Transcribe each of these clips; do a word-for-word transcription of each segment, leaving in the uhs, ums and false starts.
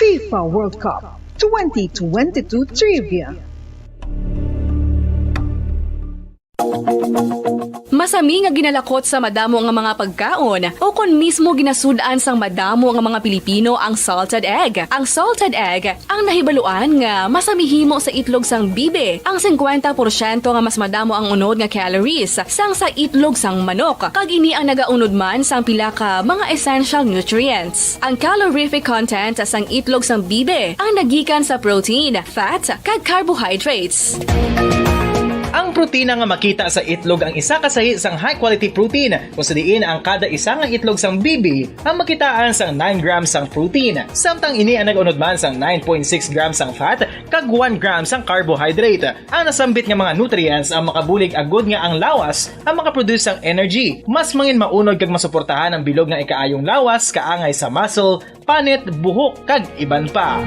FIFA World Cup twenty twenty-two Trivia. Masami nga ginalakot sa madamo nga mga pagkaon, o kon mismo ginasud-an sang madamo nga mga Pilipino ang salted egg. Ang salted egg ang nahibaluan nga masami himo sa itlog sang bibi. Ang singkwenta porsyento nga mas madamo ang unod nga calories sang sa itlog sang manok, kag ini ang nagaunod man sang pila ka mga essential nutrients. Ang calorific content sang itlog sang bibi ang nagikan sa protein, fat, kag carbohydrates. Ang protina nga makita sa itlog ang isa ka sahi sang high-quality protein, kung sa diin ang kada isa nga itlog sang bibi ang makitaan sang nine grams sang protein, samtang ini ang nag-unod man sang nine point six grams sang fat kag one gram sang carbohydrate. Ang nasambit nga mga nutrients ang makabulig agud nga ang lawas ang makaproduce sang energy. Mas mangin maunod kag masuportahan ang bilog nga ikaayong lawas kaangay sa muscle, panit, buhok, kag iban pa.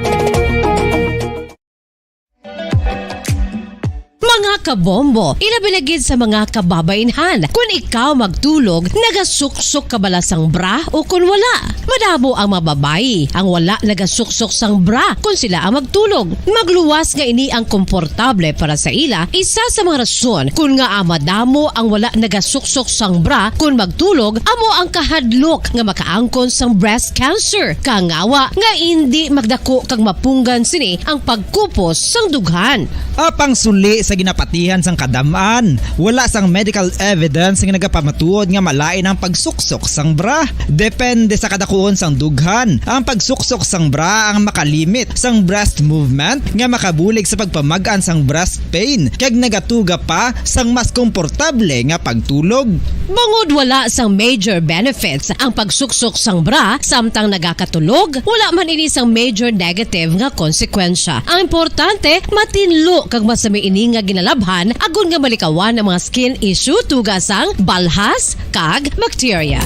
Mga kabombo, ilabi na gid sa mga kababaynhan. Kun ikaw magtulog, nagasuksok ka bala sang bra o kun wala? Madamo ang mga babayi ang wala nagasuksok sang bra kun sila ang magtulog. Magluwas nga ini ang komportable para sa ila. Isa sa mga rason kun ngaa madamo ang wala nagasuksok sang bra kun magtulog amo ang kahadlok nga makaangkon sang breast cancer. Kangawa nga indi magdako kag mapunggan sini ang pagkupos sang dughan. Apang suli sa ginapatihan sang kadam-an, wala sang medical evidence nga nagapamatuod nga malain ang pagsuksok sang bra. Depende sa kadakuon sang dughan, ang pagsuksok sang bra ang makalimit sang breast movement nga makabulig sa pagpamag-an sang breast pain kag nagatuga pa sang mas komportable nga pagtulog. Bangod wala sang major benefits ang pagsuksok sang bra samtang nagakatulog, wala man ini sang major negative nga konsekwensya. Ang importante, matinlo kag masami ini nga ginalabhan agod nga malikawan ang mga skin issue tuga sang balhas kag bakterya.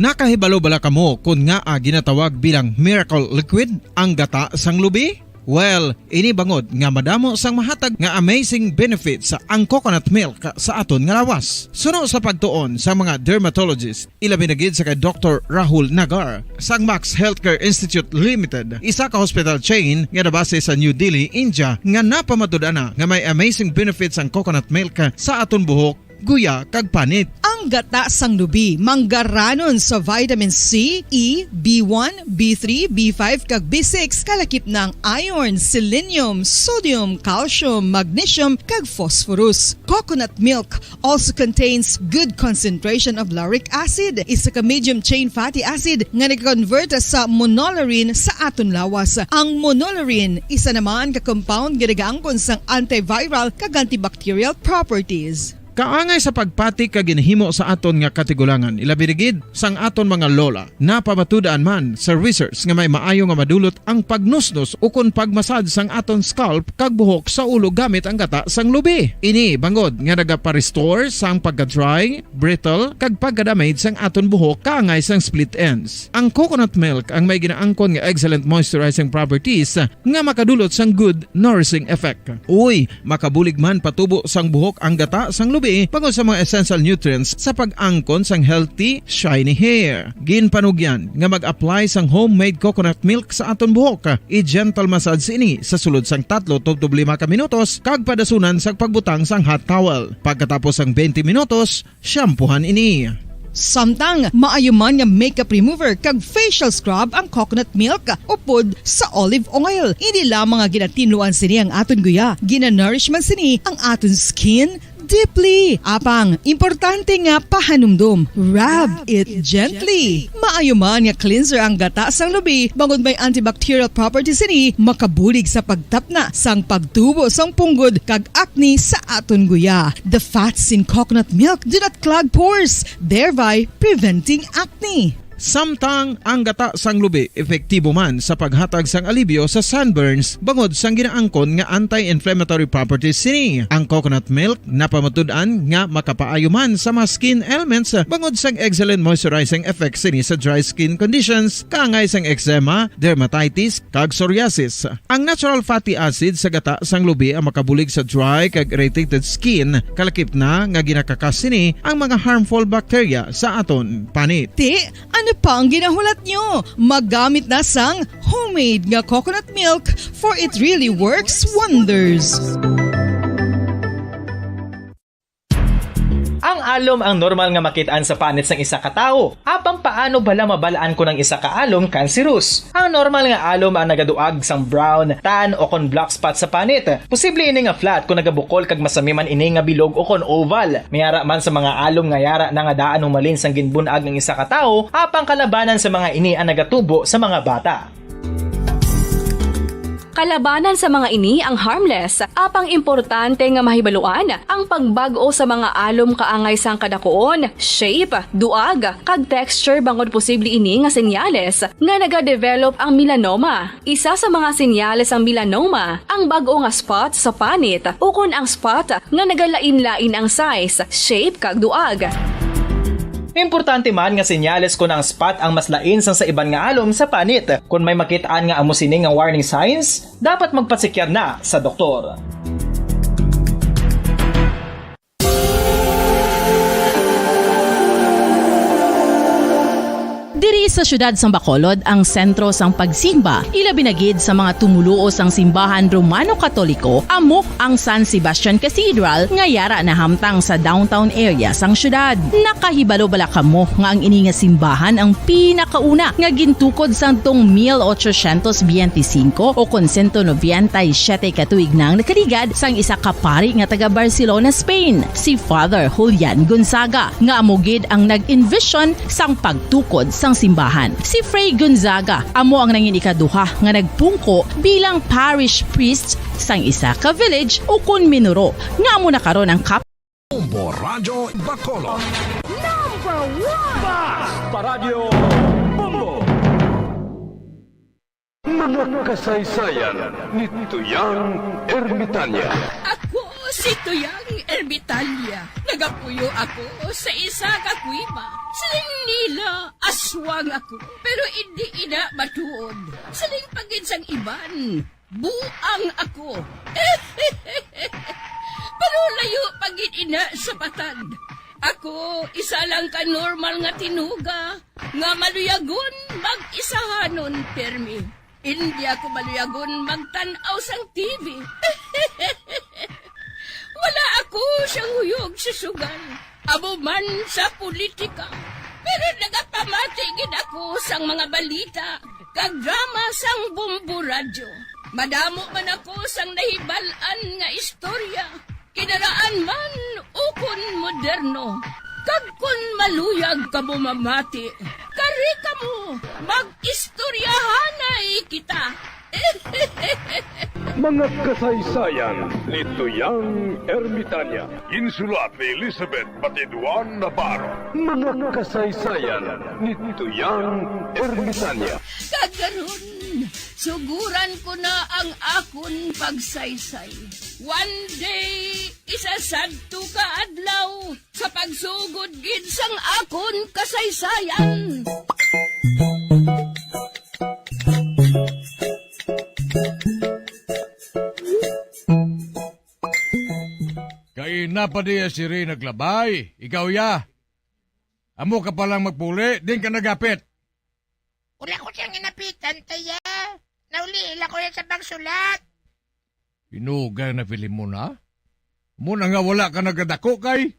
Nakahibalo bala kamo kon ngaa ginatawag bilang miracle liquid ang gata sang lubi? Well, ini bangod nga madamo sang mahatag nga amazing benefits ang coconut milk sa aton nga lawas. Suno sa pagtuon sa mga dermatologist, ilabi na gid sa kay Doktor Rahul Nagar sang Max Healthcare Institute Limited, isa ka hospital chain nga nabase sa New Delhi, India, nga napamatud-an na nga may amazing benefits ang coconut milk sa aton buhok, guya, kag panit. Ang gata sang lubi manggaranon sa vitamin C, E, B one, B three, B five, kag B six, kalakip na ang iron, selenium, sodium, calcium, magnesium, kag phosphorus. Coconut milk also contains good concentration of lauric acid, isa ka medium chain fatty acid nga nag-convert sa monolaurin sa aton lawas. Ang monolaurin isa naman ka compound nga nagaangkon sang antiviral kag antibacterial properties. Kaangay sa pagpati kag ginhimo sa aton nga katigulangan, ilabi na gid sang aton mga lola. Napamatud-an man sa research nga may maayo nga madulot ang pagnusnos ukon pagmasad sang aton scalp kag buhok sa ulo gamit ang gata sang lubi. Ini bangod nga nagapa-restore sang pagka-dry, brittle, kag pagka-damage sang aton buhok kaangay sang split ends. Ang coconut milk ang may ginaangkon nga excellent moisturizing properties nga makadulot sang good nourishing effect. Uy, makabulig man patubo sang buhok ang gata sang lubi bangod sa mga essential nutrients sa pag-angkon sang healthy, shiny hair. Ginpanugyan nga mag-apply sang homemade coconut milk sa aton buhok. I-gentle massage ini sa sulod sang tatlo tubtob lima ka minutos kag padasunan sang pagbutang sang hot towel. Pagkatapos sang twenty minutos, shampoohan ini. Samtang maayo man nga makeup remover kag facial scrub ang coconut milk upod sa olive oil. Hindi lamang nga ginatinluan sini ang aton guya, ginanourish man sini ang aton skin deeply. Apang, importante nga pahanumdom, rub it gently. Maayo man nga cleanser ang gata sang lubi, bangod may antibacterial properties sini, makabulig sa pagtapna sang pagtubo sang punggod kag acne sa aton guya. The fats in coconut milk do not clog pores, thereby preventing acne. Samtang ang gata sang lubi epektibo man sa paghatag sang alibyo sa sunburns bangod sang ginaangkon nga anti-inflammatory properties sini. Ang coconut milk napamatud-an nga makapaayo man sa mga skin ailments bangod sang excellent moisturizing effect sini sa dry skin conditions, kaangay sang eczema, dermatitis, kag psoriasis. Ang natural fatty acid sa gata sang lubi ang makabulig sa dry kag irritated skin, kalakip na nga ginakakas sini ang mga harmful bacteria sa aton panit. Ti, ano pa ang ginahulat nyo? Magamit na sang homemade nga coconut milk, for it really works wonders. Ang alom ang normal nga makit-an sa panit sang isa ka tawo. Apang paano bala mabal-an kon ang isa ka alom kanserus? Ang normal nga alom ang nagaduag sang brown, tan, o kon black spot sa panit. Posible ini nga flat kon nagabukol kag masami man ini nga bilog o kon oval. May ara man sa mga alom nga yara na nga daan humalin sang ginbun-ag ang isa ka tawo, apang kalabanan sa mga ini ang nagatubo sa mga bata. Kalabanan sa mga ini ang harmless, apang importante nga mahibaluan ang pagbag-o sa mga alom kaangay sang kadakuon, shape, duag, kag texture bangod posible ini nga senyales nga nagadevelop ang melanoma. Isa sa mga senyales sang melanoma ang bag-o nga spot sa panit ukon ang spot nga nagalain-lain ang size, shape, kag duag. Importante man nga senyales kon ang spot ang mas lain sang sa iban nga alom sa panit. Kon may makit-an nga amo sini nga warning signs, dapat magpasikyar na sa doktor. Diri sa siyudad sang Bacolod ang sentro sang pagsimba, ilabi na gid sa mga tumoluo sang simbahan Romano-Katoliko, amo ang San Sebastian Cathedral nga yara nahamtang sa downtown area sang siyudad. Nakahibalo bala kamo nga ang ini nga simbahan ang pinakauna nga gintukod sang tong mil ochocientos biyente singko o kon sento nobenta y siyete ka tuig nang nakaligad sang isa ka pari nga taga Barcelona, Spain, si Father Julian Gonzaga, nga amo gid ang nag-envision sang pagtukod sang simbahan. Si Fray Gonzaga amo ang nangin ikaduha nga nagpungko bilang parish priest sang isa ka village ukon minuro, nga amo na karon ang kap- Bombo Radyo Bacolod. Number one! Basta Radyo Bombo! Mga kasaysayan ni Tuyang Ermitanya. Ako si Tuyang Ermitanya. Nagapuyo ako sa isa ka kuweba. Siling nila, aswang ako, pero indi ina matuod. Siling pa gid sang iban, buang ako. Pero layo pa gid ina sa patag. Ako, isa lang ka normal nga tinuga nga maluyagon mag-isahanon pirmi. Indi ako maluyagon magtan-aw sang T V. Wala ako siyang huyog sa sugal, amo man sa politika. Pero nagapamati gid ako sang mga balita kag drama sang Bombo Radyo. Madamo man ako sang nahibal-an nga istorya, kinaraan man ukon moderno. Kag kon maluyag kamo mamati, kari kamo, mag-istoryahanay kita. Mga kasaysayan ni Tuyang Ermitanya. Ginsulat ni Elizabeth Batiduan Navarro. Mga kasaysayan ni Tuyang Ermitanya. Kag karon, suguran ko na ang akon pagsaysay. One day, isa sadto ka adlaw, sa pagsugod gid sang akon kasaysayan. Kay na pa diya si Rey naglabay, ikaw ya. Amo ka palang magpuli, din ka nagapit. Wala ko siyang inapitan, taya. Nauli lang ko yan sa pagsulat. Pinugay na Filimon, ha? Mo na nga wala ka nagadako kay.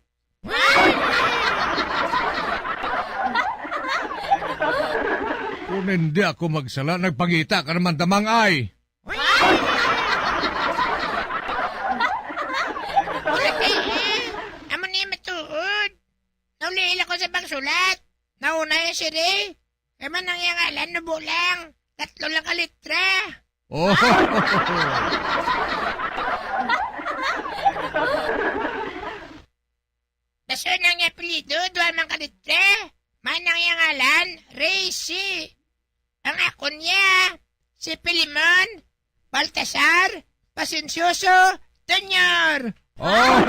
Kung hindi ako magsala, nagpangita ka naman, damang ay. Wala kay, eh. Amo ni matuod. Nauli lang ko sa pagsulat. Nauna yung siri. Kaya man ang iyang ngalan, nubo lang. Tatlo lang ka litra. Oh. Baso na ang apelyido, duha man ka litra. Man ang iya ngalan, Racy. Ang akon niya, si Pilimon Baltasar Pasensioso Junior. Oh!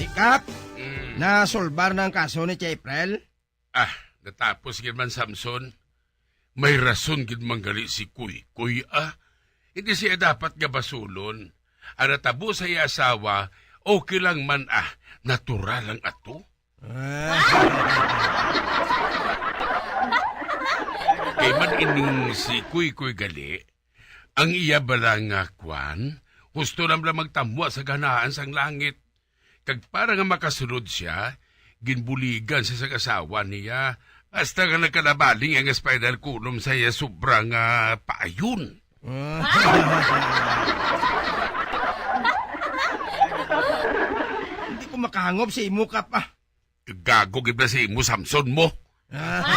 Ikap, Mm. nasolbar na ang kaso ni Tia April? Ah, natapos gid man, Samson. May rason gid man gali si Kuykoy, ah. Hindi siya dapat nga basulon. Ang natabo sa iya asawa, okay lang man, ah. Natural lang ato. Ah. Kay man ining si Kuykoy gali, ang iya bala nga kwan, gusto na lang magtamwa sa ganahan sang langit. Kag para nga makasulod sia, ginbuligan siya sa asawa niya, hasta nga nagkalabaling ang spinal column sa iya sobra nga paayon. Ah. Hindi ko makahangop sa imo, Kap, ah. Gago gid na si imo, Samson mo. Ah.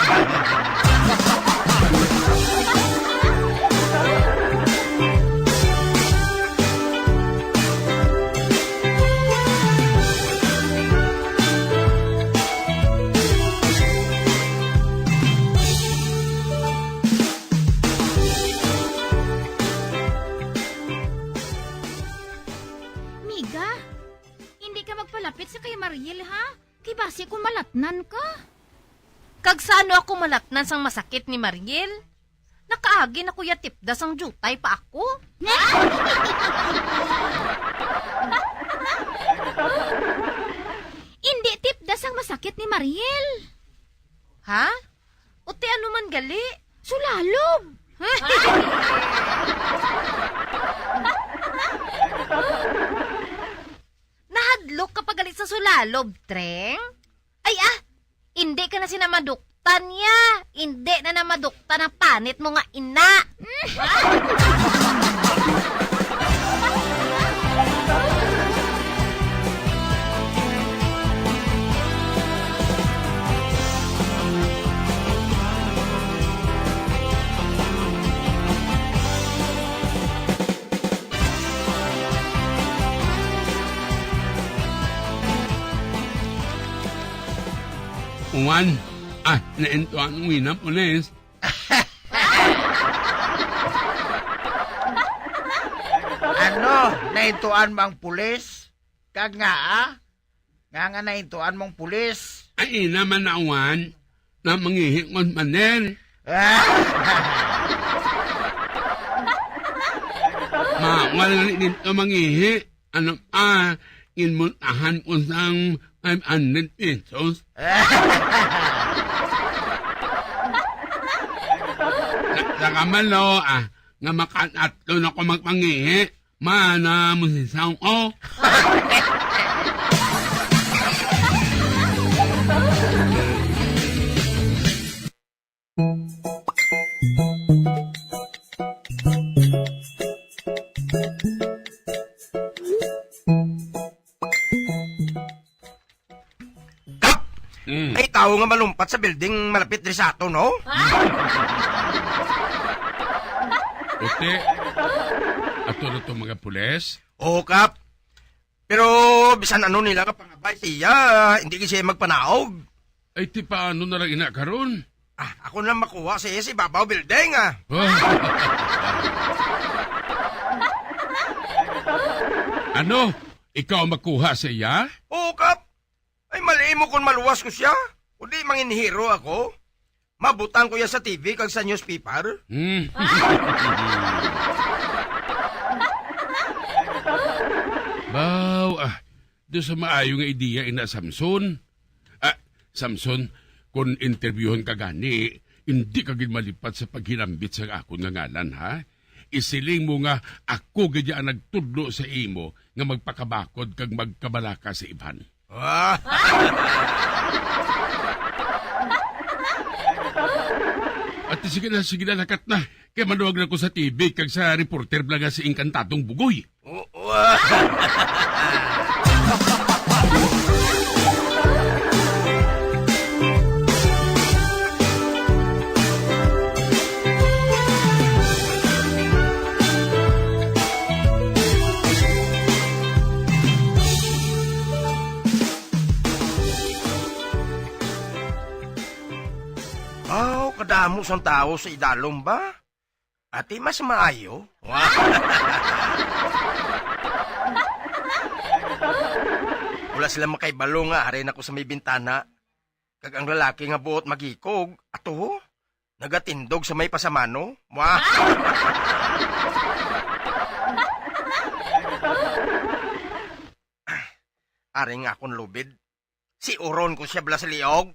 Miga, hindi ka magpalapit sa kay Mariel, ha? Kay basi kung malatnan ka. Kag sa ano ako malatnan sang masakit ni Mariel? Nakaagi na ko ya tipda sang diutay pa ako. Indi tipda sang masakit ni Mariel. Ha? O ti ano man gali? Sulalob. Nahadlok ka pa gali sa sulalob, Treng? Ay, ah, indi ka na sina maduktan niya. Indi na na maduktan ang panit mo nga ina. Uwan, ah, naintuan mo ina, pulis. Ano? Naintuan mo ang pulis? Kag nga, ah? Nga nga naintuan mong pulis? Ay, ina man na, Uwan, na mangihi ko sa paner. Mawal nga ni dito mangihi. Ano pa, ginmultahan ko sang five hundred pesos. Sa kamalo, ah, nga makatatlo na ko magpangihi, mana mo si Sao, oh. Kap! Mm. May tawo nga malumpat sa building malapit diri sa ato, no? Puti, ato na tong mga pulis? Oo, Kap. Pero bisan ano nila nga pangabay siya, hindi gid siya magpanaog. Ay, ti paano na lang ina karon? Ah, ako na lang makuha sa iya sa ibabaw building, ah. Ah. Ano? Ikaw ang makuha sa iya? Oo, Kap. Ay, mali mo kung maluwas ko siya. Kundi manginhiro ako. Mabutang ko iya sa T V kag sa newspaper. Hmm. Baw, ah, do sa maayo nga ideya ina, Samson. Ah, Samson, kung interbyuhon ka gani, hindi ka gid malipat sa paghinambit sa akon nga ngalan, ha? Isiling mo nga ako gid ang nagtudlo sa imo nga magpakabakod kag magkabalaka sa iban. Ah. At sige na, sige na, lakat na. Kay manuwag na ko sa T V kag sa reporter bala nga si Encantadong Bugoy. O, o, ah. Amo sang tawo sa idalom ba? Ati, mas maayo. Wala sila makaibalo nga ari na ko sa may bintana. Kag ang lalaki nga buot maghikog, ato, nagatindog sa may pasamano. Wa- Ari nga akon lubid. Si uron ko siya bala sa liog.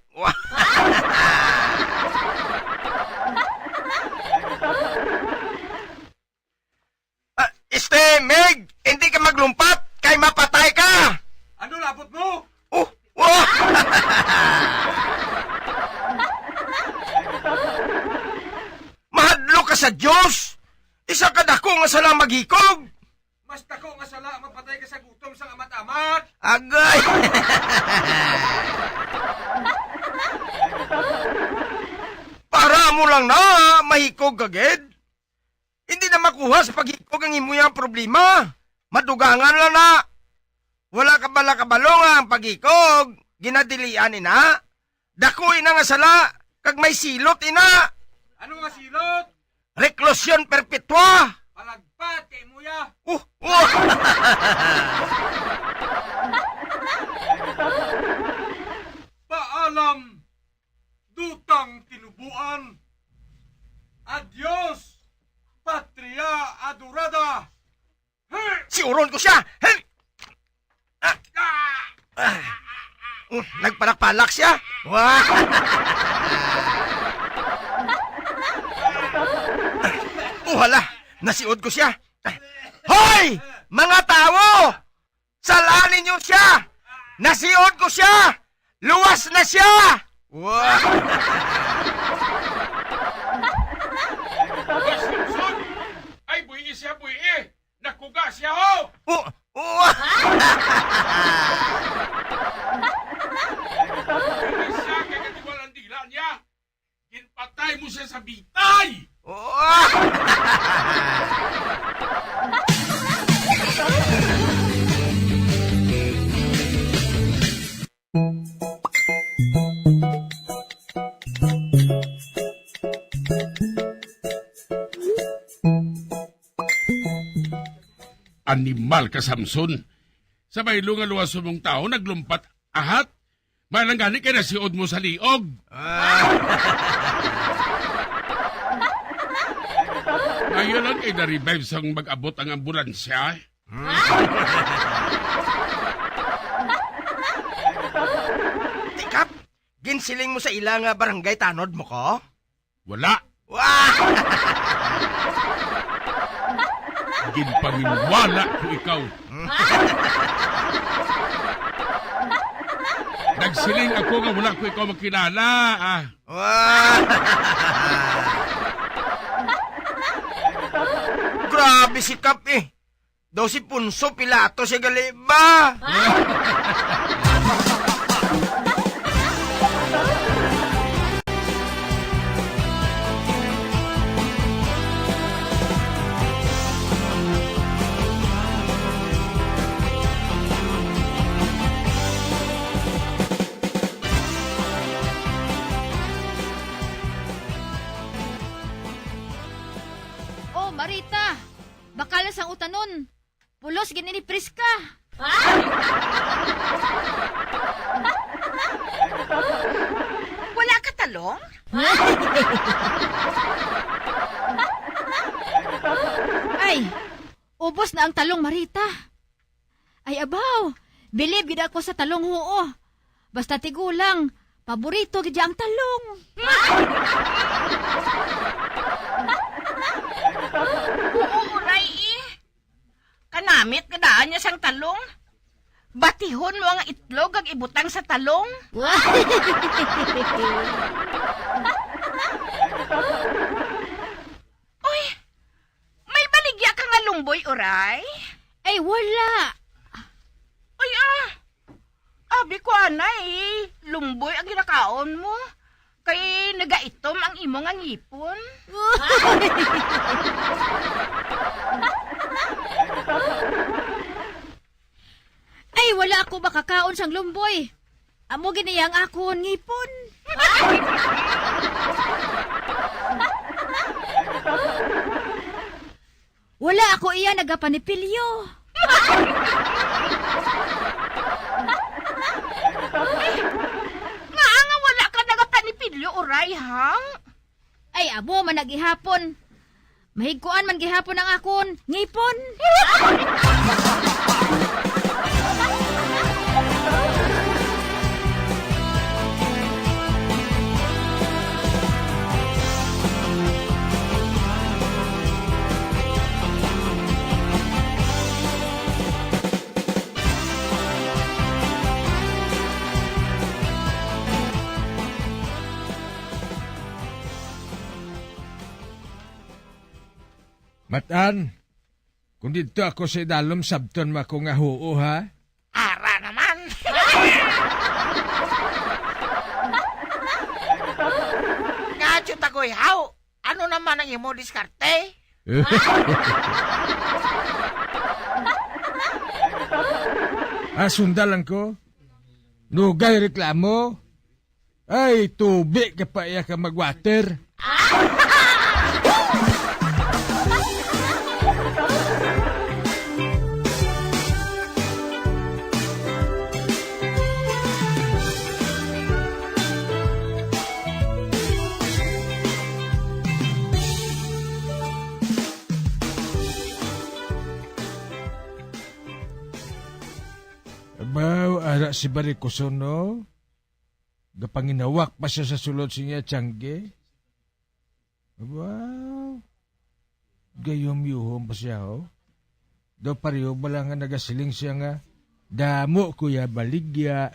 Ah, este, Mig! Hindi ka maglumpat kay mapatay ka! Ano labot mo? Oh! Oh! Mahadlok ka sa Dios! Isa ka dako nga sala maghikog! Mas dako nga sala mapatay ka sa gutom sang amat-amat. Agay! Para mo lang na, mahikog ka gid. Hindi na makuha sa paghikog ang imo yang problema. Madugangan lang na. Wala ka bala kabalo nga ang paghikog, ginadilian ina. Dako ina nga sala, kag may silot ina. Ano nga silot? Reclusion perpetua! Palagpat kay mo ya! Uh, uh. Paalam, dutang tinubuan. Adios, patria adorada. Si uron ko siya! Hey! Ah! Ah! Mm, nagpalak-palak siya. Wah! Oh, hala! Nasiod ko siya. Hoy! Mga tawo! Salaan ninyo siya! Nasiod ko siya! Luwas na siya! Wah! Ay, buhi siya, buhi! Nakuga siya, ho! Oh, oh. Hindi siya kay katiwal ang dila niya. Ginpatay mo siya sa bitay! Oh. Animal ka, Samson. Sa baylo nga luwas mong tawo, naglumpat ahat. Maayo lang gani kay nasiod mo sa liog. Ah. Maayo lang kay na-revive sang mag-abot ang ambulansya. Hmm? Tikap, ginsiling mo sa ila nga barangay tanod mo ko? Wala. Wah! Ginpaniwala ko ikaw. Nagsiling ako nga wala ko ikaw makilala, ah. Wah! Grabe si Kap, eh. Daw si Poncio Pilato siya gali ba? Oh, Marita! Bakal sang utanon. Pulos gid ini, priska. Wala ka talong? Ay, ubos na ang talong, Marita. Ay, abaw, bilib gid ako sa talong, huo. Basta tigulang, paborito gid ang talong. Oo, uray, eh. Kanamit ka daan niya sang talong. Batihon mo ang itlog kag ibutang sa talong. Uy, may baligya ka nga lumboy, uray? Ay, wala. Uy, ah. Abi ko anay, lumboy ang ginakaon mo. Kay nagaitom ang imo nga ngipon. Ay, wala ako makakaon sang lumboy. Amo gid iya ang akon ngipon. Wala ako iya nagapanipilyo. Ngaa nga wala ka nagapanipilyo, Uray, ha? Ay, amo man na gihapon. Mahigkuan man gihapon ang akon ngipon. Matan, kung didto ako sa idalom, sabton mo ako nga huo, ha? Ara naman! Nga, Tiyutagoy, haw? Ano naman ang imo diskarte? Ah, sunda lang ko. Nugay reklamo. Ay, tubi ka pa iya ka mag-water. Abaw, ara si Barikuson, no? Gapanginawak pa siya sa sulod sa iya tiyangge. Wow. Gayom-yuhom pa siya, oh. Daw pareho bala nga nagasiling siya nga, "Damo, Kuya Baligya."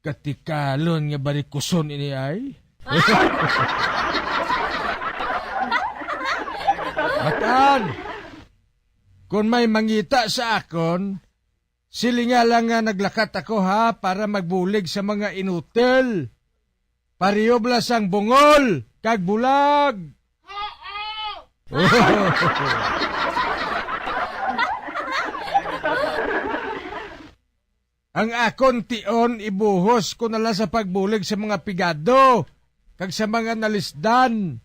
Katikalon nga barikuson ini ay. Matan, kon may mangita sa akon, silinga lang nga naglakat ako, ha, para magbulig sa mga inutil. Pareho bala sang bungol kag bulag. Ang akon tion ibuhos ko na lang sa pagbulig sa mga pigado kag sa mga nalisdan.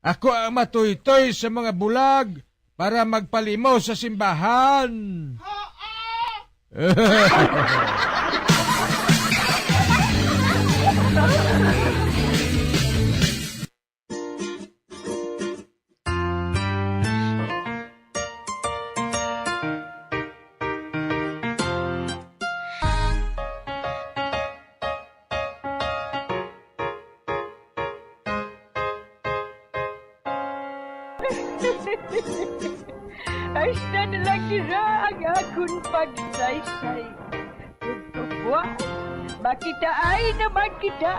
Ako ang matuytoy sa mga bulag para magpalimo sa simbahan. Hasta na lang dira ang akon pagsaysay. Ug buwas, makitaay naman kita.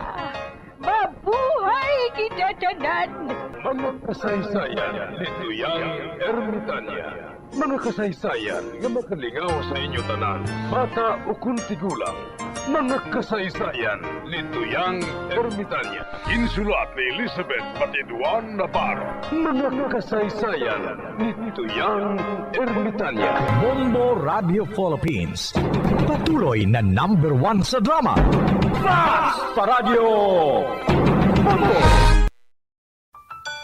Mabuhay kita tanan! Mga kasaysayan ni Tuyang Ermitania. Mga kasaysayan nga makalingaw sa inyo tanan, bata ukon tigulang. Mga kasaysayan ni Tuyang Ermitania. Ginsulat ni Elizabeth Batiduan Navarro. Mga kasaysayan ni Tuyang Ermitania. Bombo Radio Philippines. Patuloy na number one sa drama. Fast Paradyo! Bombo!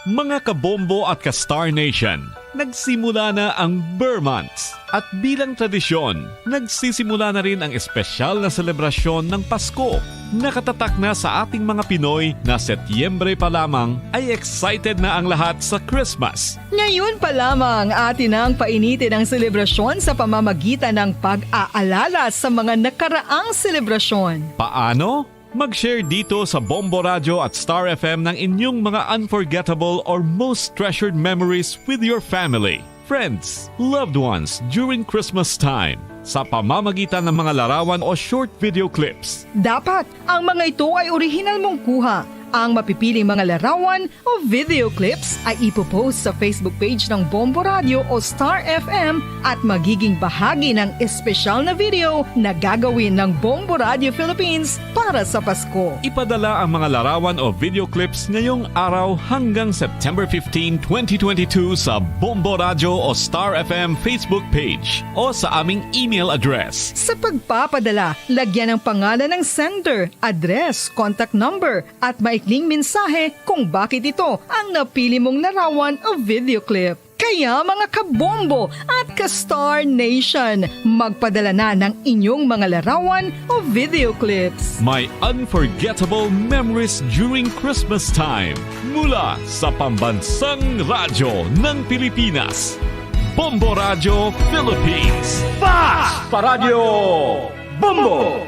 Mga kabombo at ka-Star Nation, nagsimula na ang Ber Months. At bilang tradisyon, nagsisimula na rin ang espesyal na selebrasyon ng Pasko. Nakatatak na sa ating mga Pinoy na Setyembre pa lamang ay excited na ang lahat sa Christmas. Ngayon pa lamang, atin nang painitin ang selebrasyon sa pamamagitan ng pag-aalala sa mga nakaraang selebrasyon. Paano? Mag-share dito sa Bombo Radyo at Star F M ng inyong mga unforgettable or most treasured memories with your family, friends, loved ones during Christmas time sa pamamagitan ng mga larawan o short video clips. Dapat ang mga ito ay orihinal mong kuha Ang mapipiling mga larawan o video clips ay ipopost sa Facebook page ng Bombo Radio o Star F M at magiging bahagi ng espesyal na video na gagawin ng Bombo Radio Philippines para sa Pasko. Ipadala ang mga larawan o video clips ngayong araw hanggang September fifteen, twenty twenty-two sa Bombo Radio o Star F M Facebook page o sa aming email address. Sa pagpapadala, lagyan ang pangalan ng sender, address, contact number, at maikling mensahe kung bakit ito ang napili mong larawan o video clip. Kaya, mga kabombo at ka-Star Nation, magpadala na ng inyong mga larawan o video clips. My unforgettable memories during Christmas time. Mula sa pambansang radyo ng Pilipinas, Bombo Radyo Philippines. Fast! Paradyo Bombo!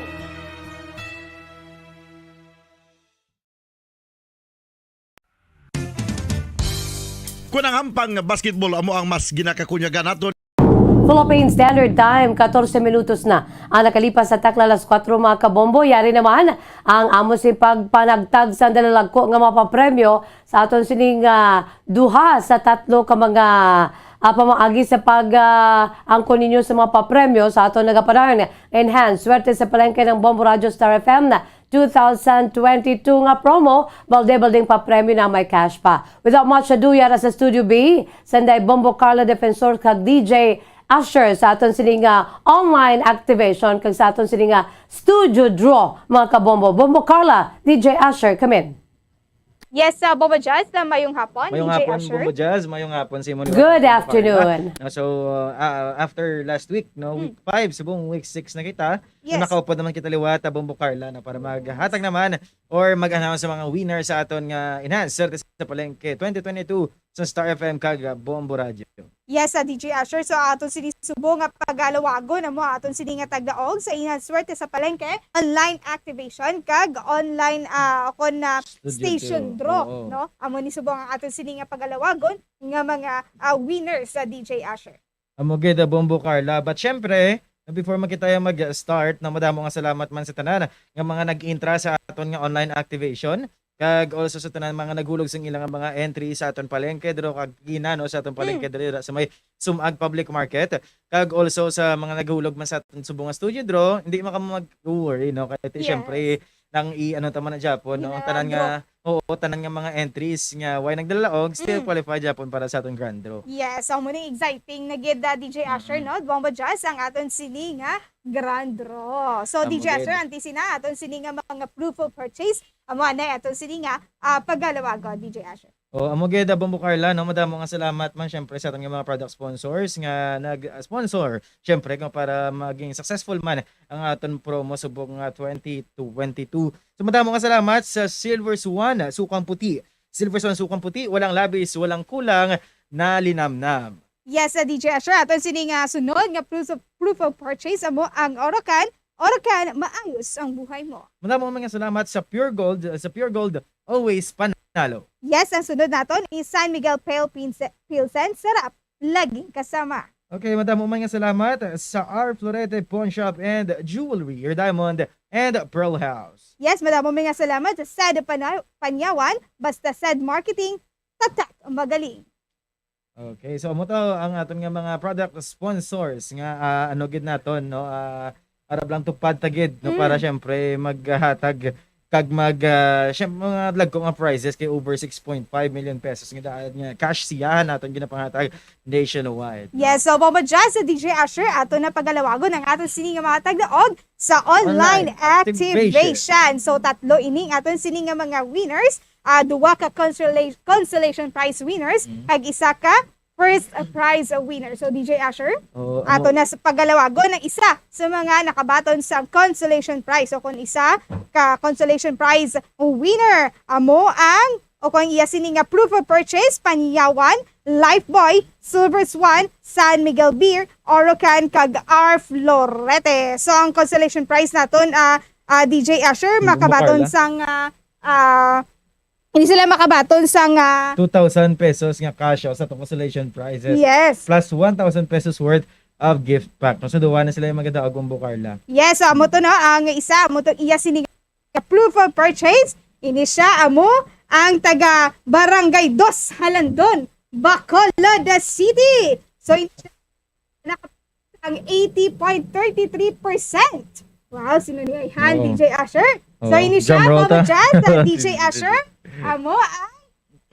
Kun ang hampang nga basketball amo ang mas ginakakunyagan naton. Philippine Standard Time, katorse minutos na ang nakalipas sa takna alas kuwatro, mga kabombo. Yari naman ang amo si pagpanagtag sa dalalagko nga mapapremyo sa aton sining, ah, duha sa tatlo ka mga, ah, pamaagi sa pag, ah, angkon ninyo sa mga papremyo sa aton nagapanahon. Enhance Swerte sa Palengke ng Bombo Radyo Star F M two thousand twenty-two nga promo, balde-balding papremyo na may cash pa. Without much ado, yara sa Studio B, sanday Bombo Carla Defensor kag D J Asher sa aton sini nga online activation kag sa aton sini nga studio draw, mga kabombo. Bombo Carla, D J Asher, come in. Yes, uh, Bombo Jazz, uh, mayong hapon, Mayong D J hapon, Asher. Bombo Jazz. Mayong hapon sa imo. Good afternoon. No, so, uh, uh, after last week, no, Hmm. week five, subong week six na kita. Yes. Nakaupod naman kita liwat, ah, Bombo Carla, no, para maghatag naman or mag-announce sa mga winner sa aton nga Enhance Swerte sa Palengke twenty twenty-two sa Star F M kag, ah, Bombo Radio. Yes, ah, D J Asher. So, aton sini subong nga pagalawagon amo aton sini nga tagdaog sa Enhance Swerte sa Palengke, online activation kag online, ah, kon, ah, Studio station draw. Draw, oo. No? Amo ni subong ang aton sini nga pagalawagon nga mga, ah, winners sa D J Asher. Amo gid, ah, Bombo Carla. But syempre, before man kita mag-start, no, madamo nga salamat man sa tanan nga mga nag-intra sa aton nga online activation, kag also sa tanan mga naghulog sang ilang mga entry sa aton palengke draw kag gina, no, sa aton palengke Mm. draw sa may Sumag Public Market, kag also sa mga naghulog man sa aton subong nga studio draw. Hindi man kamo mag-worry, no, kay Yes. syempre, nang i-ano ta man na gyapon, no? Ang tanan nga, Gina-draw. Oo, tanan nga mga entries nga way nagdalaog, still Mm. qualify gyapon para sa atong grand draw. Yes, so muna exciting na gid, ah, D J Asher, Mm-mm. no? Bombo Jazz ang aton sini nga grand draw. So, Amo D J Asher, gid. Ang tisi na aton sini nga mga proof of purchase, amo anay aton sini nga, ah, pagalawagon, D J Asher. Oh, amo gid, ah, Bombo Carla, no? Madamo nga salamat man, syempre, sa aton nga mga product sponsors nga nag-sponsor, syempre, kung para maging successful man ang aton promo subong nga twenty twenty-two. So, madamo nga salamat sa Silver Swan, Sukang Puti. Silver Swan, Sukang Puti, walang labis, walang kulang, nalinamnam. Yes, sa D J Asher, aton sini nga sunod nga proof of, proof of purchase amo ang Orocan. Orocan, maayos ang buhay mo. Madamo nga salamat sa Pure Gold, sa Pure Gold, always panalo. Yes, ang sunod naton is San Miguel Pale Pinse-, Pilsen, sarap, laging kasama. Okay, madamo man nga salamat sa R Florete Pawn Shop and Jewelry, your diamond and pearl house. Yes, madamo man nga salamat sa Sad Pana-, Panyawan, basta Sad Marketing, tatak, magaling. Okay, so amo to ang aton nga mga product sponsors nga, ah, ano gid naton, no? Ah, arab lang tupad ta gid, no? Para Mm. syempre maghatag kag mag, ah, syempre, mga dagko nga prizes kay over six point five million pesos nga daan nga cash siyahan naton ginapanghatag nationwide, no? Yes, so, Bombo Jazz, sa D J Asher, ato na pagalawagon ang aton sini nga mga tagdaog sa online Online activation. activation. So, tatlo ining aton sini nga mga winners, ah, duwa ka consola-, consolation prize winners, Mm. kag isa ka first prize winner. So, D J Asher, Oo, ato amo. na sa pagalawagon ang isa sa mga nakabaton sa consolation prize. So, kung isa ka consolation prize winner, amo ang, o kung iya sini nga proof of purchase, Panyawan, Lifebuoy, Silver Swan, San Miguel Beer, Orocan, kag R Florete. So, ang consolation prize naton, ah, ah, D J Asher, Hindi mo makabaton makala. sang, ah, ah, Hindi sila makabaton sang, ah, two thousand pesos nga cash out sa atong consolation prizes. Yes. Plus one thousand pesos worth of gift pack. No, so, duwa na sila yung magadaog, Bombo Carla. Yes, so, amo to, no? Ang isa, amo to, iya sini nga proof of purchase, Ini siya amo ang taga Barangay Dos, Halandon, Bacolod City. So, ini siya naka-, ang eighty point thirty three percent. Wow, sino ni Ayhan, Oh. D J Asher? So, Oh, ini siya, drum roll Mama ta. Jazz, uh, D J Asher. Amo ang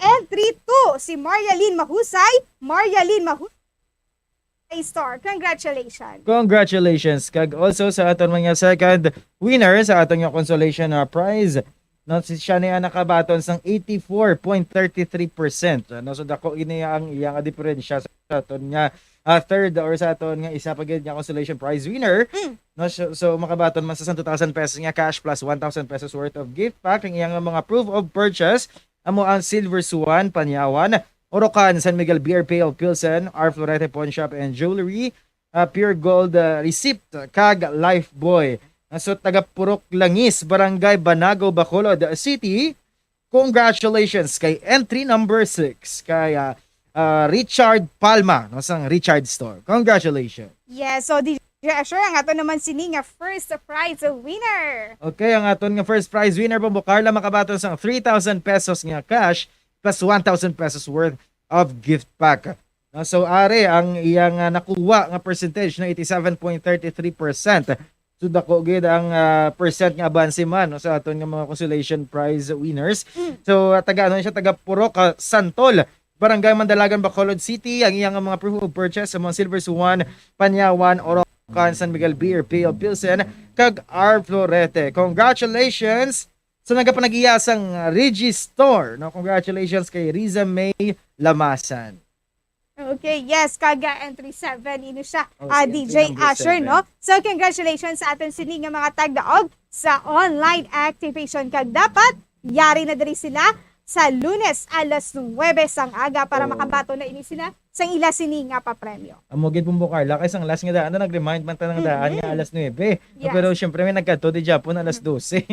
entry two, si Marialyn Mahusay. Marialyn Mahusay Store. Congratulations. Congratulations. Kag also sa aton mga second winner sa aton nga consolation, uh, prize. No, si siya niya nakabaton sang eighty-four point thirty-three percent. No, so dako ini ang iya nga diferensya sa aton nga, ah, third or sa aton nga isa pa gid nga consolation prize winner. Mm. No, so, so makabaton man sa two thousand pesos nga cash plus one thousand pesos worth of gift pack. Ang iyang mga proof of purchase amo ang Silver Swan, Panyawan, Orocan, San Miguel Beer, Pale Pilsen, R Florete Pawn Shop and Jewelry, ah, Pure Gold, ah, Receipt, kag Lifebuoy. Ah, so, taga Purok Langis, Barangay Banago, Bacolod City. Congratulations kay entry number six, kay, ah, ah, Richard Palma, no, sang Richard Store. Congratulations. Yes, so, D J Asher, ang ato naman sini nga first prize winner. Okay, ang aton nga first prize winner, Bombo Carla, makabaton sang three thousand pesos nga cash plus one thousand pesos worth of gift pack. No, so, ari ang iyang, ah, nakuha nga percentage na eighty-seven point thirty-three percent. So, dako gid ang, ah, percent nga abanse man, no, sa aton nga mga consolation prize winners. Mm. So, ah, taga, ano siya, taga Purok, ah, Santol, Barangay Mandalagan, Bacolod City, ang iyang mga proof of purchase sa mga Silver Swan, Panyawan, Orocan, San Miguel Beer, Pale Pilsen, kag R Florete. Congratulations sa nagapanag-iya sang Registore, no? Congratulations kay Riza May Lamasan. Okay, yes, kag, ah, entry seven, ino siya, Oh, ah, si entry D J number Asher, seven. No? So, congratulations sa aton sini nga mga tagdaog sa online activation. Kag dapat, yari na diri sila sa Lunes alas nuwebe sang aga para Oo. makabaton na ini sila sa ila sini nga papremyo. Amo gid, Bombo Carla, kay sang last nga daan na nag-remind man ta nga daan nga Mhm. alas nuwebe. Yes. Pero syempre, may nagkadto di Japon alas dose.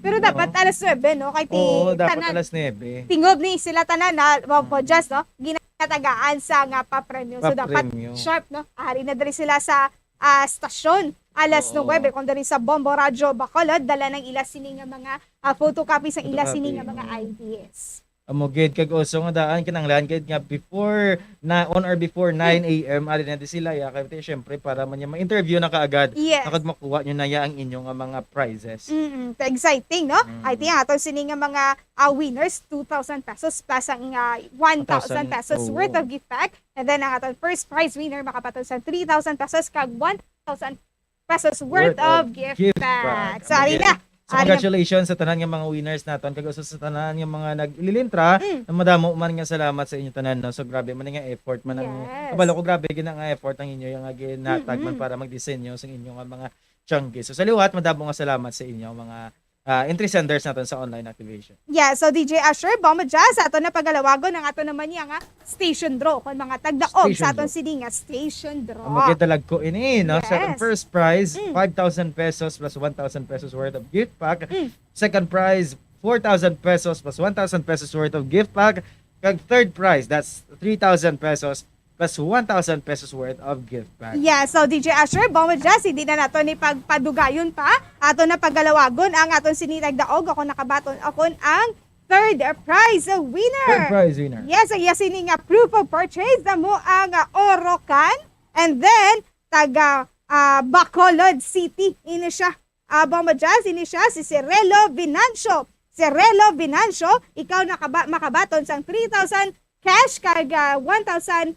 Pero dapat Oo. alas nuwebe, no? Kay ti-, Oo, dapat tanan, alas nuwebe. tingob ni sila tanan na, wa po, Mm. just, no? Ginatagaan sa nga papremyo. So, dapat Papremyo. sharp, no? Ari na diri sila sa, ah, stasyon. Alas Oo. nuwebe, kung diri sa Bombo Radyo Bacolod, dala ng ila sini nga mga, ah, photocopy sa ila sini nga Photocopy, mga oo. I Ds. Amo gid, kag also nga daan, kinahanglan gid nga before na, on or before Hmm. nine A M, ari na di sila, ya, kay syempre, para man niya ma-interview na kaagad, Yes. na kag makuha nyo na ya ang inyo nga mga prizes. Mm-mm. Exciting, no? Mm. I think ato sini nga mga, ah, winners, two thousand pesos plus ang, ah, one thousand pesos One thousand, oo. worth of gift pack. And then, ang aton first prize winner makabaton sa three thousand pesos kag one thousand pesos worth Worth of of gift gift pack. pack. So, Amo ari gid. na. So, Ari na. congratulations sa tanan nga mga winners naton, kag usa sa tanan nga mga naglilintra, Mm. na madamo man nga salamat sa inyo tanan, no? So, grabe man nga effort man ang, Yes. kabalo ko, grabe gid nga effort ang inyo, yung nga ginatag man Mm-mm. para magdisenyo sa inyo nga mga tiyanggi. So, sa liwat, madamo nga salamat sa inyo, mga, ah, entry senders naton sa online activation. Yeah, so D J Asher, Bombo Jazz, ato na pagalawagon ang ato naman niya nga station draw, kon mga tagdaog Station sa aton draw. sini nga station draw. Ang magdalagko ini, no? Sa Yes. first prize, Mm. five thousand pesos plus one thousand pesos worth of gift pack. Mm. Second prize, four thousand pesos plus one thousand pesos worth of gift pack. Kag third prize, that's three thousand pesos plus one thousand pesos worth of gift pack. Yeah, so D J Asher, Bombo Jazz, hindi na nato ni pagpadugayon pa. Ato na pagalawagon ang aton sini tagdaog, ako nakabaton, ako ang third prize winner. Third prize winner. Yes, ang iya sini nga proof of purchase, amo ang, ah, Orocan, and then taga, ah, Bacolod City. Ini siya, ah, Bombo Jazz, ini siya si Cirelo Vinancio. Cirelo Vinancio, ikaw nakaba-, makabaton sang three thousand cash kag, ah, one thousand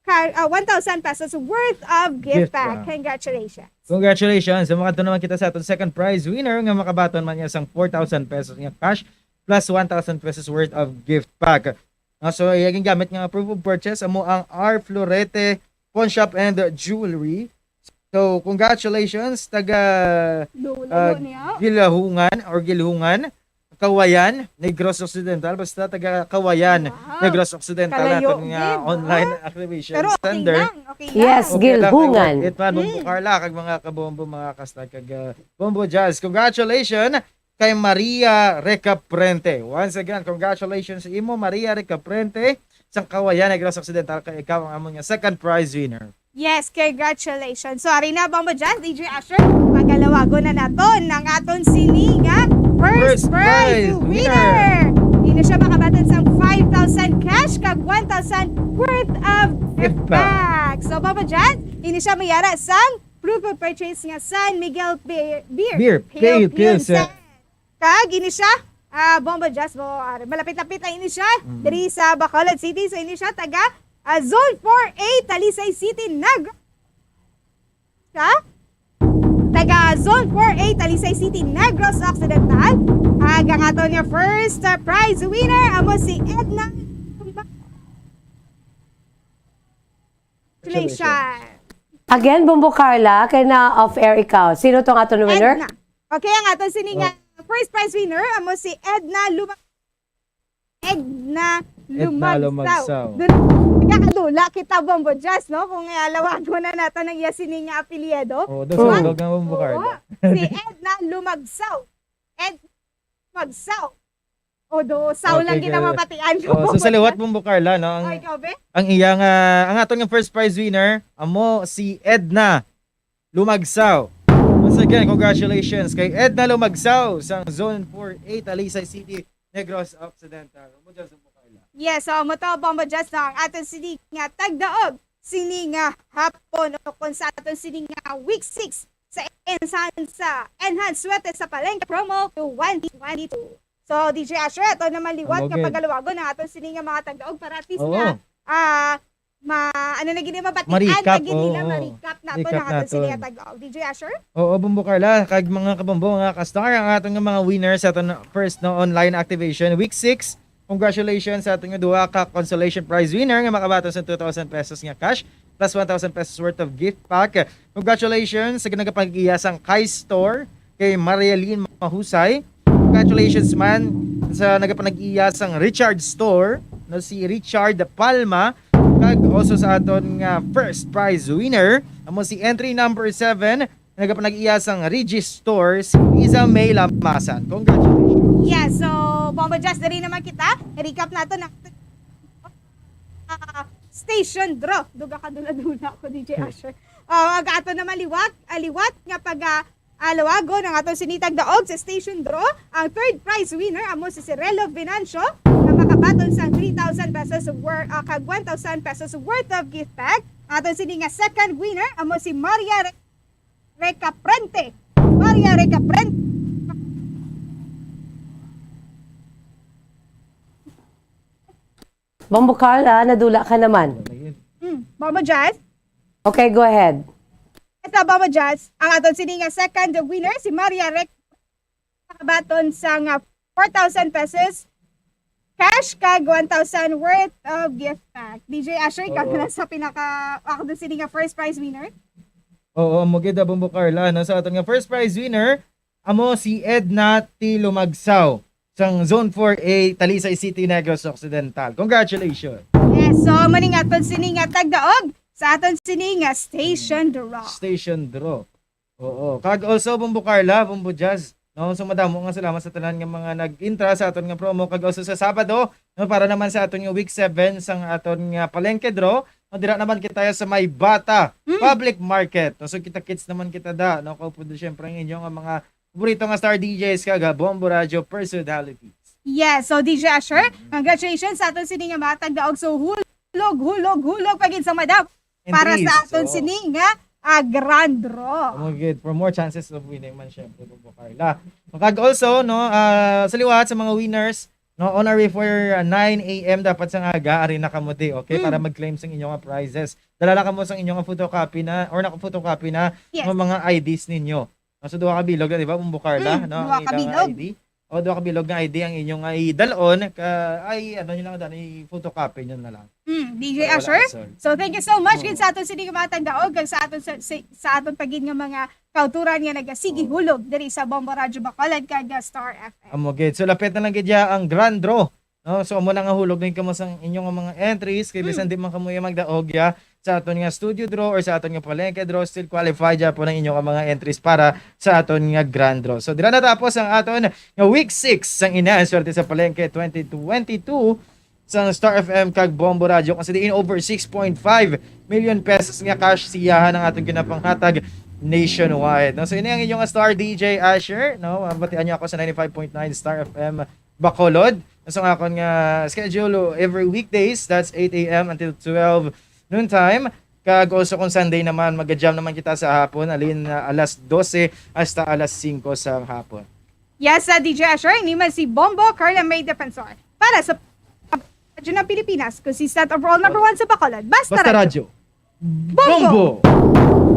ka-, ah, one thousand pesos worth of gift Gift pack. pack. Congratulations. Congratulations. So, makadto naman kita sa aton second prize winner nga makabaton man niya sang four thousand pesos nga cash plus one thousand pesos worth of gift pack. Ah, so, iya gingamit nga proof of purchase amo ang R Florete Pawn Shop and Jewelry. So, congratulations, taga, Lolo ah, niya. Gilahungan or Gilhungan, Kawayan, Negros Occidental. Basta taga Kawayan, Wow. Negros Occidental, Kalayo naton nga gid, online ah. activation Pero okay center. lang, okay lang. Yes, Okay lang, Gilhungan. It man, Bombo Mm. Carla, kag mga kabombo, mga kastag, kag, ah, Bombo Jazz. Congratulations kay Maria Recaprente. Once again, congratulations sa imo, Maria Recaprente, sang Kawayan, Negros Occidental, kay ikaw ang amon nga second prize winner. Yes, congratulations. So, ari na, Bombo Jazz, D J Asher, pagalawagon na naton ang aton sini nga First prize winner. Ini siya makabaton sang five thousand cash kag one thousand worth of gift pack. So, Papa Jazz, ini siya mayara sang proof of purchase nga San Miguel Beer. Beer, Pale Pale Pilsen. Pilsen. Kag ini siya, ah, Bombo Jazz mo, ah, malapit-lapit na ini siya. Mm. Diri sa Bacolod City, so ini siya taga, ah, Zone four A, Talisay City, Negros. Sa? Taga Zone four A, Talisay City, Negros Occidental. Kag ang aton nga first, ah, prize winner amo si Edna. Congratulations. Again, Bombo Carla, kay na off-air ikaw. Sino tong aton winner? Edna. Okay, ang aton sini nga Oh. first prize winner amo si Edna Luma-, Edna Edna Lumagsaw. Lumagsaw. Dun, nagkakadula kita, Bombo Jazz, no? Kung, eh, alawagon na nato ang iya sini nga apelyido. Oh, But, doon sa Bombo Carla. Oo, si Edna Lumagsaw. Ed Lumagsaw. O, do, saw Okay, lang kita good. mapatian ko, Oh, so sa Bombo liwat, Jazz. Bombo Carla, no? Ang, Ay, ikaw, be? ang iya nga, ang aton nga first prize winner, amo si Edna Lumagsaw. Once again, congratulations kay Edna Lumagsaw sang Zone four A, Talisay City, Negros Occidental. Amo dyan sa Bukayla. Yes, so amo to, Bombo Jazz, no, ang aton sini nga tagdaog sini nga hapon, o kung sa aton sini nga week six sa Enhance, sa Enhance Swerte sa Palengke Promo twenty twenty-two. So, D J Asher, ato naman liwat Amo nga gid. pagaluwagon ang aton sini nga mga tagdaog para at least Oo. nga, ah, ma-, ano na gid, mabatian Ma-recap, na gid nila, oo. ma-recap na to Recap na aton sini naton. nga tagdaog. D J Asher? Oo, Bombo Carla, kag mga kabombo, mga ka-star, ang aton nga mga winners sa aton first, no, online activation, week six. Congratulations sa aton nga duha ka consolation prize winner nga makabaton sa two thousand pesos nga cash plus one thousand pesos worth of gift pack. Congratulations sa nagapag-iya sang Kai Store kay Marialyn Mahusay. Congratulations man sa nagapanag-iya sang Richard Store, no, si Richard Palma, kag also sa aton nga first prize winner, amo si entry number seven, nagapanag-iya sang Regis Store, si Liza May Lamasan. Congratulations. Yes, so, Bombo Jazz, diri naman kita. Recap nato na, ah, station draw. Duga ka dula-dula ako, D J Hmm. Asher. Ah, ang ato naman liwat, ah, liwat nga pag, ah, ah, luwagon ang aton sini tagdaog sa station draw. Ang third prize winner amo si Cirelo Venancio, nga makabaton sang three thousand pesos wor-, ah, kag one thousand pesos worth of gift pack. Ang aton sini nga second winner amo si Maria Re-, Recaprente. Maria Recaprente. Bombo Carla, nadula ka naman. Mm, Bombo Jazz? Okay, go ahead. Sa Bombo Jazz, ang aton sini nga second winner, si Maria Rec-, nakabaton sang four thousand pesos cash kag one thousand worth of gift pack. D J Asher, ikaw Oo. na lang sa pinaka, ako dun sini nga first prize winner. Oo, amo gid, Bombo Carla, no? Sa aton nga first prize winner, amo si Edna T. Lumagsaw sang Zone four A, Talisay City, Negros Occidental. Congratulations! Yes, so, amo ni nga aton sini nga tagdaog sa aton sini nga station draw. Station draw. Oo. Kag also, Bombo Carla, Bombo Jazz, no? So, madamo nga salamat sa tanan nga mga nag-intra sa aton nga promo. Kag also sa Sabado, no, para naman sa aton nga week seven sang aton nga palengke draw, no, dira naman kita sa may Bata Mm. Public Market. No? So, kita-kits naman kita da, no? Kaupo do, syempre, ang inyo nga mga paborito nga star D Js kag, ah, Bombo Radio personalities. Yes, so D J Asher, Mm. congratulations sa aton sini nga mga tagdaog. So, hulog, hulog, hulog pa gid sa madam para Entries, sa aton oo. sini nga, ah, grand draw. Amo gid, for more chances of winning man, syempre, Bombo Carla. Kag also, no, ah, sa liwat sa mga winners, no, on our way for, ah, nine A M dapat sa nga aga, ari na kamo di, okay? Mm. Para mag-claim sa inyong prizes. Dala lang kamo sa inyong photocopy na, or naka-photocopy na, Yes. ng mga I Ds ninyo. No, so, duha ka bilog na, di ba, Bombo Carla? Mm, No, ang duha ka ilang bilog. I D. O, duha ka bilog nga I D ang inyong, ah, idalon, ka, ay, ano nyo lang, dali, photocopy nyo na lang. Mm, D J Para wala Asher. ka sol. So, thank you so much Oo. gid sa aton sini nga mga tagdaog, kag sa aton sa, sa, sa aton pa gid nga mga kauturan nga nagasigi Oo. hulog diri sa Bombo Radyo Bacolod kag, ah, Star F M. Amo gid. So, lapit na lang gid ya ang grand draw. No? So, amo na nga hulog din kamo sa inyong mga entries, kay Mm. bisan di man kamo yung magdaog ya sa aton nga studio draw or sa aton nga palengke draw, still qualified ya po ng inyong mga entries para sa aton nga grand draw. So, dira natapos ang aton nga week six sang Ina ang Swerte sa Palengke twenty twenty-two sa Star F M kag Bombo Radio. Kasi diin over six point five million pesos nga cash siyahan ang aton ginapanghatag Nationwide. No? So, ini ang inyong star D J Asher. No? Mabatian niyo ako sa ninety-five point nine Star F M Bacolod. So, ang akon nga schedule every weekdays, that's eight a m until twelve noon time. Kag also kung Sunday naman, mag-jam naman kita sa hapon, alin na alas dose hasta alas singko sa hapon. Yes, uh, D J Asher, ini man si Bombo Carla May Defensor. Para sa Radyo ng Pilipinas, consistent overall number one sa Bacolod. Basta Basta Radyo. Radyo. Bombo!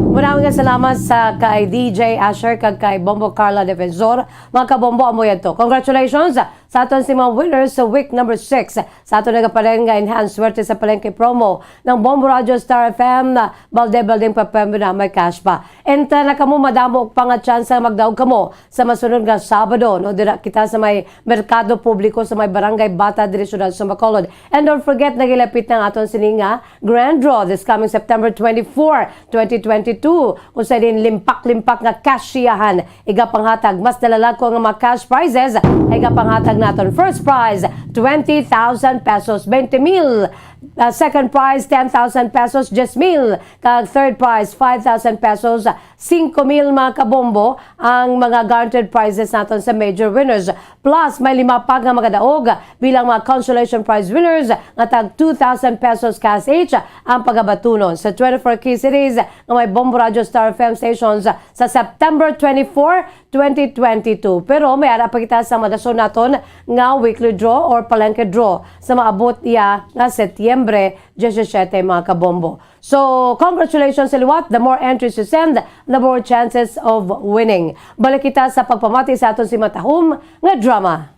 Maraming nga salamat sa kay D J Asher kag kay Bombo Carla Defensor. Mga kabombo, amo yan to. Congratulations sa aton si mga winners sa week number six sa aton nagapaling nga enhanced swerte sa palengke promo ng Bombo Radio Star F M. Balde-baldeng papremyo na may cash pa. Enta na kamo, madamo pa nga tsansa nga magdaog kamo sa masunod nga Sabado, no? Dira kita sa may merkado publiko sa may Barangay Bata diri sa Siyudad sa Bacolod. And don't forget, nagilapit na ang aton sini nga Grand Draw this coming September twenty-four, twenty twenty-two, kung sa din limpak-limpak nga kasyahan igapanghatag. Mas nalalagko nga mga cash prizes ay igapanghatag naton. First prize, twenty thousand pesos, twenty mil. Uh, second prize, ten thousand pesos, diyes mil. Kag third prize, five thousand pesos, singko mil, mga kabombo, ang mga guaranteed prizes naton sa major winners. Plus, may lima pa nga magadaog bilang mga consolation prize winners nga tag two thousand pesos cash each ang pagabatunon sa twenty-four key cities nga may Bombo Radio Star F M stations sa September twenty-four, twenty twenty-two. Pero may ara pa kita sa madason naton nga weekly draw or palengke draw sa maabot iya nga Setyembre diyesisiyete, mga kabombo. So, congratulations sa liwat. The more entries you send, the more chances of winning. Balik kita sa pagpamati sa aton si Matahom nga drama.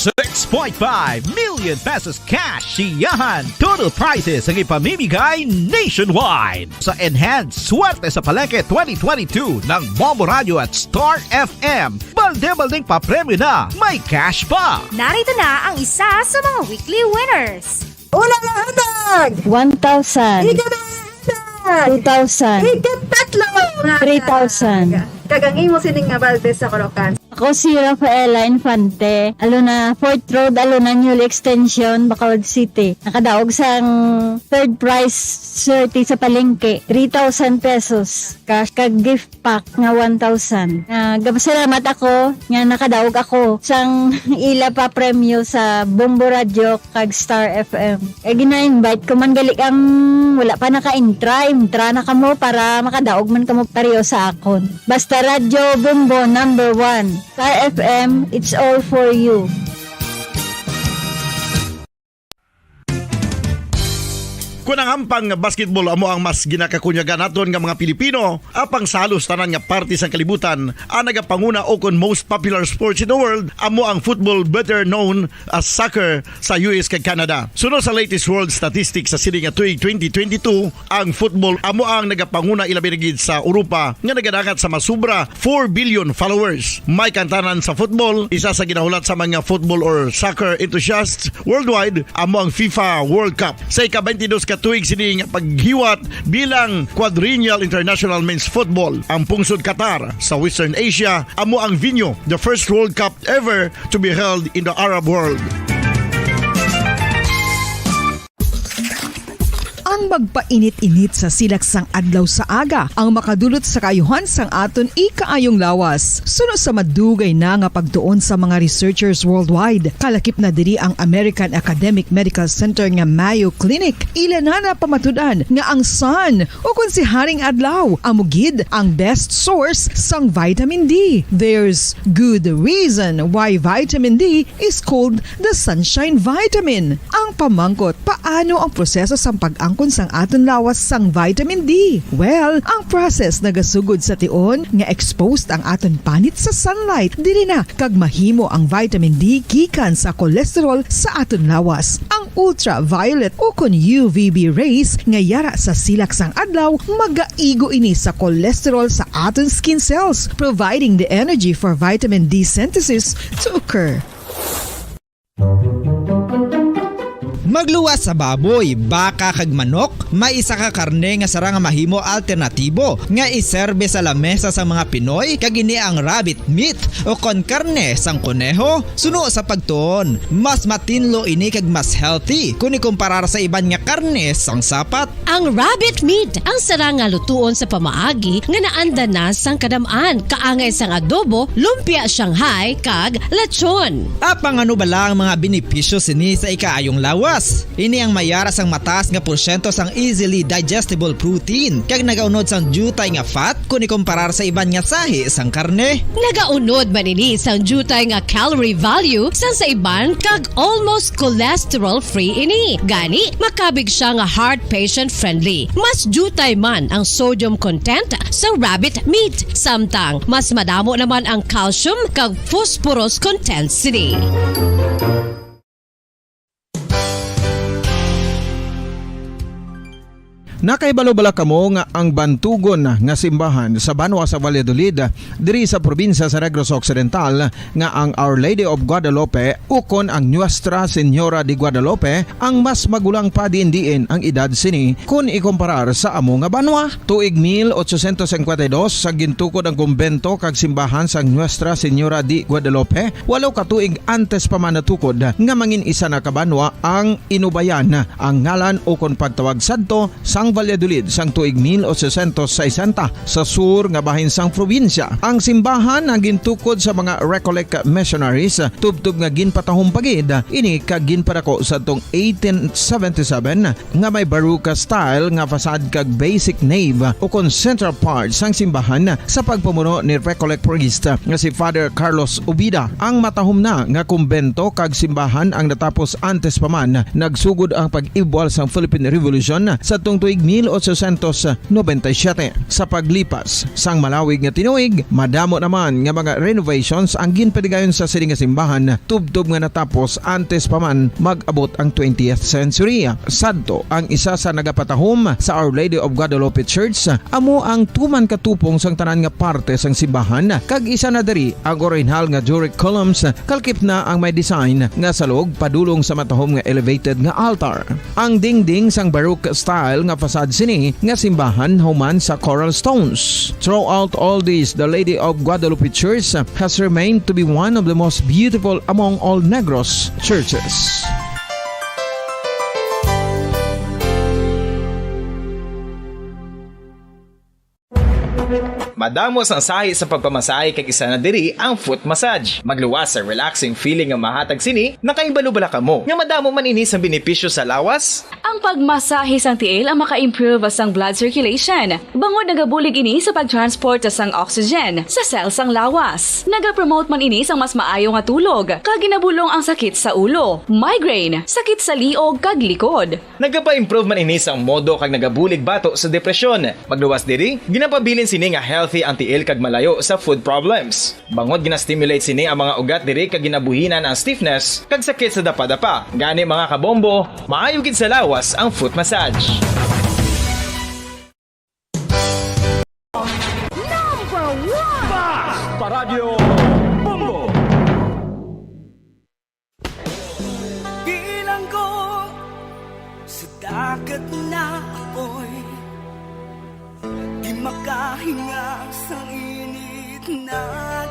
Six point five million pesos cash siyahan. Total prizes ang ipamimigay nationwide. Sa Enhanced Swerte sa Palengke twenty twenty-two ng Bombo Radio at Star F M, balde-baldeng papremyo na, may cash pa. Narito na ang isa sa mga weekly winners. Una nga hatag! One thousand. Ikaduha nga hatag! Two thousand. Ikatatlo nga hatag! Three thousand. Kag ang imo sining nga balde sa Corocan. Ako si Rafaela Infante, Alona, Fourth Road, Alona, Newly Extension, Bacolod City. Nakadaog sang third prize, swerte sa palengke, three thousand pesos cash, kag gift pack nga one thousand. Ah, gapasalamat ako nga nakadaog ako sang ila pa premyo sa Bombo Radio kag Star F M. Eh, gina-invite ko man gali ang wala pa naka-intra, intra na kamo para makadaog man kamo pareho sa akon. Basta Radyo Bombo number one. Star F M, it's all for you. Kun ang ampang nga basketball amo ang mas ginakakunyagan naton nga mga Pilipino, apang sa halos tanan nga parte sang kalibutan, ang nagapanguna o kon most popular sports in the world amo ang football, better known as soccer, sa U S kag Canada. Suno sa latest world statistics sa sini nga tuig twenty twenty-two, ang football amo ang nagapanguna, ilabi na gid sa Europa, nga nagadangat sa masubra four billion followers. May kantanan sa football, isa sa ginahulat sa mga football or soccer enthusiasts worldwide amo ang FIFA World Cup. Sa ika-twenty-dos ka tuig sini nga paghiwat bilang Quadrennial International Men's Football, ang pungsod Qatar sa Western Asia amo ang venue, the first World Cup ever to be held in the Arab world. Ang magpainit-init sa silak sang adlaw sa aga ang makadulot sa kaayuhan sang aton ikaayong lawas. Suno sa madugay na nga pagtuon sa mga researchers worldwide, kalakip na diri ang American Academic Medical Center nga Mayo Clinic. Ila na napamatud-an nga ang sun, o kon si Haring Adlaw, amo gid ang best source sang vitamin D. There's good reason why vitamin D is called the sunshine vitamin. Ang pamangkot, paano ang proseso sang pag-angkon sang aton lawas sang vitamin D? Well, ang process nagasugod sa tion nga exposed ang aton panit sa sunlight. Diri na kag mahimo ang vitamin D gikan sa cholesterol sa aton lawas. Ang ultraviolet o kon U V B rays nga yara sa silak sang adlaw magaigo ini sa cholesterol sa aton skin cells, providing the energy for vitamin D synthesis to occur. Pagluwas sa baboy, baka kag manok, may isa ka karne nga sarang nga mahimo alternatibo nga iserbe sa lamesa sang mga Pinoy, kag ini ang rabbit meat, o kon karne sang koneho. Suno sa pagtuon, mas matinlo ini kag mas healthy kon ikumparar sa iban nga karne sang sapat. Ang rabbit meat ang sarang nga lutuon sa pamaagi nga naanda na sang kadam-an, kaangay sang adobo, lumpia Shanghai, kag lechon. Apang ano bala ang mga benepisyo sini sa ikaayong lawas? Ini ang may ara sang mataas nga porsyento sang easily digestible protein, kag nagaunod sang diutay nga fat kon ikumparar sa iban nga sahi sang karne. Nagaunod man ini sang diutay nga calorie value sang sa iban, kag almost cholesterol-free ini. Gani, makabig sia nga heart patient-friendly. Mas diutay man ang sodium content sa rabbit meat, samtang mas madamo naman ang calcium kag phosphorus content sini. Nakahibalo bala kamo nga ang bantugon nga simbahan sa banwa sa Valladolid, diri sa probinsya sa Negros Occidental, nga ang Our Lady of Guadalupe ukon ang Nuestra Señora de Guadalupe ang mas magulang pa diin-diin ang edad sini kon ikumparar sa amo nga banwa? Tuig mil ochocientos cincuenta y dos, sa gintukod ang kumbento kag simbahan sang Nuestra Señora de Guadalupe, walo ka tuig antes pa man natukod nga mangin isa na ka banwa ang Inubayan, ang ngalan ukon pagtawag sadto sang Valladolid sang tuig mil ochocientos sesenta, sa sur nga bahin sang probinsya. Ang simbahan ang gintukod sa mga Recollect missionaries, tubtob nga ginpatahom pa gid ini kag ginpadako sadtong eighteen seventy-seven, nga may Baroque style nga facade kag basic nave ukon central part sang simbahan sa pagpamuno ni Recollect priest nga si Father Carlos Ubida. Ang matahom na nga kumbento kag simbahan ang natapos antes pa man nagsugod ang pag-ibwal sang Philippine Revolution sadtong tuig mil ochocientos noventa y siete. Sa paglipas sang malawig nga tinuig, madamo naman nga mga renovations ang ginpatigayon sa sini nga simbahan, tubtob nga natapos antes pa man mag-abot ang twentieth century. Sadto, ang isa sa nagapatahom sa Our Lady of Guadalupe Church amo ang tuman katupong sang tanan nga parte sang simbahan, kag isa na diri ang orihinal nga Doric columns, kalkip na ang may design nga salog padulong sa matahom nga elevated nga altar. Ang dingding sang Baroque style nga facade sini nga simbahan human sa coral stones. Throughout all this, the Lady of Guadalupe Church has remained to be one of the most beautiful among all Negros churches. Madamo sang sahi sa pagpamasahe, kag isa na diri ang foot massage. Magluwas sa relaxing feeling nga mahatag sini. Nakahibalo bala kamo nga madamo man ini sa benepisyo sa lawas? Ang pagmasahe sang tiil ang maka-improve sang blood circulation, bangod nagabulig ini sa pag-transport sang oxygen sa cell sang lawas. Nagapromote man ini sang mas maayo nga tulog, kag ginabulong ang sakit sa ulo, migraine, sakit sa liog, kag likod. Nagapa-improve man ini sang modo kag nagabulig bato sa depresyon. Magluwas diri, ginapabilin sini nga healthy ang tiil kag malayo sa foot problems. Bangod gina-stimulate sini ang mga ugat diri kag ginabuhinan ang stiffness kag sakit sa dapadapa. Gani, mga kabombo, maayo gid sa lawas ang foot massage. Number one! Basta Radyo Bombo! Bilanggo sa dagat na apoy, di makahinga sa init na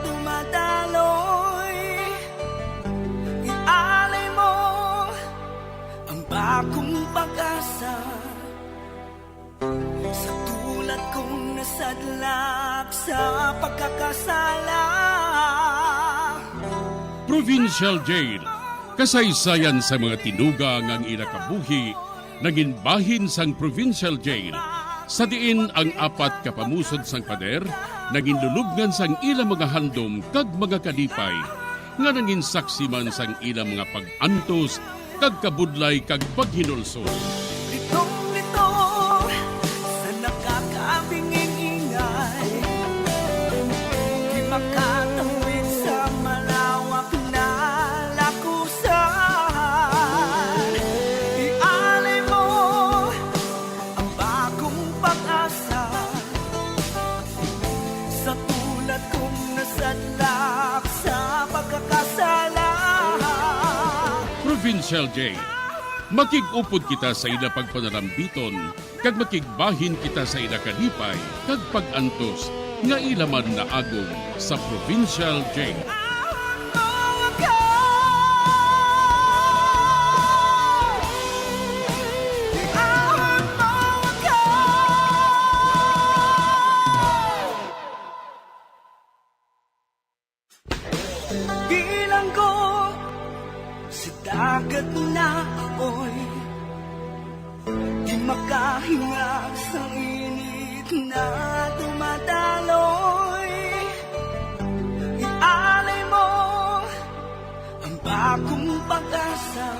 dumadaloy. Ialay mo ang bagong pag-asa sa tulad kong nasadlak sa pagkakasala. Provincial Jail, kasaysayan sa mga tinuga nga ang ila kabuhi nangin bahin sang Provincial Jail, sa diin ang apat ka pamusod sang pader nangin lulubngan sang ila mga handom kag mga kalipay, nga nangin saksi man sang ila mga pag-antos kag kabudlay kag paghinulsol. Litong-lito sa nakakabinging ingay, di makatawid sa malawak na lakusan. Ialay mo ang bagong pag-asa sa tulad kong nasadlak sa pagkakasala. Provincial Jail. Makig-upod kita sa ila pagpanarambiton, kag makigbahin kita sa ila kalipay kag pag-antos nga ila man naagom sa Provincial Jail. Bilanggo sa dagat na apoy, di makahinga sa init na dumadaloy. Ialay mo ang bagong pag-asa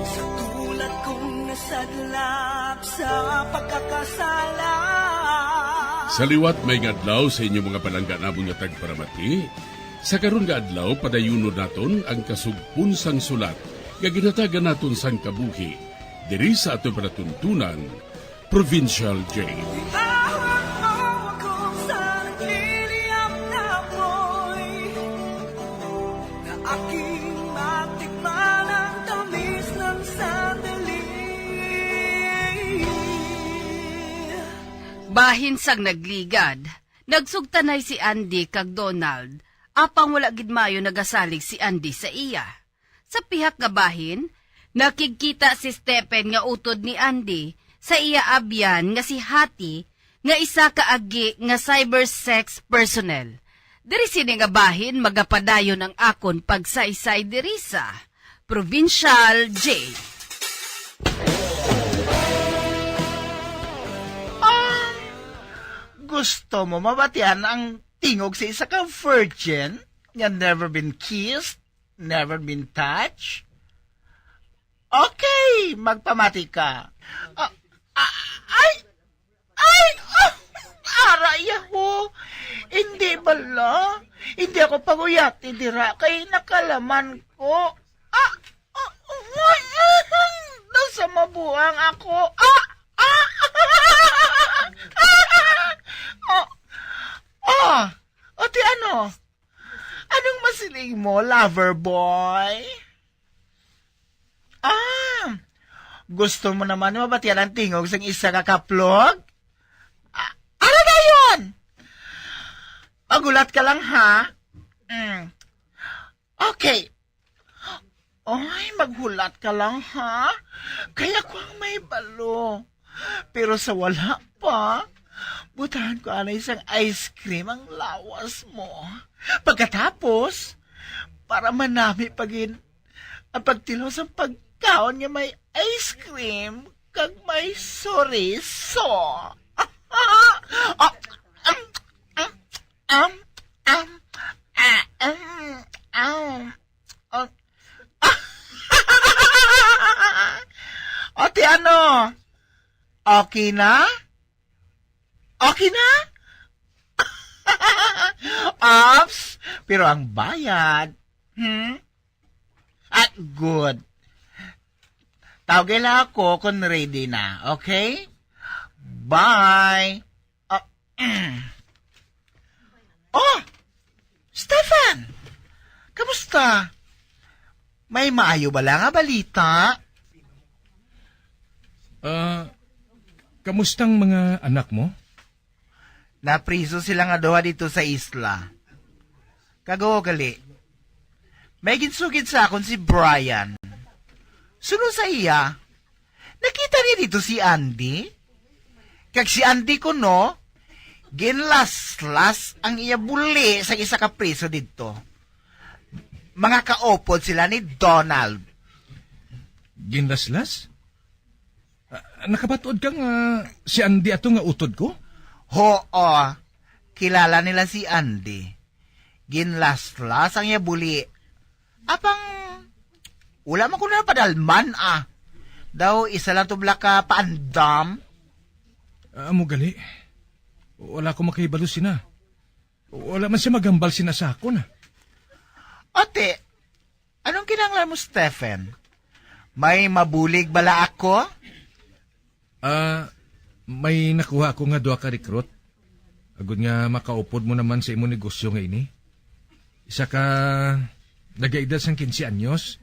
sa tulad kong nasadlak sa pagkakasala. Sa liwat, maayong adlaw sa inyo mga palangga namon nga tagparamati. Sa karon nga adlaw, padayunon naton ang kasugpon sang sulat nga ginhatagan naton sang kabuhi diri sa aton palatuntunan, Provincial Jail. Iahon mo ako sa nagliliyab na apoy, na aking matikman ang tamis ng sandali. Bahin sang nagligad, nagsugtanay si Andy kag Donald, apang wala gid maayo nagasalig si Andy sa iya. Sa pihak nga bahin, nakigkita si Stephen nga utod ni Andy sa iya abyan nga si Hattie, nga isa ka agi nga cyber sex personnel. Diri sini nga bahin magapadayon ang akon pagsaysay diri sa Provincial Jail. Ah, gusto mo mabatian ang tingog sa isa ka virgin nga never been kissed, never been touched? Okay, magpamati ka. Ah, ah, ay! Ay! Ah, aray ho! Hindi bala. Hindi ako paguyati dira kay nakalaman ko. Ah! Ah! Nasa mabuang ako. Ah! Ah! Ah! Ah! Ate, ano? Anong masiling mo, lover boy? Ah, gusto mo naman mabatian ang tingog sang isa ka kaplog? Ah, ano na yun? Magulat ka lang, ha? Mm. Okay. Ay, maghulat ka lang, ha? Kay ako ang may balo. Pero sa wala pa, butahan ko anay sang ice cream ang lawas mo. Pagkatapos, para manami pa gid ang pagtilaw sang pagkaon nga may ice cream kag may soriso. Ah, um, um, um, um, ah, um, um, um. Ate, ano? Okay na? Okay na? Ops, pero ang bayad. Hmm? Ah, good. Tawagay lang ako kung ready na, okay? Bye. Ah, oh, Stefan! Kamusta? May maayo bala nga balita? Ah, kamusta ang mga anak mo? Napriso sila nga duha dito sa isla. Kag, o, gali. May ginsugid sa akon si Brian. Suno sa iya, nakita niya dito si Andy. Kag si Andy kuno, ginlaslas ang iya buli sa isa ka priso didto. Mga kaupod sila ni Donald. Ginlaslas? Ah, nakabatuod ka nga si Andy ato nga utod ko? Hoo, kilala nila si Andy. Ginlaslas ang iya buli. Apang, wala man ko na padalman, ah. Daw isa lang to bala ka paandam. Ah, amo gali. Wala ko makahibalo sina. Wala man siya maghambal sina sa akon, ah. Ate, anong kinahanglan mo, Stephen? May mabulig bala ako? Ah, may nakuha ako nga duha ka recruit. Agod nga makaupod mo naman sa imo negosyo nga ini. Isa ka nagaedad sang quince anyos.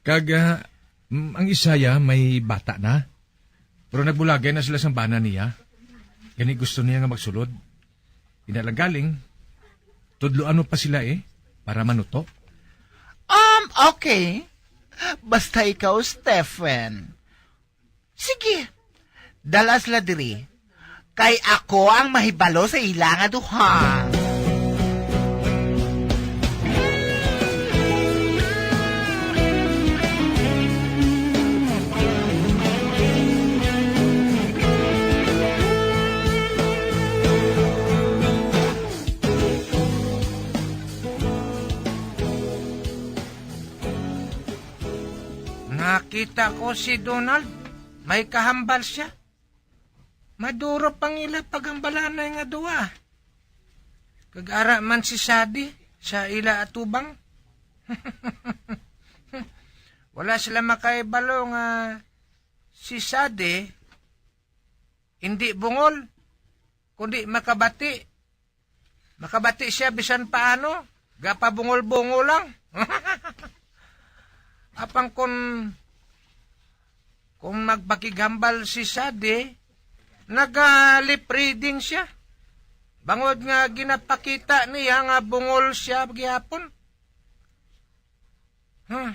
Kag, ah, mm, ang isa ya may bata na. Pero nagbulagay na sila sang bana niya. Gani gusto niya nga magsulod. Ina lang galing, tudloan mo pa sila, eh, para manuto. Um, okay. Basta ikaw, Stephen. Sige, dala sila diri. Kay ako ang mahibalo sa ila nga duha. Nakita ko si Donald. May kahambal siya. Maduro pang ila paghambalanay nga duwa. Kag ara man si Sadi sa ila atubang. Wala sila makahibalo nga si Sadi indi bungol, kundi makabati. Makabati siya bisan paano, gapabungol-bungol lang. Apang kun, kun magpakighambal si Sadi, naga-lip reading siya. Bangod nga ginapakita niya nga bungol siya gihapon. Huh.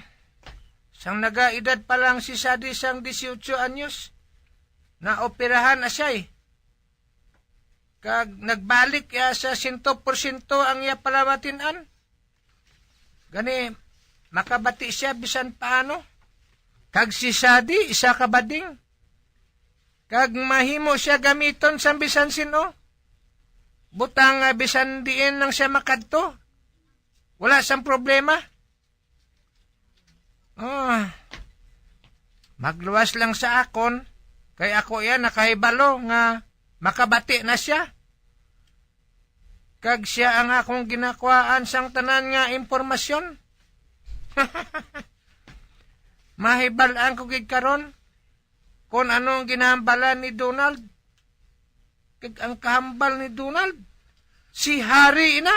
Sang nagaedad pa lang si Sadi sang dieciocho anyos, naoperahan na siya, eh. Kag nagbalik iya sa sento porsyento ang iya palamatian. Gani, makabati siya bisan paano. Kag si Sadi, isa ka bading. Kag mahimo siya gamiton sang bisan sin-o. Butang nga bisan diin lang siya makadto, wala sang problema. Ah, magluwas lang sa akon, kay ako iya nakahibalo nga makabati na siya. Kag siya ang akong ginakuhaan sang tanan nga impormasyon. Mahibal-an ko gid karon kon ano ang ginahambalan ni Donald. Kag ang kahambal ni Donald, si Harry ina.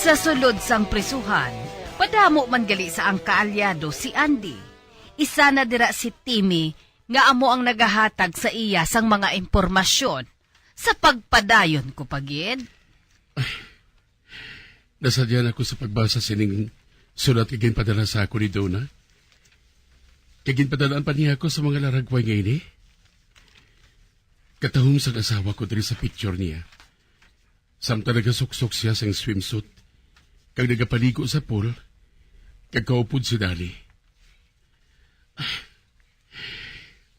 Sa sulod sang prisuhan, padamo man gali sa ang kaalyado si Andy. Isa na dira si Timmy nga amo ang nagahatag sa iya sang mga impormasyon. Sa pagpadayon ko pa gid. Nasadya na ako sa pagbasa sining sulat nga ginpadala sa ako ni Donna. Kag ginpadalaan pa niya ako sa mga laragway nga ini. Katahom sang asawa ko diri sa picture niya. Samtang nagasuksok siya sang swimsuit, kag nagapaligo sa pool, kag kaupod si Dali.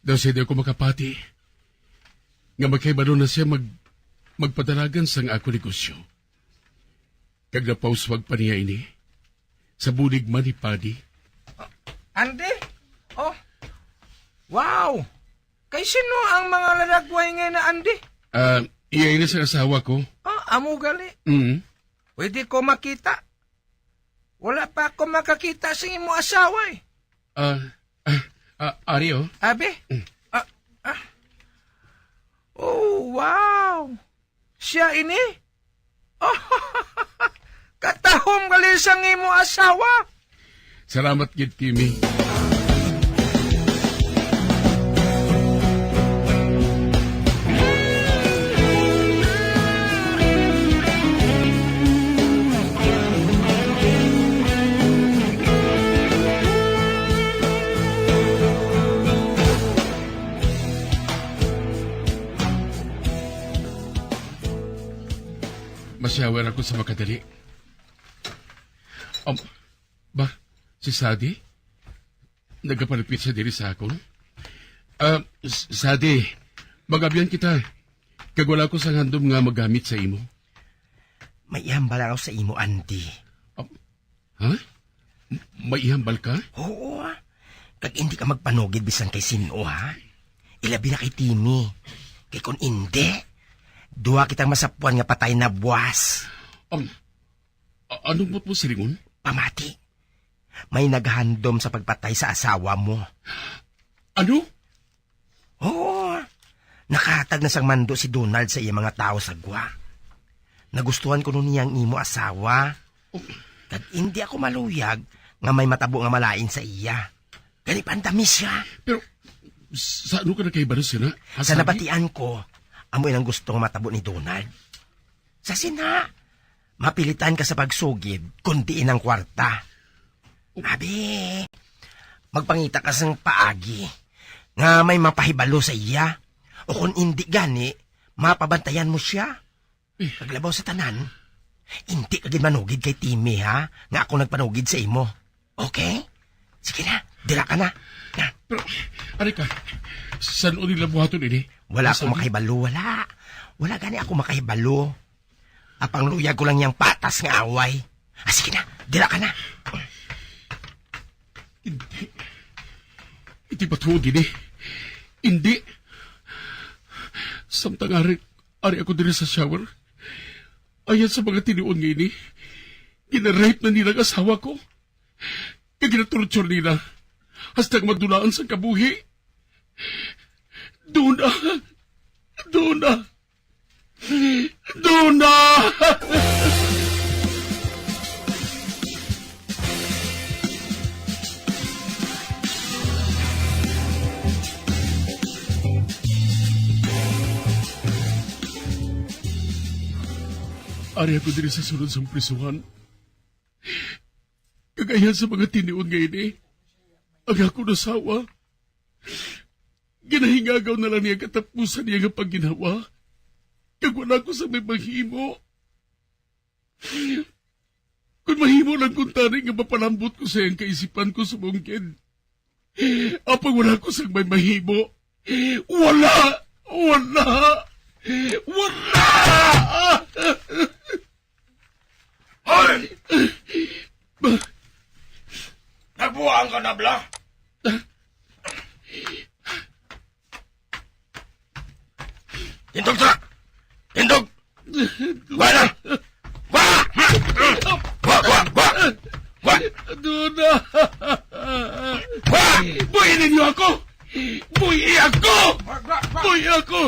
Daw siya di ako makapati, nga makahibalo na siya mag-, magpadalagan sang ako negosyo. Kag napauswag pa niya ini sa bulig man ni Padi. Andy? Oh. Wow! Kay sino ang mga laragway nga na, Andy? Ah, iya ini sa asawa ko. Ah, amo gali. Mm. Pwede ko makita? Wala pa ako makakita sa imo asawa eh. Ah, ah, ah, ari, oh. Abi? Mm. Ah, ah. Oh, wow. Siya ini? Katahom gali sang imo asawa. Salamat gid, Kimi. Masyawer ako sa makadali. Um, ba, si Sadi? Nagapalapit siya diri sa akon. Ah, S-, Sadi, mag-abyan kita. Kag wala ko sang handom nga magamit sa imo. May ihambal ako sa imo, Andy. Ah, ha? M-, may ihambal ka? Oo, ah. Kag hindi ka magpanugid bisan kay sin-o, ha? Ilabi na kay Timmy. Kay kon indi, duha kitang masapuan nga patay na buwas. Ang, a-, anong buot mo silingon? Pamati. may naghandom sa pagpatay sa asawa mo. Ano? Oo. Nakahatag na sang mando si Donald sa iya mga tawo sa gwa. Nagustuhan kuno niya ang imo asawa. Oh. Kag indi ako maluyag nga may matabo nga malain sa iya. Gani, pandami siya. Pero, sa ano ka nakahibalo, sina? Sa nabatian ko, amo inang gusto nga matabo ni Donald. Sa sina, mapilitan ka sa pagsugid, kundi inang kwarta. Abi, magpangita ka sang paagi nga may mapahibalo sa iya. O kung indi gani, mapabantayan mo siya. Eh. Paglabaw sa tanan, indi ka gid manugid kay Timmy, ha, nga ako nagpanugid sa imo. Okay? Sige na, dira ka na. Na. Pero, ari ka, san-o nila buhaton ini? Wala ako makahibalo, wala. Wala gani ako makahibalo. Apang luyag ko lang yang patas nga away. Ah, sige na, dira ka na. Hindi. Hindi pa tuod ini. Hindi. Samtang ari, ari ako diri sa shower. Ayan sa mga tinuon nga ini. Ginarape na nila ang asawa ko. Kag ginatorture nila hasta nga madulaan sang kabuhi. Duna! Duna! Duna! Ari ako diri sa sulod sang prisuhan. Kag ayan sa mga tinuon nga ini, ang akon asawa, ginahingagaw na lang niya katapusan niya nga pagginhawa, kag wala ko sa may mahimo. Kung mahimo lang kuntani nga mapalambot ko sa iyang kaisipan ko subong gid. Apang wala ko sang may mahimo. Wala! Wala! Wala! Hoy! Nagbuang ka na, bala? Tindog, tra! Tindog! Wa na! Wa! Wa, wa, wa! Wa! Duna! Wa! Buhi ninyo ako! Buhi ako! Buhi ako!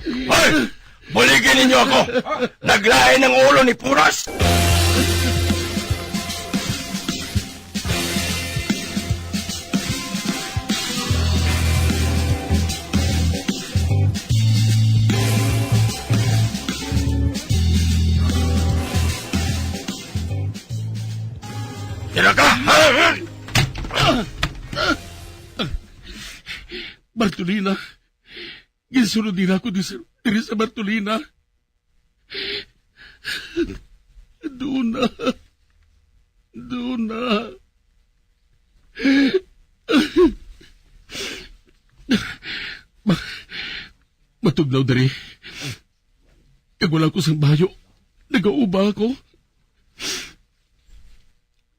Hoy! Buligi ninyo ako! Naglain ang ulo ni Puras! Dira ka! Bartolina! Ginsulod nila ako di sa, diri sa Bartolina. Duna. Duna. Ma-, matugnaw diri. Kag wala ko sang bayo. Nagauba ako.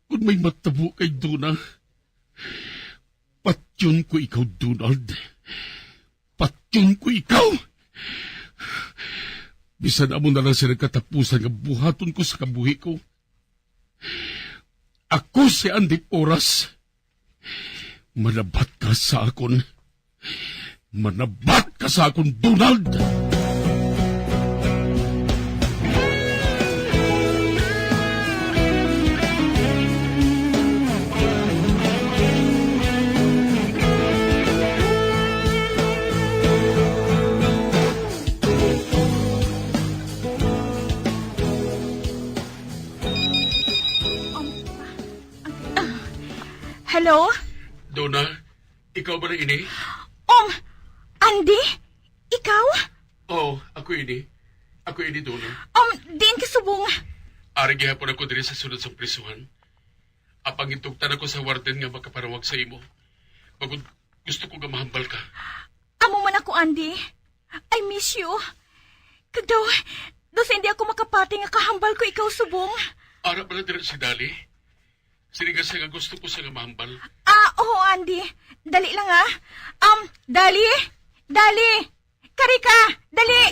Kung may matabo kay Duna, patyon ko ikaw, Donald. Patyon ko ikaw! Bisan amo na lang sila katapusan nga buhaton ko sa kabuhi ko. Ako si Andy Porras. Manabat ka sa akon. Manabat ka sa akon, Donald! Hello? Donna, ikaw ba na ini? Um, Andy? Ikaw? Oo, ako ini. Ako ini, Donna. Um, diin ka subong? Ari gihapon ako diri sa sulod sang prisuhan. Apang gintugtan ako sa warden nga makapanawag sa imo. Bangod gusto ko nga mahambal ka. Amo man ako, Andy. I miss you. Kag daw, daw sa hindi ako makapati nga kahambal ko ikaw subong. Ara bala dira si Dali? Sini nga siya nga gusto ko siya nga mahambal. Ah, oo, Andy. Dali lang, ah. Um, Dali? Dali! Kari ka! Dali!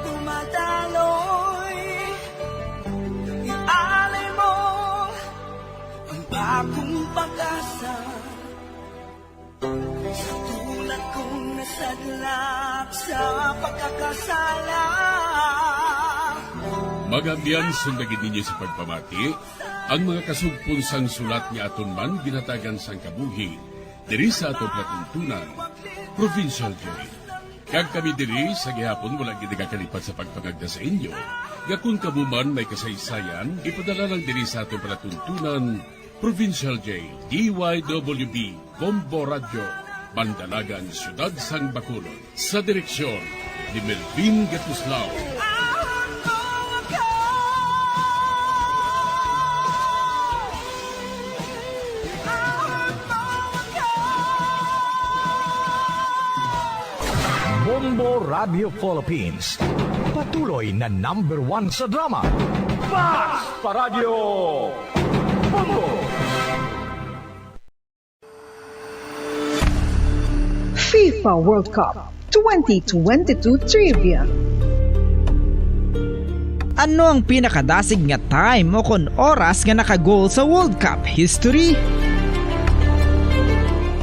Dumadaloy, ialay mo ang bagong pag-asa. Sa tulad kong nasadlak sa pagkakasala. Mga abyan, sundagin ninyo sa pagpamati ang mga kasugpon sang sulat nga aton man ginhatagan sang kabuhi diri sa aton palatuntunan, Provincial Joy. Kag kami diri sa gihapon wala gid nagakalipat sa pagpangagda sa inyo nga kon kamo man may kasaysayan, ipadala lang diri sa aton palatuntunan, Provincial J, D Y W B, Bombo Radyo, Bandalagan, Siyudad sang Bacolod. Sa direksyon ni Melvin Gatuslao. Bombo Radio Philippines, patuloy na number one sa drama. Fast Paradyo! Bombo! FIFA World Cup twenty twenty-two Trivia. Ano ang pinakadasig nga time o kon oras nga naka-goal sa World Cup history?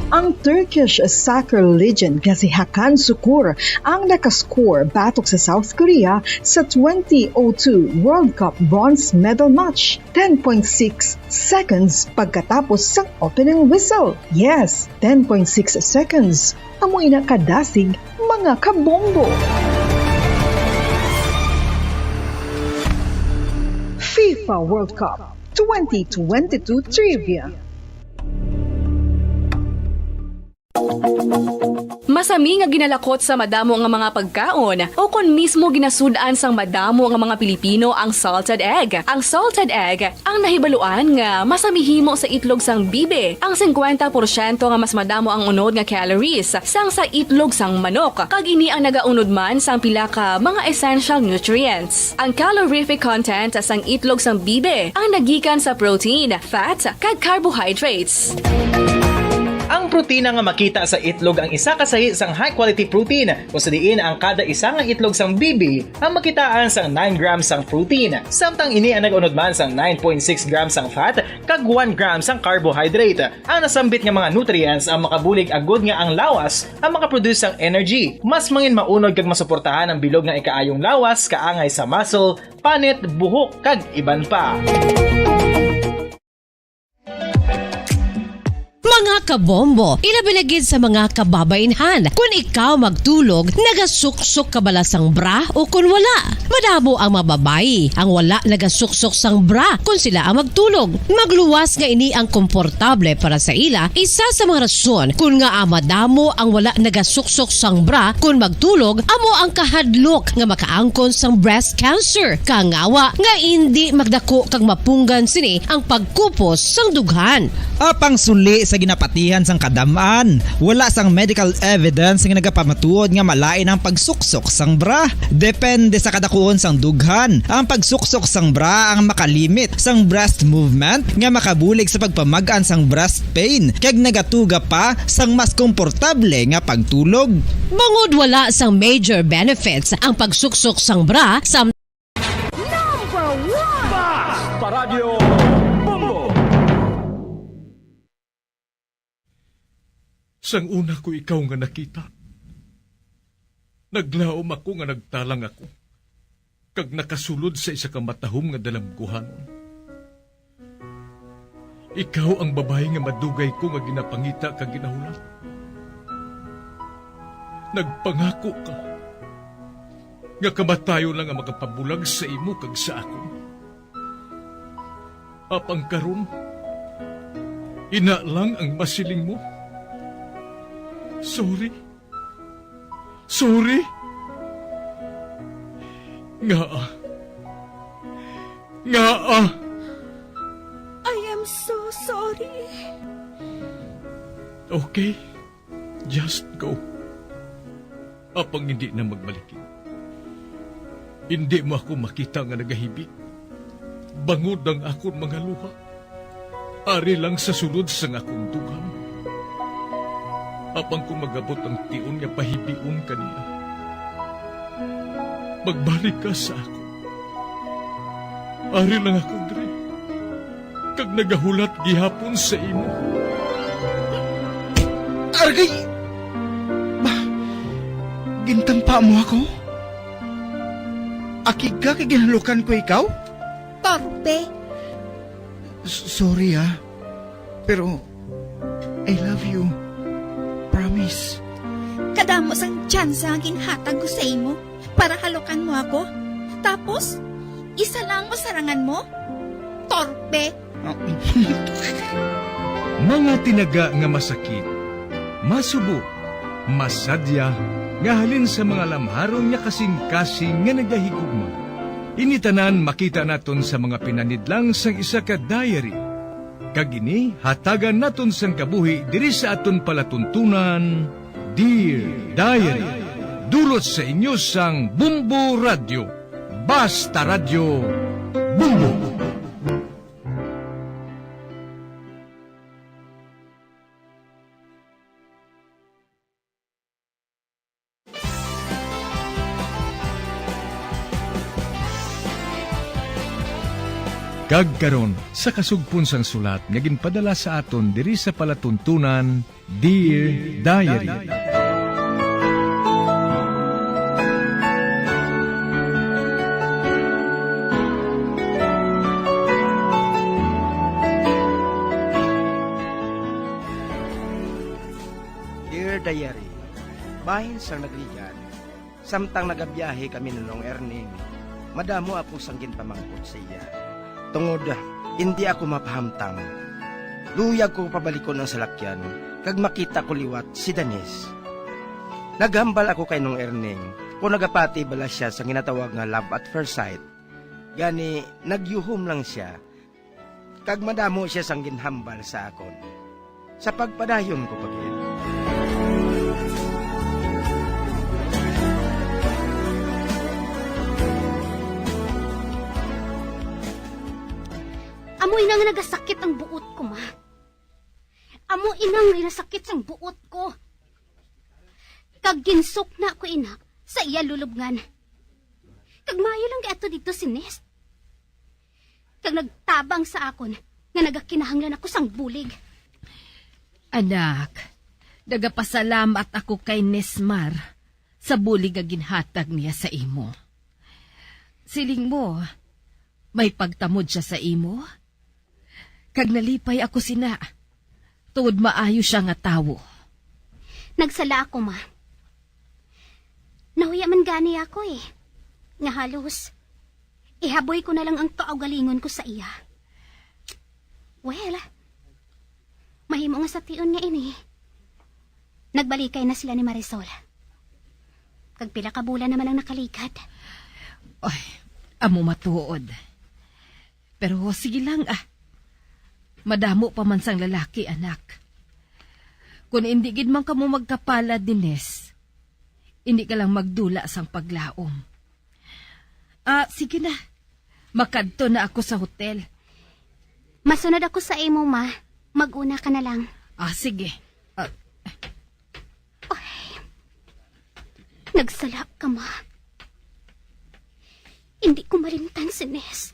Ang Turkish soccer legend nga si Hakan Sukur ang nakascore batok sa South Korea sa twenty oh two World Cup bronze medal match, ten point six seconds pagkatapos sang opening whistle. Yes, ten point six seconds. Amo ina kadasig, mga kabombo. FIFA World Cup twenty twenty-two Trivia. Masami nga ginalakot sa madamo nga mga pagkaon, o kon mismo ginasud-an sang madamo nga mga Pilipino ang salted egg. Ang salted egg ang nahibaluan nga masami himo sa itlog sang bibi. Ang singkwenta porsyento nga mas madamo ang unod nga calories sang sa itlog sang manok, kag ini ang nagaunod man sang pila ka mga essential nutrients. Ang calorific content sang itlog sang bibi ang nagikan sa protein, fat, kag carbohydrates. Ang protina nga makita sa itlog ang isa ka sahi sang high-quality protein, kung sa diin ang kada isa nga itlog sang bibi ang makitaan sang nine grams sang protein, samtang ini ang nag-unod man sang nine point six grams sang fat kag one gram sang carbohydrate. Ang nasambit nga mga nutrients ang makabulig agud nga ang lawas ang makaproduce sang energy, mas mangin maunod kag masuportahan ang bilog nga ikaayong lawas, kaangay sa muscle, panit, buhok, kag iban pa. Mga kabombo, ilabi na gid sa mga kababainhan. Kun ikaw magtulog, nagasuksok ka bala sang bra o kun wala? Madamo ang mga babayi ang wala nagasuksok sang bra kun sila ang magtulog. Magluwas nga ini ang komportable para sa ila, isa sa mga rason kun ngaa madamo ang wala nagasuksok sang bra kun magtulog, amo ang kahadlok nga makaangkon sang breast cancer, kangawa nga indi magdako kag mapunggan sini ang pagkupos sang dughan. Apang suli sa ginapatihan sang kadam-an, wala sang medical evidence nga nagapamatuod nga malain ang pagsuksok sang bra. Depende sa kadakuon sang dughan, ang pagsuksok sang bra ang makalimit sang breast movement nga makabulig sa pagpamag-an sang breast pain kag nagatuga pa sang mas komportable nga pagtulog. Bangod wala sang major benefits ang pagsuksok sang bra sa Number one! Fast Paradyo Bombo! Sang una ko ikaw nga nakita, naglaom ako nga nagtalang ako, kag nakasulod sa isa ka matahom nga dalamguhanon. Ikaw ang babayi nga madugay ko nga ginapangita kag ginahulat. Nagpangako ka nga kamatayon lang ang makapabulag sa imo kag sa akon. Apang karon, ina lang ang masiling mo. Sorry. Sorry. Ngaa? Ngaa? I am so sorry. Okay. Just go. Apang hindi na magbalik. Hindi mo ako makita nga nagahibi. Bangod ang akon mga luha. Ari lang sa sulod sang akon dughan. Apang kung magabot ang tion nga pahibion ka niya, Magbalik ka sa akon. Ari lang ako diri, kag nagahulat gihapon sa imo. Aragay! Ba, gintampa mo ako? Akig ka kay ginhalukan ko ikaw? Torpe. S-, sorry, ah. Pero I love you. Promise. Kadamo sang tsansa nga ginhatag ko sa imo para halukan mo ako. Tapos, isa lang ang masarangan mo? Torpe! Mga tinaga nga masakit, masubo, masadya, nga halin sa mga lamharon nga kasing-kasing nga nagahigugma. Ini tanan makita naton sa mga pinanidlang sang isa ka diary. Kag ini hatagan naton sang kabuhi diri sa aton palatuntunan, Dear Diary. Dulot sa inyo sang Bombo Radyo. Basta Radyo, Bombo! Kag karon, sa kasugpon sang sulat nga ginpadala sa aton diri sa palatuntunan, Dear Diary. Dear Diary, bahin sang nagligad, samtang nagabiyahe kami ni Nong Erning, madamo ako sang ginpamangkot sa iya. Tungod indi ako mapahamtang, luyag ko pabalikon ang salakyan kag makita ko liwat si Danis. Naghambal ako kay Nong Erning kung nagapati bala siya sa ginatawag nga love at first sight. Gani, nagyuhom lang sia, kag madamo sia sang ginhambal sa akon. Sa pagpadayon ko pa gid. Amo ina nga nagasakit ang buot ko, ma. Amo ina nga ginasakit sang buot ko. Kag ginsukna ko ina sa iya lulubngan. Kag maayo lang gid ato didto si Nest. Kag nagtabang sa akon nga nagakinahanglan ako sang bulig. Anak, nagapasalamat ako kay Nesmar sa bulig nga ginhatag niya sa imo. Siling mo, may pagtamod sia sa imo? Kag nalipay ako sina, tungod maayo sia nga tawo. Nagsala ako, ma. Nahuya man gani ako, eh, nga halos ihaboy ko na lang ang kaugalingon ko sa iya. Well, mahimo nga sa tion nga ini, nagbalikay na sila ni Marisol. Kag pila ka bulan naman ang nakaligad. Ay, amo matuod. Pero sige lang, ah. Madamo pa man sang lalaki, anak. Kon indi gid man kamo magkapalad ni Nes, indi ka lang magdula sang paglaom. Ah, sige na. Makadto na ako sa hotel. Masunod ako sa imo, ma. Mag-una ka na lang. Ah, sige. Ah, Ay, nagsala ka, ma. Hindi ko malimtan si Nes.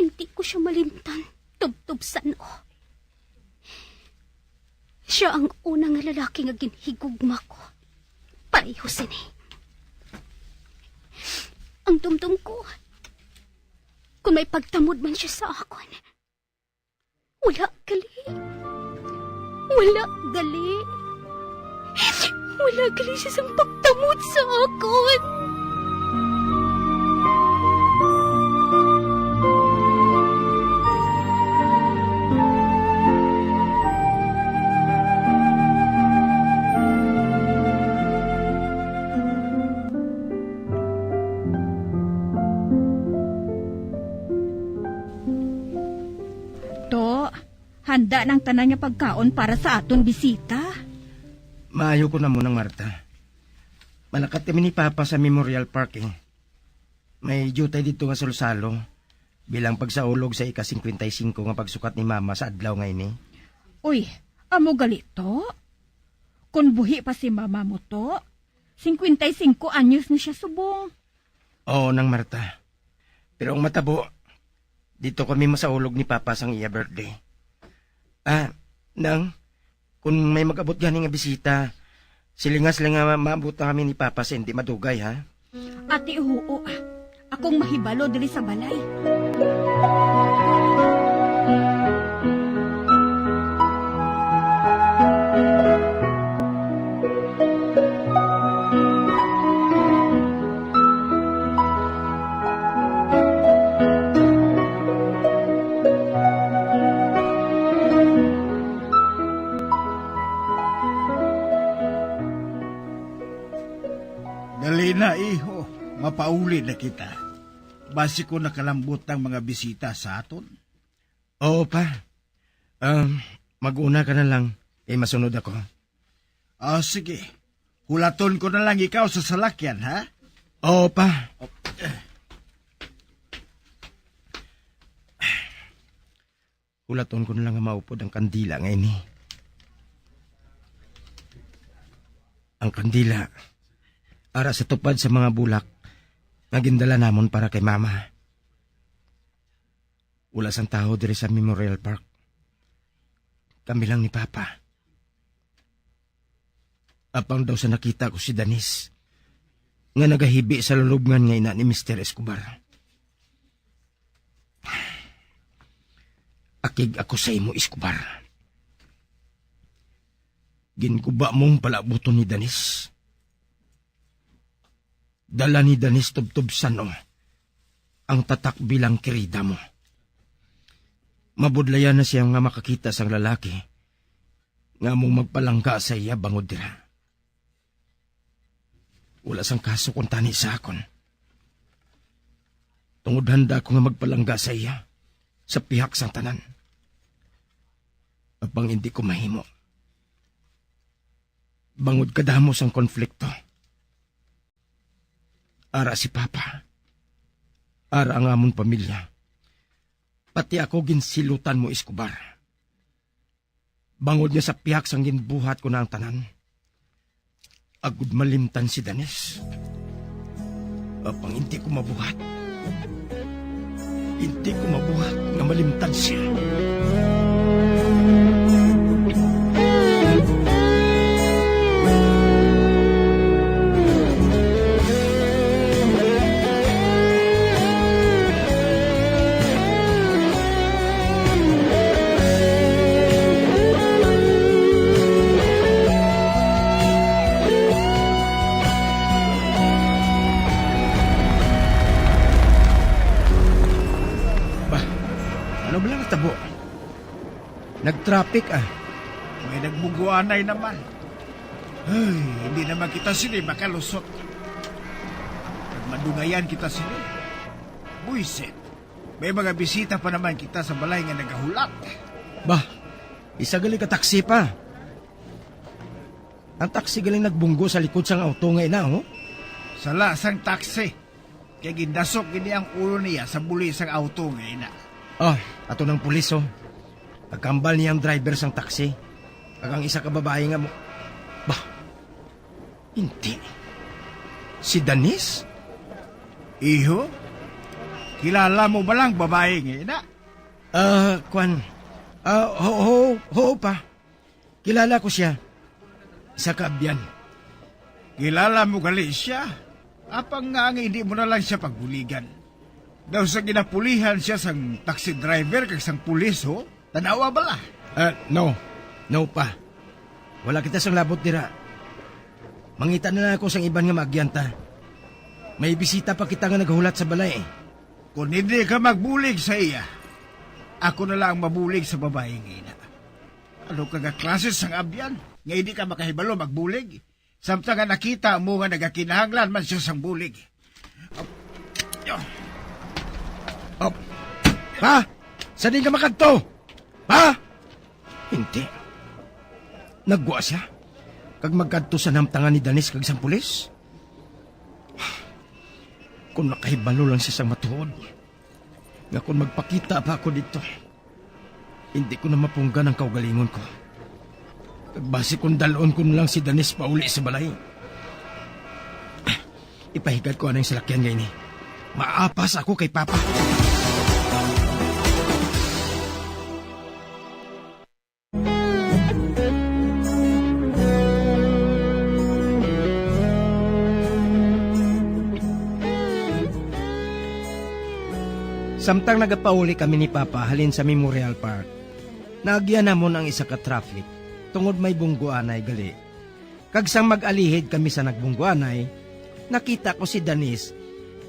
Hindi ko siya malimtan, tubtob sa ano. Siya ang una nga lalaki nga ginhigugma ko. Pareho sini. Ang dumdum ko, kung may pagtamod man siya sa akon, wala gali. Wala gali. Wala gali siya sang pagtamod sa akon. To, handa na ang tanan nga pagkaon para sa aton bisita. Maayo ko na mo nang, Marta. Malakat kami ni Papa sa Memorial Park, eh. May diutay didto nga salo-salo bilang pagsaulog sa ika-singkwenta y singko nga pagsukat ni Mama sa adlaw nga ini. Uy, amo gali to? Kon buhi pa si Mama mo to, Singkwenta y singko anyos na sia subong. Oo, Nang Marta. Pero ang matabo, dito kami masaulog ni Papa sang iya birthday. Ah, Nang, kung may mag-abot gani nga bisita, silingas lang nga ma-, maabot na kami ni Papa sa hindi madugay, ha? Ati, huo, ah. Akong mahibalo diri sa balay. Dali na, iho. Mapauli na kita. Basi ko nakalambot ang mga bisita sa aton. Oo, pa. Um, mag-una ka na lang, kay masunod ako. Ah, sige. Hulaton ko na lang ikaw sa salakyan, ha? Oo, pa. Hulaton ko na lang nga maupod ang kandila nga ini. Ang kandila, ara sa tupad sa mga bulak nga gindala namon para kay Mama. Wala sang tawo diri sa Memorial Park. Kami lang ni Papa. Apang daw sa nakita ko si Danis, nga nagahibi sa lulubngan nga ina ni Mister Escobar. Akig ako sa imo, Escobar. Ginguba mong palabuton ni Danis. Dala ni Danis tubtob sano ang tatak bilang kirida mo. Mabudlayan na siya nga makakita sang lalaki nga among magpalangga sa iya bangod dira. Wala sang kaso kuntani sa akon, tungod handa ako nga magpalangga sa iya sa pihak sang tanan. Apang hindi ko mahimo, bangod kadamo sang konflikto. Ara si Papa, ara ang amon pamilya, pati ako ginsilutan mo, Escobar. Bangod nga sa pihak sang ginbuhat ko na ang tanan, agud malimtan si Danis. Apang hindi ko mabuhat. Hindi ko mabuhat nga malimtan siya. Ba, ano ba lang natabo? Nag-traffic, ah. May nagbuguanay naman. Ay, hindi naman kita sini makalusot. Nagmadungayan kita sini. Buisit. May mga bisita pa naman kita sa balay nga nagahulat. Bah, isa gali ka taksi pa. Ang taksi galing nagbunggo sa likod sang auto nga ina, oh. Sala sang taksi. Kay gindasok gini ang ulo niya sa buli sang auto nga ina. Oh, ato nang pulis, oh. Nagkambal niya ang driver sang taksi. Kag ang isa ka babae nga mo-, bah, hindi. Si Danis? Iho? Kilala mo ba lang babae nga ina? Ah, kwan. Ah, ho, ho, ho, pa. Kilala ko siya. Isa ka abyan. Kilala mo gali siya? Apang nga ang hindi mo na lang siya pagbuligan. Daw sa ginapulihan siya sang taxi driver kag sang pulis, ho? Tanawa bala? Ah, no. No, pa. Wala kita sang labot dira. Mangita na lang ako sang iban nga maagyanta. May bisita pa kita nga naghulat sa balay, eh. Kung hindi ka magbulig sa iya, ako na lang ang mabulig sa babae nga ina. Ano ka nga klase sang abyan nga hindi ka makahibalo magbulig? Samtang nga nakita mo nga nagakinahanglan man siya sang bulig. Up. Up. Ha? Sa din ka makadto? Ha? Hindi. Nagwa siya. Kag magkadto sa namtangan ni Danis kag sang pulis. Kung nakahibalo lang siya sang matuod, nga kung magpakita pa ako dito, hindi ko na mapunggan ang kaugalingon ko. Kag basi kung dalon ko na lang si Danis pauli sa balay, Ipahigad ko anang salakyan nga ini. Maapas ako kay Papa. Samtang nagapauli kami ni Papa halin sa Memorial Park, naagyan namon ang isa ka traffic tungod may bunggoanay gali. Kag sang mag-alihid kami sa nagbunggoanay, nakita ko si Danis.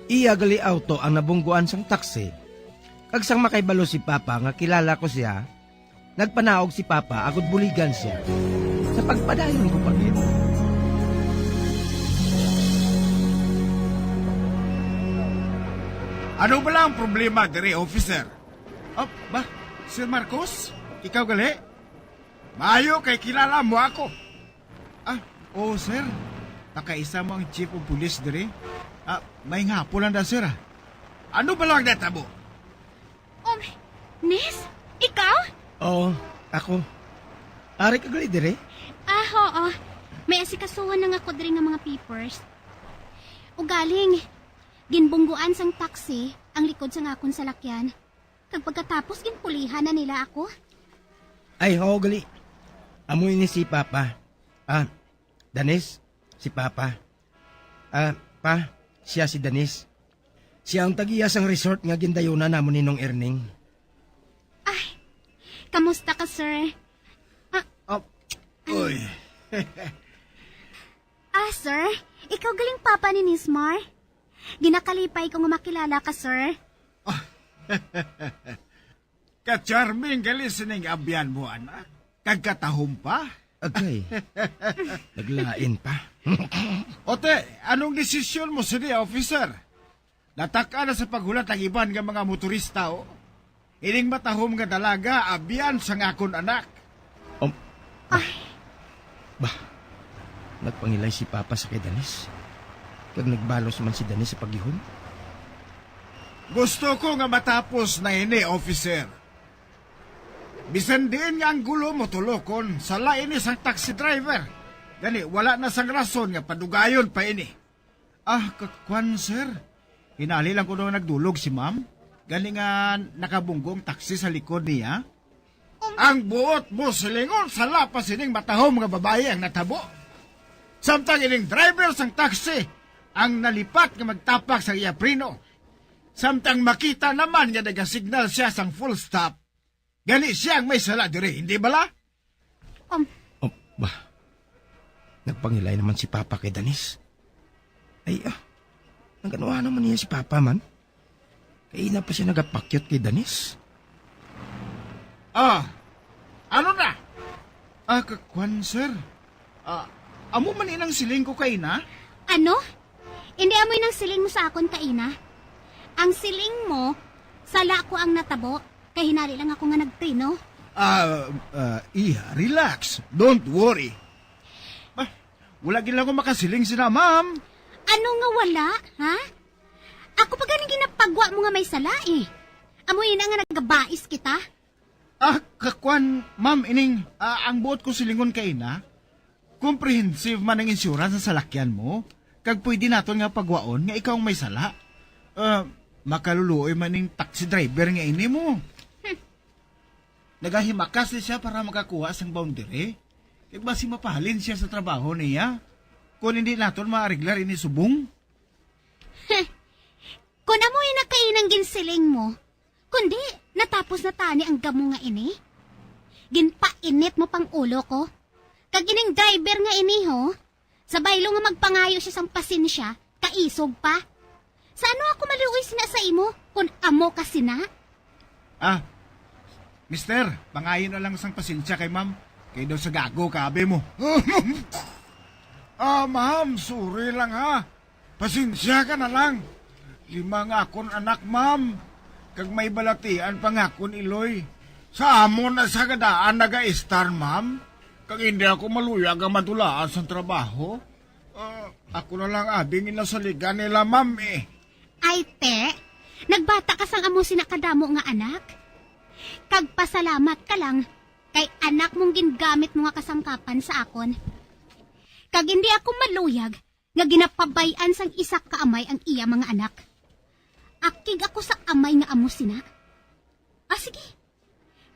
Iya gali auto ang nabunggoan sang taxi. Kag sang makahibalo si Papa nga kilala ko sia, nagpanaog si Papa agod buligan sia. Sa pagpadayon ko pa gid. Ano bala ang problema diri, officer? Oh, ba, Sir Marcos? Ikaw gali? Maayo kay kilala mo ako. Ah, oo, sir. Nakaisa mo ang chief of police diri. Ah, may nga po lang da, sir, ah. Ano ba lang natabo? Um, Miss? Ikaw? Oo, ako. Ari ka gali dire? Ah, oo. May asikasuhan lang ako diri nga mga papers. Ugaling, ginbungguan sang taxi ang likod sang akon salakyan. Kag pagkatapos, ginpulihan na nila ako. Ay, oo, gali. Amo ini si Papa. Ah, Danis, si Papa. Ah, Pa, siya si Danis. Siya ang tag-iya sang resort nga gindayunan namon ni Nong Erning. Ay, kamusta ka, sir? Ah, Oh, uy. Ah, sir, ikaw galing papa ni Nismar? Ginakalipay ko nga makilala ka, sir. Ka-charming gali sining abyan mo, anak. Kag katahom pa. Agay. Naglain pa. Ote, anong desisyon mo sini, officer? Natak-a na sa paghulat ang iban nga mga motorista, oh. Ining matahom nga dalaga, abyan sang akon anak. Um, Ay. Bah, nagpangilay si Papa sa kay Danis. Kag nagbalos man si Danis sa paghihom. Gusto ko nga matapos na ini, officer. Bisan diin nga anggulo mo tulokon, sala ini sang taxi driver. Gani, wala na sang rason nga padugayon pa ini. Ah, kakwan, sir. Hinali lang ko daw nagdulog si ma'am. Gani nga nakabunggo ang taxi sa likod niya. Ang buot mo silingon, sala pa sining matahom nga babayi ang natabo. Samtang ining driver sang taxi ang nalipat nga magtapak sa iya preno. Samtang makita naman nga nagasignal siya sang full stop. Gani siya ang may sala diri, hindi bala? Um. Oh, bah. Nagpangilay naman si Papa kay Danis. Ay, ah. Naganuha naman niya si Papa man. Kaina pa siya nagapakyot kay Danis. Ah, ano na? Ah, kakwan, sir. Ah, amo man inang siling ko kaina? Ano? Hindi amo inang siling mo sa akon kaina? Ang siling mo, sala ko ang natabo, kay hinali lang ako nga nagpreno. Ah, ah, Iya, relax. Don't worry. Bah, wala gid lang ko makasiling sina, ma'am. Ano nga wala, ha? Ako pa gani ginapagwa mo nga may sala, eh. Amo ina nga nagabais kita? Ah, kakwan, ma'am, ining, ah, ang buot ko silingon kaina, comprehensive man ang insurance sa salakyan mo, kag pwede naton nga pagwaon nga ikaw ang may sala. Ah, makaluluoy man ning taxi driver nga ini mo. Hmm. Nagahimakas ni siya para makakuha sang boundary. Kag basi mapahalin siya sa trabaho niya, kung hindi naton maareglar ini subong. Heh. Kon amo ina kainang ginsiling mo, kundi natapos na tani ang gamo nga ini. Ginpainit mo pang ulo ko. Kag ining driver nga ini, ho, sa baylo nga magpangayo siya sang pasensya, kaisog pa. Sa ano ako maluoy sina sa imo, kon amo ka sina? Ah, mister, pangayo na lang sang pasensya kay ma'am. Kay daw sa gago ka, abi mo. Ah, ma'am, sorry lang ha. Pasensya ka na lang. Lima nga akon anak, ma'am. Kag may balatian pa nga akon iloy. Sa amon na sa gadaan naga-estar, ma'am. Kag hindi ako maluyag ang madulaan sa trabaho. Ah, ako na lang abing inasaligan nila, ma'am, eh. Ay, te, nagbata ka sang amo sina kadamo nga anak. Kag pasalamat ka lang kay anak mong gingamit mo nga kasangkapan sa akon. Kag hindi ako maluyag nga ginapabay-an sang isa ka amay ang iya mga anak. Akig ako sa amay nga amo sina. Ah, sige.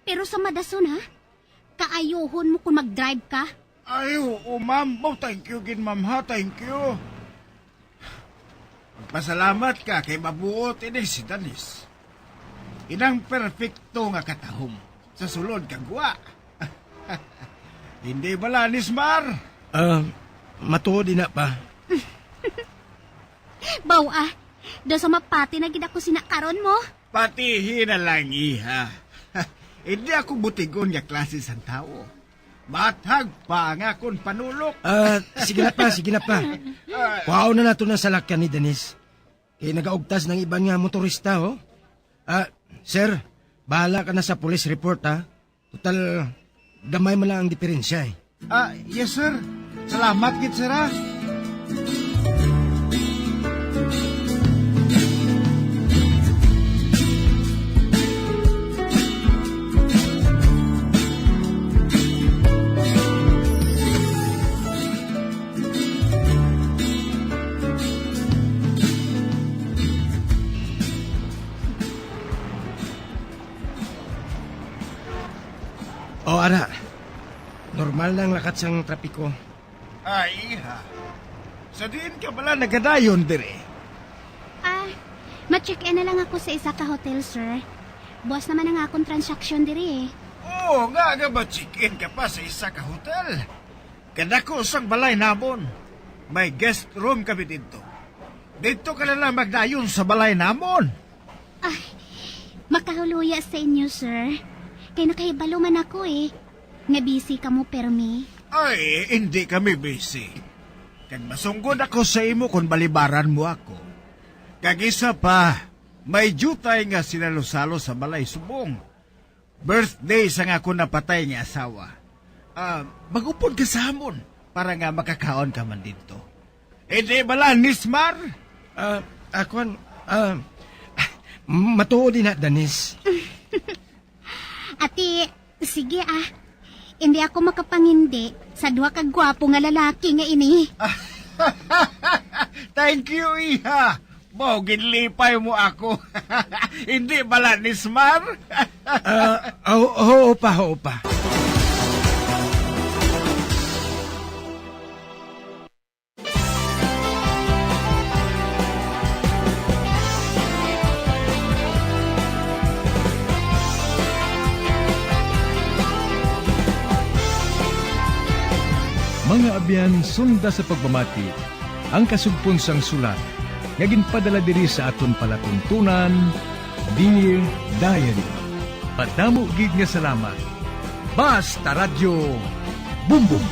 Pero sa madason, ha? Kaayuhon mo kung mag-drive ka. Ay, oo, ma'am. Oh, thank you gid, ma'am, ha? Thank you. Magpasalamat ka kay mabuot ini si Danis. Inang perfecto nga katahom sa sulod kag gwa. Hindi bala, Nismar? Ah, matuod ina pa. Baw, ah, daw sa mapati na gid ako sina karon mo. Patihi na lang, iha. Hindi ako butigon nga klase sang tawo. Bathag pa nga akon panulok. Ah, sige na pa, sige na pa. Ah. Kuhaon na nato na salakyan ni Denise. Kay nagaugtas ng iban nga motorista, oh. Ah, sir, bahala ka na sa police report, ha? Total, gamay man lang ang diferensya, eh. Ah, yes, sir. Salamat gid, sir, ha? O, ara. Normal na ang lakat sang trapiko. Ay, iha. Sa diin ka bala nagadayon diri? Ah, ma-check-in na lang ako sa isa ka hotel, sir. Buwas naman ang akong transaksyon diri, eh. Oo, nga, nga ma-check-in ka pa sa isa ka hotel. Kadako sang balay namon. May guest room kami didto. Didto ka na lang magdayon sa balay namon. Ay, makahuloya sa inyo, sir. Kay nakahibalo man ako, eh, nga busy kamo permi. Ay, hindi kami busy. Kag masunggod ako sa imo kon balibaran mo ako. Kag isa pa, may diutay nga sinalo-salo sa balay subong birthday sang akon napatay nga asawa. Ah, mag-upod ka sa amon para nga makakaon ka man didto. Hindi bala, Nismar? Ah, akon, ah, matuod ina, Danis. Ati, sige, ah. Hindi ako makapangindi sa duha ka gwapo nga lalaki nga ini. Thank you, iha. Mao, ginlipay mo ako. Hindi bala, Nismar? Ah, oo, oo pa, oo pa. Mga abyan, sunda sa pagpamati ang kasugpon sang sulat nga ginpadala diri sa aton palatuntunan, Dear Diary. Madamo gid nga salamat. Basta Radyo, Bumbong.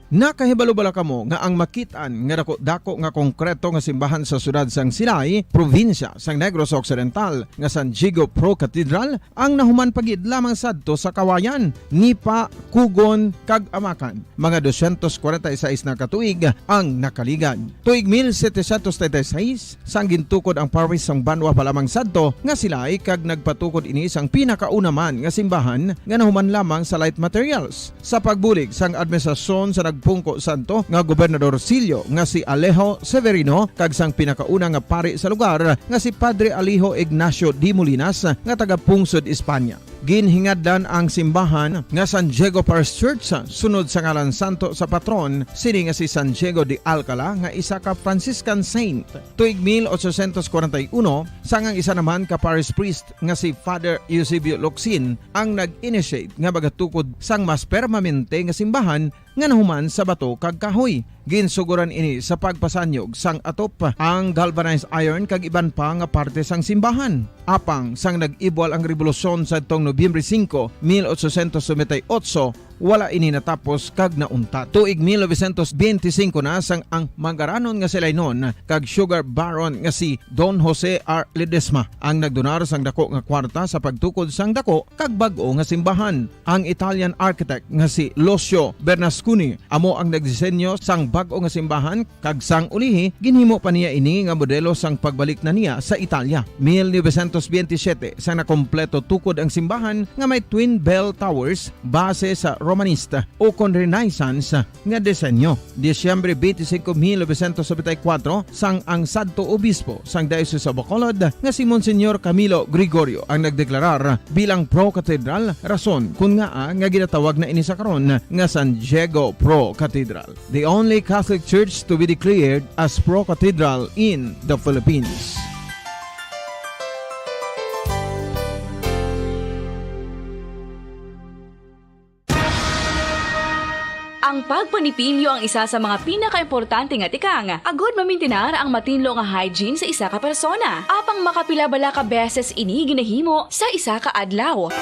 Nakahibalo bala kamo nga ang makit-an nga daku-daku nga konkreto nga simbahan sa siyudad sang Silay, probinsya sang Negros Occidental, nga San Diego Pro Cathedral ang nahuman pa gid lamang sadto sa Kawayan, Nipa, Cogon, kag Amacan? Mga dosyentos kwarenta y seis na ka tuig ang nakaligad. Tuig mil setecientos treinta y seis, sang gintukod ang parish sang banwa pa lamang sadto nga Silay, kag nagpatukod ini sang pinakauna man nga simbahan nga nahuman lamang sa light materials. Sa pagbulig sang administrasyon sa nagpungko sadto nga gobernadorcillo nga si Alejo Severino kag sang pinakauna nga pari sa lugar nga si Padre Alejo Ignacio de Molinas nga taga-pungsod Espanya. Ginhingadlan ang simbahan nga San Diego Parish Church sunod sa ngalan santo sa patron sini nga si San Diego de Alcala nga isa ka Franciscan saint. Tuig mil ochocientos kwarenta y uno, sang ang isa naman ka parish priest nga si Father Eusebio Locsin ang nag-initiate nga magatukod sang mas permanente nga simbahan nga nahuman sa bato kag kahoy. Ginsugoran ini sa pagpasanyog sang atop, ang galvanized iron kag iban pa nga parte sang simbahan. Apang sang nag-ibwal ang rebolusyon sadtong Nobyembre singko, mil ochocientos noventa y ocho, wala ini natapos kag nauntat. Tuig mil novecientos benti singko na sang ang mangaranon nga si Lainon kag sugar baron nga si Don Jose R. Ledesma ang nagdonar sang dako nga kwarta sa pagtukod sang dako kag bag-o nga simbahan. Ang Italian architect nga si Lucio Bernasconi amo ang nagdisenyo sang bag-o nga simbahan, kag sang ulihi, ginhimo pa niya ini nga modelo sang pagbalik na niya sa Italia. Mil novecientos benti siyete, sa nakompleto tukod ang simbahan nga may twin bell towers base sa Romanista ukon Renaissance nga disenyo. Disyembre twenty-five, mil novecientos noventa y cuatro, sang ang sadto obispo sang Diocese of Bacolod nga si Monsignor Camilo Gregorio ang nagdeklarar bilang pro-cathedral, rason kon ngaa nga ginatawag na ini sa karon nga San Diego Pro Cathedral, the only Catholic church to be declared as pro-cathedral in the Philippines. Ang pagpanipilyo ang isa sa mga pinakaimportante nga tikang agud mamintinar ang matinlo nga hygiene sa isa ka persona. Apang makapila bala ka beses ini ginahimo sa isa ka adlaw?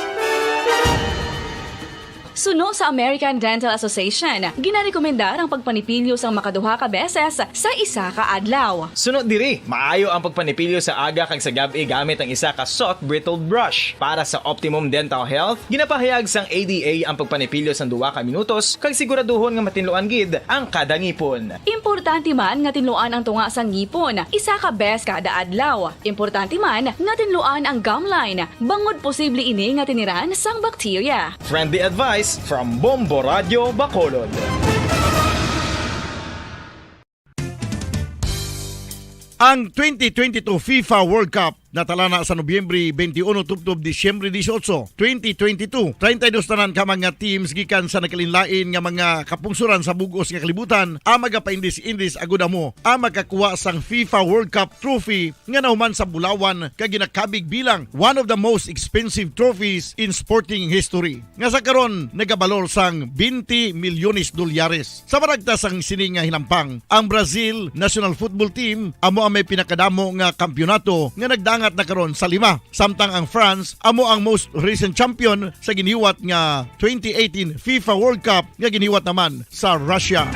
Suno sa American Dental Association, ginarekomendar ang pagpanipilyo sang makaduha ka beses sa isa ka adlaw. Suno diri, maayo ang pagpanipilyo sa aga kag sa gab-i gamit ang isa ka soft bristled brush. Para sa optimum dental health, ginapahayag sang A D A ang pagpanipilyo sang duha ka minutos kag siguraduhon nga matinluan gid ang kada ngipon. Importante man nga tinluan ang tunga sang ngipon isa ka bes kada adlaw. Importante man nga tinluan ang gum line, bangod posible ini nga tiniran sang bakterya. Friendly advice from Bombo Radio Bacolod. Ang twenty twenty-two FIFA World Cup natala na sa Nobyembre twenty-one tubtob Disyembre dieciocho, twenty twenty-two. Treinta y dos tanan ka mga teams gikan sa nagkalainlain nga mga kapungsoran sa bug-os nga kalibutan ang magapaindis-indis agud amo ang makakuha sang FIFA World Cup trophy nga nahuman sa bulawan kag ginakabig bilang one of the most expensive trophies in sporting history, nga sa karon nagabalor sang twenty milyones dolyares. Sa maragtas sang sini nga hinampang, ang Brazil national football team amo ang may pinakadamo nga kampiyonato nga nagdangat na karon sa lima, samtang ang France amo ang most recent champion sa giniwat nga twenty eighteen FIFA World Cup nga giniwat naman sa Russia.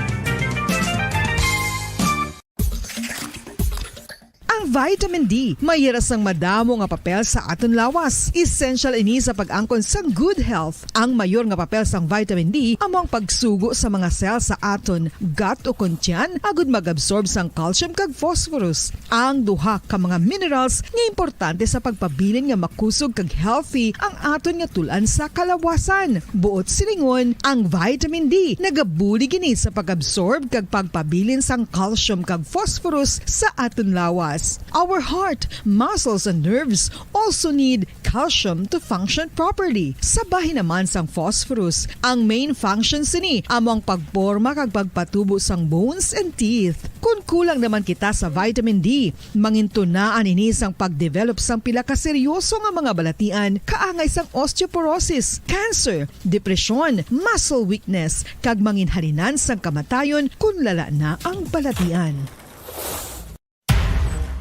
Ang vitamin D may hira sang madamo nga papel sa aton lawas. Essential ini sa pag-angkon sang good health. Ang mayor nga papel sang vitamin D amo ang pagsugo sa mga cell sa aton gut ukon tiyan agud mag-absorb sang calcium kag phosphorus, ang duha ka mga minerals nga importante sa pagpabilin nga makusog kag healthy ang aton nga tul-an sa kalawasan. Buot silingon, ang vitamin D nagabulig ini sa pag-absorb kag pagpabilin sang calcium kag phosphorus sa aton lawas. Our heart, muscles, and nerves also need calcium to function properly. Sa bahin naman sang phosphorus, ang main function sini amo ang pagporma kag pagpatubo sang bones and teeth. Kon kulang naman kita sa vitamin D, mangintunaan ini sang pag-develop sang pila ka seryoso nga mga balatian, kaangay sang osteoporosis, cancer, depresyon, muscle weakness, kag manginhalinan sang kamatayon kon lala na ang balatian.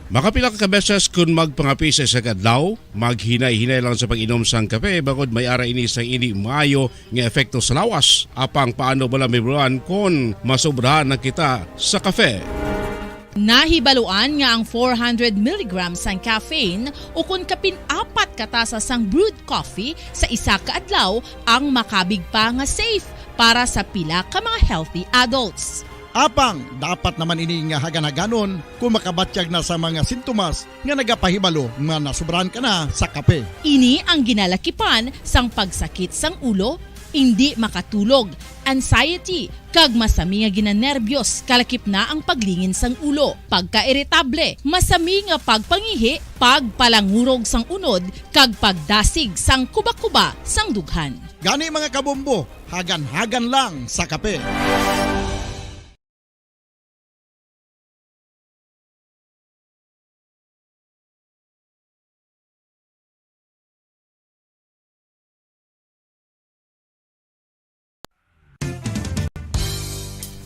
Makapila ka beses kon magpangapi sa isa ka adlaw, maghinay-hinay lang sa pag-inom sang kape, bangod may ara ini sang indi maayo nga epekto sa lawas. Apang paano bala mahibaluan kon masobrahan na kita sa kape? Nahibaluan nga ang four hundred milligrams sang caffeine ukon kapin apat ka tasa sang brewed coffee sa isa ka adlaw ang makabig pa nga safe para sa pila ka mga healthy adults. Apang dapat naman ini nga hagan-haganon kon makabatyag na sa mga sintomas nga nagapahibalo nga nasobrahan ka na sa kape. Ini ang ginalakipan sang pagsakit sang ulo, indi makatulog, anxiety, kag masami nga ginanerbyos, kalakip na ang paglingin sang ulo, pagkairitable, masami nga pagpangihi, pagpalangurog sang unod, kag pagdasig sang kubakuba sang dughan. Gani, mga kabombo, hagan-hagan lang sa kape.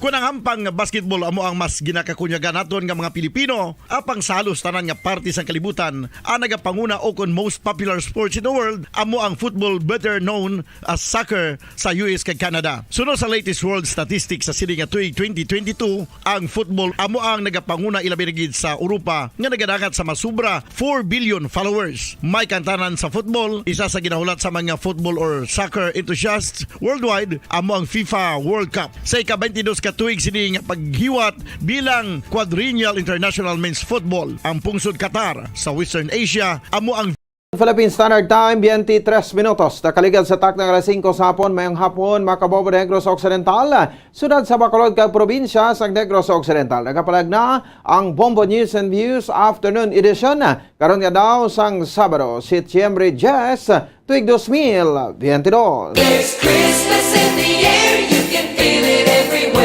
Kon ang hampang nga basketball amo ang mas ginakakunyagan naton nga mga Pilipino, apang sa halos tanan nga parte sang kalibutan, ang nagapanguna o kon most popular sports in the world amo ang football, better known as soccer, sa U S kag Canada. Suno sa latest world statistics sa sini nga tuig twenty twenty-two, ang football amo ang nagapanguna, ilabi na gid sa Europa, nga nagadangat sa masubra four billion followers. May kantanan sa football, isa sa ginahulat sa mga football or soccer enthusiasts worldwide amo ang FIFA World Cup. Sa ika-twenty-dos ka tuig sini nga paghiwat bilang Quadrennial International Men's Football, ang pungsod Qatar sa Western Asia amo ang Philippine Standard Time, twenty-tres minutos. Nakaligad sa takna nga alas singko sa hapon, mayong hapon, mga kabombo Negros Occidental, siyudad sa Bacolod kag probinsya sa Negros Occidental. Nagapahayag na ang Bombo News and Views Afternoon Edition, karon nga daw sang Sabado, Setyembre diyes, tuig dos mil biyente dos. There's Christmas in the air, you can feel it everywhere.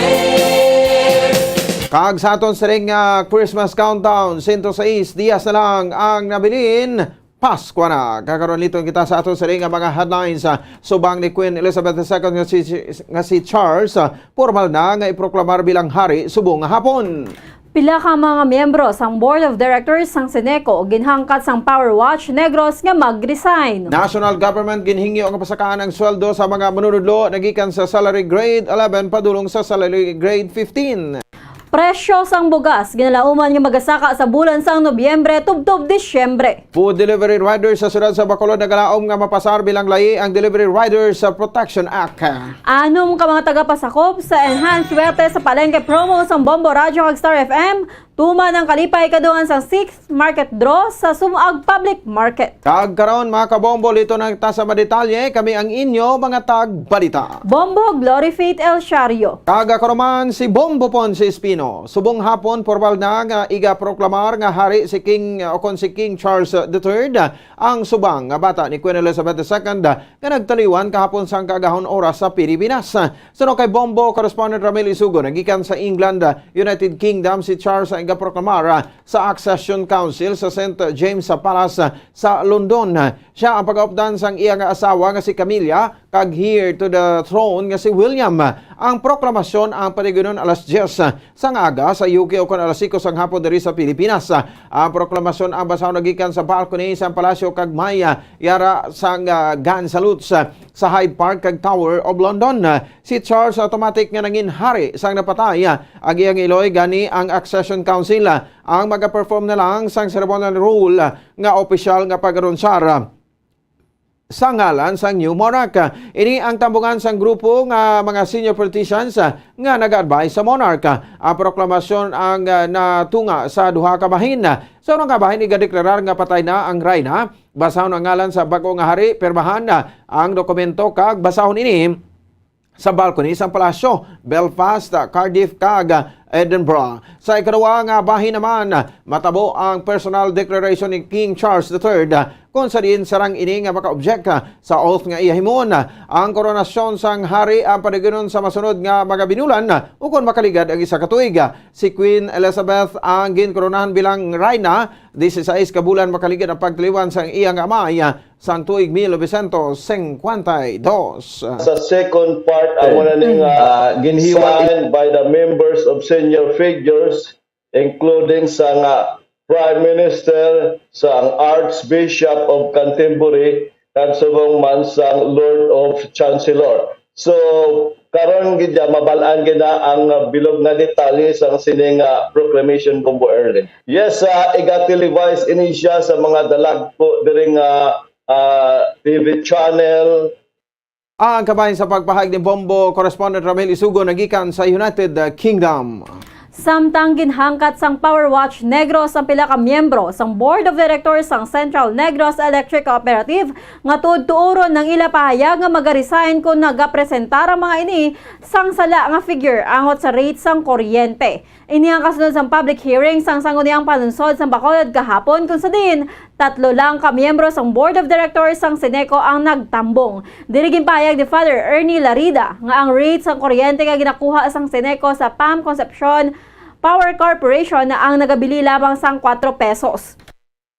Kag sa aton siring nga Christmas countdown, sento sais dias na lang ang nabilin, Paskwa na. Kakaron liton kita sa aton siring nga mga headlines, ah, subong ni Queen Elizabeth the Second nga si, nga si Charles, ah, pormal na nga iproklamar bilang hari subong nga hapon. Pila ka mga miyembro sang Board of Directors sang Ceneco ginhangkat sang Power Watch Negros nga mag-resign. National government ginhingyo nga pasakaan ang sweldo sa mga manunudlo nagikan sa salary grade eleven padulong sa salary grade fifteen. Presyo sang bugas ginalauman nga magasaka sa bulan sang Nobyembre tubtob Disyembre. Food delivery riders sa siyudad sa Bacolod nagalaom nga mapasar bilang layi ang Delivery Riders Protection Act. Anom ka mga tagapasakop sa Enhanced Swerte sa Palengke promo sang Bombo Radyo kag Star F M, tuman ang kalipay kaduhan sang sixth market draw sa Sumag Public Market. Kag karon, mga kabombo, liton na kita sa madetalye. Kami ang inyo mga tagbalita. Bombo Glory Faith El Shario. Kag ako naman si Bombo Ponce Espino. Subong hapon, pormal na nga igaproklamar nga hari si King, o kon si King Charles the Third, ang subong nga bata ni Queen Elizabeth the Second, nga nagtaliwan kahapon sang kaagahon oras sa Pilipinas. Suno kay Bombo Correspondent Ramil Isugo, nagikan sa England, United Kingdom, si Charles ang igaproklamar sa Accession Council sa Saint James Palace sa London. Sia ang pagaupdan sang iya nga asawa nga si Camilla kag heir to the throne nga si William. Ang proklamasyon ang padayonon alas diyes sang aga sa U K o kon alas singko sang hapon diri sa Pilipinas. Ang proklamasyon ang basahon nagikan sa balcony sang palasyo kag may, ah, yara sang, ah, gun salutes, ah, sa Hyde Park kag Tower of London. Si Charles automatic nga nangin hari sang napatay. Ang iyang iloy gani ang Accession Council, ah, ang magaperform na lang sang ceremonial role, ah, nga opisyal nga pag-anunsyar, ah, sa ngalan sang new monarch. Ini ang tambungan sang grupo nga mga senior politicians, ah, nga nag-advise sa monarch. Ang proklamasyon ang, ah, natunga sa duha ka bahin. Sa una nga bahin, igadeklarar nga patay na ang rayna. Basahon ang ngalan sa bag-o nga hari, pirmahan na ang dokumento kag basahon ini sa balcony sang palasyo, Belfast, Cardiff, kag Edinburgh. Sa ikaduha nga bahin naman, matabo ang personal declaration ni King Charles the Third, kung sa diin sarang ini nga maka-object sa oath nga iya himuon. Ang koronasyon sang hari ang padayonon sa masunod nga mga binulan, ukon makaligad ang isa ka tuig. Si Queen Elizabeth ang ginkoronahan bilang rayna, dieciséis ka bulan makaligad ang pagtaliwan sang iya nga amay, sang tuig mil novecientos cincuenta y dos. Sa second part, amo na ni nga, ah, ginhiwa signed by the members of senior figures, including sang, ah, Prime Minister, sang Archbishop of Canterbury, kag subong man sang Lord of Chancellor. So, karon gid ya, mabal-an gid na ang, ah, bilog nga detalye sang sining, ah, proclamation, Bombo Erling. Yes, ah, iga-televise ini siya sa mga dalagko diri nga, ah, T V channel. Ang kabahin sa pagpahayag ni Bombo Correspondent Ramil Isugo nagikan sa United Kingdom. Samtang ginhangkat sang Power Watch Negros ang pila ka miyembro sang Board of Directors sang Central Negros Electric Cooperative nga tuod-tuoron ang ila pahayag nga magaresign kon nagapresentar ang mga ini sang sala nga figure angot sa rate sang kuryente. Ini ang kasunod sang public hearing sang Sangguniang Panunsod sang Bacolod kahapon, kung sa diin tatlo lang ka miyembro sang Board of Directors sang Ceneco ang nagtambong. Diri ginpahayag ni Father Ernie Larida nga ang rate sang kuryente nga ginakuha sang Ceneco sa Pam Concepcion Power Corporation na ang nagabili lamang sang kwatro pesos.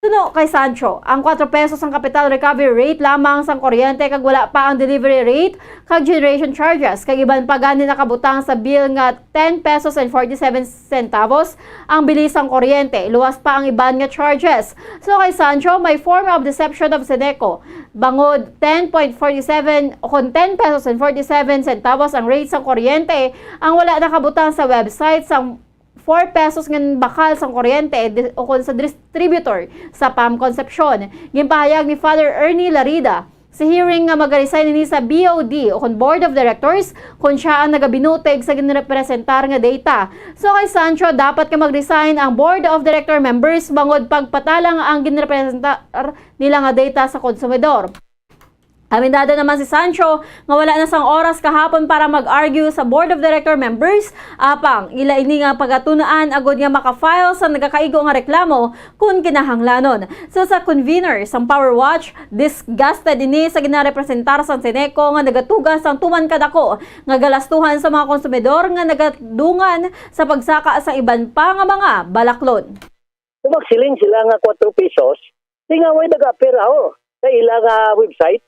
Suno kay Sancho, ang kwatro pesos ang capital recovery rate lamang sang kuryente kag wala pa ang delivery rate kag generation charges, kag iban pa gani nakabutang sa bill nga ten pesos and forty-seven centavos ang bili sang kuryente, luwas pa ang iban nga charges. So kay Sancho, may form of deception of Seneco, bangod ten point forty-seven o kon ten pesos and forty-seven centavos ang rate sang kuryente, ang wala nakabutang sa website sang four pesos nga bakal sang kuryente di-, o kon sa distributor sa PAM Concepcion. Ginpahayag ni Father Ernie Larida sa hearing nga magaresign ini sa B O D o kon Board of Directors kon siya ang nagabinutig sa ginrepresentar nga data. So kay Sancho, dapat nga mag-resign ang Board of Director members bangod pagpatalang ang ginrepresentar nila nga data sa konsumidor. Aminado naman si Sancho nga wala na sang oras kahapon para mag-argue sa Board of Director members, apang ila ini nga pagatun-an agod nga maka-file sa nagakaigo nga reklamo kon kinahanglanon. So, sa convener sang Power Watch, disgusted ini sa ginarepresentar sang Seneco nga nagatuga sang tuman kadako nga galastuhan sa mga konsumidor nga nagadungan sa pagsaka sa iban pa nga mga balaklon. Kung magsiling sila nga kwatro pesos, di nga way nag-appear ako sa ila nga website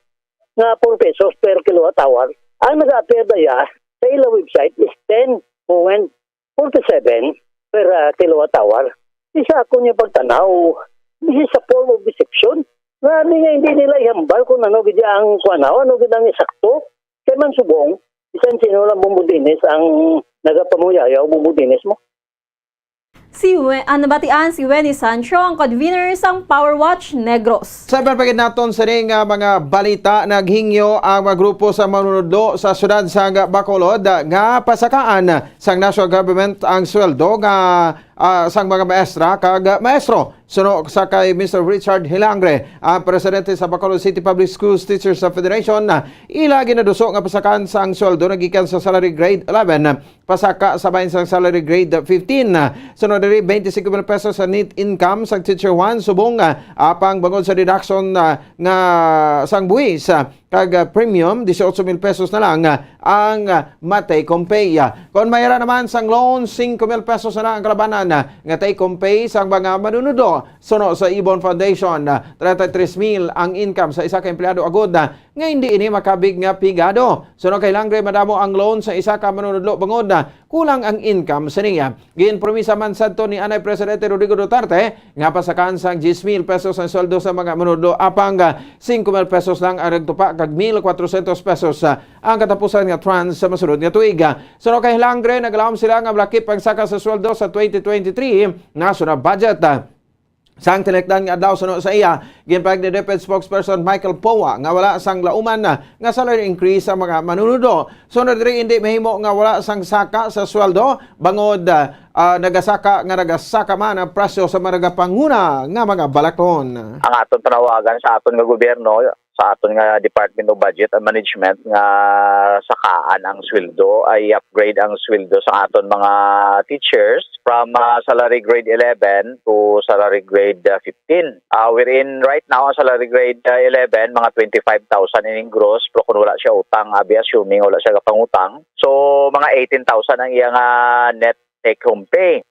nga four pesos per kilowatt hour. Ang nag-appear na ya sa ila website is ten point forty-seven per, ah, kilowatt hour. Di sa ako niya pagtanaw, this is a form of deception. Nga, di nga hindi nila ihambal kung ano gid ang kuan, ano gid ang isakto. Kay man subong, bisan sino lang bumbudinis ang nagapamuyayaw, bumbudinis mo. Si We-, ang nabatian si Wenny Sancho, ang convener sang Power Watch Negros. Sa iban pa gid naton sini nga mga balita, naghingyo ang mga grupo sa manunudlo sa siyudad sang Bacolod nga pasakaan sang national government ang sweldo nga, ah, sang mga maestra kag maestro. Suno sa kay Mister Richard Hilangre, ang presidente sa Bacolod City Public Schools Teachers Federation, ila ginaduso nga pasakaan sang sweldo nagikan sa salary grade eleven pasaka sa bahin sang salary grade fifteen. Sunod diri, twenty-five mil pesos sa net income sang teacher one subong, ah, apang bangod sa deduction, ah, nga sang buhis, ah, kag, ah, premium, dieciocho mil pesos na lang, ah, ang, ah, ma-take home pay. Kon mayra naman sang loan, cinco mil pesos na lang ang kalabanan, ah, nga take home pay sang mga manunudlo. Suno sa Ibon Foundation, ah, treinta y tres mil ang income sa isa ka empleyado agod, ah, nga hindi ini makabig nga pigado. Suno kay Langre, madamo ang loan sa isa ka manunudlo bangod, ah, kulang ang income sa niya. Ginpromisa man sadto ni anay Presidente Rodrigo Duterte nga pasakaan sang diyes mil pesos ang sweldo sa mga manunudlo, apang, ah, singko mil pesos lang ang nagtupa kag mil kwatrosyentos pesos, ah, ang katapusan nga tranche sa masunod nga tuig. Ah, suno kay Langre, naglaom sila nga malakip ang saka sa sweldo sa twenty twenty-three national budget. Ah, Sang tinekdan nga adlaw, suno sa iya, ginpahayag ni DepEd spokesperson Michael Poa nga wala sang lauman na nga salary increase sa mga manunudlo. Sunod diri, hindi mahimo nga wala sang saka sa sweldo bangod, ah, nagasaka nga nagasaka man ang presyo sa mga nagapanguna nga mga balakon. Ang aton panawagan sa aton nga gobyerno, sa aton nga Department of Budget and Management nga sakaan ang sweldo, ay upgrade ang sweldo sa aton mga teachers from, ah, salary grade eleven to salary grade, ah, fifteen. Ah, wherein right now ang salary grade, ah, eleven, mga twenty-five thousand ining gross, pero kung wala siya utang, abi, assuming wala siya gapangutang, so mga eighteen thousand ang iya nga net take home pay.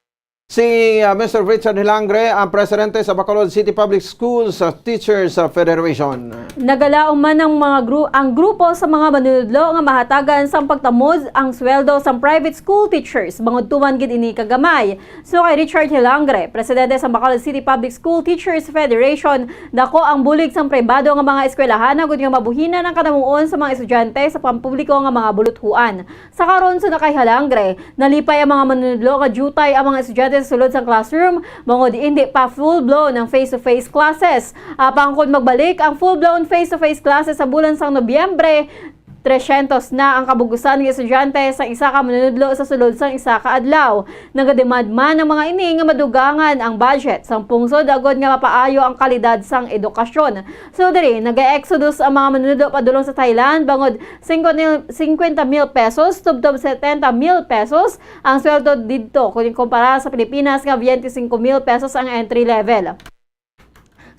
Si, ah, Mister Richard Hilangre, ang presidente sa Bacolod City Public Schools, ah, Teachers, ah, Federation. Nagalaom man ang mga gru-, ang grupo sa mga manunudlo nga mahatagan sang pagtamod ang sweldo sang private school teachers, bangod tuman gid ini kagamay. So kay Richard Hilangre, presidente sa Bacolod City Public School Teachers Federation, dako ang bulig sang pribado nga mga eskwelahan agud nga mabuhinan ang kanamuon sa mga estudyante sa pampubliko nga mga buluthuan. Sa karon, suno kay Hilangre, nalipay ang mga manunudlo nga diutay ang mga estudyante sa sulod sang classroom, bangod indi pa full-blown ang face-to-face classes. Apang kon magbalik ang full-blown face-to-face classes sa bulan sang Nobyembre, tresyentos na ang kabugusan nga estudyante sa isa ka manunudlo sa sulod sang isa ka adlaw. Nagademand man ang mga ini nga madugangan ang budget sang pungsod agud nga mapaayo ang kalidad sang edukasyon. So diri, naga-exodus ang mga manunudlo padulong sa Thailand, bangod singko mil, singkwenta mil pesos tubtob setenta mil pesos ang sweldo didto, kon ikumpara sa Pilipinas nga biyente singko mil pesos ang entry level.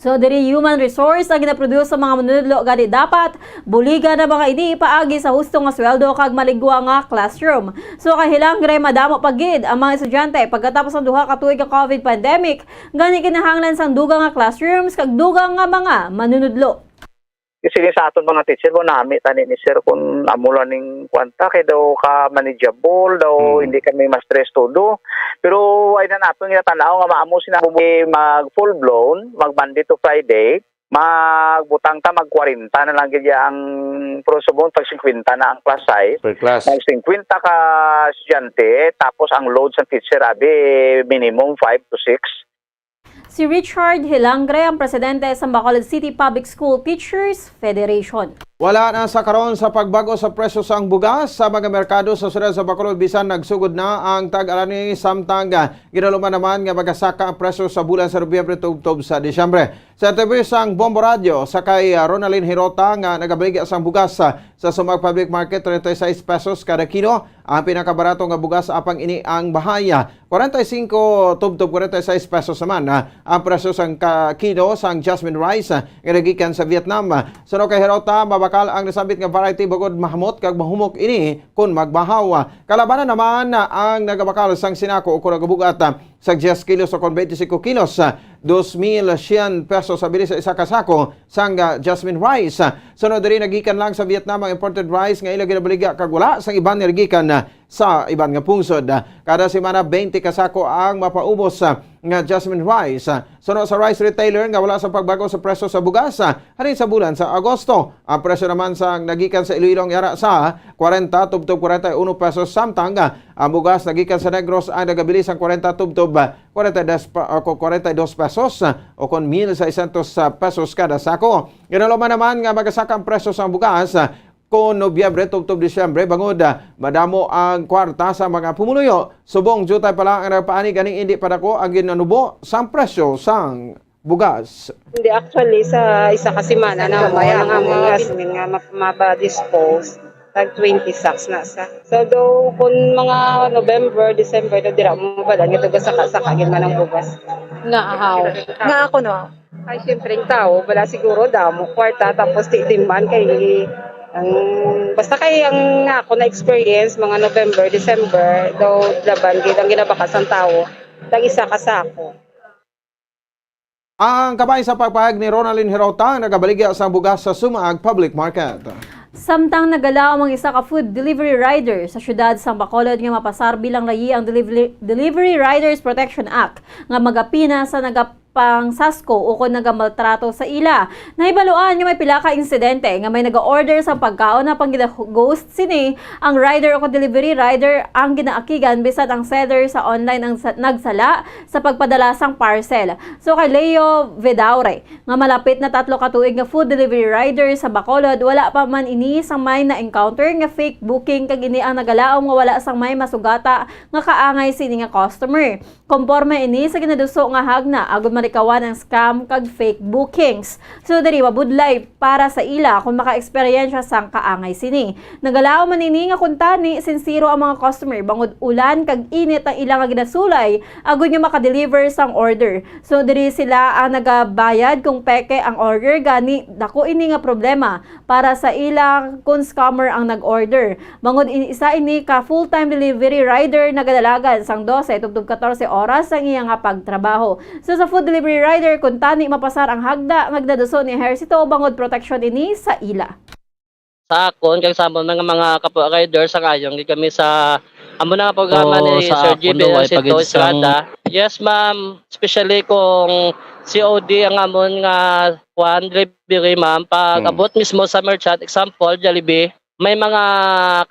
So, diri human resource ang ginaproduce sa mga manunudlo, gani dapat buligan ang mga ini paagi sa husto nga sweldo kag maligwa nga classroom. So, kay Hilangre, madamo pa gid ang mga estudyante pagkatapos sang duha ka tuig nga COVID pandemic, gani kinahanglan sang dugang nga classrooms kag dugang nga mga manunudlo. Sige, sa aton mga teacher mo, nami tani ni sir kung amo lang ning kwanta kay daw ka manageable daw, Mm. hindi kami ma-stress todo. Pero ay na naton nga tanaw nga maamo sina mag full blown, mag Monday to Friday, magbutang ta mag kwarenta na lang gid ang, pero subong pag singkwenta na ang class size. Per class. Mag singkwenta ka estudyante, tapos ang load sa teacher abi minimum five to six. Si Richard Hilangre ang presidente sa Bacolod City Public School Teachers Federation. Wala na sa karon sa pagbago sa presyo sang bugas sa mga merkado sa siyudad sa Bacolod, bisan nagsugod na ang tag-alang ini, samtang, ah, ginaluman naman nga magasaka ang presyo sa bulan sa Nobyembre tubtob sa Disyembre. Sa interview sang Bombo Radyo sa kay, ah, Ronaldin Hirota nga nagabaligya sang bugas, ah, sa Sumag Public Market, treinta y seis pesos kada kilo ang pinakabarato nga bugas, apang ini ang bahay, ah, kwarenta y singko tubtob kwarenta y seis pesos naman, ah, ang presyo sang ka-, kilo sang jasmine rice, ah, nga nagikan sa Vietnam. Suno kay Hirota, mabakal ang nasambit nga variety bangod mahamot kag mahumok ini kon magbahaw. Kalabanan naman, ah, ang nagabakal sang sinako o kon nagabugat, ah, sa diyes kilos o kon twenty-five kilos, ah, dos mil syen pesos ang bili sa isa ka sako sang, ah, jasmine rice. Sunod diri, nagikan lang sa Vietnam ang imported rice nga ila ginabaligya kag wala sang iban nga nagikan, ah, sa iban nga pungsod. Kada semana, twenty ka sako ang mapaubos, ah, nga jasmine rice. Suno sa rice retailer nga wala sa pagbago sa presyo sa bugas, ah, halin sa bulan sa Agosto. Ang presyo naman sang nagikan sa Iloilo yara sa kwarenta tubtob kwarenta y uno pesos, samtang, ah, ang bugas nagikan sa Negros ang nagabili sang kwarenta tubtob, ah, kwarenta y dos pa-, ah, ko-, kwarenta y dos pesos, ah, o kon mil seiscientos pesos kada sako. Ginaluman naman nga magasaka ang presyo sang bugas, ah, kon Nobyembre tubtob Disyembre, bangod, ah, madamo ang kwarta sa mga pumuluyo. Subong diutay pa lang ang nagpaani, gani indi pa dako ang ginanubo sang presyo sang bugas. Hindi, actually, sa isa ka semana na mo, ang among jasmine nga map-, mapa-dispose, tag twenty sacks na sa. So, do, kung mga November, December, do, dira mo mabalan nga tuga saka-saka gid man ang bugas. Nga ahaw. Nga ako, no? Ay, siyempre, ang tao, wala siguro, damo, kwarta, tapos di demand kay ang, basta kay ang ako na experience, mga November, December, daw laban gid ang ginabakas ang tao, tag isa ka sako. Ang kabay sa pagpahayag ni Ronaldin Hirota, nagabaligya sang bugas sa Sumaag Public Market. Samtang nagalaom ang isa ka food delivery rider sa siyudad sang Bacolod nga mapasar bilang layi ang Delivery, Delivery Riders Protection Act nga magapina sa nagapangsasko ukon nagamaltrato sa ila. Nahibaluan nga may pila ka insidente nga may naga-order sang pagkaon apang gina-ghost sini ang rider ukon delivery rider ang ginaakigan, bisan ang seller sa online ang sa-, nagsala sa pagpadala sang parcel. So, kay Leo Vidaurre, nga malapit na tatlo ka tuig nga food delivery rider sa Bacolod, wala pa man ini sang may na-encounter nga fake booking, kag ini ang nagalaom nga wala sang may masugata nga kaangay sini nga customer. Konporme ini sa ginaduso nga hagna agud malikawan ang scam kag fake bookings. So, diri mabudlay para sa ila kung maka-eksperyensya sang kaangay sini. Nagalaom man ini nga kuntani sinsero ang mga customer bangod ulan kag init ang ila nga ginasulay agud nga maka-deliver sang order. So, diri sila ang nagabayad kung peke ang order, gani dako ini nga problema para sa ila kung scammer ang nag-order. Bangod in-, isa ini ka full-time delivery rider nagadalagan sang dose tubtob katorse oras ang iya nga pagtrabaho. So, sa food delivery rider, kuntani mapasar ang hagda nga ginaduso ni Ejercito bangod proteksyon ini sa ila. Sa akon kag sa amon nga mga kapwa rider, sang-ayon gid kami sa amo na nga programa Oo, ni sa Sir akon G B daw, ay Ejercito pagid sang Estrada. Yes, ma'am. Especially kung C O D ang amon nga kuan, delivery, ma'am. Pag Hmm. abot mismo sa merchant, example, Jollibee, may mga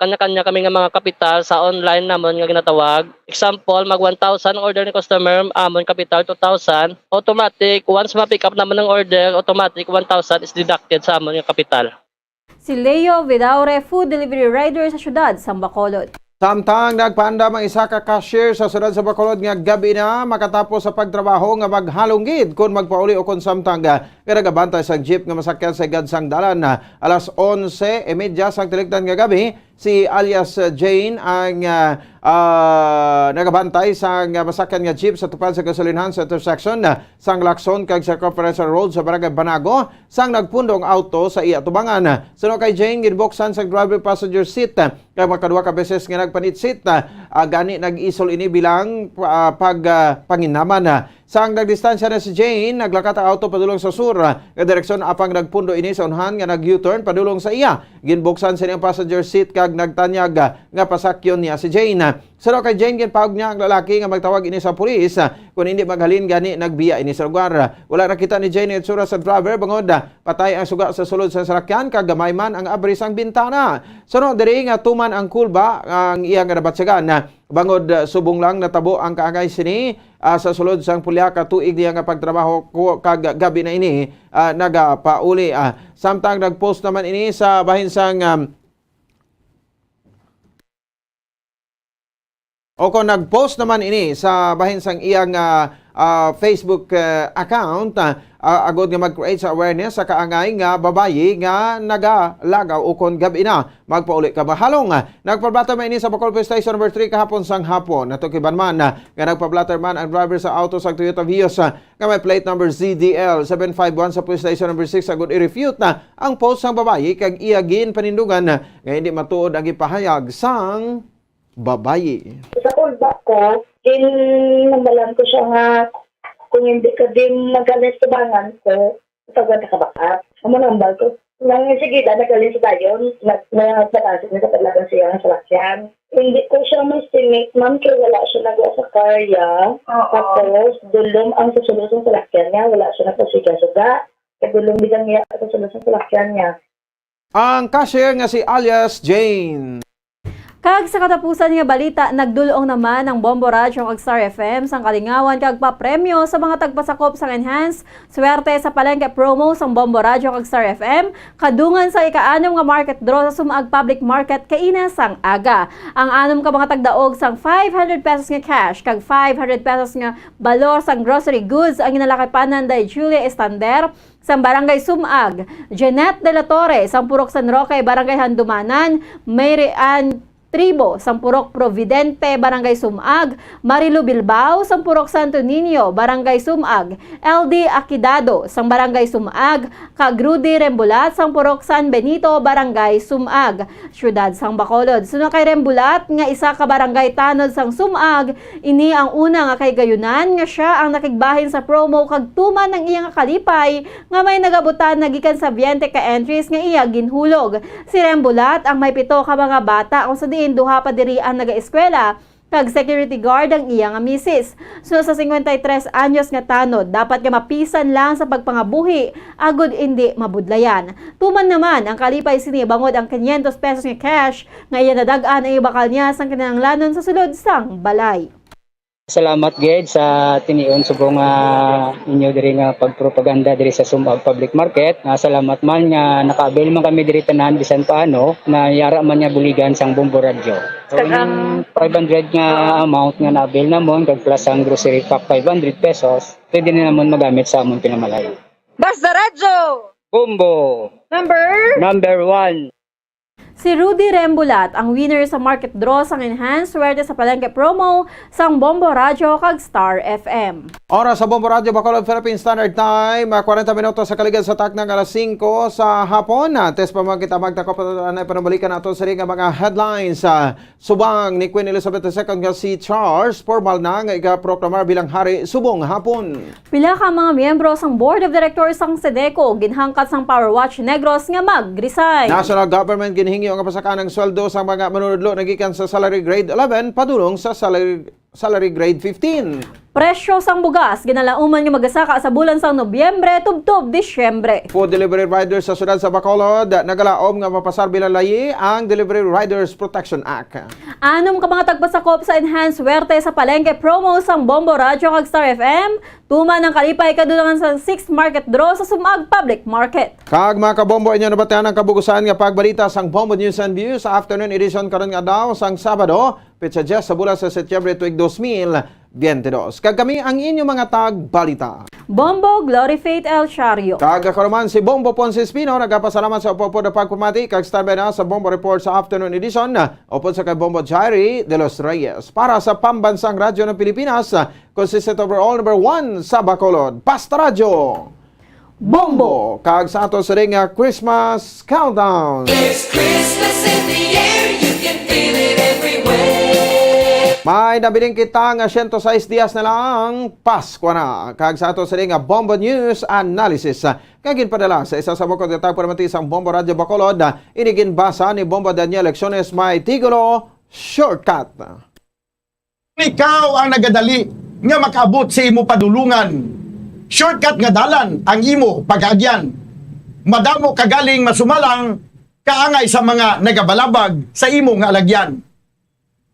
kanya-kanya kami nga mga kapital sa online namon nga ginatawag. Example, mag one thousand order ni customer, amon kapital two thousand. Automatic, once ma-pick up namon ang order, automatic one thousand is deducted sa amon nga kapital. Si Leo Vidaurre, food delivery rider sa siyudad sang Bacolod. Samtang nagpaandam ang isa ka cashier sa siyudad sa Bacolod nga gab-i na makatapos sa pagtrabaho nga maghalong gid kon magpauli o kon samtang, ah, nga nagabantay sang jeep nga masakyan sa higad sang dalan. Alas onse y media sang talikdan nga gab-i, Si alias, uh, Jane ang, uh, uh, nagabantay sang, uh, masakyan nga jeep sa tupad sa gasolinahan sa intersection, uh, sang Lacson kag Circumferential Road sa Barangay Banago sang nagpundo ang auto sa iya tubangan. Suno kay Jane, ginbuksan sang driver passenger seat, uh, kag makaduha ka beses nga nagpanitsit, uh, uh, gani nag-isol ini bilang, uh, pag, uh, panginnaman. Sang nagdistansya na si Jane, naglakat ang auto padulong sa sur nga direksyon, apang nagpundo ini sa unhan nga nag-U-turn padulong sa iya. Ginbuksan sini ang passenger seat kag nagtanyag nga pasakyon niya si Jane. Suno kay Jane, ginpahog niya ang lalaki nga magtawag ini sa pulis, kon hindi maghalin gani nagbiya ini sa lugar. Wala nakita ni Jane ang itsura sa driver bangod patay ang suga sa sulod sa salakyan kag gamay man ang abri sang bintana. Suno diri nga tuman ang kulba ang iya nga nabatyagan. Bangod, uh, subong lang natabo ang kaangay sini, uh, sa sulod sang pulya ka tuig niya nga pagtrabaho ko, kag gab-i na ini, uh, nagapauli. Uh, samtang nag-post naman ini sa bahin sang, um, o kon nag-post naman ini sa bahin sang iyang, uh, uh, Facebook, uh, account, uh, uh, agod nga mag-create sa awareness sa kaangay nga babayi nga nagalagaw ukon gab-i na magpauli ka mahalong. Nagpablatter man ini sa Bacolod Police Station Number Three kahapon sang hapon. Natukiban man nga nagpablatter man ang driver sa auto sa Toyota Vios, ah, nga may plate number Z D L seven five one sa Police Station Number Six, agod i-refute na ang post sang babayi kag iya ginpanindugan nga hindi matuod ang ipahayag sang babayi. Sa kulba ko, ginamalan ko siya nga kung hindi ka din magaling sa bangan ko, tawag ka bakat. Amo nang bag ko. Nang sige, da, nagaling sa dayon, nag-, nagpatasin na sa talagang siya ang salakyan. Hindi ko siya ma-estimate, ma'am, kay wala siya nagwa sa karya. Oo. Tapos, dulom ang susunod sa salakyan niya, wala siya nagpasiga-suga. Kay dulom bilang niya sa susunod sa salakyan niya. Ang cashier nga si alias Jane. Kag sa katapusan nga balita, nagdul-ong naman ang Bombo Radyo kag Star F M sang kalingawan kag papremyo sa mga tagpasakop sang Enhance Swerte sa Palengke promo sang Bombo Radyo kag Star F M, kadungan sa ika-anom nga market draw sa Sumaag Public Market kaina sang aga. Ang anom ka mga tagdaog sang five hundred pesos nga cash kag five hundred pesos nga balor sang grocery goods ang ginalakipan ni Nanday Julia Estander sang Barangay Sumag, Jeanette de la Torre sang Purok San Roque, Barangay Handumanan, Mary Ann Tribo sang Purok Providente, Barangay Sumag, Marilu Bilbao sang Purok Santo Niño, Barangay Sumag, L D Aquidado sang Barangay Sumag, kag Rudy Rembulat sang Purok San Benito, Barangay Sumag, Siyudad sang Bacolod. Suno kay Rembulat, nga isa ka barangay tanod sang Sumag, ini ang una nga kahigayunan nga sia ang nakigbahin sa promo kag tuman ang iya nga kalipay nga may nagabutan na gikan sa twenty ka entries nga iya ginhulog. Si Rembulat ang may pito ka mga bata, kung sa diin duha pa diri ang nagaeskwela, kag security guard ang iya nga misis. So, sa cincuenta y tres anyos nga tanod, dapat nga mapisan lang sa pagpangabuhi agud indi mabudlayan. Tuman naman ang kalipay sini bangod ang quinientos pesos nga cash nga iya nadag-an ay ibakal niya sang kinahanglanon sa sulod sang balay. Salamat gid sa tinion subong nga inyo diri nga pagpropaganda diri sa Sumag Public Market. Ah, salamat man nga naka-avail man kami diri tanan bisan paano na yara man nga buligan sang Bombo Radyo. So, kag ang five hundred nga amount nga na-avail namon kag plus ang grocery pack five hundred pesos, pwede na namon magamit sa amon pinamalay. Basta Radyo! Bombo! Number? Number one! Si Rudy Rembulat ang winner sa market draw sang Enhance Swerte sa Palengke promo sang Bombo Radyo kag Star F M. Oras sa Bombo Radyo Bacolod, Philippine Standard Time, ah, kwarenta minutos sa kaligad sa takna nga alas singko sa hapon. Antes pa man kita magtakop, anay panumalikan nato sa nga mga headlines. Ah, subong ni Queen Elizabeth the Second nga si Charles formal na nga igaproklamar bilang hari subong hapon. Pila ka mga miyembro sang Board of Directors sang SEDECO ginhangkat sang Power Watch Negros nga mag-resign. National government ginhingyo nga pasakaan ang sweldo sa mga manunudlo nagikan sa salary grade eleven padulong sa salary, salary grade fifteen. Presyo sang bugas ginalauman nga magasaka sa bulan sang Nobyembre tubtob Disyembre. Food delivery riders sa siyudad sa Bacolod nagalaom nga mapasar bilang layi ang Delivery Riders Protection Act. Anom ka mga tagpasakop sa Enhance Swerte sa Palengke promo sang Bombo Radyo kag Star F M, tuman ang kalipay kadungan sa sixth market draw sa Sumag Public Market. Kag, mga kabombo, inyo nabatian ang kabugusan nga pagbalita sang Bombo News and Views sa afternoon edition karon nga adlaw sang Sabado, petsa diyes sa bulan sa Setyembre tuig dos mil Twenty-two. Kag kami ang inyo mga tagbalita. Bombo Glory Faith El Shario. Kag ako naman si Bombo Ponce Espino, nagapasalamat sa upod nga pagpamati kag standby na sa Bombo Report sa afternoon edition, upod sa kay Bombo Jairi de los Reyes. Para sa Pambansang Radyo ng Pilipinas, consistent overall number one sa Bacolod. Basta Radyo Bombo. Kag sa ato sa ring, ah, Christmas Countdown. There's Christmas in the air, you can feel it everywhere. May nabilin kita nga siyento sais dias na lang, Pasko na. Kag sa ato sa ring, ah, Bombo News Analysis, ah, nga ginpadala sa isa sa bukod nga tagpalamati sang Bombo Radyo Bacolod, ah, ini ginbasa ni Bombo Daniel Lecciones, may titulo, Shortcut. Ikaw ang nagadali nga makaabot sa imo padulungan. Shortcut nga dalan ang imo pag-agyan. Madamo ka galing masumalang kaangay sa mga nagabalabag sa imo nga alagyan.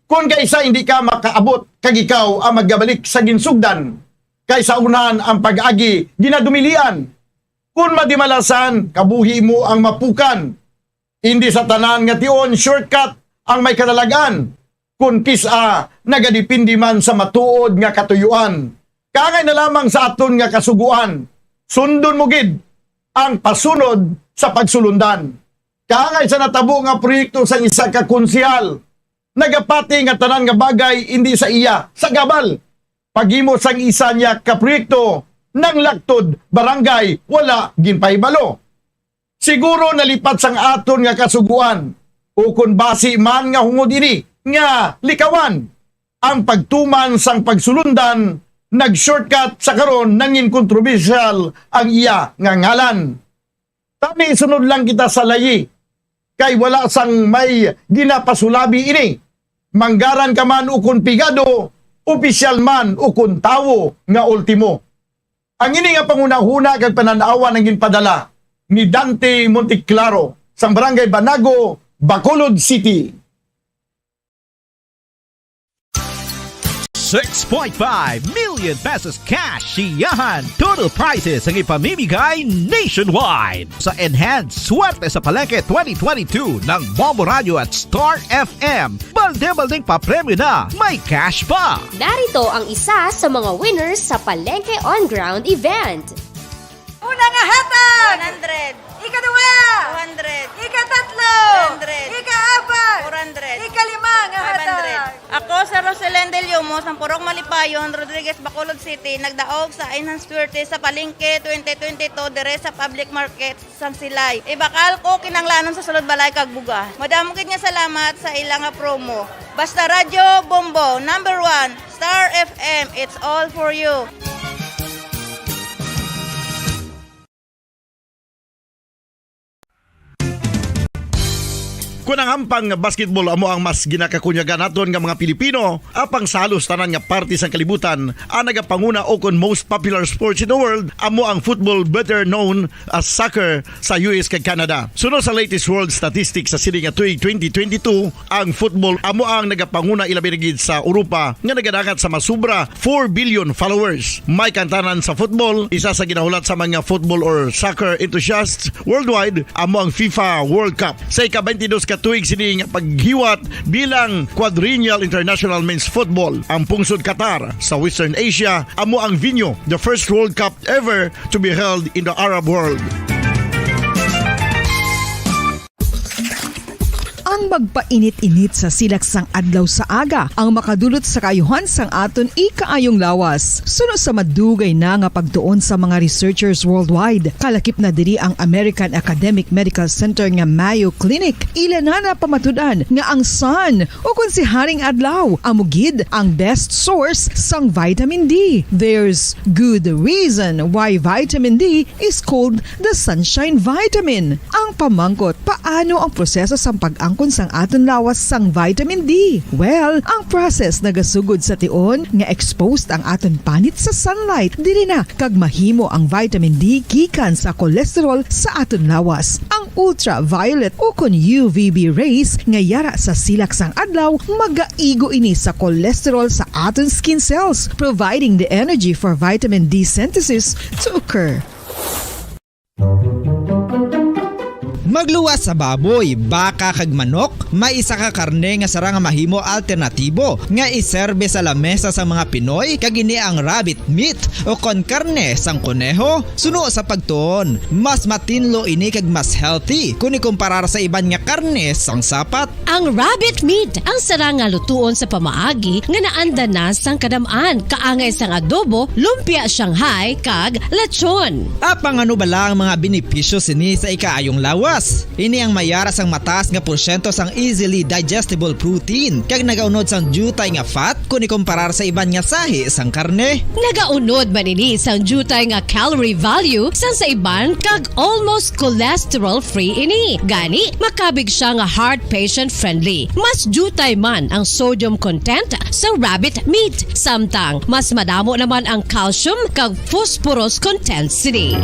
Kon kaisa hindi ka makaabot, kag ikaw ang magabalik sa ginsugdan, kay sa unahan ang pag-agi ginadumilian. Kon madimalasan, kabuhi mo ang mapukan. Indi sa tanan nga tion shortcut ang may kalalag-an, kun kis-a nagadepende man sa matuod nga katuyuan. Kaangay na lamang sa aton nga kasugoan, sundon mo gid ang pasunod sa pagsulundan. Kaangay sa natabo nga proyekto sang isa ka konsehal, nagapati nga tanan nga bagay indi sa iya sa gabal. Paghimo sang isa niya ka proyekto, nang laktod barangay wala ginpahibalo. Siguro nalipat sang aton nga kasugoan, ukon basi man nga hungod ini nga likawan ang pagtuman sang pagsulundan, nag-shortcut sa karon nangin kontrobersyal ang iya nga ngalan. Tani sunod lang kita sa layi, kay wala sang may ginapasulabi ini. Manggaran ka man ukon pigado, opisyal man ukon tawo nga ultimo. Ang ini nga panghunahuna kag panan-awan ang ginpadala ni Dante Monteclaro sang Barangay Banago, Bacolod City. Six point five million pesos cash siyahan total prizes ang ipamimigay nationwide sa Enhanced Swerte sa Palengke twenty twenty-two ng Bombo Radio at Star F M. Balde-baldeng papremyo na, may cash pa! Narito ang isa sa mga winners sa Palengke On Ground event. Una nga hatag! One hundred. Ikaduha! Two hundred. Ikatatlo! Three hundred. Ikaapat! Four hundred. Ikalima nga hatag! Five hundred. Ako si Roselyn Del Yumo, sang Purok Malipayon, Rodriguez, Bacolod City, nagdaog sa Enhanced Swerte sa Palengke twenty twenty-two, dire sa public market sang Silay. Ibakal ko kinahanglanon sa sulod balay kag bugas. Madamo gid nga salamat sa ila nga promo. Basta Radyo Bombo, number one, Star F M, it's all for you. Kon ang hampang nga basketball amo ang mas ginakakunyagan naton nga mga Pilipino, apang sa halos tanan nga parte sang kalibutan, ang nagapanguna o kon most popular sports in the world amo ang football, better known as soccer, sa U S kag Canada. Suno sa latest world statistics sa sini nga tuig twenty twenty-two, ang football amo ang nagapanguna, ilabi na gid sa Europa, nga nagadangat sa masobra four billion followers. May kantanan sa football, isa sa ginahulat sa mga football or soccer enthusiasts worldwide amo ang FIFA World Cup. Sa ika-twenty-dos ka tuig sini nga paghiwat bilang Quadrennial International Men's Football, ang pungsod Qatar sa Western Asia amo ang venue, the first World Cup ever to be held in the Arab world. Ang magpainit-init sa silak sang adlaw sa aga ang makadulot sa kaayuhan sang aton ikaayong lawas. Suno sa madugay na nga pagtuon sa mga researchers worldwide, kalakip na diri ang American Academic Medical Center nga Mayo Clinic. Ila na napamatud-an nga ang sun, o kon si Haring Adlaw, amo gid ang best source sang vitamin D. There's good reason why vitamin D is called the sunshine vitamin. Ang pamangkot, paano ang proseso sang pag-angkon sang aton lawas sang vitamin D? Well, ang process nagasugod sa tion nga exposed ang aton panit sa sunlight. Diri na kag mahimo ang vitamin D gikan sa cholesterol sa aton lawas. Ang ultraviolet o kon U V B rays nga yara sa silak sang adlaw magaigo ini sa cholesterol sa aton skin cells, providing the energy for vitamin D synthesis to occur. Pagluwas sa baboy, baka kag manok, may isa ka karne nga sarang nga mahimo alternatibo nga iserbe sa lamesa sang mga Pinoy, kag ini ang rabbit meat o kon karne sang koneho. Suno sa pagtuon, mas matinlo ini kag mas healthy kon ikumparar sa iban nga karne sang sapat. Ang rabbit meat ang sarang nga lutuon sa pamaagi nga naanda na sang kadam-an, kaangay sang adobo, lumpia Shanghai, kag lechon. Apang ano bala ang mga benepisyo sini sa ikaayong lawas? Ini ang may ara sang mataas nga porsyento sang easily digestible protein, kag nagaunod sang diutay nga fat kon ikumparar sa iban nga sahi sang karne. Nagaunod man ini sang diutay nga calorie value sang sa iban, kag almost cholesterol-free ini. Gani, makabig siya nga heart patient-friendly. Mas diutay man ang sodium content sa rabbit meat, samtang mas madamo naman ang calcium kag phosphorus content sini.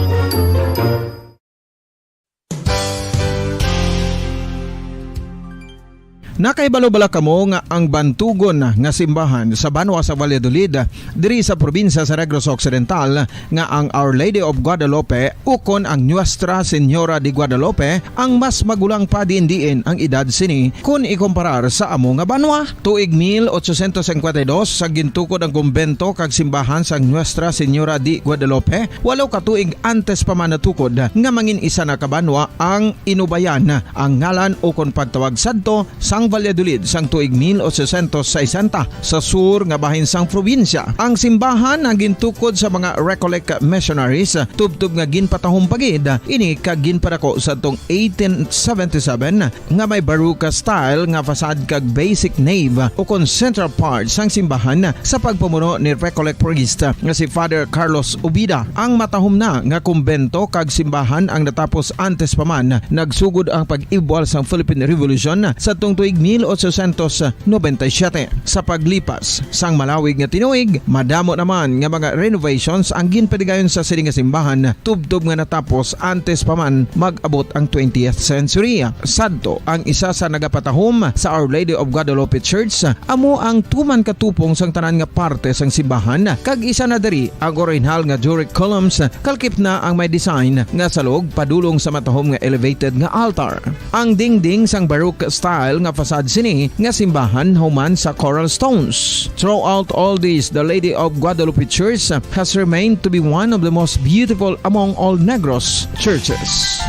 Nakahibalo bala kamo nga ang bantugon nga simbahan sa banwa sa Valladolid, diri sa probinsya sa Negros Occidental, nga ang Our Lady of Guadalupe ukon ang Nuestra Señora de Guadalupe ang mas magulang pa diin-diin ang edad sini kon ikumparar sa amo nga banwa? Tuig mil ochocientos cincuenta y dos, sa gintukod ang kumbento kag simbahan sang Nuestra Señora de Guadalupe, walo ka tuig antes pa man natukod nga mangin isa na ka banwa ang Inubayan, ang ngalan ukon pagtawag sadto sang Valladolid sang tuig mil ochocientos sesenta, sa sur nga bahin sang probinsya. Ang simbahan ang gintukod sa mga Recollect missionaries, tubtob nga ginpatahom pa gid ini kag ginpadako sadtong eighteen seventy-seven, nga may Baroque style nga facade kag basic nave ukon central part sang simbahan sa pagpamuno ni Recollect priest nga si Father Carlos Ubida. Ang matahom na nga kumbento kag simbahan ang natapos antes pa man nagsugod ang pag-ibwal sang Philippine Revolution sadtong tuig mil ochocientos noventa y siete. Sa paglipas sang malawig nga tinuig, madamo naman nga mga renovations ang ginpatigayon sa sini nga simbahan, tubtob nga natapos antes pa man mag-abot ang twentieth century. Sadto, ang isa sa nagapatahom sa Our Lady of Guadalupe Church, amo ang tuman ka tupong sang tanan nga parte sang simbahan, kag isa na diri ang orihinal nga Doric columns, kalkip na ang may design nga salog padulong sa matahom nga elevated nga altar. Ang dingding sang Baroque style nga facade sini nga simbahan human sa coral stones. Throughout all this, the Lady of Guadalupe Church has remained to be one of the most beautiful among all Negros churches.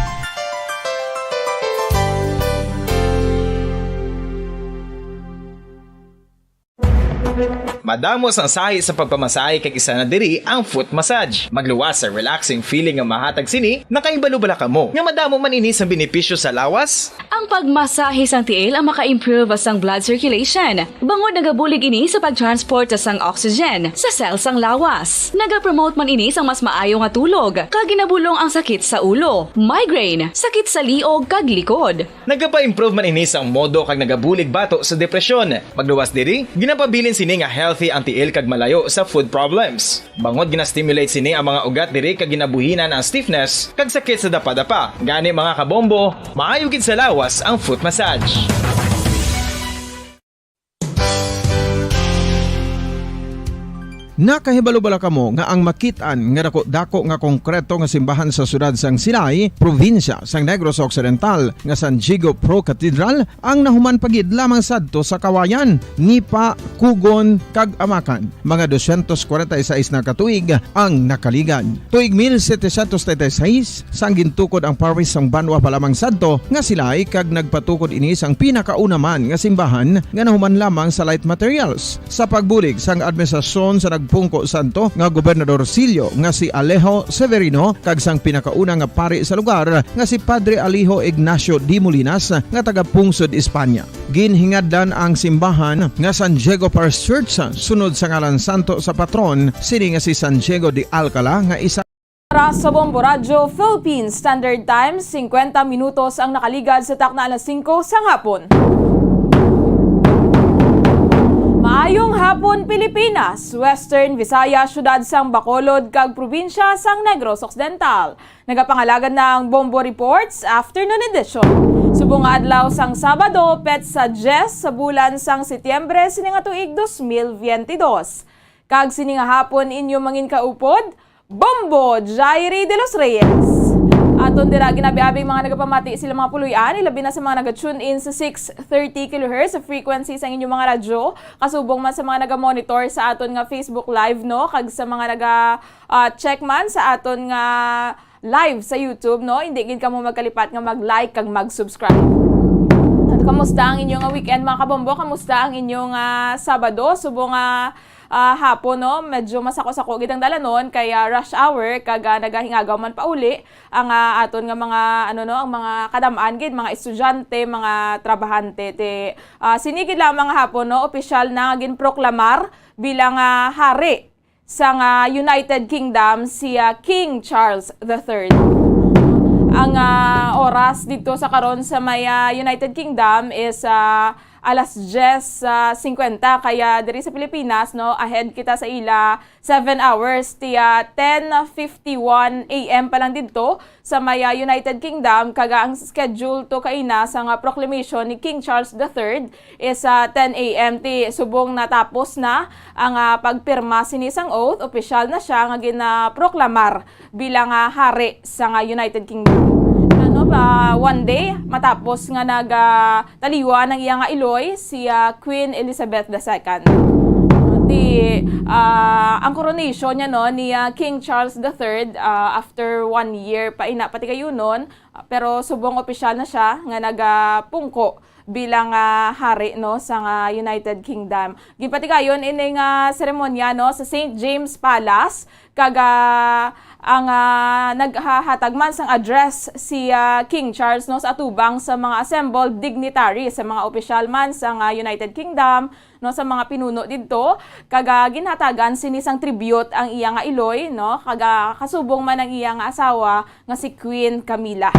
Madamo sang sahi sa pagpamasahe, kag isa na diri ang foot massage. Magluwas sa relaxing feeling nga mahatag sini. Nakahibalo bala kamo nga madamo man ini sa benepisyo sa lawas? Ang pagmasahe sang tiil ang maka-improve sang blood circulation, bangod nagabulig ini sa pag-transport sang oxygen sa cell sang lawas. Nagapromote man ini sang mas maayo nga tulog, kag ginabulong ang sakit sa ulo, migraine, sakit sa liog, kag likod. Nagapa-improve man ini sang modo kag nagabulig bato sa depresyon. Magluwas diri, ginapabilin sini nga healthy ang tiil kag malayo sa foot problems. Bangod gina-stimulate sini ang mga ugat diri kag ginabuhinan ang stiffness kag sakit sa dapadapa. Gani, mga kabombo, maayo gid sa lawas ang foot massage. Nakahibalo bala kamo nga ang makit-an nga dako-dako nga konkreto nga simbahan sa siyudad sang Silay, probinsya sang Negros Occidental, nga San Diego Pro Cathedral, ang nahuman pa gid lamang sadto sa Kawayan, Nipa, Kugon, kag Amakan? Mga dosyentos kwarenta y seis na ka tuig ang nakaligad. Tuig mil setecientos treinta y seis, sang gintukod ang parish sang banwa pa lamang sadto nga Silay, kag nagpatukod ini sang pinakauna man nga simbahan nga nahuman lamang sa light materials. Sa pagbulig sang administrasyon sa nagpungko sadto nga Gobernador Silio nga si Alejo Severino kag sang pinakauna nga pari sa lugar nga si Padre Alejo Ignacio de Molinas nga taga-pungsod Espanya, ginhingadlan ang simbahan nga San Diego Parish Church, sunod sa ngalan santo sa patron sini nga si San Diego de Alcala, nga isa Para sa Bombo Radyo Philippines Standard Time, singkwenta minutos ang nakaligad sa takna alas singko sang hapon. Maayong hapon, Pilipinas, Western Visayas, siyudad sang Bacolod, kag probinsya sang Negros Occidental. Nagapangalagad na ang Bombo Reports Afternoon Edition. Subong nga adlaw sang Sabado, petsa dyes sa bulan sang Setyembre sini nga tuig dos mil biyente dos. Kag sini nga hapon inyo manginkaupod, Bombo Jairi de los Reyes. Aton dira ginabi-abi ang mga nagapamati sila mga puloy-an, ilabi na sa mga naga-tune in sa six thirty kilohertz sa frequency sa inyong mga radyo, kasubong man sa mga naga-monitor sa aton nga Facebook Live, no, kag sa mga naga, ah, check man sa aton nga live sa YouTube, no, hindi gid kamo magkalipat nga mag-like kag mag-subscribe. At kamusta ang inyong, ah, weekend, mga kabombo? Kamusta ang inyong, ah, Sabado? Subong nga, ah, hapon, no, medyo masako-sako gid ang dalanon kay, ah, rush hour kag, ah, nagahingagaw man pauli ang, ah, aton nga mga, ano, no, ang mga kadam-an gid, mga estudyante, mga trabahante. Ti, ah, sini gid lamang hapon, no, opisyal na nga ginproklamar bilang, ah, hari sang, ah, United Kingdom si, ah, King Charles the Third. Ang, ah, oras dito sa karon sa may, ah, United Kingdom is, ah, alas diyes, ah, singkwenta. Kaya diri sa Pilipinas, no, ahead kita sa ila seven hours. Ti, ah, ten fifty-one A M pa lang dito sa may, ah, United Kingdom. Kaga ang schedule to kaina sa nga proclamation ni King Charles the Third is, ah, ten A M. Ti subong natapos na ang, ah, pagpirma sini sang oath, opisyal na siya nga ginaproklamar bilang, ah, hari sa nga United Kingdom. Ano ba, one day matapos nga nag, ah, taliwan ang iya nga iloy, si, ah, Queen Elizabeth the Second. Ti, ah, ang coronation niya, no, ni, ah, King Charles the Third, ah, after one year pa ina patigayunon, ah, pero subong opisyal na siya nga nagapungko bilang, ah, hari, no, sa nga United Kingdom. Ginpatigayon ini nga seremonya, no, sa Saint James Palace, kag, ah, ang, ah, naghahatag man sang address si, ah, King Charles, no, sa atubang sa mga assembled dignitaries, sa mga opisyal man sa nga United Kingdom, no, sa mga pinuno didto, kag, ah, ginhatagan sini sang tribute ang iya nga iloy, no, kag, ah, kasubong man ang iya nga asawa nga si Queen Camilla.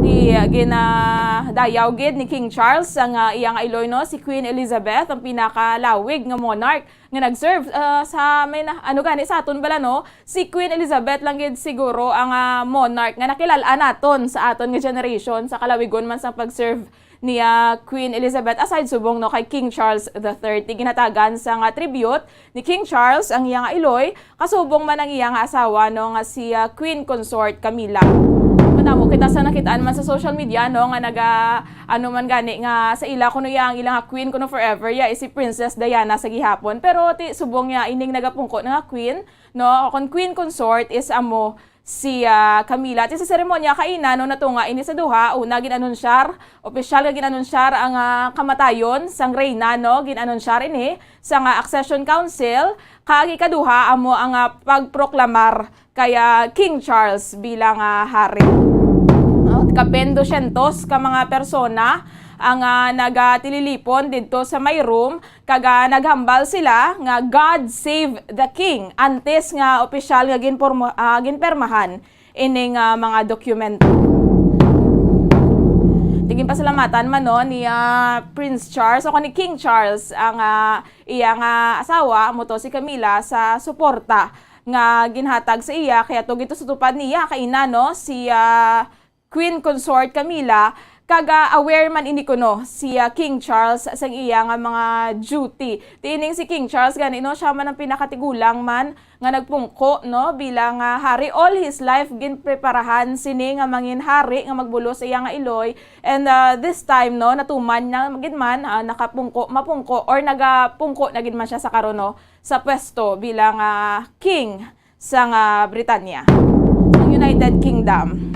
Ti, ah, ginadayaw gid ni King Charles ang, ah, iya nga iloy, no, si Queen Elizabeth, ang pinakalawig nga monarch nga nag-serve, ah, sa may na, ano gani sa aton bala, no? Si Queen Elizabeth lang gid siguro ang, ah, monarch nga nakilal-an naton sa aton nga generation, sa kalawigon man sa pag-serve ni, ah, Queen Elizabeth, aside subong, no, kay King Charles the Third. Ti ginhatagan sa nga tribute ni King Charles ang iya nga iloy, kasubong man ang iya nga asawa, no, nga si, ah, Queen Consort Camilla. Madamo kita sa nakitaan man sa social media, no, nga naga, ano man gani nga sa ila kuno iya ang ila nga queen kuno forever ya is si Princess Diana sa gihapon. Pero ti subong niya ining nagapungko na nga queen, no, o kon Queen Consort is amo si, ah, Camilla. Ti sa seremonya kaina, no, natunga ini sa duha, una gin-anunsyar, opisyal nga gin-anunsyar ang, ah, kamatayon sang reyna, no, gin-anunsyar ini sa nga accession council, kag ikaduha amo ang, ah, pagproklamar kay, ah, King Charles bilang, ah, hari. Oh, kapin dosyentos ka mga persona ang, ah, nagatililipon didto sa may Rome, kag, ah, naghambal sila nga, "God save the king," antes nga opisyal nga ginpormo-, ah, ginpermahan ining, ah, mga dokumento. Ti ginpasalamatan man, no, ni, ah, Prince Charles o ni King Charles ang, ah, iya nga asawa, amo to si Camilla, sa suporta nga ginhatag sa iya, kay ato gid to sa tupad niya kaina, no, si, ah, Queen Consort Camilla, kag, ah, aware man ini kuno si, ah, King Charles sa iya nga mga duty. Ti ining si King Charles gani, no, siya man ang pinakatigulang man nga nagpungko, no, bilang, ah, hari. All his life ginpreparahan sini nga mangin hari nga magbulos sa iya nga iloy. And, ah, this time, no, natuman na gid man, ah, nakapungko, mapungko, or nagapungko na gid man siya sa karon, no, sa pwesto bilang, ah, king sang, ah, Britanya, sang United Kingdom.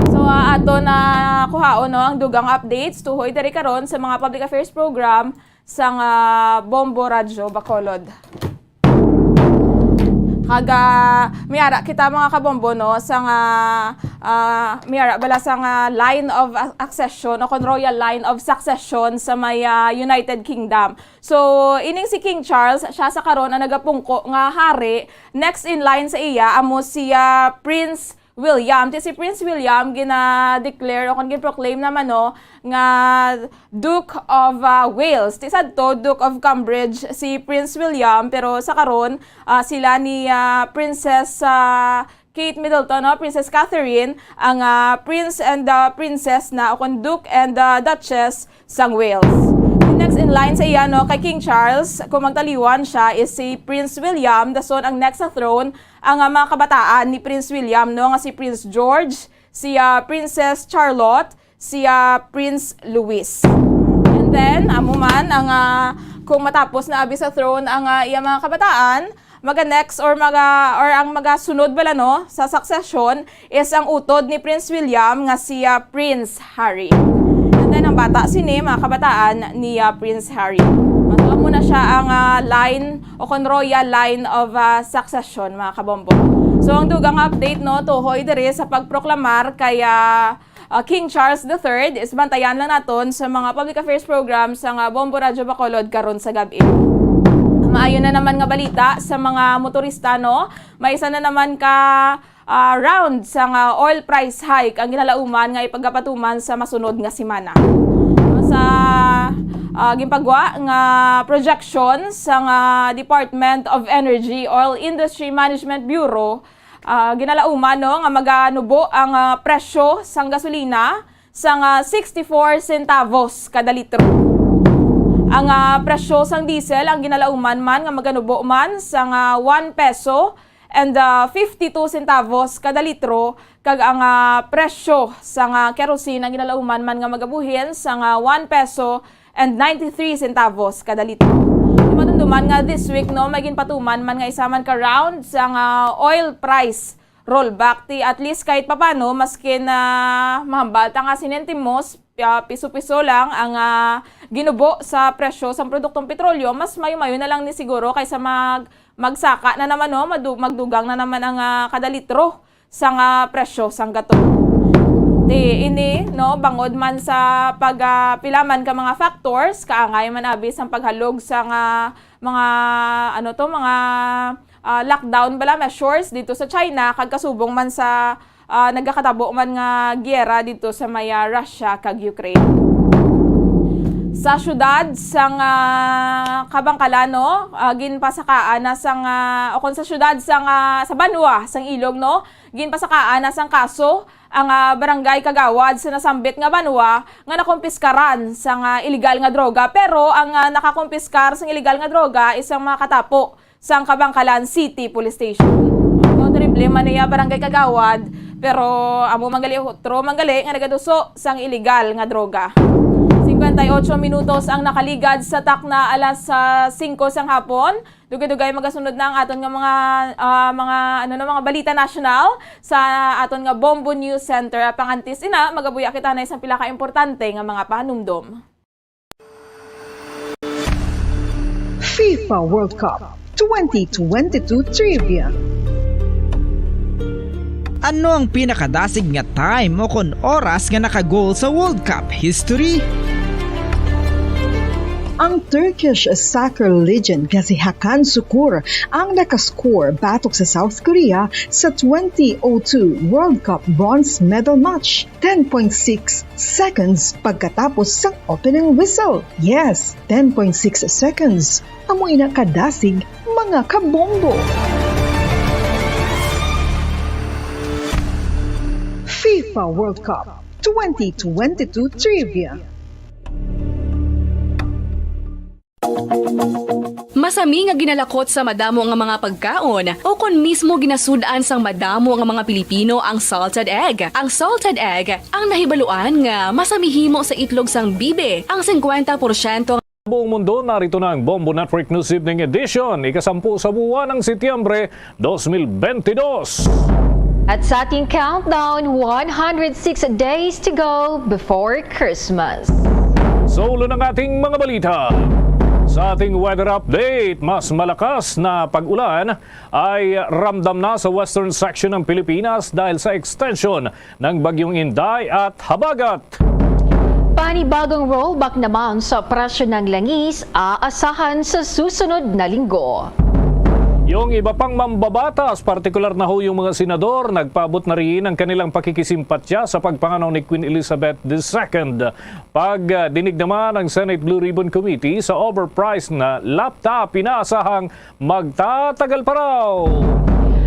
So, ah, ato na kuhaon, no, ang dugang updates tuhoy diri karon sa mga public affairs program sang, ah, Bombo Radyo Bacolod. Kag, ah, may ara kita, mga kabombo, no, sa nga, ah, may ara bala sa nga line of a-, accession o kon royal line of succession sa may, ah, United Kingdom. So, ining si King Charles, siya sa karon ang nagapungko nga hari. Next in line sa iya amo si, ah, Prince William. Ti si Prince William gina-declare o kon gin-proclaim naman, no, nga Duke of, ah, Wales. Ti sadto, Duke of Cambridge si Prince William, pero sa karon, ah, sila ni, ah, Princess, ah, Kate Middleton, no, Princess Catherine, ang, ah, Prince and, ah, Princess na, o kon Duke and, ah, Duchess sang Wales. Next in line sa iya, no, kay King Charles, kung magtaliwan siya, is si Prince William. Dason ang next sa throne, ang, ah, mga kabataan ni Prince William, no, nga si Prince George, si, ah, Princess Charlotte, si, ah, Prince Louis. And then, amo man ang, ah, kung matapos na abi sa throne ang, ah, iya mga kabataan, maga next or maga, or ang magasunod bala, no, sa succession is ang utod ni Prince William nga si, ah, Prince Harry. And then ang bata sini, mga kabataan ni, ah, Prince Harry. So, amo na siya ang, ah, line o kon royal line of, ah, succession, mga kabombo. So ang dugang update, no, tuhoy diri sa pagproklamar kay, ah, ah, King Charles the third, is bantayan lang naton sa mga public affairs program sa nga Bombo Radyo Bacolod karon sa gab-i. Maayo na naman nga balita sa mga motorista, no? May isa na naman ka, ah, round sa nga oil price hike ang ginalauman nga ipagapatuman sa masunod nga semana. Sa, ah, ginpagwa nga projection sa nga Department of Energy Oil Industry Management Bureau, ah, ginalauman, no, nga maganubo ang, ah, presyo sang gasolina sang, ah, sixty-four centavos kada litro. Ang, ah, presyo sang diesel ang ginalauman man nga maganubo man sang, ah, one peso and, ah, fifty-two centavos kada litro, kag ang, ah, presyo sang, ah, kerosene ang ginalauman man nga magabuhin sang, ah, one peso and ninety-three centavos kada litro. Di matumduman nga this week, no, may ginpatuman man nga isa man ka round sang, ah, oil price rollback. Ti at least kahit papano, maskin, ah, mahambal ta nga sinentimos, ah, piso-piso lang ang, ah, ginubo sa presyo sang produktong petrolyo, mas mayo-mayo na lang ni siguro kaysa mag-, magsaka na naman, no, madu-, magdugang na naman ang, ah, kada litro sang, ah, presyo sang gaton. Ti ini, no, bangod man sa pag, ah, pila man ka mga factors, kaangay man abi sang paghalog sang, ah, mga, ano to, mga, ah, lockdown bala measures dito sa China, kag kasubong man sa, ah, nagakatabo man nga giyera dito sa may, ah, Russia kag Ukraine. Sa siyudad sang, ah, Kabangkalan, no, ah, ginpasakaan na sang, ah, o kon sa siyudad sang, ah, sa banwa sang Ilog, no, ginpasakaan na sang kaso ang, ah, barangay kagawad sa nasambit nga banwa nga nakumpiskaran sang, ah, iligal nga droga. Pero ang, ah, nakakumpiskar sang iligal nga droga is ang mga katapo sang Kabangkalan City Police Station. Mao, terrible man niya, barangay kagawad, pero amo man gali, utro man gali nga nagaduso sang iligal nga droga. Cincuenta y ocho minutos ang nakaligad sa takna alas, ah, singko sang hapon. Dugay-dugay magasunod na ang aton nga mga, ah, mga, ano na, mga balita nasyonal sa aton nga Bombo News Center. Apang antes ina, magabuya kita na isang pila ka importante nga mga pahanumdom. FIFA World Cup twenty twenty-two Trivia. Ano ang pinakadasig nga time o kon oras nga naka-goal sa World Cup history? Ang Turkish soccer legend nga si Hakan Sukur ang nakascore batok sa South Korea sa twenty oh two World Cup bronze medal match, ten point six seconds pagkatapos sang opening whistle. Yes, ten point six seconds. Amo ina kadasig, mga kabombo. FIFA World Cup twenty twenty-two Trivia. Masami nga ginalakot sa madamo nga mga pagkaon, o kon mismo ginasud-an sang madamo nga mga Pilipino ang salted egg. Ang salted egg ang nahibaluan nga masami himo sa itlog sang bibe. Ang singkwenta porsyento Buong mundo, narito na ang Bombo Network News Evening Edition, ikasampu sa buwan ng Setyembre, dos mil bentidós. At sa ating countdown, one hundred six days to go before Christmas. Sa ulo ng ating mga balita, sa ating weather update, mas malakas na pag-ulan ay ramdam na sa western section ng Pilipinas dahil sa extension ng Bagyong Inday at habagat. Panibagong rollback naman sa presyo ng langis aasahan sa susunod na linggo. Yung iba pang mambabatas, partikular na ho yung mga senador, nagpaabot na rin ang kanilang pakikisimpatya sa pagpanganaw ni Queen Elizabeth the second. Pag, ah, dinig naman ang Senate Blue Ribbon Committee sa overpriced na laptop, inaasahang magtatagal pa raw.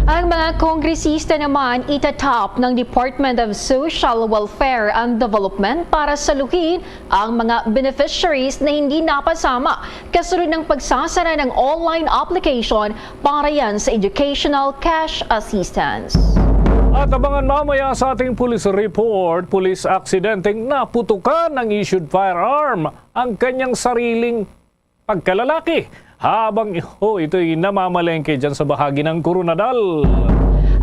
Ang mga kongresista naman itatap ng Department of Social Welfare and Development para saluhin ang mga beneficiaries na hindi napasama kasunod ng pagsasara ng online application para yan sa educational cash assistance. At abangan mamaya sa ating police report, police aksidenteng naputukan ng issued firearm ang kanyang sariling pagkalalaki habang ho ito'y namamalengke dyan sa bahagi ng Koronadal.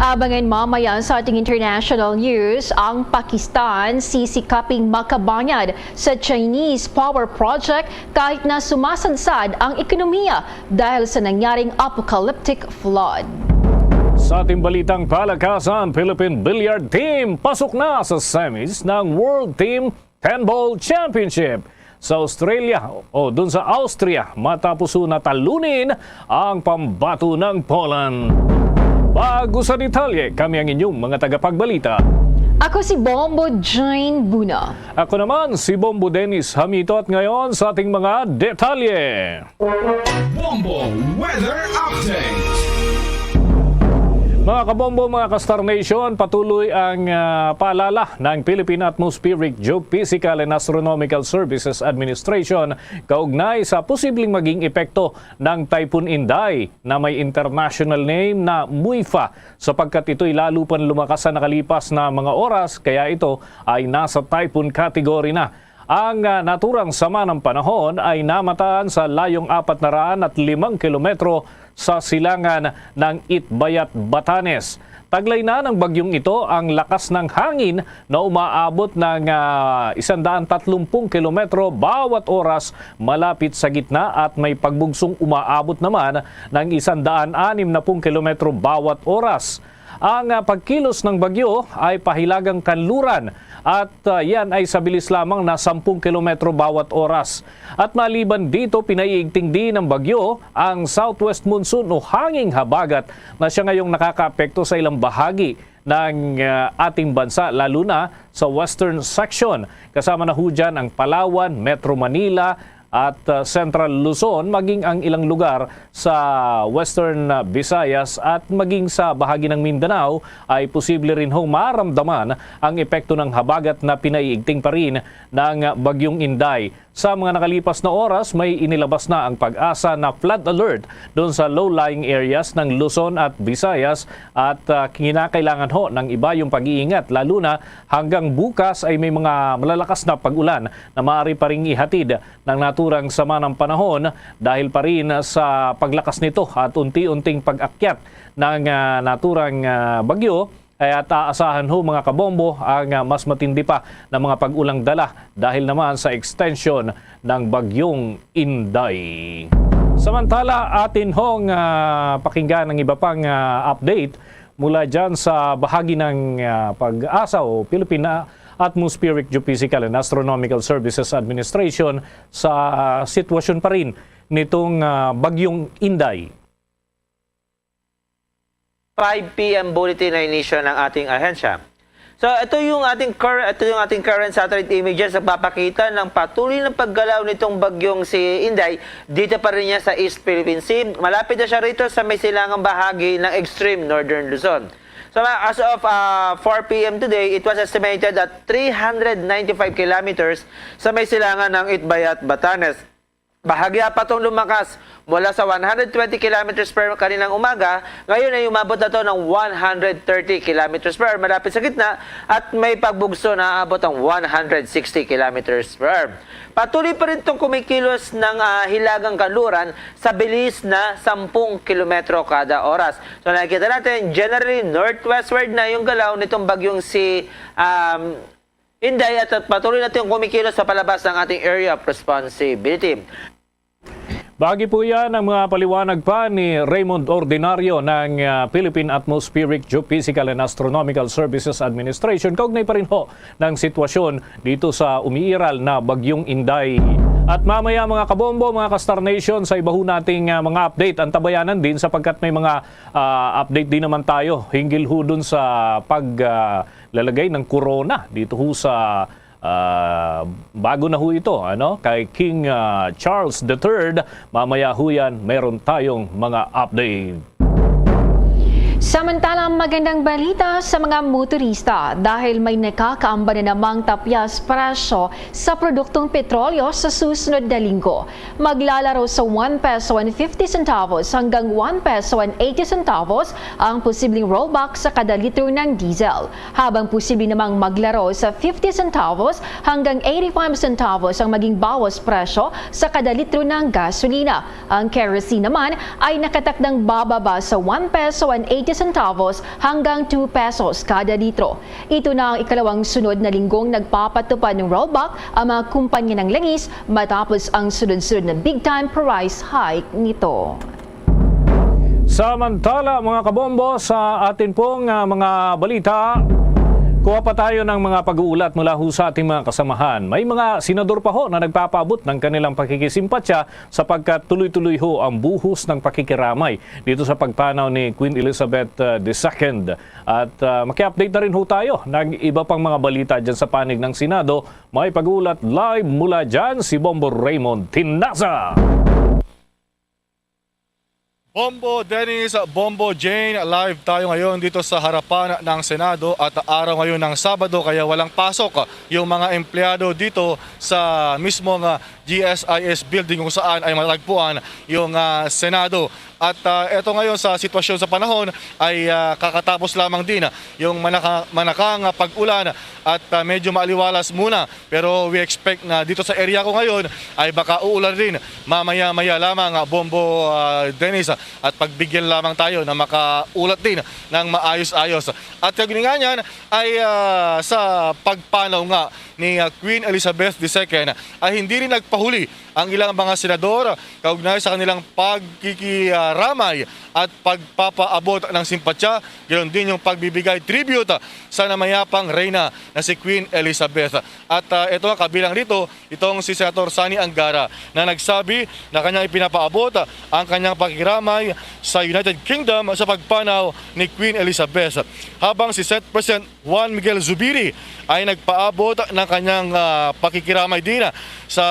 Abangan mamaya sa ating international news, ang Pakistan sisikaping makabayad sa Chinese power project kahit na sumasadsad ang ekonomiya dahil sa nangyaring apocalyptic flood. Sa ating balitang palakasan, Philippine Billiard Team pasok na sa semis ng World Team Ten Ball Championship sa Australia o dun sa Austria matapos ho na talunin ang pambato ng Poland. Bago sa detalye, kami ang inyong mga tagapagbalita. Ako si Bombo Jane Buna. Ako naman si Bombo Dennis Hamito at ngayon sa ating mga detalye. Bombo Weather Update. Mga kabombo, mga ka-Star Nation, patuloy ang ah, paalala ng Philippine Atmospheric, Geophysical and Astronomical Services Administration kaugnay sa posibleng maging epekto ng Typhoon Inday na may international name na MUIFA, sapagkat ito'y lalo pang lumakas sa nakalipas na mga oras, kaya ito ay nasa typhoon category na. Ang ah, naturang sama ng panahon ay namataan sa layong apat na raan at limang kilometro sa silangan ng Itbayat, Batanes. Taglay na ng bagyong ito ang lakas ng hangin na umaabot ng ah, isang daan tatlong kilometro bawat oras malapit sa gitna at may pagbugsong umaabot naman ng isang daan anim na kilometro bawat oras. Ang ah, pagkilos ng bagyo ay pahilagang kanluran at ah, yan ay sa bilis lamang na sampung kilometro bawat oras. At maliban dito, pinaiigting din ng bagyo ang southwest monsoon o hanging habagat na siya ngayong nakakaapekto sa ilang bahagi ng ah, ating bansa, lalo na sa western section. Kasama na ho dyan ang Palawan, Metro Manila, at ah, Central Luzon, maging ang ilang lugar sa Western ah, Visayas at maging sa bahagi ng Mindanao ay posible rin hong maramdaman ang epekto ng habagat na pinaiigting pa rin ng Bagyong Inday. Sa mga nakalipas na oras, may inilabas na ang PAGASA na flood alert doon sa low-lying areas ng Luzon at Visayas at ah, kinakailangan ho ng iba yung pag-iingat, lalo na hanggang bukas ay may mga malalakas na pag-ulan na maaari pa ring ihatid ng naturang sama ng panahon dahil pa rin sa paglakas nito at unti-unting pag-akyat ng ah, naturang ah, bagyo, ay at aasahan ho, mga kabombo, ang ah, mas matindi pa na mga pag-ulang dala dahil naman sa extension ng Bagyong Inday. Samantala, atin hong ah, pakinggan ang iba pang ah, update mula dyan sa bahagi ng ah, PAGASA o Philippine Atmospheric, Geophysical and Astronomical Services Administration sa ah, sitwasyon pa rin nitong ah, Bagyong Inday. Five P M bulletin na inisyu ng ating ahensya. So, ito yung ating current, ito yung ating current satellite images na papakita ng patuloy na paggalaw nitong bagyong si Inday dito pa rin niya sa East Philippine Sea. Malapit na siya rito sa may silangang bahagi ng extreme northern Luzon. So, as of uh, four P M today, it was estimated that three hundred ninety-five kilometers sa may silangan ng Itbayat, Batanes. Bahagya pa itong lumakas mula sa one hundred twenty kilometers per kaninang umaga, ngayon ay umabot na ito ng one hundred thirty kilometers per hour, malapit sa gitna, at may pagbugso na aabot ang one hundred sixty kilometers per hour. Patuloy pa rin itong kumikilos ng ah, hilagang kanluran sa bilis na sampung kilometro kada oras. So nakikita natin, generally northwestward na yung galaw nitong bagyong si um, Inday at patuloy na itong kumikilos sa palabas ng ating area of responsibility. Bahagi po yan ang mga paliwanag pa ni Raymond Ordinario ng ah, Philippine Atmospheric, Geophysical and Astronomical Services Administration kaugnay pa rin ho ng sitwasyon dito sa umiiral na Bagyong Inday. At mamaya, mga kabombo, mga ka-Star Nation, sa iba ho nating ah, mga update, antabayanan din sapagkat may mga ah, update din naman tayo hinggil ho dun sa pag ah, lalagay ng korona dito ho sa ah, bago na ho ito, ano, kay King ah, Charles the Third. Mamaya ho yan, meron tayong mga update. Samantala, magandang balita sa mga motorista dahil may nakakaamba na namang tapyas presyo sa produktong petrolyo sa susunod na linggo. Maglalaro sa one peso and fifty centavos hanggang one peso and eighty centavos ang posibleng rollback sa kada litro ng diesel, habang posible namang maglaro sa fifty centavos hanggang eighty-five centavos ang maging bawas presyo sa kada litro ng gasolina. Ang kerosene naman ay nakatakdang bababa sa one peso and eighty centavos hanggang two pesos kada litro. Ito na ang ikalawang sunod na linggong nagpapatupad ng rollback ang mga kumpanya ng langis matapos ang sunod-sunod na big-time price hike nito. Samantala, mga kabombo, sa atin pong, ah, mga balita, kuha pa tayo ng mga pag-uulat mula ho sa ating mga kasamahan. May mga senador pa ho na nagpapaabot ng kanilang pakikisimpatya sapagkat tuloy-tuloy ho ang buhos ng pakikiramay dito sa pagpanaw ni Queen Elizabeth, ah, the second. At, ah, maki-update na rin ho tayo ng iba pang mga balita dyan sa panig ng Senado. May pag-uulat live mula dyan si Bombo Raymond Tinaza. Bombo Dennis, Bombo Jane, live tayo ngayon dito sa harapan ng Senado at araw ngayon ng Sabado kaya walang pasok yung mga empleyado dito sa mismong, ah, G S I S building kung saan ay matatagpuan yung, ah, Senado. At, ah, eto ngayon sa sitwasyon sa panahon ay, ah, kakatapos lamang din yung manaka-, manakang, ah, pag-ulan at, ah, medyo maaliwalas muna. Pero we expect na dito sa area ko ngayon ay baka uulan rin mamaya-maya lamang, ah, Bombo, ah, Dennis, ah, at pagbigyan lamang tayo na makaulat din ng maayos-ayos. At kaugnay niyan ay, ah, sa pagpanaw nga ni, ah, Queen Elizabeth the second ay hindi rin nagpahuli ang ilang mga senador kaugnay sa kanilang pagkikiramay at pagpapaabot ng simpatya, gayon din yung pagbibigay tribute sa namayapang reyna na si Queen Elizabeth. At, ah, ito nga, kabilang rito itong si Senator Sonny Angara na nagsabi na kanyang ipinapaabot ang kanyang pakikiramay sa United Kingdom sa pagpanaw ni Queen Elizabeth, habang si Senate President Juan Miguel Zubiri ay nagpaabot ng kanyang, ah, pakikiramay din sa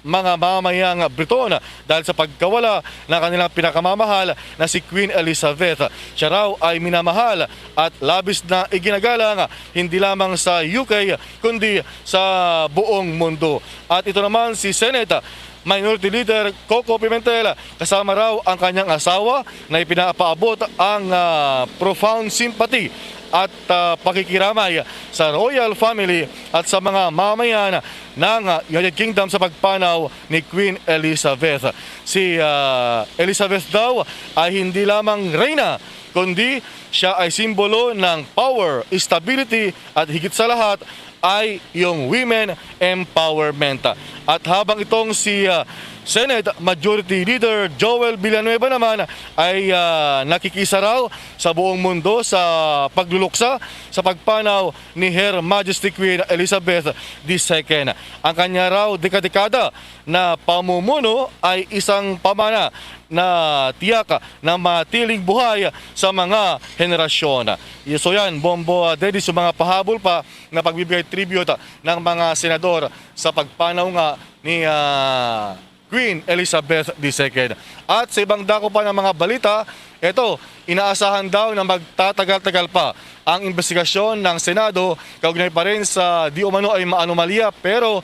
mga mamayang Briton dahil sa pagkawala ng kanilang pinakamamahal na si Queen Elizabeth. Siya raw ay minamahal at labis na iginagalang hindi lamang sa U K kundi sa buong mundo. At ito naman si Senate Minority Leader Coco Pimentel kasama raw ang kanyang asawa na ipinapaabot ang, ah, profound sympathy at, ah, pakikiramay sa royal family at sa mga mamamayan ng, ah, United Kingdom sa pagpanaw ni Queen Elizabeth. Si, ah, Elizabeth daw ay hindi lamang reyna kundi siya ay simbolo ng power, stability at higit sa lahat ay yung women empowerment. At habang itong si, ah, Senate Majority Leader Joel Villanueva naman ay, ah, nakikisaraw sa buong mundo sa pagluluksa sa pagpanaw ni Her Majesty Queen Elizabeth the second. Ang kanya raw dekadekada na pamumuno ay isang pamana na tiyak na matiling buhay sa mga henerasyon. So yan, Bombo, ah, Dennis, yung mga pahabol pa na pagbibigay tribute, ah, ng mga senador sa pagpanaw nga ni, ah, Queen Elizabeth the second. At sa ibang dako pa ng mga balita, eto, inaasahan daw na magtatagal-tagal pa ang imbestigasyon ng Senado kaugnay pa rin sa di umano ay maanomalya pero,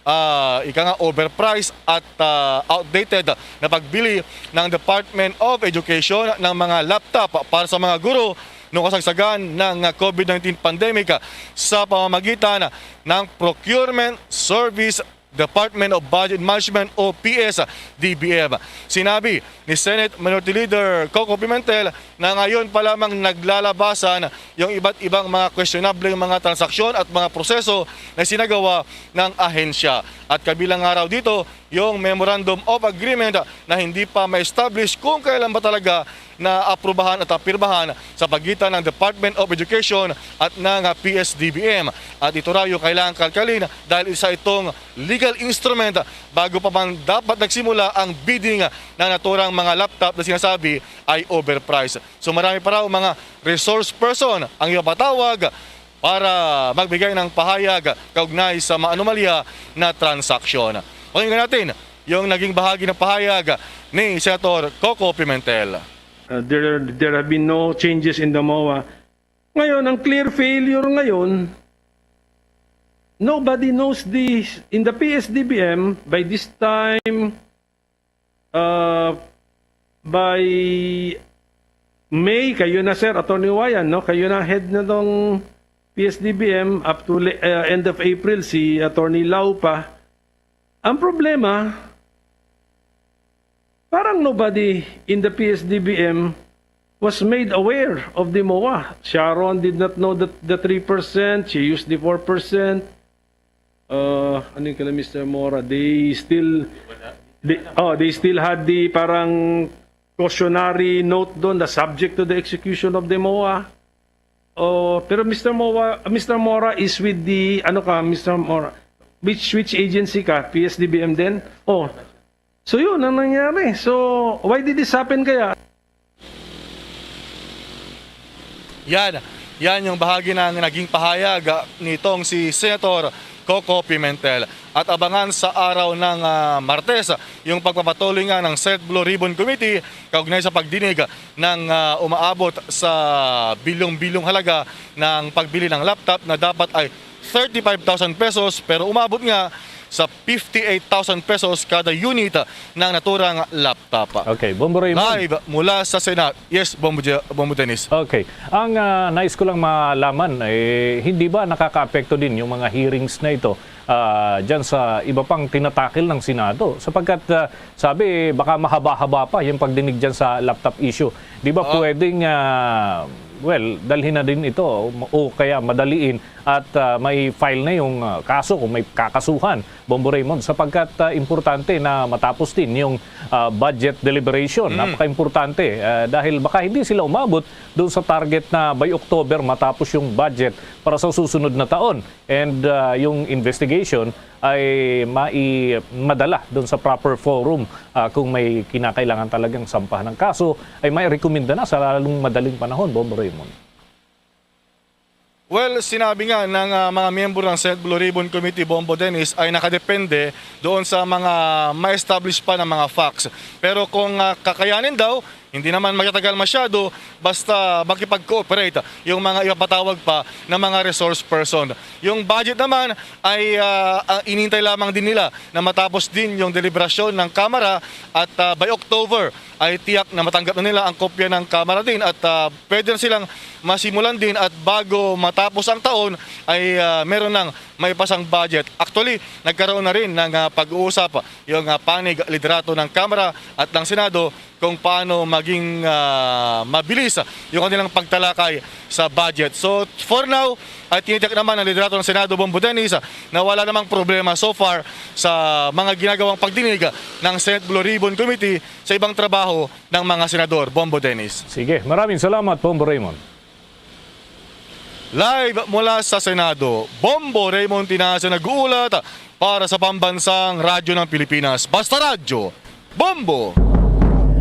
ah, ika nga, overpriced at, ah, outdated na pagbili ng Department of Education ng mga laptop para sa mga guro noong kasagsagan ng COVID nineteen pandemic sa pamamagitan ng Procurement Service Department of Budget Management o P S D B M. Sinabi ni Senate Minority Leader Coco Pimentel na ngayon pa lamang naglalabasan yung iba't ibang mga questionable mga transaksyon at mga proseso na sinagawa ng ahensya. At kabilang nga raw dito yung Memorandum of Agreement na hindi pa ma-establish kung kailan ba talaga na aprubahan at apirmahan sa pagitan ng Department of Education at ng P S D B M. At ito raw yung kailangang kalkalin dahil isa itong legal instrument bago pa man dapat nagsimula ang bidding ng naturang mga laptop na sinasabi ay overpriced. So marami pa raw mga resource person ang ipapatawag para magbigay ng pahayag kaugnay sa maanomalya na transaksyon. Pakinggan natin yung naging bahagi ng pahayag ni Senator Coco Pimentel. Uh, there, there have been no changes in the MOA. Ngayon, ang clear failure ngayon, nobody knows this. In the P S D B M, by this time, uh, by May, kayo na, Sir Attorney Wayan, no? Kayo na head na tong P S D B M up to le- uh, end of April, si Attorney Lau pa. Ang problema, parang nobody in the P S D B M was made aware of the MOA. Sharon did not know that the three percent, she used the four percent. Uh, ano yung kila Mister Mora? They still, they, oh, they still had the parang cautionary note doon na subject to the execution of the MOA. Oh, pero Mister Moa, Mister Mora is with the, ano ka, Mister Mora? Which, which agency ka? P S D B M din? Oh. So yun ang nangyari. So, why did this happen kaya? Yan. Yan yung bahagi ng naging pahayag, ah, nitong si Senator Coco Pimentel. At abangan sa araw ng, ah, Martes yung pagpapatuloy nga ng Senate Blue Ribbon Committee kaugnay sa pagdinig ng, ah, umaabot sa bilyong-bilyong halaga ng pagbili ng laptop na dapat ay thirty-five thousand pesos, pero umabot nga sa fifty-eight thousand pesos kada unit ng naturang laptop. Okay, Bombo Raymond. Live mula sa Senate. Yes, Bombo, Je- Bombo Dennis. Okay. Ang ah, nais ko lang malaman, eh, hindi ba nakakaapekto din yung mga hearings na ito ah, dyan sa iba pang tinatakil ng Senado? Sapagkat ah, sabi, baka mahaba-haba pa yung pagdinig dyan sa laptop issue. Di ba Oo. pwedeng, ah, well, dalhin na din ito o kaya madaliin at ah, may file na yung ah, kaso kung may kakasuhan, Bombo Raymond, sapagkat ah, importante na matapos din yung ah, budget deliberation. Napaka-importante ah, dahil baka hindi sila umabot doon sa target na by October matapos yung budget para sa susunod na taon. And ah, yung investigation ay mai madala doon sa proper forum ah, kung may kinakailangan talagang sampahan ng kaso, ay may rekomenda na sa lalong madaling panahon, Bombo Raymond. Well, sinabi nga ng ah, mga miyembro ng Senate Blue Ribbon Committee, Bombo Dennis, ay nakadepende doon sa mga ma-establish pa ng mga facts. Pero kung ah, kakayanin daw, hindi naman magtatagal masyado basta makipag-cooperate yung mga ipapatawag pa ng mga resource person. Yung budget naman ay ah, ah, inintay lamang din nila na matapos din yung deliberasyon ng Kamara at ah, by October ay tiyak na matanggap na nila ang kopya ng Kamara din at ah, pwede na silang masimulan din at bago matapos ang taon ay ah, meron nang maipasang budget. Actually, nagkaroon na rin ng ah, pag-uusap yung ah, panig liderato ng Kamara at ng Senado kung paano maging ah, mabilis yung kanilang pagtalakay sa budget. So for now, ay tinitiyak naman ng liderato ng Senado, Bombo Dennis, na wala namang problema so far sa mga ginagawang pagdinig ng Senate Blue Ribbon Committee sa ibang trabaho ng mga senador. Bombo Dennis. Sige, maraming salamat, Bombo Raymond. Live mula sa Senado, Bombo Raymond Tinazo nag-uulat para sa Pambansang Radyo ng Pilipinas. Basta Radyo, Bombo!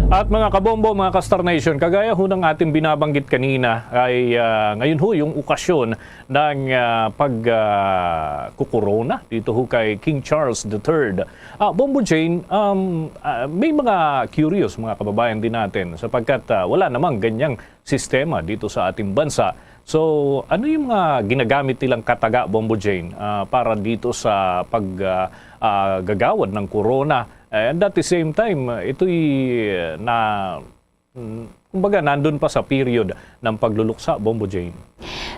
At mga kabombo, mga ka-Star Nation, kagaya ho ng ating binabanggit kanina, ay ah, ngayon ho yung okasyon ng ah, pag ah, kukorona dito ho kay King Charles the Third. Ah, Bombo Jane, um, ah, may mga curious mga kababayan din natin sapagkat ah, wala namang ganyang sistema dito sa ating bansa. So, ano yung mga ginagamit nilang kataga, Bombo Jane, ah, para dito sa pag ah, ah, gagawad ng corona? And at the same time, ito'y na mm, kumbaga nandun pa sa period ng pagluluksa, Bombo Jane.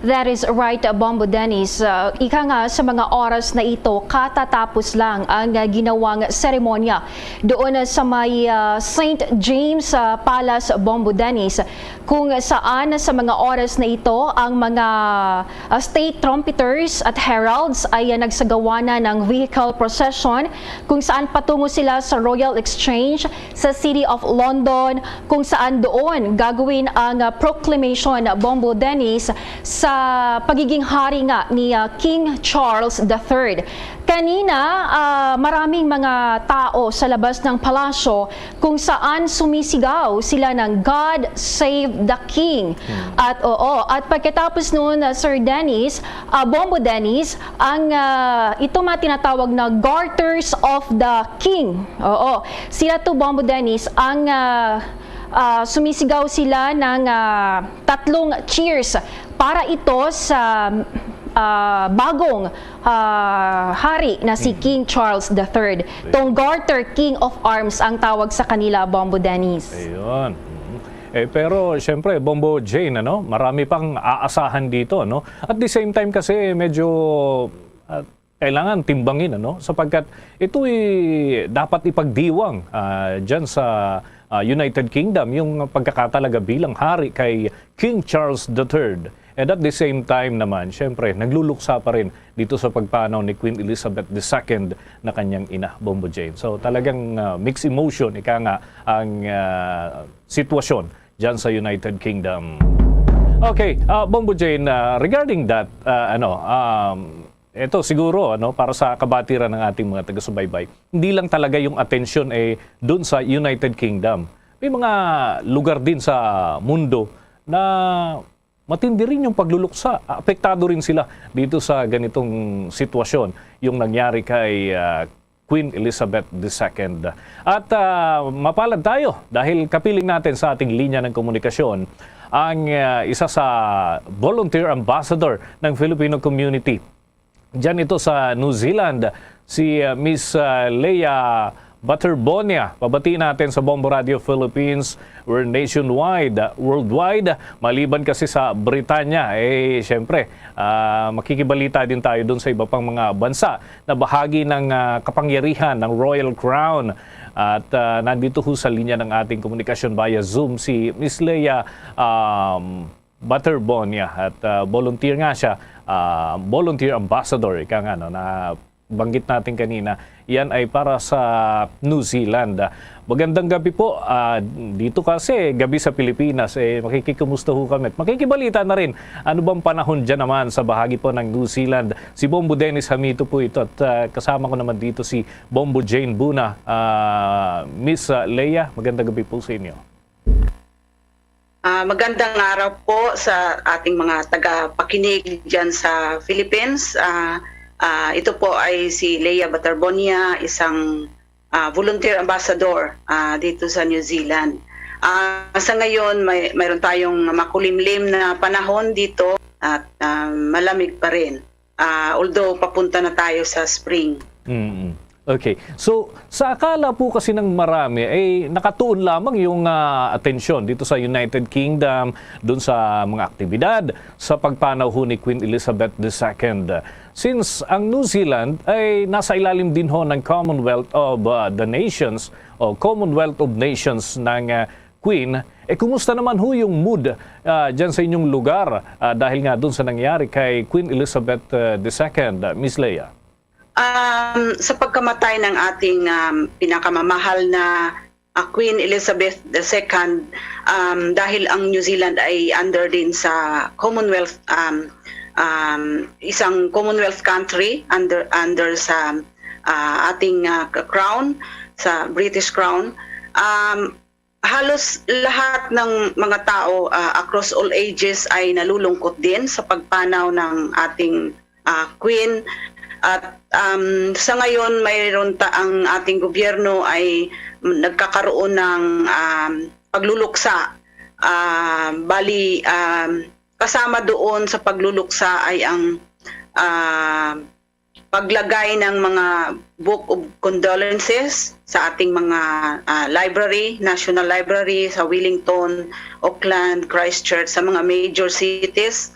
That is right, Bombo Dennis. Uh, ika nga sa mga oras na ito, katatapos lang ang uh, ginawang seremonya doon sa may uh, Saint James uh, Palace, Bombo Dennis, kung saan sa mga oras na ito ang mga uh, state trumpeters at heralds ay uh, nagsagawa na ng vehicle procession kung saan patungo sila sa Royal Exchange sa City of London, kung saan doon gagawin ang uh, proclamation, Bombo Dennis, sa pagiging hari nga ni uh, King Charles the Third. Kanina, uh, maraming mga tao sa labas ng palasyo kung saan sumisigaw sila ng "God save the King." At oo, at pagkatapos noon, uh, Sir Dennis, uh, Bombo Dennis, ang uh, ito mga tinatawag na Garters of the King. Oo, sila to, Bombo Dennis, ang uh, Ah, sumisigaw sila ng, ah, tatlong cheers para ito sa, ah, bagong, ah, hari na si King Charles the Third. Itong Garter King of Arms ang tawag sa kanila, Bombo Dennis. Ayun. Mhm. Eh, pero siyempre, Bombo Jane, ano, marami pang aasahan dito, no? At the same time kasi, medyo, ah, kailangan timbangin, ano? Sapagkat ito'y dapat ipagdiwang, ah, dyan sa, ah, United Kingdom, yung pagkakatalaga bilang hari kay King Charles the Third. And at the same time naman, syempre, nagluluksa pa rin dito sa pagpanaw ni Queen Elizabeth the Second na kanyang ina, Bombo Jane. So, talagang, ah, mixed emotion, ika nga, ang, ah, sitwasyon dyan sa United Kingdom. Okay, ah, Bombo Jane, ah, regarding that, ah, ano, um, ito siguro, ano, para sa kabatiran ng ating mga taga-subaybay, hindi lang talaga yung atensyon, eh, dun sa United Kingdom. May mga lugar din sa mundo na matindi rin yung pagluluksa. Apektado rin sila dito sa ganitong sitwasyon, yung nangyari kay, ah, Queen Elizabeth the Second. At, ah, mapalad tayo dahil kapiling natin sa ating linya ng komunikasyon ang, ah, isa sa volunteer ambassador ng Filipino community. Diyan ito sa New Zealand, si, ah, Miss, ah, Leia Baterbonia. Pabati natin sa Bombo Radio Philippines. We're nationwide, ah, worldwide. Maliban kasi sa Britanya, eh, siyempre, ah, makikibalita din tayo dun sa iba pang mga bansa na bahagi ng, ah, kapangyarihan ng Royal Crown. At, ah, nandito ho sa linya ng ating komunikasyon via Zoom si Miss Leia, um, Baterbonia. At, ah, volunteer nga siya, ah, volunteer ambassador, ika nga, no, na banggit natin kanina, yan ay para sa New Zealand. Magandang gabi po. Ah, dito kasi gabi sa Pilipinas, eh, makikikumusta ho kami. At makikibalita na rin, ano bang panahon dyan naman sa bahagi po ng New Zealand? Si Bombo Dennis Hamito po ito at, ah, kasama ko naman dito si Bombo Jane Buna. Ah, Miss, ah, Leia, magandang gabi po sa inyo. Ah, magandang araw po sa ating mga tagapakinig diyan sa Philippines. Ah, ah, ito po ay si Leia Baterbonia, isang, ah, volunteer ambassador, ah, dito sa New Zealand. Ah, sa ngayon, may, mayroon tayong makulimlim na panahon dito at, ah, malamig pa rin. Ah, although papunta na tayo sa spring. Mm. Okay. So, sa akala po kasi ng marami, ay nakatuon lamang yung, ah, atensyon dito sa United Kingdom, dun sa mga aktibidad, sa pagpanaw ho ni Queen Elizabeth the Second. Since ang New Zealand ay nasa ilalim din ho ng Commonwealth of, ah, the Nations o Commonwealth of Nations ng, ah, Queen, eh, kumusta naman ho yung mood, ah, dyan sa inyong lugar, ah, dahil nga dun sa nangyari kay Queen Elizabeth, ah, the Second, ah, Miss Leia? Um, sa pagkamatay ng ating, um, pinakamamahal na, ah, Queen Elizabeth the Second, um, dahil ang New Zealand ay under din sa Commonwealth, um, um, isang Commonwealth country under, under sa, ah, ating, ah, k-, crown, sa British Crown. Um, halos lahat ng mga tao, ah, across all ages ay nalulungkot din sa pagpanaw ng ating, ah, Queen. At, um, sa ngayon, mayroon ta-, ang ating gobyerno ay nagkakaroon ng, um, pagluluksa. Ah, bali, um, kasama doon sa pagluluksa ay ang, ah, paglagay ng mga Book of Condolences sa ating mga, ah, library, National Library sa Wellington, Auckland, Christchurch, sa mga major cities,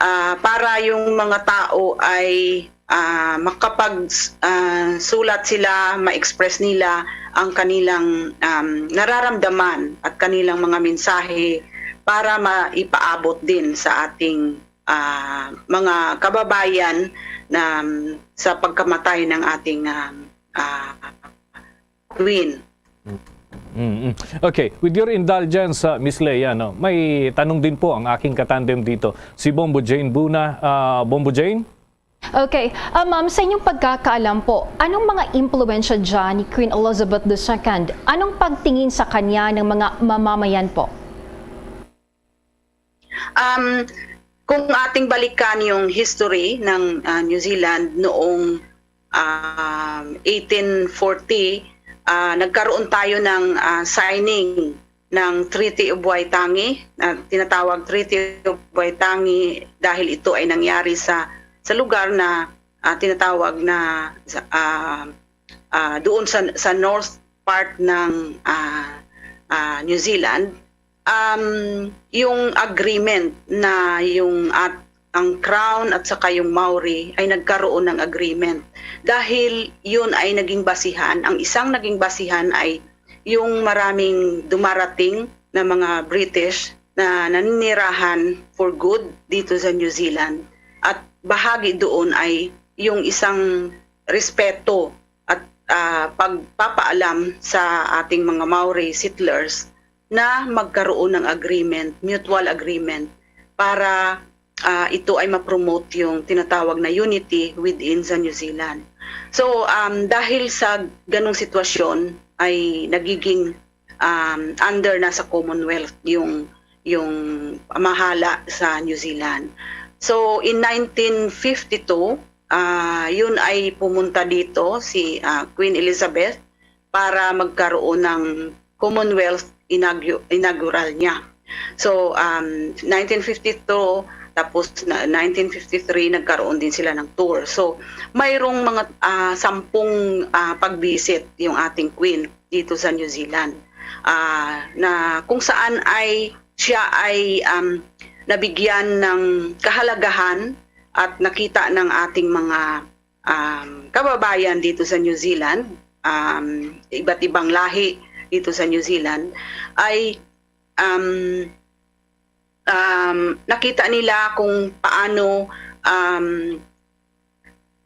ah, para yung mga tao ay, ah, makapag-, ah, sulat sila, ma-express nila ang kanilang, um, nararamdaman at kanilang mga mensahe para maipaabot din sa ating, ah, mga kababayan na, um, sa pagkamatay ng ating, um, ah, Queen. Mm, mm. Okay, with your indulgence, ah, Miss Leia, no, may tanong din po ang aking katandem dito, si Bombo Jane Buna. Ah, Bombo Jane? Okay. Ah, ma'am, sa inyong pagkakaalam po, anong mga impluwensya dyan ni Queen Elizabeth the Second? Anong pagtingin sa kanya ng mga mamamayan po? Um, kung ating balikan yung history ng, ah, New Zealand noong, um, eighteen forty, ah, nagkaroon tayo ng, ah, signing ng Treaty of Waitangi, na tinatawag Treaty of Waitangi dahil ito ay nangyari sa, sa lugar na, ah, tinatawag na sa, ah, ah, doon sa, sa north part ng, ah, ah, New Zealand. Um, yung agreement na yung at ang Crown at saka yung Maori ay nagkaroon ng agreement dahil yun ay naging basihan. Ang isang naging basihan ay yung maraming dumarating na mga British na naninirahan for good dito sa New Zealand. At bahagi doon ay yung isang respeto at, ah, pagpapaalam sa ating mga Maori settlers na magkaroon ng agreement, mutual agreement, para, ah, ito ay ma-promote yung tinatawag na unity within sa New Zealand. So, um, dahil sa ganong sitwasyon ay nagiging, um, under na sa Commonwealth yung, yung pamahala sa New Zealand. So, in nineteen fifty-two, ah, yun ay pumunta dito si, ah, Queen Elizabeth para magkaroon ng Commonwealth inaugu-, inaugural niya. So, um, nineteen fifty-two, tapos na nineteen fifty-three, nagkaroon din sila ng tour. So, mayroong mga, ah, sampung, ah, pag-visit yung ating Queen dito sa New Zealand. Ah, na kung saan ay siya ay, um, nabigyan ng kahalagahan at nakita ng ating mga, um, kababayan dito sa New Zealand, um, iba't ibang lahi dito sa New Zealand, ay, um, um, nakita nila kung paano, um,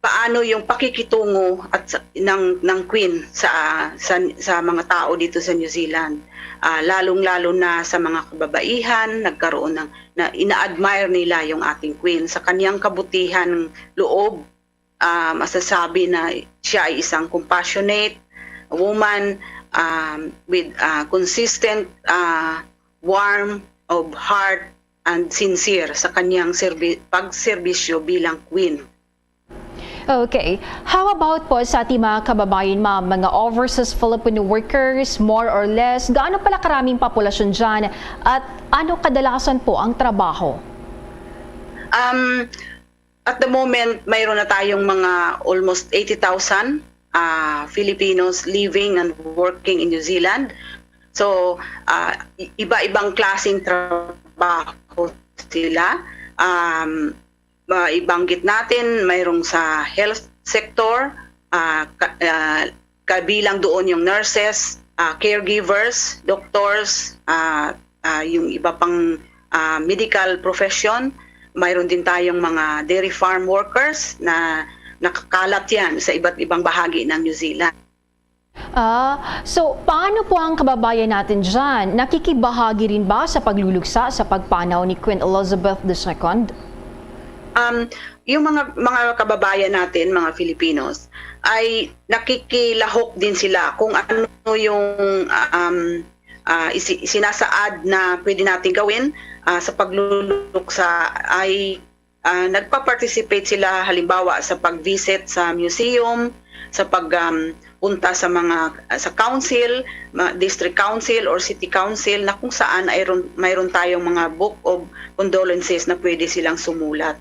paano yung pakikitungo at sa, ng, ng Queen sa, sa, sa mga tao dito sa New Zealand. Ah, lalong-lalo na sa mga kababaihan, nagkaroon ng, na ina-admire nila yung ating Queen sa kanyang kabutihan loob. Ah, masasabi na siya ay isang compassionate woman, um, with, ah, consistent, ah, warm of heart and sincere sa kanyang serbi-, pagserbisyo bilang Queen. Okay. How about po sa ating mga kababayan, ma'am? Mga overseas Filipino workers, more or less, gaano pala karaming populasyon dyan? At ano kadalasan po ang trabaho? Um, at the moment, mayroon na tayong mga almost eighty thousand, ah, Filipinos living and working in New Zealand. So, ah, i-, iba-ibang klaseng trabaho sila. Um, maibanggit natin, mayroong sa health sector, ah, ka-, ah, kabilang doon yung nurses, ah, caregivers, doctors, ah, ah, yung iba pang, ah, medical profession. Mayroon din tayong mga dairy farm workers na nakakalat yan sa iba't ibang bahagi ng New Zealand. Ah, so paano po ang kababayan natin dyan? Nakikibahagi rin ba sa pagluluksa sa pagpanaw ni Queen Elizabeth the Second? Um, yung mga, mga kababayan natin, mga Filipinos, ay nakikilahok din sila kung ano yung, um, ah, isi-, sinasaad na pwede natin gawin, ah, sa pagluluksa ay, ah, nagpa-participate sila, halimbawa, sa pag-visit sa museum, sa pag, um, punta sa mga, sa council, ma-, district council or city council na kung saan ay ron-, mayroon tayong mga book of condolences na pwede silang sumulat.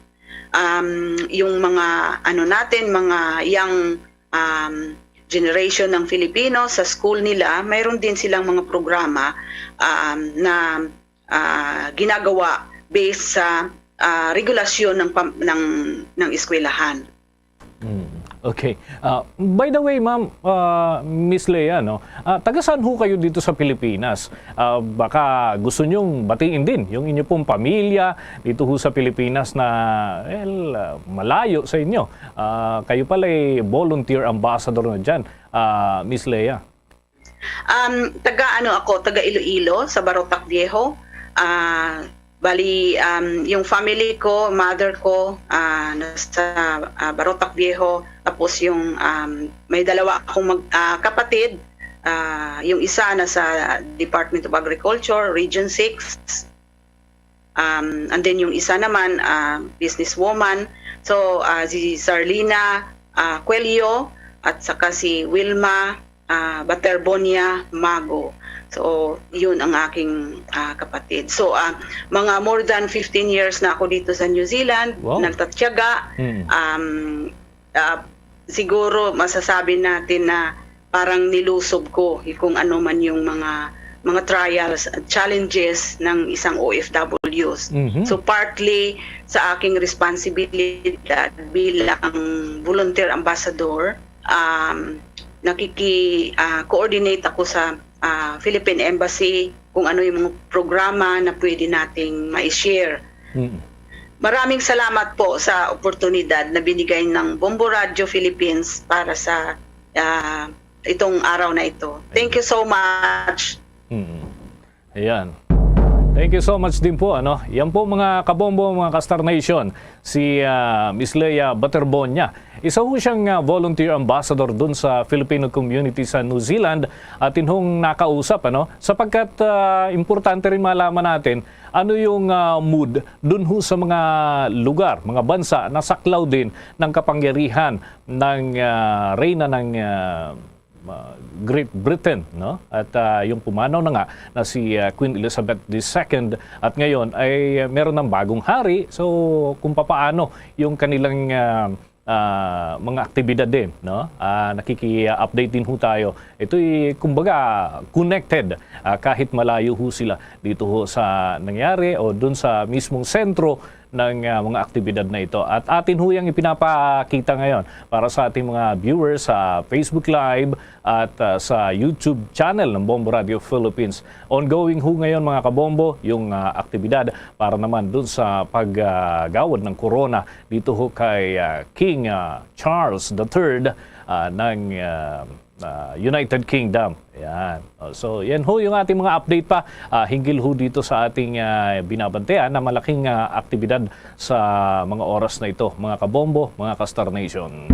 Um, yung mga, ano natin, mga young, um, generation ng Filipino sa school nila, mayroon din silang mga programa, um, na, ah, ginagawa based sa, ah, regulasyon ng pam-, ng, ng eskwelahan. Mm, okay. Ah, by the way, ma'am, ah, Miss Lea, no? Ah, taga saan ho kayo dito sa Pilipinas? Ah, baka gusto niyong batiin din yung inyo pong pamilya dito ho sa Pilipinas na, well, ah, malayo sa inyo. Ah, kayo pala ay volunteer ambassador na diyan, ah, Miss Lea. Um, taga ano ako, taga Iloilo, sa Barotac Viejo. Ah, bali, um, yung family ko, mother ko, ah, nasa, ah, Barotac Viejo. Tapos yung, um, may dalawa akong mag-, ah, kapatid. Ah, yung isa nasa Department of Agriculture, Region six. Um, and then yung isa naman, ah, businesswoman. So, ah, si Sarlina, ah, Cuello at saka si Wilma, ah, Baterbonia Mago. So, yun ang aking, ah, kapatid. So, ah, mga more than fifteen years na ako dito sa New Zealand, Wow. nagtatyaga. Mm. Um, ah, siguro masasabi natin na parang nilusob ko kung ano man yung mga, mga trials at challenges ng isang O F Ws. Mhm. So, partly sa aking responsibilidad bilang volunteer ambassador, um, nakiki-, ah, coordinate ako sa, ah, Philippine Embassy kung ano yung mga programa na pwede nating ma-share. Mm. Maraming salamat po sa oportunidad na binigay ng Bombo Radio Philippines para sa, ah, itong araw na ito. Thank you so much. Mm. Ayan. Thank you so much din po, ano. Yan po, mga kabombo, mga ka-Star Nation, si, ah, Miss Lea Baterbonia. Isa ho siyang, ah, volunteer ambassador dun sa Filipino community sa New Zealand. At inhong nakausap, ano, sapagkat, ah, importante rin malaman natin ano yung, ah, mood dun ho sa mga lugar, mga bansa na saklaw din ng kapangyarihan ng, ah, reyna ng, ah, ah, Great Britain, no? At, ah, yung pumanaw na nga na si, ah, Queen Elizabeth the Second, at ngayon ay meron ng bagong hari. So, kung papaano yung kanilang, ah, ah, mga aktibidad din, no? Ah, nakiki-update din ho tayo. Ito'y, kumbaga, connected, ah, kahit malayo ho sila dito ho sa nangyari o dun sa mismong sentro ng, ah, mga aktibidad na ito. At atin ho yang ipinapakita ngayon para sa ating mga viewers sa Facebook Live at, ah, sa YouTube channel ng Bombo Radio Philippines. Ongoing ho ngayon, mga kabombo, yung, ah, aktibidad para naman dun sa paggawad ng korona dito ho kay, ah, King, ah, Charles the Third, ah, ng, ah, ah, United Kingdom. Yan. Oh, so, yan ho yung ating mga update pa, ah, hinggil ho dito sa ating, ah, binabantayan na malaking, ah, aktibidad sa mga oras na ito, mga kabombo, mga ka-Star Nation.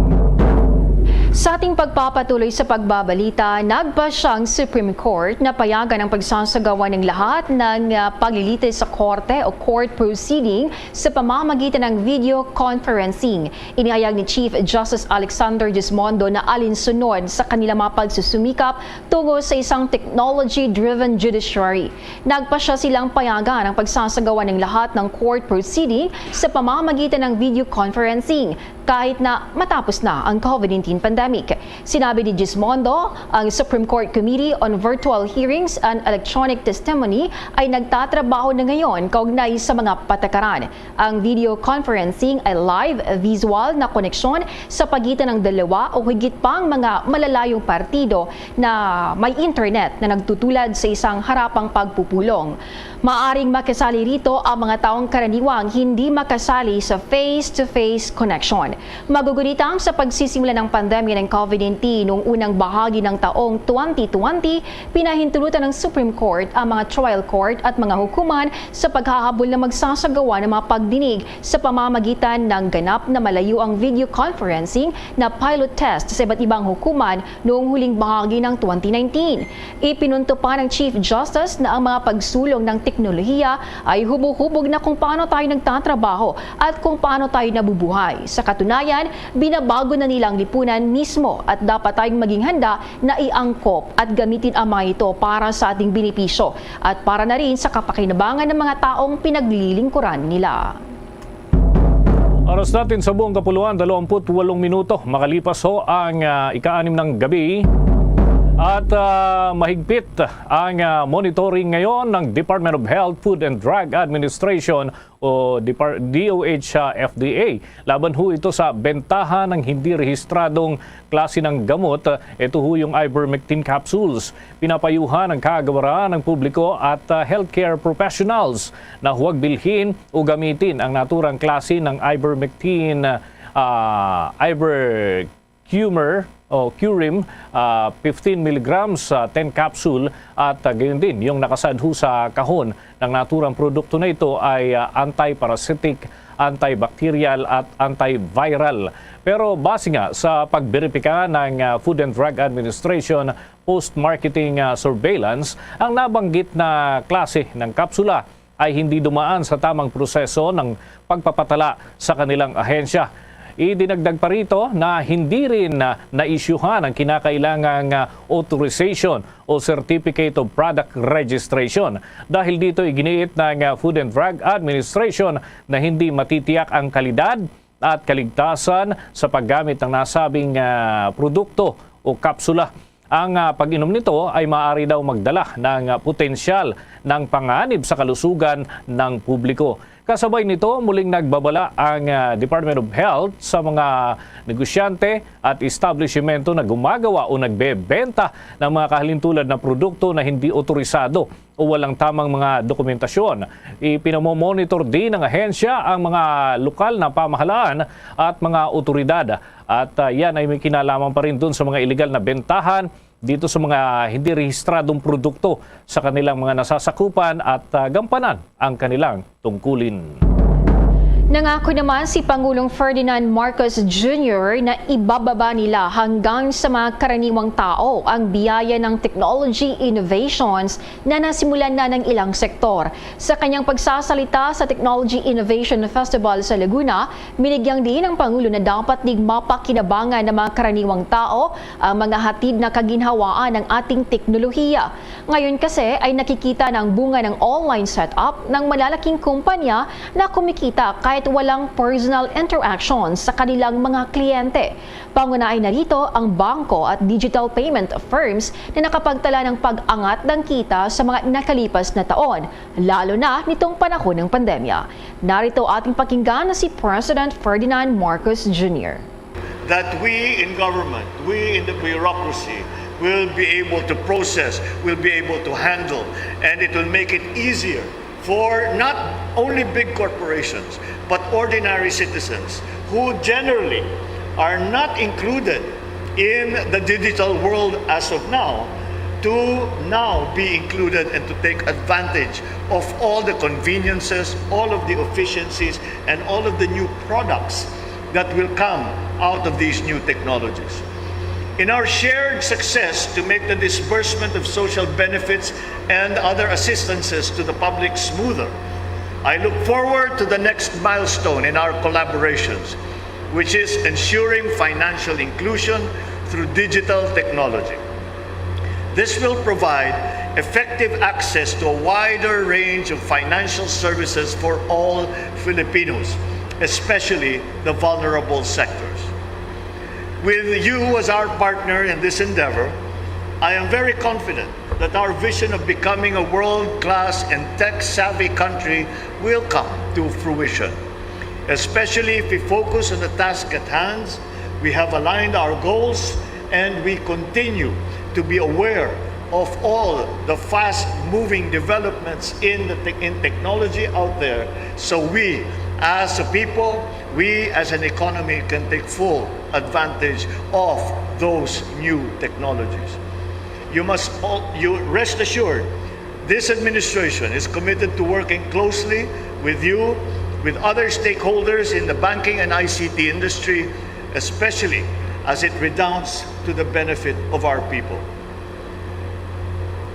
Sa ating pagpapatuloy sa pagbabalita, nagpasya ang Supreme Court na payagan ang pagsasagawa ng lahat ng, ah, paglilitis sa korte o court proceeding sa pamamagitan ng video conferencing. Inihayag ni Chief Justice Alexander Gismondo na alinsunod sa kanilang mga pagsusumikap tungo sa isang technology-driven judiciary. Nagpasya silang payagan ang pagsasagawa ng lahat ng court proceeding sa pamamagitan ng video conferencing kahit na matapos na ang COVID nineteen pandemic. Sinabi ni Gismondo, ang Supreme Court Committee on Virtual Hearings and Electronic Testimony ay nagtatrabaho na ngayon kaugnay sa mga patakaran. Ang video conferencing ay live visual na koneksyon sa pagitan ng dalawa o higit pang mga malalayong partido na may internet na nagtutulad sa isang harapang pagpupulong. Maaring makasali rito ang mga taong karaniwang hindi makasali sa face-to-face connection. Magugunit ang sa pagsisimula ng pandemya ng COVID nineteen noong unang bahagi ng taong twenty twenty, pinahintulutan ng Supreme Court ang mga trial court at mga hukuman sa paghahabol na magsasagawa ng mga pagdinig sa pamamagitan ng ganap na malayo ang video conferencing na pilot test sa iba't ibang hukuman noong huling bahagi ng twenty nineteen. Ipinunto pa ng Chief Justice na ang mga pagsulong ng teknolohiya ay hubog-hubog na kung paano tayo nagtatrabaho at kung paano tayo nabubuhay. Sa katunayan, binabago na nila ang lipunan mismo at dapat tayong maging handa na iangkop at gamitin ang mga ito para sa ating benepisyo at para na rin sa kapakinabangan ng mga taong pinaglilingkuran nila. Oras natin sa buong kapuluan, dalawampu't walong minuto. Makalipas ho ang, ah, ika-anim ng gabi. At, ah, mahigpit ang, ah, monitoring ngayon ng Department of Health, Food and Drug Administration o Depar-, D O H, ah, F D A. Laban ho ito sa bentaha ng hindi rehistradong klase ng gamot. Ito ho yung ivermectin capsules. Pinapayuhan ang kagawaran ng publiko at, ah, healthcare professionals na huwag bilhin o gamitin ang naturang klase ng ivermectin, ah, ivercumar o Curim, ah, fifteen milligrams, ah, ten capsule, at, ah, gayon din yung nakasaad ho sa kahon ng naturang produkto na ito ay, ah, antiparasitic, antibacterial at antiviral. Pero base nga sa pagberipika ng, ah, Food and Drug Administration post-marketing, ah, surveillance, ang nabanggit na klase ng kapsula ay hindi dumaan sa tamang proseso ng pagpapatala sa kanilang ahensya. Idinagdag pa rito na hindi rin na naisyuhan ang kinakailangang, ah, authorization o Certificate of Product Registration. Dahil dito, iginiit ng, ah, Food and Drug Administration na hindi matitiyak ang kalidad at kaligtasan sa paggamit ng nasabing, ah, produkto o kapsula. Ang, ah, pag-inom nito ay maaari daw magdala ng, ah, potensyal ng panganib sa kalusugan ng publiko. Kasabay nito, muling nagbabala ang, ah, Department of Health sa mga negosyante at establishmento na gumagawa o nagbebenta ng mga kahalintulad na produkto na hindi otorisado o walang tamang mga dokumentasyon. Ipinamomonitor din ng ahensya ang mga lokal na pamahalaan at mga otoridad. At, ah, yan ay may kinalaman pa rin dun sa mga iligal na bentahan dito sa mga hindi rehistradong produkto sa kanilang mga nasasakupan at, ah, gampanan ang kanilang tungkulin. Nangako naman si Pangulong Ferdinand Marcos Junior na ibababa nila hanggang sa mga karaniwang tao ang biyaya ng technology innovations na nasimulan na ng ilang sektor. Sa kanyang pagsasalita sa Technology Innovation Festival sa Laguna, binigyang diin ang Pangulo na dapat ding mapakinabangan ng mga karaniwang tao ang mga hatid na kaginhawaan ng ating teknolohiya. Ngayon kasi ay nakikita na ang bunga ng online setup ng malalaking kumpanya na kumikita kahit walang personal interaction sa kanilang mga kliyente. Pangunahin na rito ang bangko at digital payment firms na nakapagtala ng pag-angat ng kita sa mga nakalipas na taon, lalo na nitong panahon ng pandemya. Narito ating pakinggan si President Ferdinand Marcos Junior. That we in government, we in the bureaucracy, will be able to process, will be able to handle, and it will make it easier for not only big corporations, but ordinary citizens who generally are not included in the digital world as of now to now be included and to take advantage of all the conveniences, all of the efficiencies, and all of the new products that will come out of these new technologies. In our shared success to make the disbursement of social benefits and other assistances to the public smoother, I look forward to the next milestone in our collaborations, which is ensuring financial inclusion through digital technology. This will provide effective access to a wider range of financial services for all Filipinos, especially the vulnerable sectors. With you as our partner in this endeavor, I am very confident that our vision of becoming a world-class and tech-savvy country will come to fruition, especially if we focus on the task at hand. We have aligned our goals and we continue to be aware of all the fast-moving developments in the tech-, in technology out there, so we as a people, we as an economy can take full advantage of those new technologies. You must all, you rest assured, this administration is committed to working closely with you, with other stakeholders in the banking and I C T industry, especially as it redounds to the benefit of our people.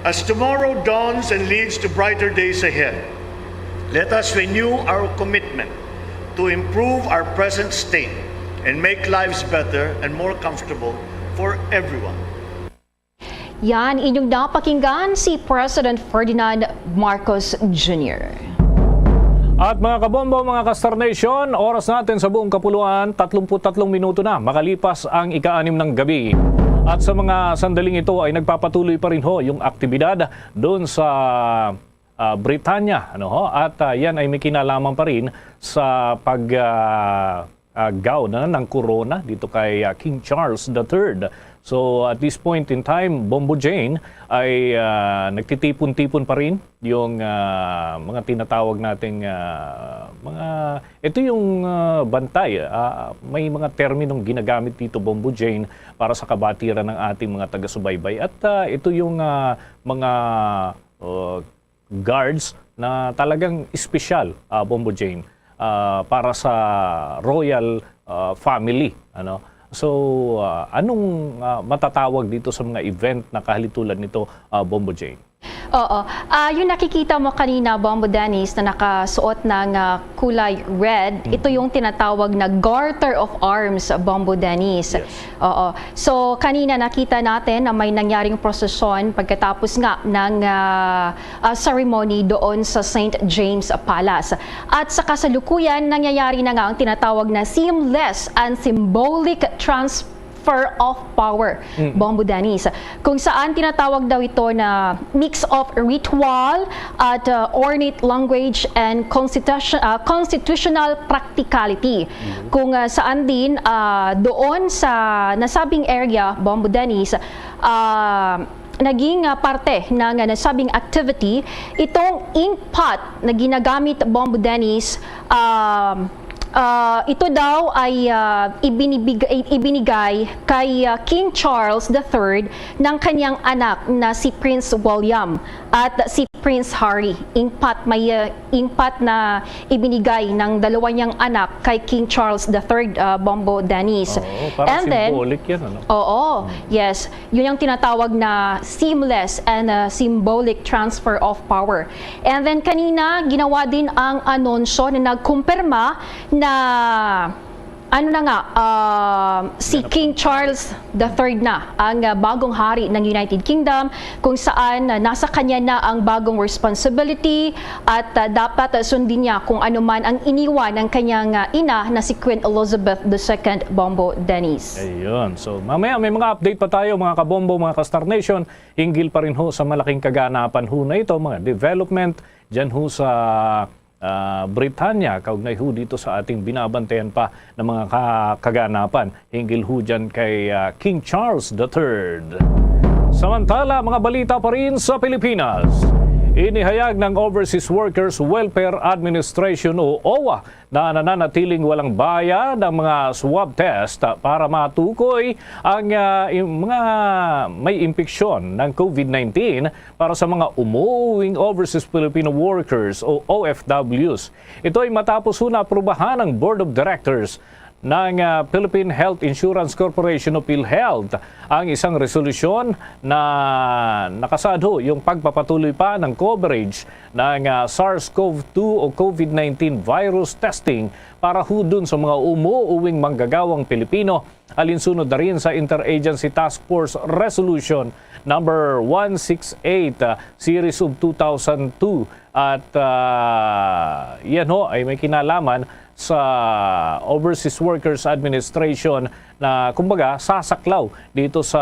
As tomorrow dawns and leads to brighter days ahead, let us renew our commitment to improve our present state and make lives better and more comfortable for everyone. Yan inyong napakinggan si President Ferdinand Marcos Junior. At mga kabombo, mga ka-Star Nation, oras natin sa buong kapuluan, tatlumpu't tatlong minuto na makalipas ang ika-anim ng gabi. At sa mga sandaling ito ay nagpapatuloy pa rin ho yung aktibidad doon sa, ah, Britanya, ano ho? At, ah, yan ay may kinalaman pa rin sa pag, ah, ah, gaw na ng corona dito kay, ah, King Charles the Third. So, at this point in time, Bombo Jane, ay, ah, nagtitipon-tipon pa rin yung, ah, mga tinatawag nating, ah, mga, ito yung, ah, bantay, ah, may mga terminong ginagamit dito, Bombo Jane, para sa kabatiran ng ating mga taga-subaybay. At, ah, ito yung, ah, mga, uh, guards na talagang espesyal, ah, Bombo Jane, ah, para sa royal, ah, family, ano. So, ah, anong, ah, matatawag dito sa mga event na kahalintulad nito, ah, Bombo Jane? Oo. Ah, yung nakikita mo kanina, Bombo Dennis, na nakasuot ng ah, kulay red, ito yung tinatawag na Garter of Arms, Bombo Dennis. Yes. Oo. So, kanina nakita natin na may nangyaring prosesyon pagkatapos nga ng ah, ah, ceremony doon sa Saint James Palace. At sa kasalukuyan, nangyayari na nga ang tinatawag na seamless and symbolic transfer of power, Bombo Dennis, kung saan tinatawag daw ito na mix of ritual at uh, ornate language and constitution, uh, constitutional practicality. Kung uh, saan din uh, doon sa nasabing area, Bombo Dennis, uh, naging uh, parte ng uh, nasabing activity itong inkpot na ginagamit, Bombo Dennis, um, Ah, ito daw ay ah, ibinibig- ibinigay kay ah, King Charles the Third ng kanyang anak na si Prince William at si Prince Harry. Inkpot, may ah, inkpot na ibinigay ng dalawa niyang anak kay King Charles the Third, ah, Bombo Dennis. Oo, parang And then, symbolic yan, ano? Oo, yes. Yun ang tinatawag na seamless and uh, symbolic transfer of power. And then kanina, ginawa din ang anunsyo na nagkumpirma na ano na nga, uh, si King Charles the Third na ang uh, bagong hari ng United Kingdom, kung saan uh, nasa kanya na ang bagong responsibility at uh, dapat uh, sundin niya kung ano man ang iniwan ng kanyang uh, ina na si Queen Elizabeth the Second, Bombo Dennis. Ayun. So, mamaya may mga update pa tayo, mga kabombo, mga ka-Star Nation, hinggil pa rin ho sa malaking kaganapan ho na ito, mga development dyan ho sa ah, Britanya, kaugnay ho dito sa ating binabantayan pa ng mga ka- kaganapan hinggil ho dyan kay ah, King Charles the Third. Samantala, mga balita pa rin sa Pilipinas. Inihayag ng Overseas Workers Welfare Administration o OWWA na nananatiling walang bayad ang mga swab test para matukoy ang ah, im- mga may impeksyon ng COVID nineteen para sa mga umuuwing overseas Filipino workers o O F Ws. Ito ay matapos ho na aprubahan ng Board of Directors ng ah, Philippine Health Insurance Corporation o PhilHealth ang isang resolusyon na nakasaad ho yung pagpapatuloy pa ng coverage ng ah, SARS-CoV two o COVID nineteen virus testing para ho dun sa mga umuuwing manggagawang Pilipino, alinsunod na rin sa Interagency Task Force Resolution number one six eight, ah, Series of two thousand two. At ah, yan ho ay may kinalaman sa Overseas Workers Administration na, kumbaga, sasaklaw dito sa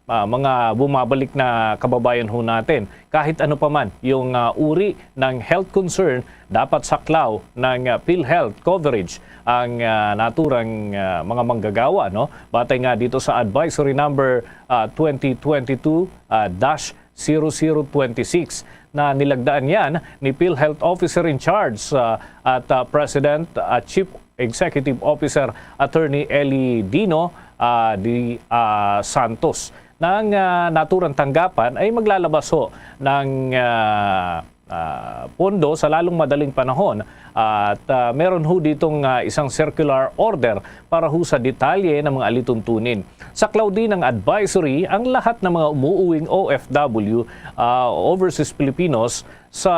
ah, mga bumabalik na kababayan ho natin. Kahit ano pa man yung ah, uri ng health concern, dapat saklaw ng ah, PhilHealth coverage ang ah, naturang ah, mga manggagawa, no? Batay nga dito sa Advisory Number ah, twenty twenty-two ah, dash zero zero twenty-six na nilagdaan yan ni PhilHealth Officer in Charge ah, at ah, President at Chief Executive Officer Attorney Eli Dino ah, di ah, Santos. Na ang ah, naturang tanggapan ay maglalabas ho ng ah, ah, pondo sa lalong madaling panahon, at ah, meron ho ditong ah, isang circular order para ho sa detalye ng mga alituntunin. Saklaw din ng advisory ang lahat ng mga umuuwing O F W, ah, overseas Filipinos sa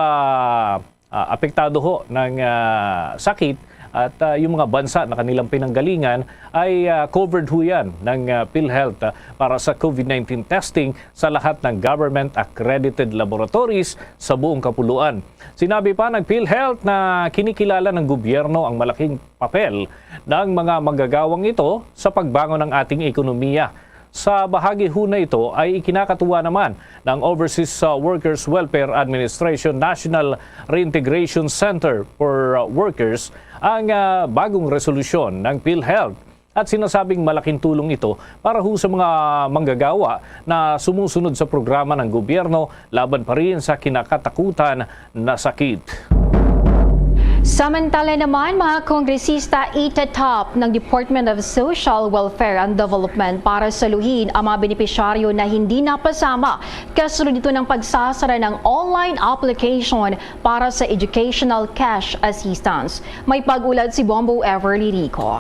ah, apektado ho ng ah, sakit at ah, yung mga bansa na kanilang pinanggalingan ay ah, covered ho yan ng ah, PhilHealth ah, para sa COVID nineteen testing sa lahat ng government accredited laboratories sa buong kapuluan. Sinabi pa ng PhilHealth na kinikilala ng gobyerno ang malaking papel ng mga manggagawang ito sa pagbangon ng ating ekonomiya. Sa bahagi ho na ito ay ikinakatuwa naman ng Overseas uh, Workers Welfare Administration National Reintegration Center for uh, Workers ang uh, bagong resolusyon ng PhilHealth at sinasabing malaking tulong ito para ho sa mga manggagawa na sumusunod sa programa ng gobyerno laban pa rin sa kinakatakutan na sakit. Samantala naman, mga kongresista, itatap ng Department of Social Welfare and Development para saluhin ang mga benepisyaryo na hindi napasama kasunod nito ng pagsasara ng online application para sa educational cash assistance. May pag-ulat si Bombo Everly Rico.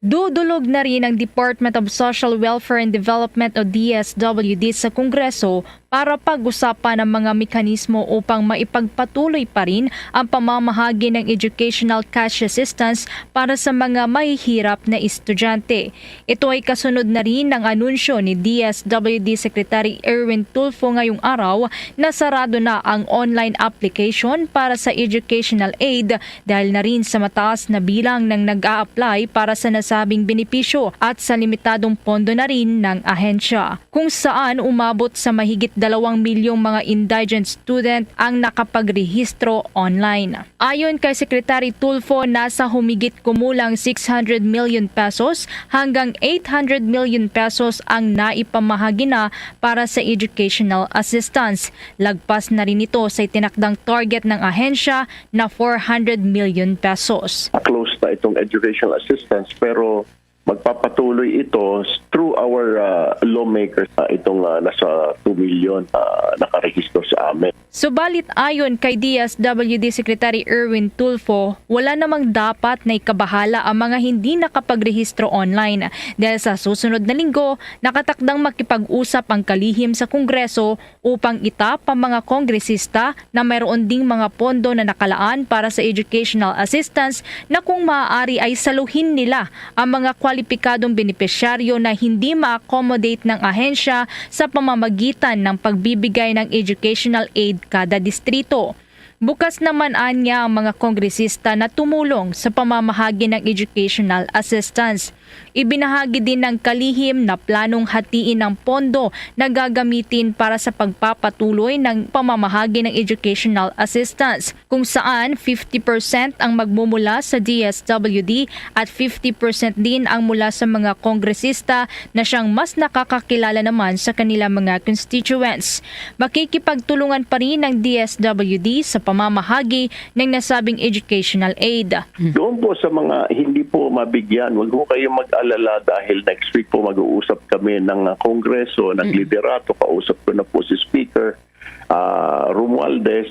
Dudulog na rin ang Department of Social Welfare and Development o D S W D sa Kongreso para pag-usapan ang mga mekanismo upang maipagpatuloy pa rin ang pamamahagi ng educational cash assistance para sa mga mahihirap na estudyante. Ito ay kasunod na rin ng anunsyo ni D S W D Secretary Erwin Tulfo ngayong araw na sarado na ang online application para sa educational aid dahil na rin sa mataas na bilang ng nag-a-apply para sa nasabing benepisyo at sa limitadong pondo na rin ng ahensya, kung saan umabot sa mahigit dalawang milyong mga indigent student ang nakapagrehistro online. Ayon kay Secretary Tulfo, nasa humigit kumulang six hundred million pesos hanggang eight hundred million pesos ang naipamahagi na para sa educational assistance. Lagpas na rin ito sa itinakdang target ng ahensya na four hundred million pesos. Close na itong educational assistance, pero magpapatuloy ito through our uh, lawmakers na itong uh, nasa two million uh, nakarehisto sa amin. Subalit ayon kay D S W D Secretary Erwin Tulfo, wala namang dapat na ikabahala ang mga hindi nakapagrehistro online dahil sa susunod na linggo nakatakdang makipag-usap ang kalihim sa Kongreso upang itap ang mga kongresista na mayroon ding mga pondo na nakalaan para sa educational assistance na kung maaari ay saluhin nila ang mga kwalipikadong benepisyaryo na hindi ma-accommodate ng ahensya sa pamamagitan ng pagbibigay ng educational aid kada distrito. Bukas naman anya ang mga kongresista na tumulong sa pamamahagi ng educational assistance. Ibinahagi din ng kalihim na planong hatiin ang pondo na gagamitin para sa pagpapatuloy ng pamamahagi ng educational assistance, kung saan fifty percent ang magmumula sa D S W D at fifty percent din ang mula sa mga kongresista na siyang mas nakakakilala naman sa kanilang mga constituents. Makikipagtulungan pa rin ang D S W D sa pamamahagi ng nasabing educational aid. Doon po sa mga hindi po mabigyan, wag po kayong mag-alala dahil next week po mag-uusap kami ng uh, Kongreso, ng liderato, kausap ko na po si Speaker uh, Romualdez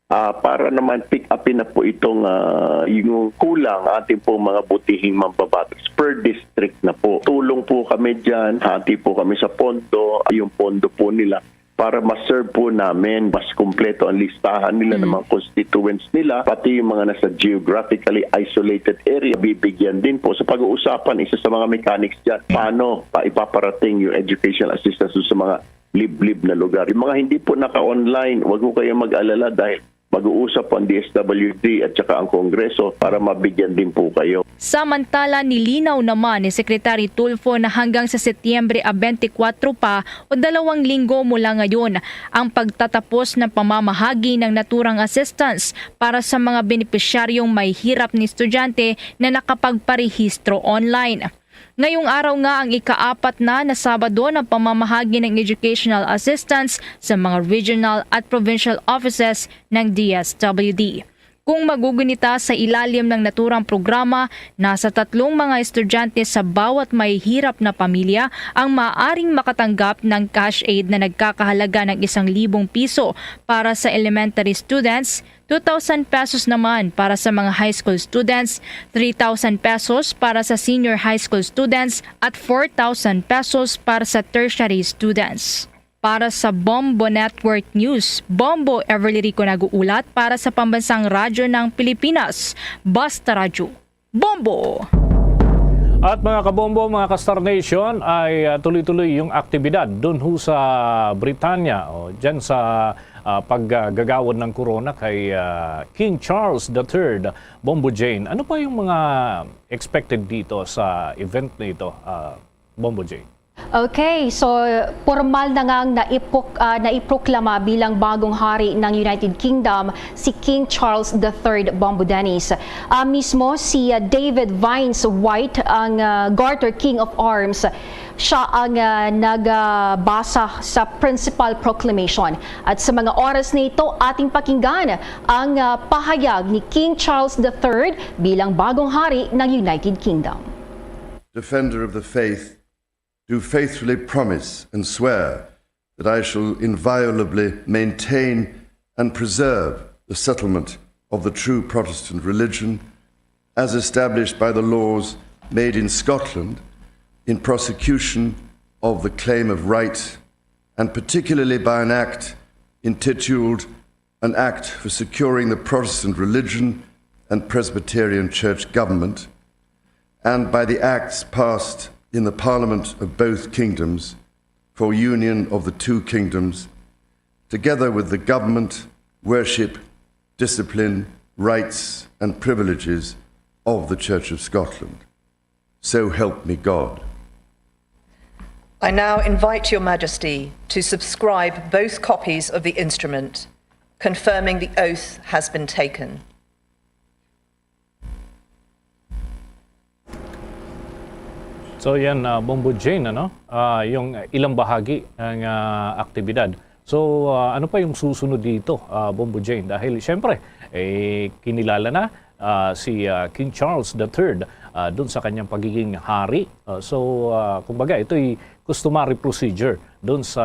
uh, para naman pick upin na po itong uh, yung kulang ating pong mga butihing mambabatas per district na po. Tulong po kami dyan, hati po kami sa pondo, yung pondo po nila para ma-serve po namin mas kumpleto ang listahan nila ng mga constituents nila, pati yung mga nasa geographically isolated area, bibigyan din po. Sa pag-uusapan, isa sa mga mechanics dyan, paano pa ipaparating yung educational assistance sa mga liblib na lugar. Yung mga hindi po naka-online, wag po kayong mag-alala dahil mag-uusap ang D S W D at saka ang Kongreso para mabigyan din po kayo. Samantala, nilinaw naman ni Secretary Tulfo na hanggang sa Setyembre twenty-four pa o dalawang linggo mula ngayon ang pagtatapos ng pamamahagi ng naturang assistance para sa mga benepisyaryong may hirap na estudyante na nakapagparehistro online. Ngayong araw nga ang ikaapat na na Sabado ng pamamahagi ng educational assistance sa mga regional at provincial offices ng D S W D. Kung magugunita sa ilalim ng naturang programa, nasa tatlong mga estudyante sa bawat mahihirap na pamilya ang maaring makatanggap ng cash aid na nagkakahalaga ng isang libong piso para sa elementary students, two thousand pesos naman para sa mga high school students, three thousand pesos para sa senior high school students, at four thousand pesos para sa tertiary students. Para sa Bombo Network News, Bombo Everly Rico nag-uulat para sa Pambansang Radyo ng Pilipinas, Basta Radyo. Bombo! At mga kabombo, mga ka-Star Nation, ay uh, tuloy-tuloy yung aktibidad doon ho sa Britanya, o dyan sa uh, paggagawad ng corona kay uh, King Charles the Third. Bombo Jane, ano pa yung mga expected dito sa event na ito, uh, Bombo Jane? Okay, so pormal na ngang naipok, ah, naiproklama bilang bagong hari ng United Kingdom si King Charles the Third Bombo Dennis. Ah, mismo si ah, David Vines White, ang ah, Garter King of Arms. Siya ang ah, nagbasa sa principal proclamation. At sa mga oras na ito, ating pakinggan ang ah, pahayag ni King Charles the Third bilang bagong hari ng United Kingdom. Defender of the faith, do faithfully promise and swear that I shall inviolably maintain and preserve the settlement of the true Protestant religion as established by the laws made in Scotland in prosecution of the claim of right and particularly by an act intituled An Act for Securing the Protestant Religion and Presbyterian Church Government, and by the acts passed in the Parliament of both kingdoms for union of the two kingdoms, together with the government, worship, discipline, rights, and privileges of the Church of Scotland. So help me God. I now invite Your Majesty to subscribe both copies of the instrument, confirming the oath has been taken. So yan, uh, Bombo Jane, ano? Uh, yung ilang bahagi ng uh, aktibidad. So uh, ano pa yung susunod dito, uh, Bombo Jane? Dahil siyempre, eh, kinilala na uh, si uh, King Charles the Third uh, doon sa kanyang pagiging hari. Uh, so uh, kumbaga, ito'y customary procedure doon sa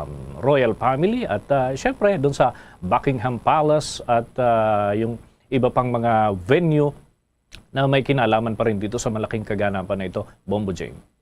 um, royal family at uh, siyempre doon sa Buckingham Palace at uh, yung iba pang mga venue na may kinalaman pa rin dito sa malaking kaganapan na ito, Bombo Jane.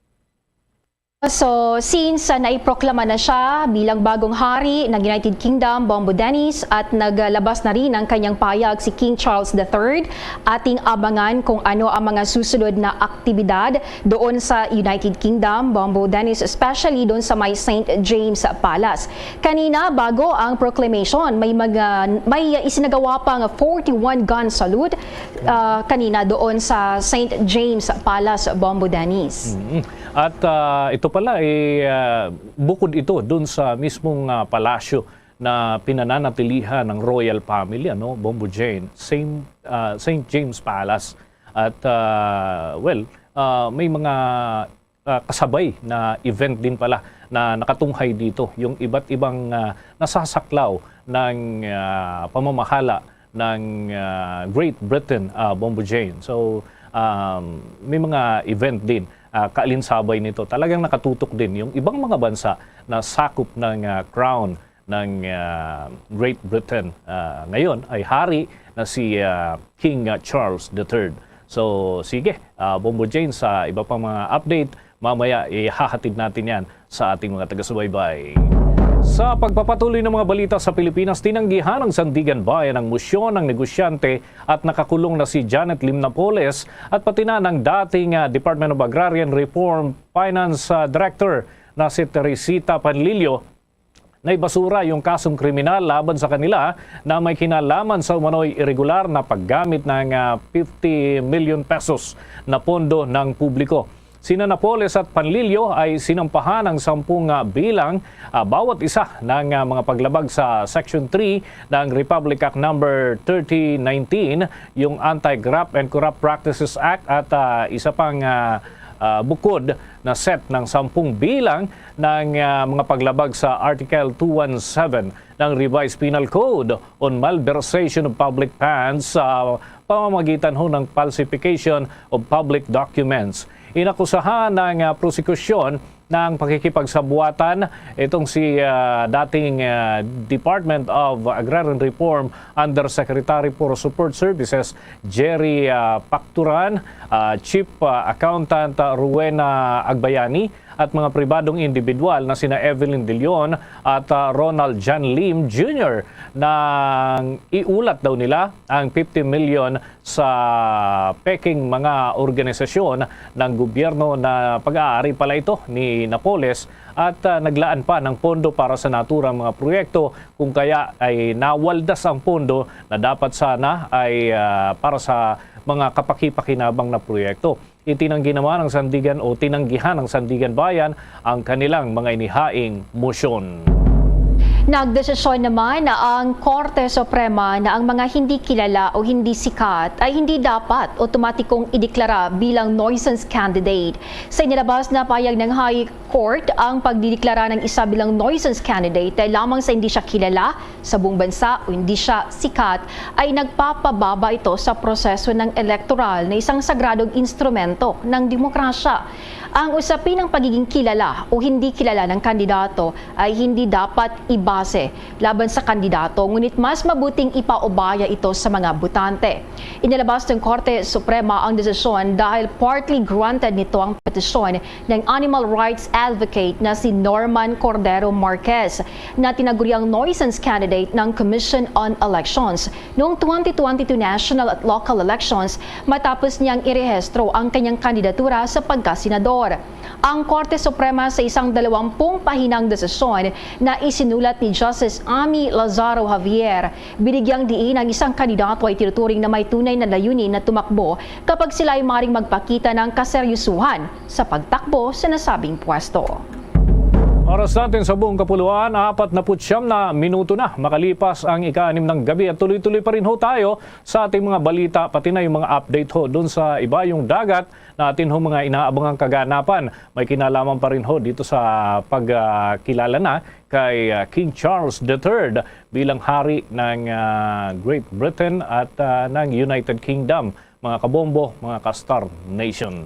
So, since uh, naiproklama na siya bilang bagong hari ng United Kingdom, Bombo Dennis, at naglabas na rin ang kanyang payag si King Charles the Third, ating abangan kung ano ang mga susunod na aktibidad doon sa United Kingdom, Bombo Dennis, especially doon sa may Saint James Palace. Kanina, bago ang proclamation, may mga may isinagawa pang forty-one gun salute uh, kanina doon sa Saint James Palace, Bombo Dennis. Mm. At uh, ito pala, eh, uh, bukod ito doon sa mismong uh, palasyo na pinananatilihan ng royal family, ano, Bombo Jane, same, uh, Saint James Palace. At, uh, well, uh, may mga uh, kasabay na event din pala na nakatunghay dito, yung iba't ibang uh, nasasaklaw ng uh, pamamahala ng uh, Great Britain, uh, Bombo Jane. So, um, may mga event din uh, kaalinsabay nito. Talagang nakatutok din yung ibang mga bansa na sakop ng uh, crown ng uh, Great Britain. Uh, ngayon ay hari na si uh, King uh, Charles the Third. So sige, uh, Bombo Jane, sa iba pang mga update, mamaya ihahatid natin yan sa ating mga taga-subaybay. Sa pagpapatuloy ng mga balita sa Pilipinas, tinanggihan ng Sandigan Bayan ang motion ng negosyante at nakakulong na si Janet Lim Napoles at pati na ng dating uh, Department of Agrarian Reform Finance uh, Director na si Teresita Panlilio na ibasura yung kasong kriminal laban sa kanila na may kinalaman sa umano'y irregular na paggamit ng ah, fifty million pesos na pondo ng publiko. Sina Napoles at Panlilio ay sinampahan ng sampung ah, bilang ah, bawat isa ng ah, mga paglabag sa Section three ng Republic Act Number thirty nineteen, yung Anti-Graft and Corrupt Practices Act at ah, isa pang ah, ah, bukod na set ng sampung bilang ng ah, mga paglabag sa Article two one seven ng Revised Penal Code on Malversation of Public Funds sa pamamagitan ho ng falsification of public documents. Inakusahan ng ah, prosekusyon ng pakikipagsabuatan itong si ah, dating ah, Department of Agrarian Reform Undersecretary for Support Services Jerry ah, Pacturan, ah, Chief ah, Accountant ah, Rowena Agbayani at mga pribadong individual na sina Evelyn De Leon at ah, Ronald John Lim Junior nang iulat daw nila ang fifty million sa peking mga organisasyon ng gobyerno na pag-aari pala ito ni Napoles at ah, naglaan pa ng pondo para sa naturang mga proyekto kung kaya ay nawaldas ang pondo na dapat sana ay ah, para sa mga kapakipakinabang na proyekto. Itinanggi naman ng Sandigan o tinanggihan ng Sandigan Bayan ang kanilang mga inihaing motion. Nagdesisyon naman ang Korte Suprema na ang mga hindi kilala o hindi sikat ay hindi dapat otomatikong ideklara bilang nuisance candidate. Sa inilabas na payag ng High Court, ang pagdideklara ng isa bilang nuisance candidate lamang sa hindi siya kilala sa buong bansa o hindi siya sikat ay nagpapababa ito sa proseso ng elektoral na isang sagradong instrumento ng demokrasya. Ang usapin ng pagiging kilala o hindi kilala ng kandidato ay hindi dapat ibase laban sa kandidato, ngunit mas mabuting ipaubaya ito sa mga botante. Inilabas ng Korte Suprema ang desisyon dahil partly granted nito ang petisyon ng animal rights advocate na si Norman Cordero Marquez, na tinaguriang nuisance candidate ng Commission on Elections noong twenty twenty-two national at local elections, matapos niyang irehistro ang kanyang kandidatura sa pagkasenador. Ang Korte Suprema, sa isang dalawampung pahinang desisyon na isinulat ni Justice Amy Lazaro Javier, binigyang diin ang isang kandidato ay tinuturing na may tunay na layunin na tumakbo kapag sila ay maring magpakita ng kaseryosuhan sa pagtakbo sa nasabing pwesto. Oras natin sa buong kapuluan, apat na putsyam na minuto na makalipas ang ika-anim ng gabi at tuloy-tuloy pa rin ho tayo sa ating mga balita, pati na yung mga update ho dun sa ibayong dagat na atin ho mga inaabangang kaganapan. May kinalaman pa rin ho dito sa pagkilala na kay ah, King Charles the Third bilang hari ng ah, Great Britain at ah, ng United Kingdom. Mga kabombo, mga ka-Star Nation.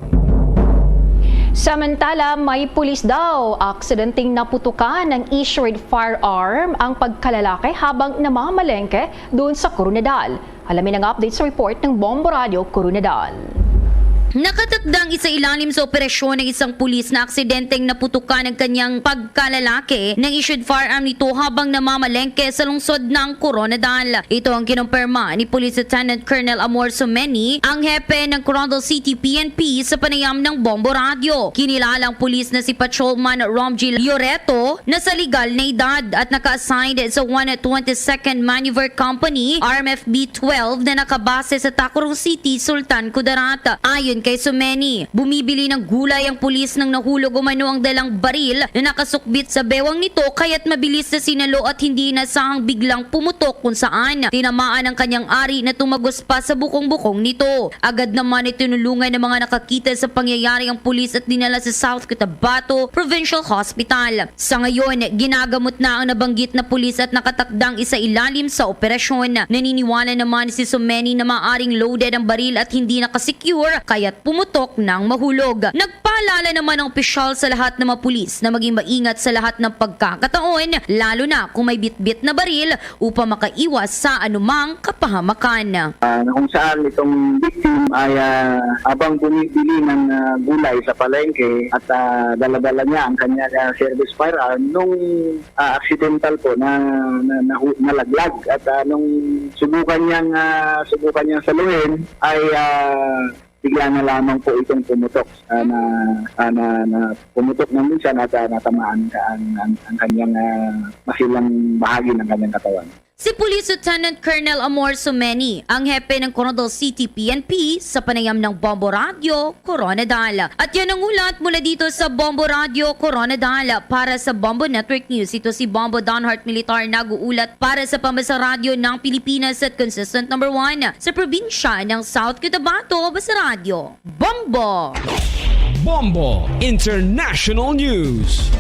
Samantala, may pulis daw aksidenteng naputukan ng issued firearm ang pagkalalaki habang namamalengke doon sa Coronadal. Alamin ang update sa report ng Bombo Radio Coronadal. Nakatakdang isailalim sa operasyon ng isang pulis na aksidenteng naputukan ang kanyang pagkalalaki nang issued firearm nito habang namamalengke sa lungsod ng Coronadal. Ito ang kinumpirma ni Police Lieutenant Colonel Amor Sumeni, ang hepe ng Coronadal City P N P, sa panayam ng Bombo Radio. Kinilalang pulis na si Patrolman Romgil Lloreto na sa legal na edad at naka-assigned sa one twenty-second Maneuver Company, R M F B twelve, na nakabase sa Tacurong City, Sultan Kudarat. Ayon kay Sumeni, bumibili ng gulay ang pulis nang nahulog umano ang dalang baril na nakasukbit sa bewang nito, kaya't mabilis na sinalo at hindi inasahang biglang pumutok, kung saan tinamaan ang kanyang ari na tumagos pa sa bukong-bukong nito. Agad naman itinulungan ng mga nakakita sa pangyayari ang pulis at dinala sa South Cotabato Provincial Hospital. Sa ngayon, ginagamot na ang nabanggit na pulis at nakatakdang isailalim sa operasyon. Naniniwala naman si Sumeni na maaring loaded ang baril at hindi nakasecure, kaya't pumutok nang mahulog. Nagpaalala naman ang opisyal sa lahat ng mga pulis na maging maingat sa lahat ng pagkakataon, lalo na kung may bitbit na baril, upang makaiwas sa anumang kapahamakan. Ah, na kung saan itong victim ay ah, habang bumibili ng ah, gulay sa palengke at ah, dala-dala niya ang kanyang ah, service firearm nung ah, accidental po na, na, nahu- nalaglag at ah, nung subukan niyang ah, subukan niyang saluhin ay ah, bigla na lamang po itong pumutok ah, na ah, na, na pumutok ng minsan at ah, natamaan ka ang, ang, ang kanyang ah, masilang bahagi ng kanyang katawan. Si Police Lieutenant Colonel Amor Sumeni, ang hepe ng Coronadal City P N P, sa panayam ng Bombo Radio Coronadal. At yan ang ulat mula dito sa Bombo Radio Coronadal. Para sa Bombo Network News, ito si Bombo Donhart Militar, nag-uulat para sa Pambasa Radio ng Pilipinas at consistent number one sa probinsya ng South Cotabato, Basa Radio. Bombo! Bombo International News.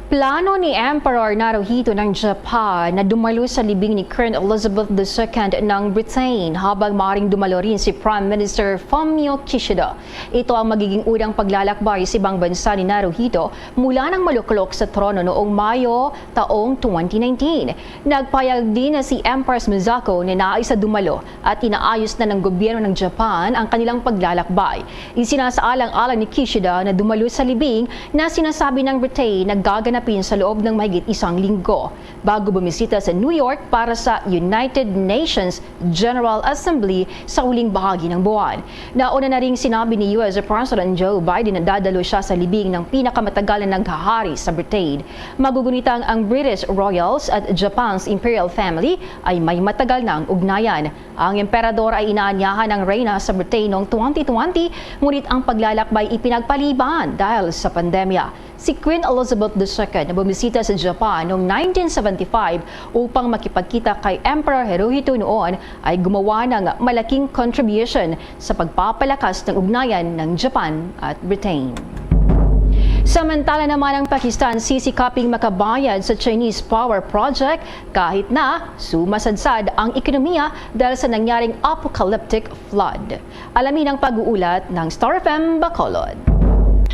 Plano ni Emperor Naruhito ng Japan na dumalo sa libing ni Queen Elizabeth the Second ng Britain, habang maring dumalo rin si Prime Minister Fumio Kishida. Ito ang magiging unang paglalakbay sa ibang bansa ni Naruhito mula nang maluklok sa trono noong Mayo taong twenty nineteen. Nagpahayag din na si Empress Masako na nais sa dumalo at inaayos na ng gobyerno ng Japan ang kanilang paglalakbay. Isinasaalang-alang ni Kishida na dumalo sa libing na sinasabi ng Britain na gaganapin sa loob ng mahigit isang linggo, bago bumisita sa New York para sa United Nations General Assembly sa huling bahagi ng buwan. Nauna na ring sinabi ni U S President Joe Biden na dadalo siya sa libing ng pinakamatagal na naghahari sa Britain. Magugunitang ang British Royals at Japan's Imperial Family ay may matagal na ang ugnayan. Ang emperador ay inaanyahan ng reyna sa Britain noong twenty twenty, ngunit ang paglalakbay ipinagpaliban dahil sa pandemya. Si Queen Elizabeth the Second na bumisita sa Japan noong nineteen seventy-five upang makipagkita kay Emperor Hirohito noon ay gumawa ng malaking contribution sa pagpapalakas ng ugnayan ng Japan at Britain. Samantala naman, ang Pakistan sisikaping makabayad sa Chinese power project kahit na sumasadsad ang ekonomiya dahil sa nangyaring apocalyptic flood. Alamin ang pag-uulat ng Star F M Bacolod.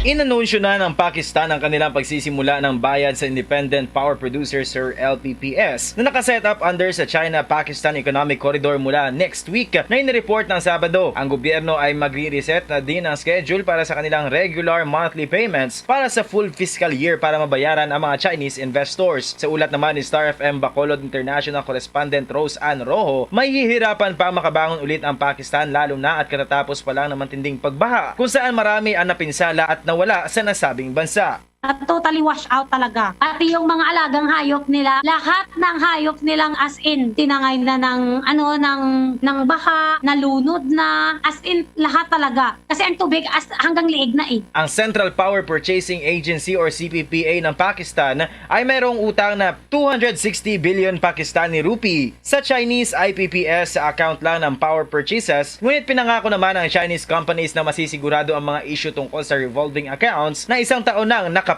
Inanunsyo na ng Pakistan ang kanilang pagsisimula ng bayad sa Independent Power Producers or L P P S na nakaset up under sa China-Pakistan Economic Corridor mula next week na inireport ng Sabado. Ang gobyerno ay magre-reset na din ang schedule para sa kanilang regular monthly payments para sa full fiscal year para mabayaran ang mga Chinese investors. Sa ulat naman ni Star F M Bacolod International Correspondent Rose Ann Rojo, mahihirapan pa makabangon ulit ang Pakistan, lalo na at katatapos pa lang ng matinding pagbaha kung saan marami ang napinsala at nawala sa nasabing bansa. At totally wash out talaga. Pati yung mga alagang hayop nila, lahat ng hayop nilang as in, tinangay na ng, ano, ng, ng baha, nalunod na, as in, lahat talaga. Kasi ang tubig as, hanggang liig na eh. Ang Central Power Purchasing Agency or C P P A ng Pakistan ay mayroong utang na two hundred sixty billion Pakistani rupee sa Chinese I P P S sa account lang ng power purchases, ngunit pinangako naman ang Chinese companies na masisigurado ang mga issue tungkol sa revolving accounts na isang taon nang nakapending.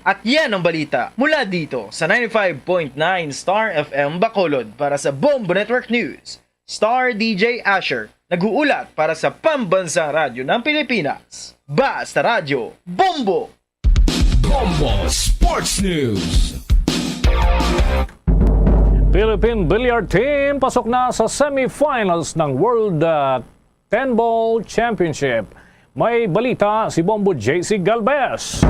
At yan ang balita mula dito sa ninety-five point nine Star F M Bacolod. Para sa Bombo Network News, Star D J Asher, nag-uulat para sa Pambansang Radyo ng Pilipinas. Basta Radyo, Bombo! Bombo Sports News. Philippine Billiard Team pasok na sa semifinals ng World uh, Ten Ball Championship. May balita si Bombo J C Galvez.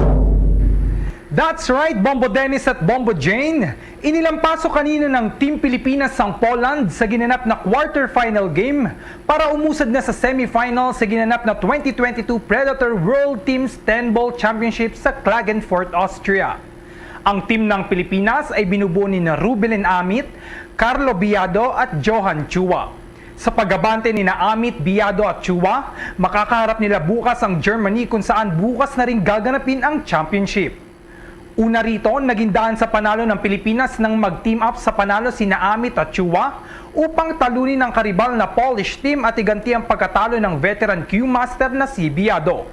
That's right, Bombo Dennis at Bombo Jane. Inilampaso kanina ng Team Pilipinas ang Poland sa ginanap na quarterfinal game para umusad na sa semifinal sa ginanap na twenty twenty-two Predator World Teams Ten Ball Championship sa Klagenfurt, Austria. Ang team ng Pilipinas ay binubuo ni na Rubelin Amit, Carlo Biado at Johan Chua. Sa pag-abante ni na Amit, Biado at Chua, makakaharap nila bukas ang Germany kung saan bukas na rin gaganapin ang championship. Una rito, naging daan sa panalo ng Pilipinas nang mag-team up sa panalo sina Amit at Chua upang talunin ang karibal na Polish team at iganti ang pagkatalo ng veteran Q Master na si Biado.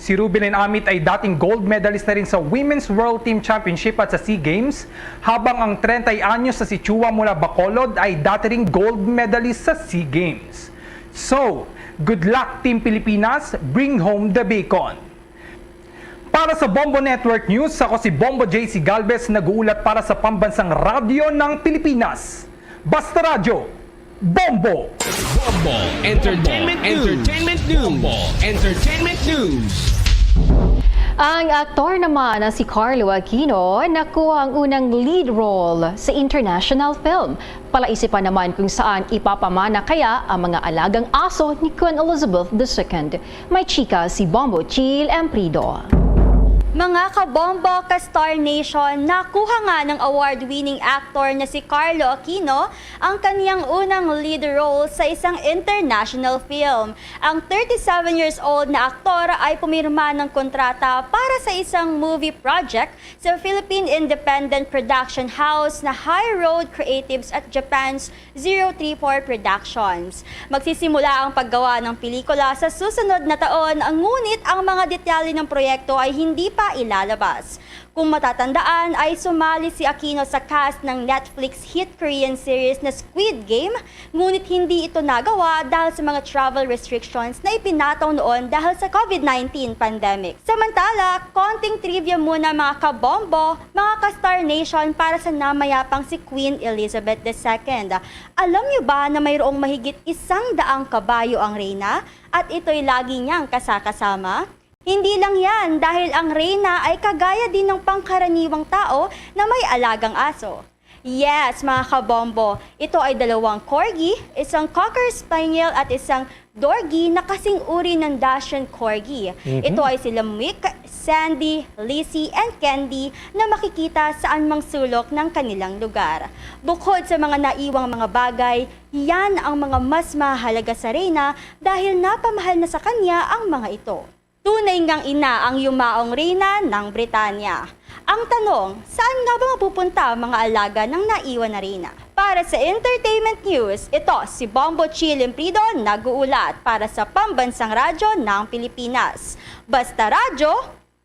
Si Rubelin Amit ay dating gold medalist na rin sa Women's World Team Championship at sa SEA Games, habang ang treinta anyos na si Chua mula Bacolod ay dati ring gold medalist sa SEA Games. So, good luck Team Pilipinas, bring home the bacon! Para sa Bombo Network News, ako si Bombo J C Galvez, nag-uulat para sa Pambansang Radyo ng Pilipinas. Basta Radyo, Bombo! Bombo Entertainment News. Entertainment News. Bombo Entertainment News. Ang aktor naman na si Carlo Aquino nakuha ang unang lead role sa international film. Palaisipan naman kung saan ipapamana kaya ang mga alagang aso ni Queen Elizabeth the Second. May chika si Bombo Chil Emprido. Mga kabombo ka Star Nation, nakuha nga ng award-winning actor na si Carlo Aquino ang kaniyang unang lead role sa isang international film. Ang thirty-seven years old na aktor ay pumirma ng kontrata para sa isang movie project sa Philippine independent production house na High Road Creatives at Japan's zero three four Productions. Magsisimula ang paggawa ng pelikula sa susunod na taon, ngunit ang mga detalye ng proyekto ay hindi pa ilalabas. Kung matatandaan, ay sumali si Aquino sa cast ng Netflix hit Korean series na Squid Game, ngunit hindi ito nagawa dahil sa mga travel restrictions na ipinataw noon dahil sa COVID nineteen pandemic. Samantala, konting trivia muna, mga kabombo, mga ka-Star Nation, para sa namayapang si Queen Elizabeth the Second. Alam niyo ba na mayroong mahigit isang daang kabayo ang reyna at ito'y lagi niyang kasakasama? Hindi lang yan, dahil ang reyna ay kagaya din ng pangkaraniwang tao na may alagang aso. Yes, mga kabombo, ito ay dalawang corgi, isang cocker spaniel at isang dorgi na kasing uri ng Dachshund Corgi. Ito ay sila Mick, Sandy, Lizzie, and Candy na makikita sa anumang sulok ng kanilang lugar. Bukod sa mga naiwang mga bagay, yan ang mga mas mahalaga sa reyna dahil napamahal na sa kanya ang mga ito. Tunay ngang ina ang yumaong reyna ng Britanya. Ang tanong, saan nga ba mapupunta ang mga alaga ng naiwan na reyna? Para sa Entertainment News, ito si Bombo Chi Limprido nag-uulat para sa Pambansang Radyo ng Pilipinas. Basta Radyo,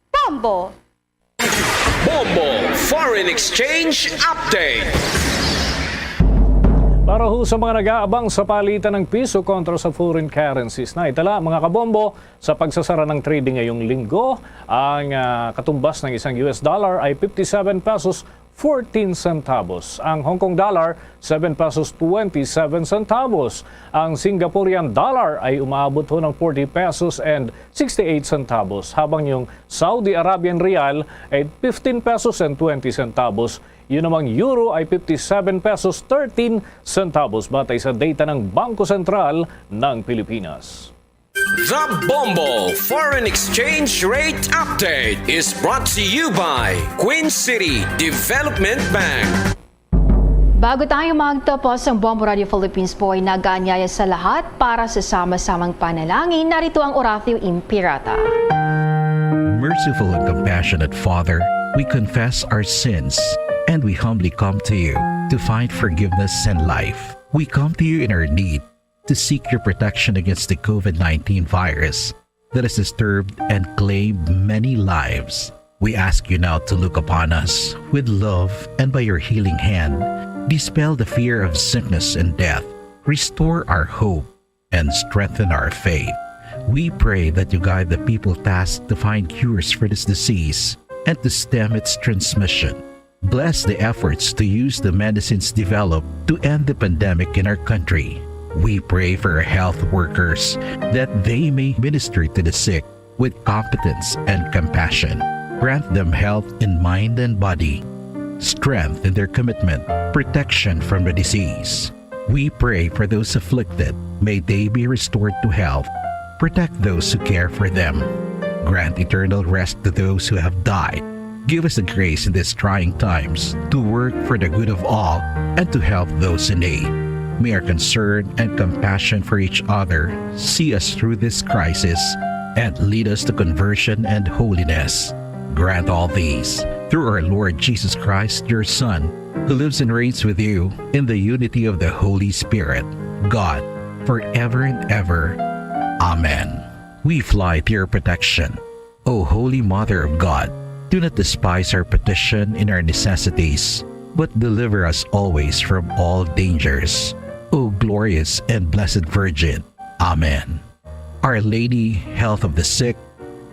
Bombo! Bombo Foreign Exchange Update. Para ho sa mga nag-aabang sa palitan ng piso kontra sa foreign currencies, naitala, mga kabombo, sa pagsasara ng trading ngayong linggo, ang ah, katumbas ng isang U S dollar ay fifty-seven pesos fourteen centavos. Ang Hong Kong dollar, seven pesos twenty-seven centavos. Ang Singaporean dollar ay umaabot ho ng forty pesos and sixty-eight centavos, habang yung Saudi Arabian rial ay fifteen pesos and twenty centavos. Yun namang euro ay fifty-seven pesos thirteen centavos, batay sa data ng Bangko Sentral ng Pilipinas. The Bombo Foreign Exchange Rate Update is brought to you by Queen City Development Bank. Bago tayo magtapos, ang Bombo Radio Philippines po ay nag-aanyaya sa lahat para sa sama-samang panalangin. Narito ang Oratio Imperata. Merciful and compassionate Father, we confess our sins and we humbly come to you to find forgiveness and life. We come to you in our need to seek your protection against the COVID nineteen virus that has disturbed and claimed many lives. We ask you now to look upon us with love and by your healing hand, dispel the fear of sickness and death, restore our hope, and strengthen our faith. We pray that you guide the people tasked to find cures for this disease and to stem its transmission. Bless the efforts to use the medicines developed to end the pandemic in our country. We pray for our health workers that they may minister to the sick with competence and compassion. Grant them health in mind and body, strength in their commitment, protection from the disease. We pray for those afflicted. May they be restored to health. Protect those who care for them. Grant eternal rest to those who have died. Give us the grace in these trying times to work for the good of all and to help those in need. May our concern and compassion for each other see us through this crisis and lead us to conversion and holiness. Grant all these through our Lord Jesus Christ, your Son, who lives and reigns with you in the unity of the Holy Spirit, God, forever and ever. Amen. We fly to your protection, O Holy Mother of God. Do not despise our petition in our necessities, but deliver us always from all dangers, O glorious and blessed Virgin. Amen. Our Lady, Health of the Sick,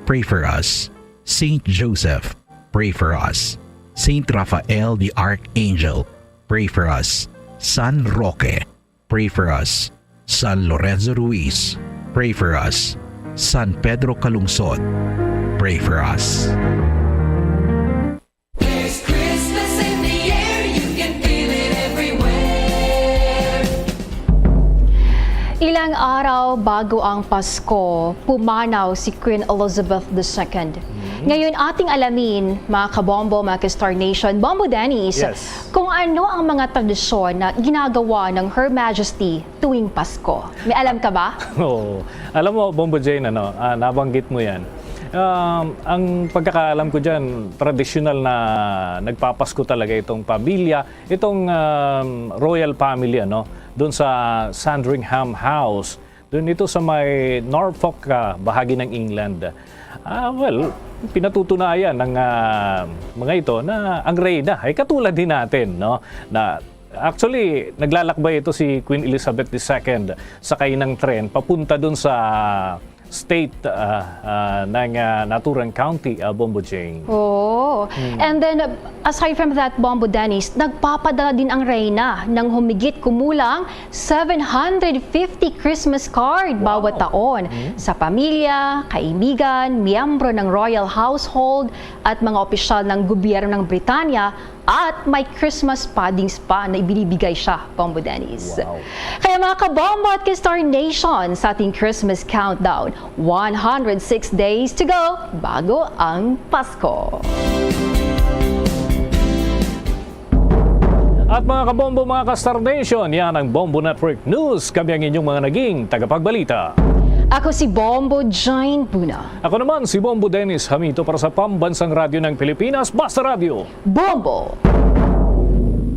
pray for us. Saint Joseph, pray for us. Saint Raphael the Archangel, pray for us. San Roque, pray for us. San Lorenzo Ruiz, pray for us. San Pedro Calungsod, pray for us. Ilang araw bago ang Pasko, pumanaw si Queen Elizabeth the Second. Ngayon, ating alamin, mga kabombo, mga ka-Star Nation, Bombo Dennis, Yes. kung ano ang mga tradisyon na ginagawa ng Her Majesty tuwing Pasko. May alam ka ba? Oo. Alam mo, Bombo Jane, ano, ah, nabanggit mo yan. Um, ang pagkakaalam ko dyan, tradisyonal na nagpapasko talaga itong pamilya, itong um, royal family, ano, doon sa Sandringham House. Doon ito sa may Norfolk, ah, bahagi ng England. Ah, well, pinatutunayan ng ah, mga ito na ang reyna ay katulad din natin, no? Na actually, naglalakbay ito si Queen Elizabeth the Second, sakay ng tren papunta doon sa state ah, ah, ng ah, naturang county, ah, Bombo Jane. Oh. And then, aside from that, Bombo Dennis, nagpapadala din ang reyna ng humigit kumulang seven hundred fifty Christmas card bawat taon sa pamilya, kaibigan, miyembro ng royal household, at mga opisyal ng gobyerno ng Britanya, at may Christmas paddings pa na ibinibigay siya, Bombo Dennis. Wow. Kaya, mga kabombo at ka-Star Nation, sa ating Christmas countdown, one hundred six days to go bago ang Pasko. At mga kabombo, mga ka-Star Nation, yan ang Bombo Network News. Kami ang inyong mga naging tagapagbalita. Ako si Bombo Jane Buna. Ako naman si Bombo Dennis Hamito para sa Pambansang Radyo ng Pilipinas, Basta Radyo. Bombo!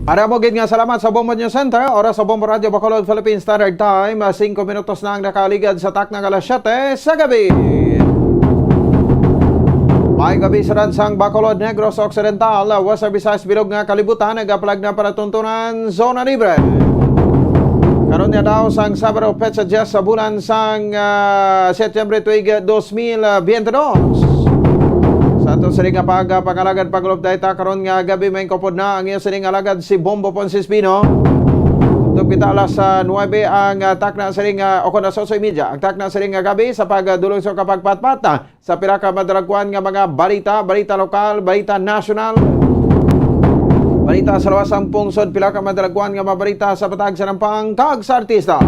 Madamo gid nga salamat sa Bombo News Center. Oras sa Bombo Radyo Bacolod Philippine Standard Time, ah, singko minutos na ang nakaligad sa takna nga alas siyete sa gabi. Maayong gabi, syudad sang Bacolod, Negros Occidental, Western Visayas, bilog nga kalibutan, nagapalag na palatuntunan, Zona Libre. Karon nga daw sang Sabado, petsa diyes sa bulan sang, ah, Setyembre, tuig dos mil biyente dos. Sa aton sini nga pag-, ah, pangalagad, pag-update, ah, karon nga gabi, may kupod na ang iyo sining alagad si Bombo Ponce Espino. Tubtob kita alas, ah, nuebe ang, ah, takna sining, ah, o kon alas otso y media, ang takna sining nga gabi sa pagdulong sa kapagpatpat, ah, sa pila ka madalagkuan nga mga balita, balita lokal, balita nasyonal, balita sa lawas sang pungsod, pila ka madalagkuan nga mga balita sa patag sa nampang kag sa artista.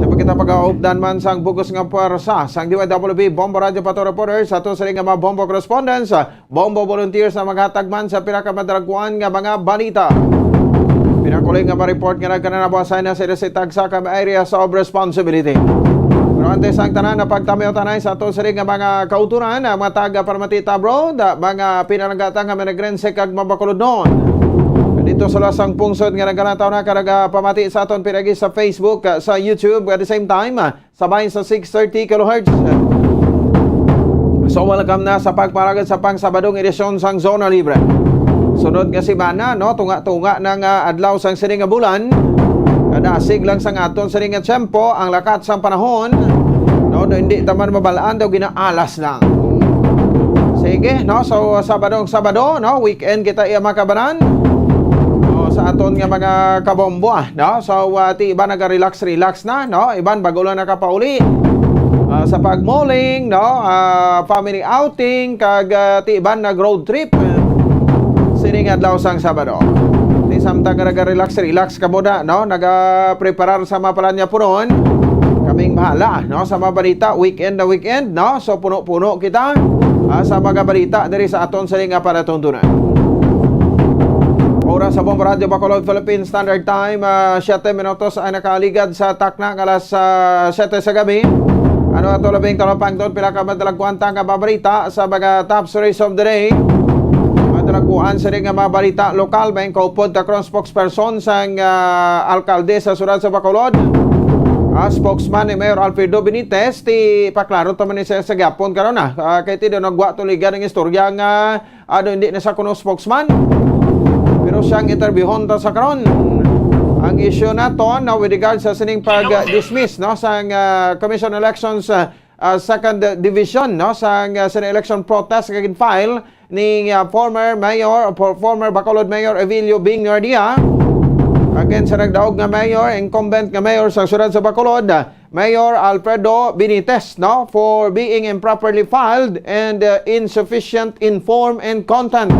Sa pagkita pag-aupdan man sang bugos nga puwersa sang D Y W B Bombo Radio Pato Reporters, sa ato sini nga mga Bombo correspondents, Bombo volunteers na maghatag man sa pila ka madalagkuan nga mga balita. Pinakuling nga ma-report nga nagkananabaw sa ina sa tagsa ka areas of responsibility. Pero antes ang tanan, napagtamiw tanay sa aton sini nga mga kauturan, ang mga taga Parmatita Abroad, mga pinalanggatang nga Managrense kag Mabacolodnon. Dito sa lasang pungsod nga nagkanataw na ka nagapamati sa aton pinagi sa Facebook, sa YouTube, at the same time, sa bahin sa six thirty kilohertz. So, welcome na sa pagpalagad sa pang-Sabadong edisyon sang Zona Libre. Sunod nga semana, no, tunga-tunga na nga adlaw sang sini nga bulan. Kadasig lang sang aton sini nga tiyempo, ang lakat sang panahon, no, no, hindi ta man mabalaan daw ginaalas lang. Sige, no, so, Sabadong Sabado, no, weekend kita, iya, mga kabanan. O, sa aton nga mga kabombo, ah, no, so, ah, ti iba naga-relax-relax na, no? Iban bago lang nakapauli, ah, sa pag-malling, no? Ah, family outing, kag, ah, ti iban nag-road trip, eh, sining adlaw sang Sabado. Ti samtang nga naga-relax-relax ka muna, no? Nagapreparar sa mga palanyapunon. Kaming bahala, no? Sa mga balita, weekend na weekend, no? So, puno-puno kita, ah, sa mga balita diri sa aton sini nga palatuntunan. Oras sa Bombo Radyo Bacolod, Philippine Standard Time, ah, siyete minutos ang nakaaligad sa takna nga alas, ah, siyete sa gabi. Ano ato labing talapangton, pila ka madalagkuan ta nga mabalita sa mga top stories of the day. Madalagkuan sini nga mabalita lokal, may kaupod ta karon spokesperson sang, ah, alkalde sa siyudad sa Bacolod. Ah, spokesman ni Mayor Alfredo Benitez, ti paklaro ta man ni siya sa gihapon karon, ah. Ah, kay ti daw nagwa tuligan ang istorya nga ano, hindi na sa kuno spokesman. Pero siyang interviewon ta sa karon. Ang issue naton, no, with regard sa sining pag-dismiss, no, sang, ah, Commission on Elections, ah, ah, Second Division, no, sang, ah, sining election protest nga gin-file ni, ah, former mayor, for-, former Bacolod Mayor Evilio Bing Guardia against sa nagdaog nga mayor, incumbent nga mayor sa siyudad sa Bacolod, Mayor Alfredo Benitez, no, for being improperly filed and, uh, insufficient in form and content.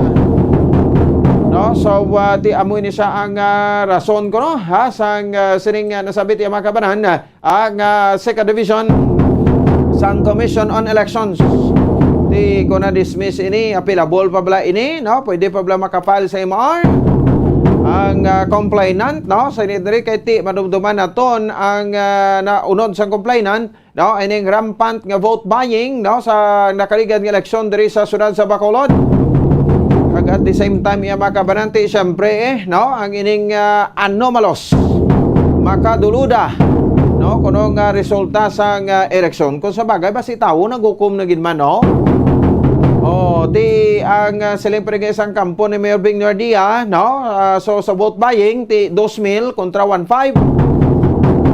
No, so, uh, ti amo ni siya ang, uh, rason ko, no, ha, sang, uh, sining, uh, nasabit, mga kabanan, ang, uh, Second Division sang Commission on Elections. Ti ko na-dismiss ini, appealable pa bala ini, no? Pwede pa bala maka-file sa M R ang, ah, complainant, no? Sa ini diri kay ti madumduman naton ang, ah, naunod sang complainant, no? Ining rampant nga vote buying, no? Sa nakaligad nga eleksyon diri sa siyudad sa Bacolod. Kag at the same time, iya, mga kabanan, ti, siyempre, eh, no? Ang ining, ah, anomalous, makaduluda, no? Kuno nga resulta sang, ah, eleksyon. Kung sa bagay, basi tawo naghukom na gid man, no? Oh, ti ang, ah, siling pa rin nga isang kampo ni Mayor Bing Guardia, no? Ah, so, sa vote buying, ti dos mil kontra one five.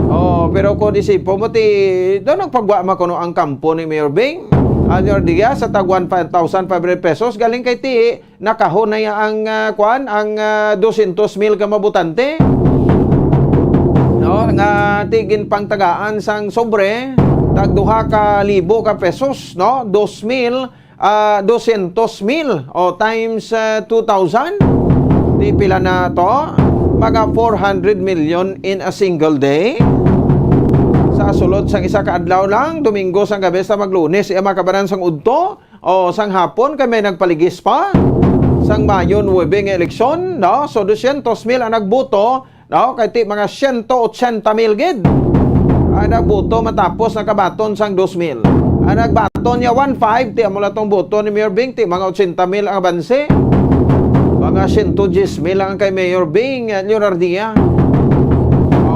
Oh, pero kung isipon mo, ti, daw nagpagwa man kuno ang kampo ni Mayor Bing. Ang Guardia sa tag one thousand five hundred pesos, galing kay ti, nakahon na ya ang, ah, kwan, ang, ah, dosyentos mil ka mga botante. No, nga ti ginpangtagaan sang sobre, tag duha ka libo ka pesos, no? Dos mil, ah, dosyentos mil, o, times, ah, two thousand. Di pila na to? Mga four hundred million in a single day. Sa sulod sang isa ka adlaw lang, Domingo sang gabi sa mag-Lunes, iya, mga kabanan, sang udto, o, sang hapon kay may nagpaligis pa. Sang Mayo nuebe nga eleksyon, no? So, dosyentos mil ang nagboto, no? Kay ti mga siyento otsenta mil gid ang nagboto matapos nakabaton sang dos mil. Ang nagbaton niya one five, ti amo lang tong boto ni Mayor Bing, ti mga otsenta mil ang abanse. Mga siyento dyes mil lang kay Mayor Bing, eh, Leonardia.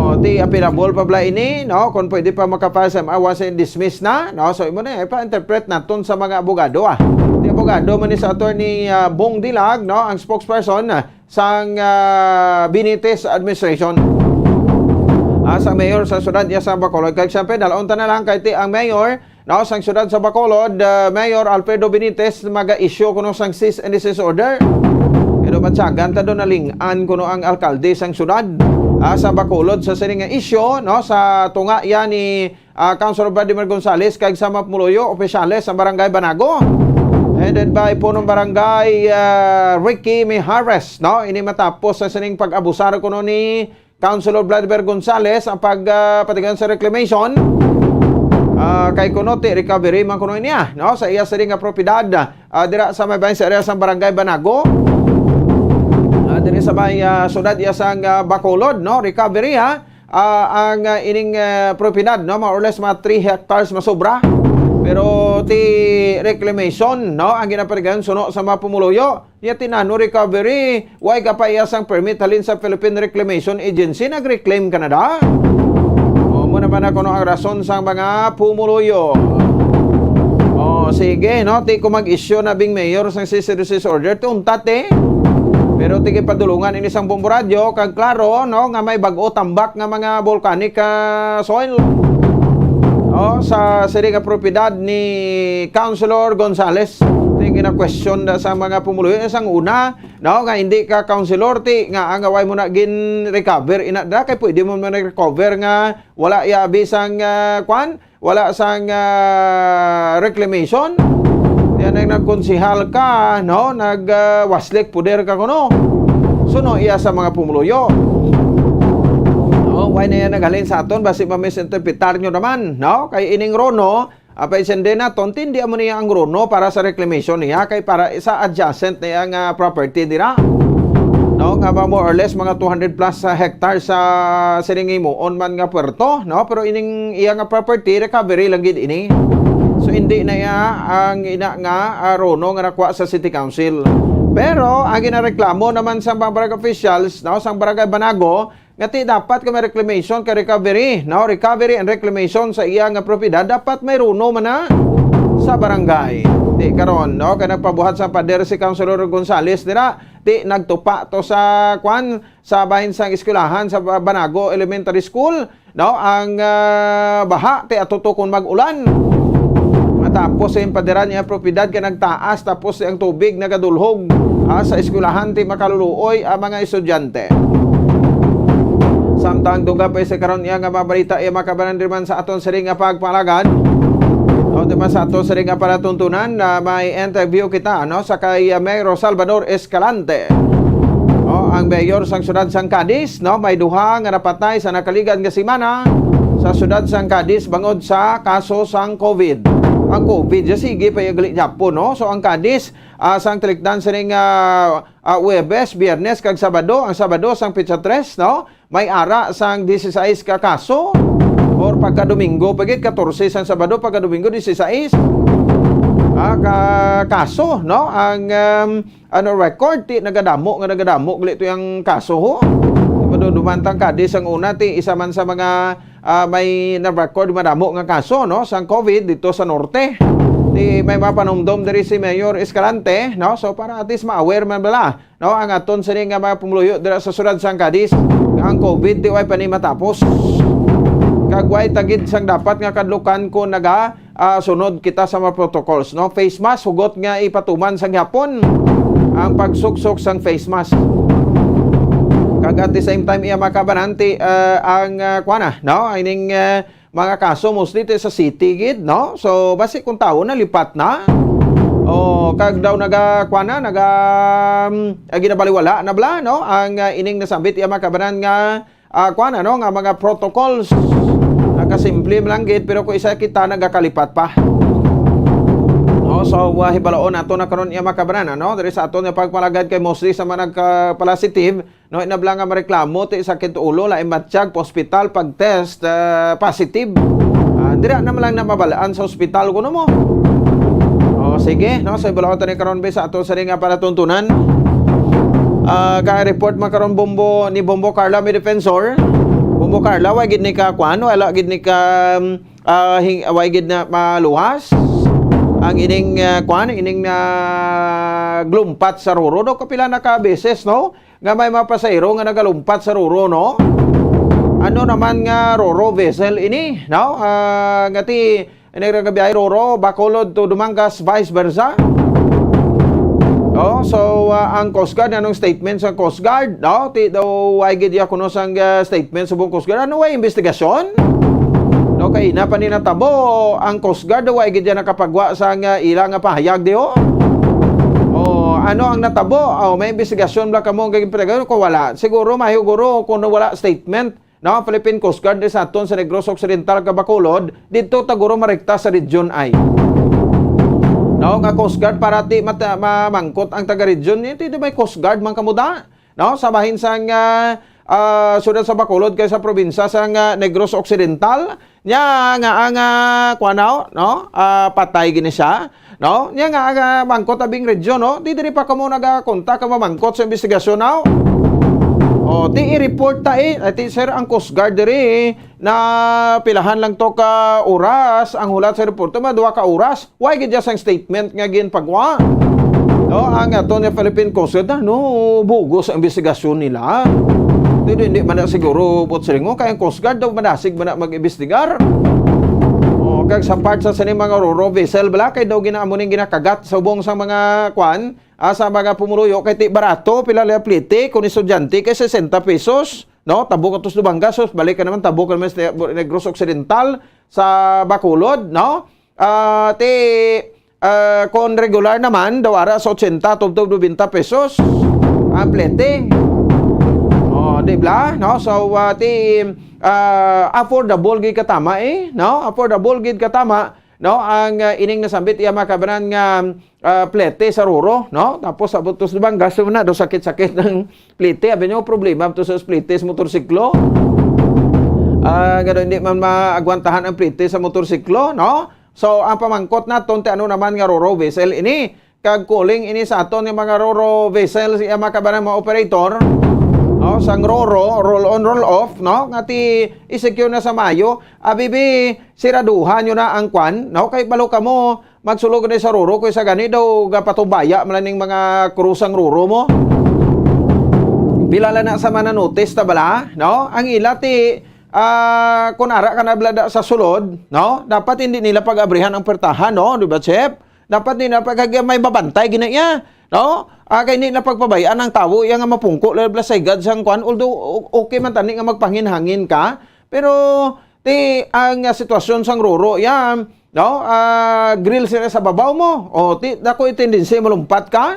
O, ti appealable pa bala ini, no? Kung pwede pa maka-file sa M R, once dismiss na, no? So, imo na, ipa-interpret naton sa mga abogado, ah. Ti Abogado man ni sa Attorney, ah, Bong Dilag, no, ang spokesperson, ah, sang, ah, Benitez administration. Ah, sa mayor sa siyudad iya sa Bacolod. Kag siyempre, dalaon ta na lang kay ti ang mayor, no, sang siyudad sa Bacolod, ah, Mayor Alfredo Benitez, maga-issue kuno sang cease and desist order. Pero matyagan ta do naling-an kuno ang alkalde sang siyudad, ah, sa Bacolod sa sini nga issue, no, sa tunga iya ni ah, Councilor Vladimir Gonzales kag sa mga pumuluyo, opisyales sa Barangay Banago. Headed by Punong Barangay, ah, Ricky Mijares, no? Ini matapos sa sining pag-abusar kuno ni Councilor Vladimir Gonzales ang pag, ah, patigayon sa reclamation. Ah, kay kuno ti recovery man kuno niya, no? Sa iya sini nga propiedad, ah, dira sa may bahin sa area sa Barangay Banago. Ah, diri sa may, ah, sudad iya sang, ah, Bacolod, no? Recovery, ha? Ah, ang, ah, ining, ah, propiedad, no, more or less mga three hectares masobra. Pero ti reclamation, no, ang ginapatigayon suno sa mga pumuluyo. Iya ti nano recovery, way ka pa iya sang permit halin sa Philippine Reclamation Agency, nag-reclaim ka na da. O, mo naman na kuno ang rason sang mga pumuluyo. O, sige, no, ti ko mag-issue na bing mayor sang cease and desist order, ti untat eh. Pero ti ginpadulungan ini sang Bombo Radyo, kag klaro, no, nga may bag-o tambak nga mga volcanic, ah, soil, no, sa sini nga propiedad ni Councilor Gonzales. Ti gina-question na sa mga pumuluyo sang una, no, nga hindi ka councilor, ti nga ang away mo na gin-recover, ina da, kay pwede mo man recover nga wala iya abi sang, ah, kwan, wala sang, ah, reclamation. Yan ang nagkonsehal ka, no? Nag, ah, waslik poder ka kuno. Suno iya sa mga pumuluyo. No, why na yan naghalin sa aton? Basi ma-misinterpretar nyo naman, no? Kay ining Rono, apay sende naton, tindi amo niya ang Rono para sa reclamation niya, kay para sa adjacent niya nga property dira. No, nga ba more or less mga two hundred plus sa hectares sa sining himuon man nga puerto, no? Pero ining iya nga property, recovery lang gid ini. So, hindi na iya ang ina nga, ah, Rono nga nakuha sa City Council. Pero ang ginareklamo naman sa mga barangay officials, no, sa barangay Banago, nga ti dapat kay may reclamation kay recovery, no? Recovery and reclamation sa iya nga propiedad, dapat may Rono man na sa barangay. Di karon, no? Kay nagpabuhat sa pader si Councilor Gonzales dira, ti nagtupa to sa, kwan, sa bahin sang eskwelahan sa Ba-, Banago Elementary School, no? Ang, ah, baha ti ato to kung mag-ulan. Matapos sa impadiran niya propiedad kay nagtaas, tapos ang tubig nagadulhog, ah, sa eskwelahan ti makaluluoy ang mga estudyante. Samtang dugang pa sa karon niya nga mga balita, iya makabanan diri man sa aton siring nga pagpalagad. No, di man sa aton siring nga palatuntunan na may interview kita, no, sa kay, ah, Mayor Salvador Escalante. No, ang mayor sang siyudad sang Cadiz, no, may duha nga napatay sa nakaligad nga semana sa siyudad sang Cadiz bangod sa kaso sang COVID. Ang COVID, ya sige pa iya gali Japon, no? So, ang Cadiz, ah, sang talikdan sining, ah, ah, Huwebes, Biyernes, kag Sabado. Ang Sabado sang petsa tres, no? May ara sang dieciséis ka kaso. Or pagka Domingo, pa gid, katorse sang Sabado, pagka Domingo, dieciséis, ah, ka kaso, no? Ang, um, ano, record, ti nagadamo nga nagadamo gali to yang kaso, ho. Madudumantang Cadiz ang una, ti isa man sa mga, ah, may na-record madamo nga kaso, no, sang COVID dito sa norte. Ti may mapanumdom diri si Mayor Escalante, no? So, para at least ma-aware man bala, no, ang aton sini nga mga pumuluyo dira sa siyudad sang Cadiz, nga ang COVID ti way pa ni matapos. Kag way ta gid sang dapat nga kadlukan kung naga, ah, sunod kita sa mga protocols, no? Face mask, hugot nga ipatuman sa gihapon ang pagsuksok sang face mask. Kag at the same time, iya makabanan ti, ah, ang, ah, kuwan na, no? Ining, ah, mga kaso mostly ti sa city gid, no? So, basi kung tawo nalipat na, o kag daw naga, kuwan na, naga, um, ah, ginabaliwala na bala, no? Ang, ah, ining nasambit iya makabanan nga, ah, kuwan, ano, nga mga protocols. Nakasimple man lang gid, pero kung isa kita nagakalipat pa. No, so, ah, hibaloon nato na karon iya makabanan, ano? Diri sa aton nga pagpalagad kay mostly sa mga nagka-positive, no, inabla nga mareklamo ti sakit ulo, lain matiyag, pa-hospital, pag-test, ah, positive. Ah, dira naman lang na mabalaan sa hospital kuno mo. O, sige, no, so, hibaloon ta ni karon, be, sa aton sini nga palatuntunan. Ah, kay report man karon Bombo, ni Bombo Carla, may defensor. Bombo Carla, wa gid ni ka, kuwan, wala gid ni ka, um, ah, hing-, wa gid na maluwas. ang ining, ah, kwan, ining, ah, glumpat sa Roro, no? Kapila na ka beses, no? Nga may mga pasahero nga nagalumpat sa Roro, no? Ano naman nga Roro vessel ini, no? Ah, nga ti, ini nga gabiyahe Roro, Bacolod to Dumangas, vice versa. No? So, ah, ang Coast Guard, anong statement sa Coast Guard, no? Ti daw, way gid ya kuno sang, ah, statement sa buong Coast Guard. Ano, way investigasyon? No, kay ina pa ni natabo, ang Coast Guard, way gid ya nakapagwa sang, ah, ila nga pahayag, di, oh. Oh, ano ang natabo? Oh, may investigasyon ba kamo ang gaging pinagayon? Kung wala, siguro, mayo guro, kung wala statement, no, Philippine Coast Guard di sa aton sa Negros Occidental, kag Bacolod, dito taguro marekta sa Region I. No, nga Coast Guard para ti mata-, mamangkot ang taga-region, eh, ti may Coast Guard man kamo da, no, sa bahin sang, ah, ah, siyudad sa Bacolod kay sa probinsya sang, ah, Negros Occidental. Nya nga ang, ah, kuwan, no, ah, patay gini siya, no? Nya nga ang, ah, mangkot abing region, no? Di diri pa kamo nagakontak ka mamangkot sa investigasyon, no? O, ti i-report ta, eh. Ay, ti, sir, ang Coast Guard diri, eh, na pilahan lang to ka oras ang hulat sa report, mga duha ka oras. Why gid sang statement nga ginpagwa? No, ang aton nga Philippine Coast Guard, ano, bugos ang investigasyon nila. Pero hindi man na siguro, Botsringo, kay ang Coast Guard daw manasig man na mag-imbestigar. O, kag sa part sa sini mga Roro vessel, bala, kay daw ginaamo ning ginakagat sa ubong sa mga kwan, ah, sa mga pumuluyo, kay ti barato, pila lang plete, kung estudyante, kay sesenta pesos, no? Tabok atos Dumangas, sus, balik ka naman, tabok ka naman sa Negros Occidental, sa Bacolod, no? Ah, ti, ah, kung regular naman, daw ara sa ochenta tubtob nobenta pesos ang plete. Oh, di ba? No? So, ah, ti, ah, affordable gid katama, eh, no? Affordable gid katama, no? Ang, ah, ining nasambit iya mga kabanan nga, ah, plete sa Roro, no? Tapos sa butos naman, gasto na, daw sakit-sakit ng plete. Abi nyo, problema to sa plete sa motorsiklo. Ah, nga daw hindi man maagwantahan ang plete sa motorsiklo, no? So, ang pamangkot naton, ti ano naman nga Roro vessel ini? Kag calling ini sa aton nga mga Roro vessel, siya mga kabanan, mga operator, no? Sang Roro, roll on, roll off, no? Nga ti i-secure na sa Mayo. Abi, bi, siraduhan nyo na ang kwan, no? Kay balo kamo, magsulod na sa Roro, kay sa gani daw, gapatumbaya man ning mga crew sang Roro mo. Pila lang na sa mananotis ta bala, no? Ang ila ti, ah, kung ara ka na bala da sa sulod, no? Dapat hindi nila pag-abrihan ang pertahan, no? Di ba, Chef? Dapat nila pag may babantay gina iya, no? Ah, kay hindi na pagpabayaan ang tawo iya nga mapungko lang bala sa igad sang kwan. Although, o-, okay man tani nga magpanginhangin ka, pero ti ang, ah, sitwasyon sang Roro iya, no? Ah, grill sila sa babaw mo. O, ti, dako yung tendency malumpat ka.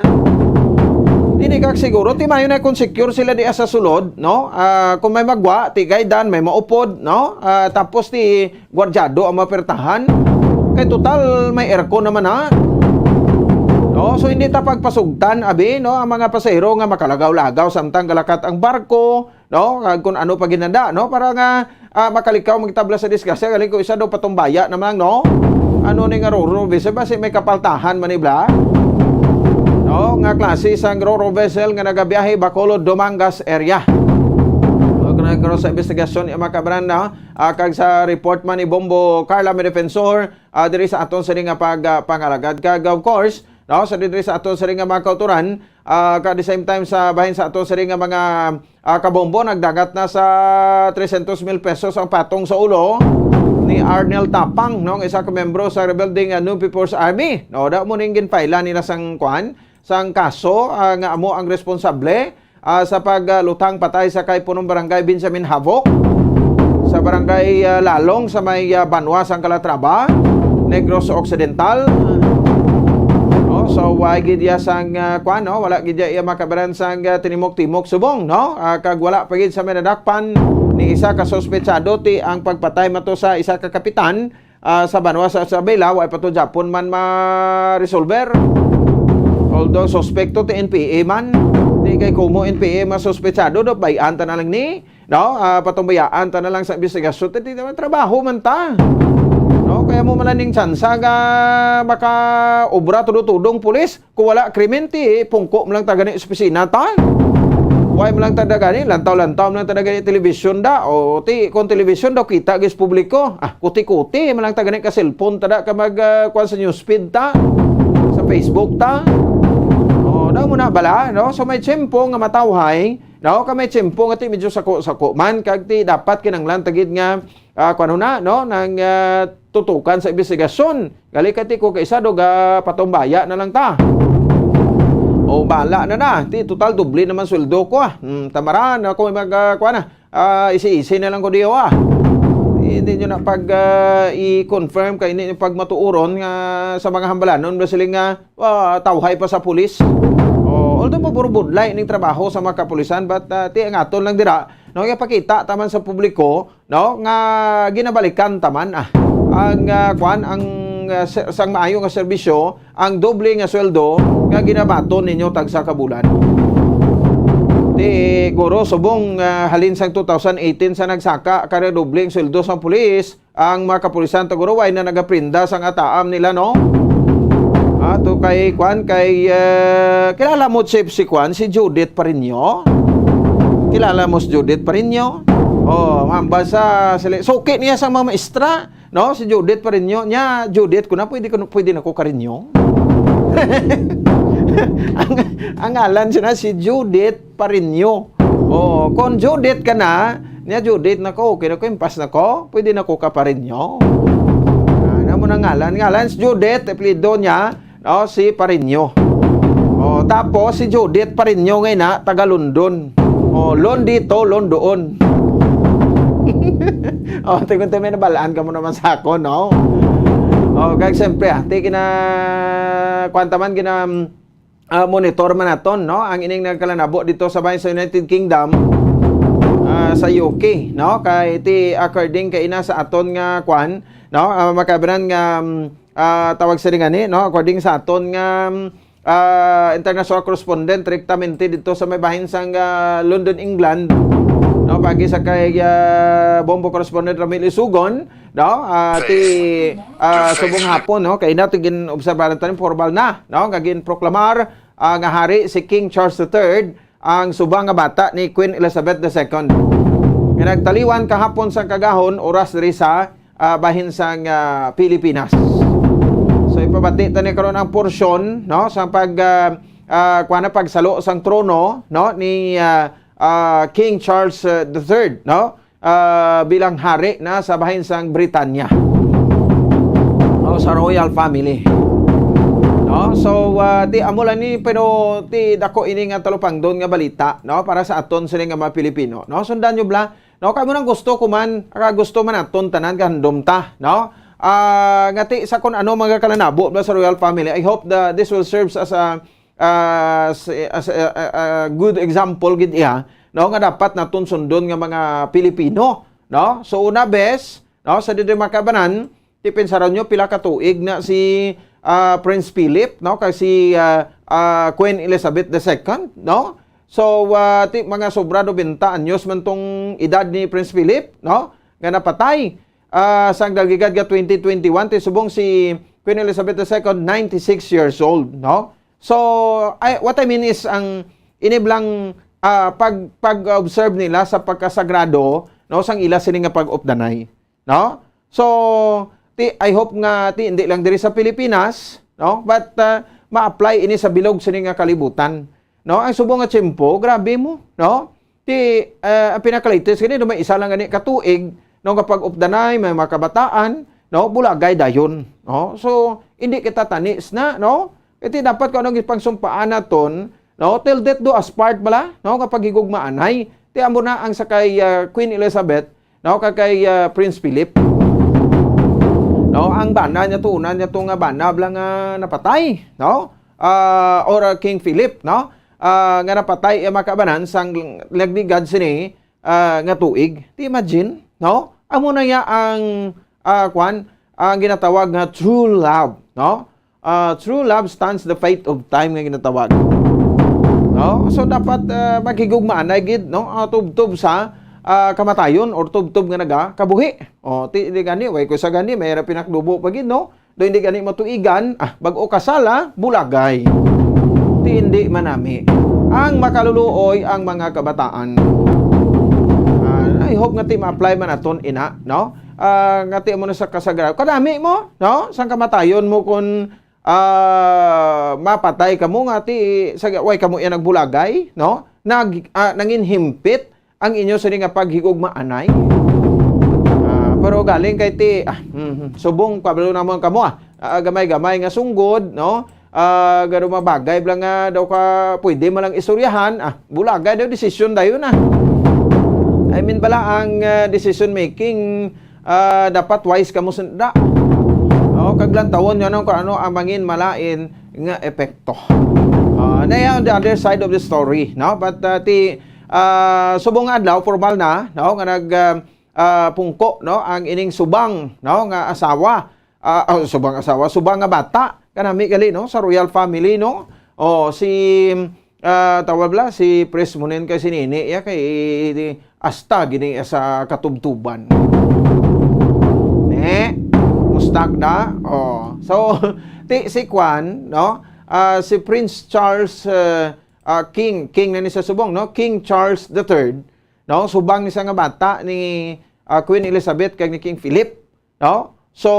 Dili ka siguro, ti mayo na kung secure sila di sa sulod, no? Ah, kung may magwa, ti guidean, may maupod, no? Ah, tapos ti gwardyado ang mga pertahan. Kay total, may aircon naman, ha? No? So, hindi ta pagpasugtan, abi, no? Ang mga pasahero nga makalagaw-lagaw samtang galakat ang barko, no? Kag kung ano pa ginanda, no? Para nga, ah, makalikaw magtabla sa disgrasya, galing ko isa daw patumbaya naman, no? Ano ni nga Roro vessel, basi may kapaltahan man ni bla? No? Nga klase sang Roro vessel nga nagabiyahe Bacolod, Dumangas area. O, kung nagkaroon sa investigasyon, yung mga kabaran, no? Ah, kag sa report man ni Bombo Carla, may defensor, ah, diri sa aton sini nga pag, ah, pangalagad. Kag, of course, no, sa diri sa aton sini nga mga kauturan, ah, ka the same time sa bahin sa aton sini nga mga, ah, kabombo, nagdagat na sa trescientos mil pesos ang patong sa ulo ni Arnel Tapang, no, ang isa ka membro sa rebelde nga New People's Army. No, da mo ning ginfailan nila sang kwan, sang kaso, ah, nga amo ang responsable, ah, sa paglutang patay sa kay punong barangay Benjamin Havok sa barangay, ah, Lalong sa may, ah, Banwa sang Calatrava, Negros Occidental. No? So, wa gid iya sang, ah, kwan, no? Wala gid iya, iya makabaran sang, ah, tinimok-timok subong, no? Ah, kag wala pa gid sa may nadakpan ni isa ka suspetsado ti ang pagpatay mato sa isa ka kapitan ah, sa banwa sa Isabela, wa pa to Japon man ma-resolver. Although suspekto ti N P A man, di kay kumo N P A masuspetsado, do, bayaan ta na lang ni, no? Ah, patumbayaan ta na lang sa investigasyon, ti, ti, trabaho man ta. No? Kaya mo man ning tsansa nga maka-obra tudo-tudong pulis, kung wala krimen, ti, pungko mo lang ta gani opisina ta. Why man lang ta da gani, lantaw-lantaw man lang ta da gani television da. O ti, kung television daw kita gis publiko. Ah, kuti-kuti man lang ta gani ka cellphone ta da ka mag, ah, kuwan sa newsfeed ta, sa Facebook ta. O, daw mo na bala, no? So may tiyempo nga matawhay, no? Ka may tiyempo nga ti medyo sako-sako man, kag ti dapat kinanglan ta gid nga, ah, kuwan na, no? Nang, ah, tutukan sa imbestigasyon. Gali ka ti ko kaisa do ga patumbaya na lang ta. O bala na na, ti total doble naman sweldo ko, ah. Hmm, tamaran ako mag, ah, kuwan na. Ah, isi-isi na lang ko diyo, ah. Hindi nyo na pag, ah, i-confirm kay hindi nyo pagmatuoron nga sa mga hambalanon ba sila nga, ah, tawhay pa sa pulis. O, although maburubudlay ning trabaho sa mga kapulisan, but, ah, ti ang aton lang dira, no, ipakita taman sa publiko, no, nga ginabalikan taman, ah, ang, ah, kwan, ang, ah, se-, sang maayo nga serbisyo, ang doble nga sweldo nga ginabaton ninyo tagsa ka bulan. Ti, guro, subong, ah, halin sang two thousand eighteen sa nagsaka, kada doble ang sweldo sang pulis, ang mga kapulisan, ta guro, way na nagaprinda sang ataam nila, no? Ato kay, kwan, kay, ah, kilala mo, Chief, si kwan, si Judith Parinyo? Kilala mo si Judith Parinyo? Oh, hambal sa, sili-, suki niya sa mga maestra. No, si Judith Parinyo. Nya, Judith ko na, pwede ko, pwede na ko Karinyo. Ang, ang ngalan siya na si Judith Parinyo. Oh, kung Judith ka na, nya Judith na ko, okay na ko, impas na ko, pwede na ko ka Parinyo. Ano mo na ngalan? Ngalan si Judith, apelyido niya, no, si Parinyo. Oh, tapos si Judith Parinyo ngay na, taga London. Oh, Lon dito, Lon doon. Oh, tingkon tayo may nabalaan ka mo naman sa ako, no? Oh, kag siyempre, ah, ti gina-, kwan ta man, gina-, ah, monitor man naton, no? Ang ining nagkalanabo dito sa bahin sa United Kingdom, ah, sa U K, no? Kay ti according kay ina sa aton nga kwan, no? Ah, makabanan nga, mm, ah, tawag sa ringani, no? According sa aton nga, mm, ah, international correspondent, direktamente dito sa may bahin sang, ah, London, England, no? Pagi sa kay, ah, Bombo correspondent Ramil Isugon, no? Ah, ti, ah, subong hapon, no? Kay natin gin-obserbahan tayo, formal na, no? Nga gin-proklamar, ah, nga hari si King Charles the Third, ang subang nga bata ni Queen Elizabeth the Second. Nga nagtaliwan kahapon sa kagahon, oras diri sa, ah, bahin sang, ah, Pilipinas. So, ipabati ta ni karon ang porsyon, no, sa pag, ah, ah, kuwan na, pagsalo sang trono, no, ni, ah, ah, King Charles, ah, the Third, no, ah, bilang hari na sa bahin sang Britanya, no, sa royal family. No? So, ah, ti amo lang ni, pero ti dako ini nga talupangdon nga balita, no, para sa aton sini nga mga Pilipino, no? Sundan nyo bala, no? Kay mo nang gusto ko man, ka gusto man aton tanan, kahandom ta, no? Ah, nga ti sa kun ano mga kalanabo bala sa royal family. I hope that this will serves as a, ah, s-, as a, a, a good example gid iya, no, nga dapat naton sundon nga mga Pilipino, no? So, una, bes, no, sa diri makabanan, ti pensaron nyo pila ka tuig na si, ah, Prince Philip, no, kag si, ah, ah, Queen Elizabeth the Second, no? So, ah, ti mga sobra nobenta anyos man tong edad ni Prince Philip, no, nga napatay, ah, sang nagligad nga twenty twenty-one, ti subong si Queen Elizabeth the Second, ninety-six years old, no? So, I, what I mean is, ang iniblang, ah, pag, pag-observe nila sa pagkasagrado, no, sang ila sini nga pag-updanay, no? So, ti, I hope nga ti hindi lang diri sa Pilipinas, no? But, ah, ma-apply ini sa bilog sini nga kalibutan, no? Ang subong nga tiyempo, grabe mo, no? Ti, ah, ang pinaka-latest gani, no, may isa lang gani ka tuig, no, nga pag-updanay, may mga kabataan, no, bulagay dayon, no? So, hindi kita tanis na, no? Kay ti dapat kung anong ipangsumpaan naton, no, till death do us part bala, no, nga paghigugmaanay. Ti amo na ang sa kay, ah, Queen Elizabeth, no, kag kay, ah, Prince Philip. No, ang bana niya to, una niya to nga bana bala nga napatay, no? Ah, or, ah, King Philip, no? Ah, nga napatay, eh, makabanan sang nagligad sini, ah, nga tuig. Ti imagine, no? Amo na ya ang, ah, kwan, ang ginatawag nga true love, no? Ah, true love stands the fate of time nga ginatawag. No? So dapat, ah, maghigugmaanay gid, no? Ah, tubtob sa, ah, kamatayon or tubtob nga naga kabuhi. O, ti, di gani, way ko sa gani, may ra pinakdubo pa gid, no? Do hindi gani matuigan, ah, bag-o kasala, bulagay. Ti hindi manami. Ang makaluluoy ang mga kabataan. Ah, I hope nga ti ma-apply man naton ina, no? Ah, nga ti mo na sa kasagra. Kadami mo, no? Sang kamatayon mo kun, ah, mapatay kamo nga ti sa way kamo iya nagbulagay, no? Nag, ah, nanginhimpit ang inyo sini nga paghigugmaanay. Ah, pero galing kay ti, ah, mhm, subong kabalo namon kamo, ah. Ah, gamay-gamay nga sunggod, no? Ah, garo mabagay bala nga daw ka pwede man lang istoryahan. Ah, bulagay daw desisyon dayon, ah. I mean bala ang, ah, decision making, ah, dapat wise kamo sunda. No, kag lantawon nga nung kung ano ang mangin malain nga epekto. Ah, na on the other side of the story, no? But, ah, ti, ah, subong nga adlaw, formal na, no? Nga nag, ah, ah, pungko, no? Ang ining subang, no? Nga asawa, ah, ah, subang asawa, subang nga bata, kanami gali, no? Sa royal family, no? O, si, ah, tawag bala, si Pres Munin kay si Nini, ya, kay asta gini sa katubtuban. Ne? Mustak na? Oh. So, ti, si Kwan, no? Ah, si Prince Charles, ah, ah, King, King na ni sa subong, no? King Charles the third, no? Subang ni sa nga bata ni, ah, Queen Elizabeth kag ni King Philip, no? So,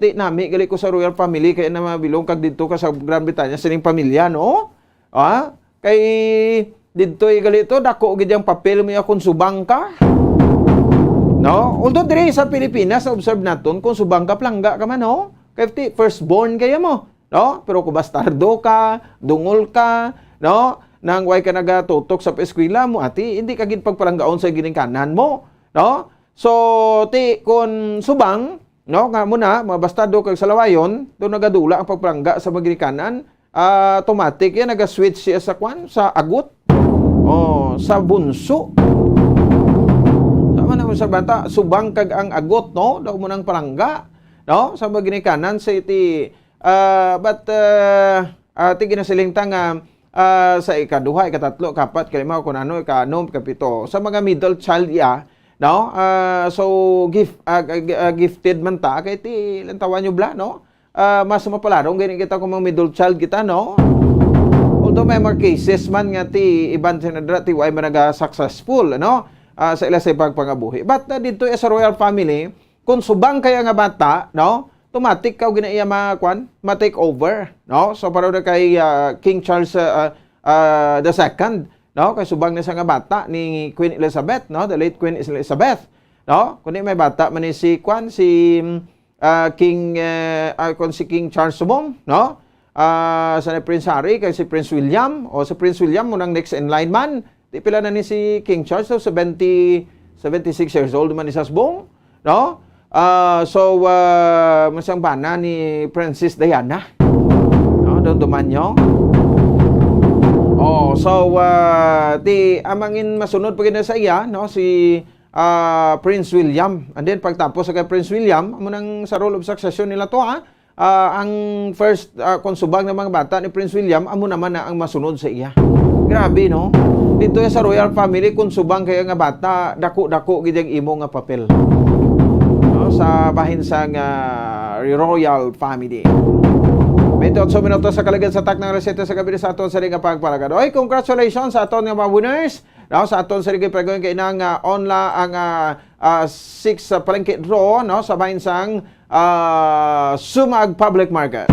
ti nami gali ko sa royal family kay na mabilong kag didto ka sa Gran Britanya sining pamilya, no? Ah, kay didto gali to dako gid ang papel mo ya kung subang ka. No? Although diri sa Pilipinas na-observe naton kung subang ka, palangga ka man, no? Kay ti firstborn kaya mo, no? Pero kung bastardo ka, dungol ka, no? Nang way ka nagatutok sa eskwela mo, ati, hindi ka gid pagpalanggaon sa ginikanan mo, no? So, ti, kun subang, no, nga mo na, mga bastardo kag salawayon, do nagadula ang pagpalangga sa mga ginikanan, ah, automatic yan, naga-switch siya sa kwan, sa agot. Oh, sa bunso. Sama na mo sa bata, subang kag ang agot, no? Daw mo nang palangga, no? Sa mga ginikanan, sa iti, ah, but, ah, ah, ti ginasiling ta nga, ah, sa ikaduha, ikatatlo, ikapat, ikalima, kung ano, ikaanom, ikapito. Sa mga middle child, ya, no? Ah, so, gif-, ah, g-, ah, gifted man ta, kay ti, lantawan nyo bala, no? Ah, mas mapalarong gani kita kung mga middle child kita, no? Although may mga cases man nga ti iban sa nadra, ti way man naga-successful, ano? Ah, sa ila sa pagpangabuhi. But, ah, dito, eh, sa royal family, kung subang kaya nga bata, no? Automatic ka og ginaiya ma-, kwan, ma-take over, no? So, para na kay, ah, King Charles, ah, ah, ah, the second, no? Kay subang na sa nga bata ni Queen Elizabeth, no? The late Queen Elizabeth, no? Kundi may bata man ni si kwan, si, mm, ah, King, eh, ah, kung si King Charles subong, no? Ah, sa ni Prince Harry, kay si Prince William, o si Prince William mo nang next in line man. Di pila na ni si King Charles, so seventy, seventy-six years old man ni sa subong, no? Ah, so, ah, masang bana ni Princess Diana, no? Doon duman nyo. Oh, so, ah, ti, amangin masunod pa gid na sa iya, no? Si, ah, Prince William. And then, pagtapos sa kay Prince William, amo nang sa rule of succession nila to, ha? Ah, ang first, ah, kung subang ng mga bata ni Prince William, amo naman na ang masunod sa iya. Grabe, no? Dito sa royal family, kung subang kaya nga bata, dako-dako gid ang imo nga papel. No? Sa bahin sa nga royal family. Twenty-eight minutos sa kaligid sa taknang reseta sa gabi sa aton sa nga pagpalagad. Oy, congratulations sa aton nga mga winners. No, sa aton sa Ligay Palagoy kay nang, ah, onla ang, ah, ah, six, ah, palengke draw, no, sa bahin sang, ah, Sumag Public Market.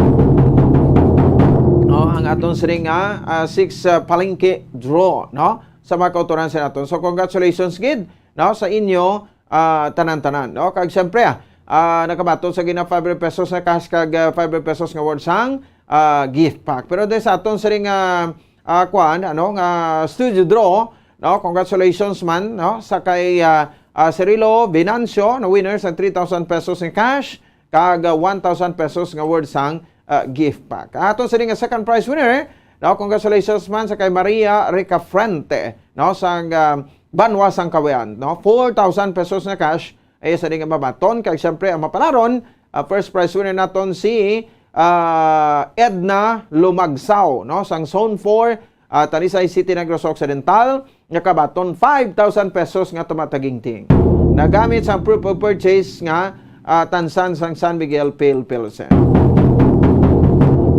No, ang aton siring nga, ah, six, ah, palengke draw, no, sa mga kautoran sa naton. So, congratulations gid, no, sa inyo, ah, tanan-tanan, no. Kag siyempre, ah, ah, nakabaton sa gina five hundred pesos na cash kag, ah, five hundred pesos nga worth sang, ah, gift pack. Pero dahil sa aton siring nga, ah, kuan, ano, nga studio draw, no? Congratulations man, no? Sa kay, ah, ah, Cirilo Venancio, na winner sa three thousand pesos nga cash, kag, ah, one thousand pesos nga worth sang, ah, gift pack. Aton sini nga second prize winner, no? Congratulations man sa kay Maria Ricafrente, no? Sang, ah, Banwa sang Kawayan, no? Four thousand pesos nga cash, ay sa nga mabaton, kag siyempre ang mapalaron, ah, first prize winner naton si, ah, Edna Lumagsaw, no, sang Zone four, ah, Talisay City, Negros Occidental, nga kabaton five thousand pesos nga tumatagingting. Nagamit sang proof of purchase nga, ah, tansan sang San Miguel Pale Pilsen.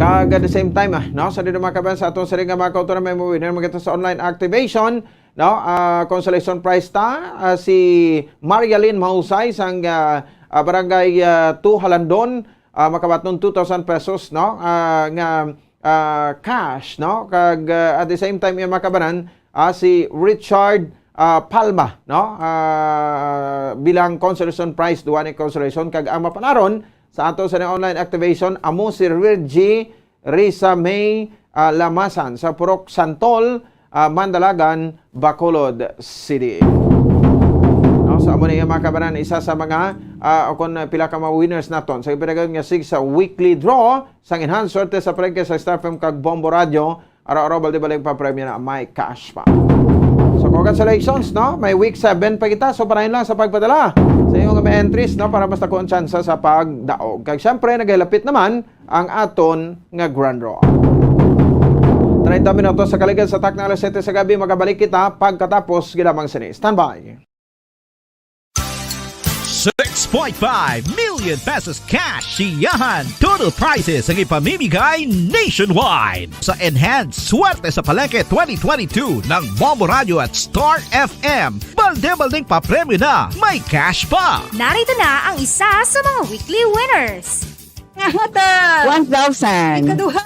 Kag at the same time, ah, no, sa dito mga kabayan, sa aton siring nga mga kautoran, may mga winner man kita sa online activation, no? Ah, consolation prize ta, ah, si Marialyn Mahusay sang, ah, ah, Barangay, ah, two Halandon, ah, makabaton two thousand pesos, no? Ah, nga, ah, cash, no? Kag, ah, at the same time, yung mga kabanan, ah, si Richard, ah, Palma, no? Ah, bilang consolation prize, duwa ni consolation. Kag ang mapanaron sa ato sa online activation, amo si Reggie Risa May, ah, Lamasan sa Purok Santol, ah, Mandalagan, Bacolod City. No, so amo na yung mga kabanan, isa sa mga, ah, o kung pila ka mga winners naton sa ipinagawid nga sig sa weekly draw sang Enhanced Swerte sa Palengke sa Star F M kag Bombo Radio, araw-araw balde-baldeng papremyo na may cash pa. So congratulations, no? May week seven pa kita, so parahin lang sa pagpadala sa iyong mga entries, no, para mas dako ang tsansa sa pagdaog. Kag syempre, naghilapit naman ang aton nga Grand Draw. Treinta minutos sa kaligad sa takna alas siyete sa gabi, magabalik kita pagkatapos gid lamang sini. Standby. Six point five million pesos cash siyahan. Total prizes ang ipamimigay nationwide. Sa Enhanced Swerte sa Palengke twenty twenty-two ng Bombo Radio at Star F M. Balde-baldeng papremyo na, may cash pa. Narito na ang isa sa mga weekly winners. Nga hotel. One thousand. Ikaduha.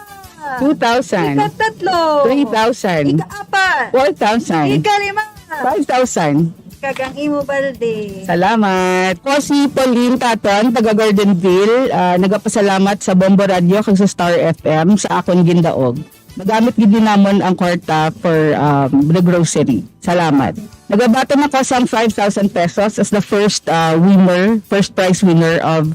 Two thousand. Ikatatlo. Three thousand. Ikaapat. Four thousand. Ikalima. Five thousand. Kag ang imo balde. Salamat. Ako si Pauline Taton, taga Gordonville. Ah, nagapasalamat sa Bombo Radio kag sa Star F M sa akon gindaog. Magamit gid din namon ang kwarta for, um, the grocery. Salamat. Nagabaton ako sang five thousand pesos as the first, uh, winner, first prize winner of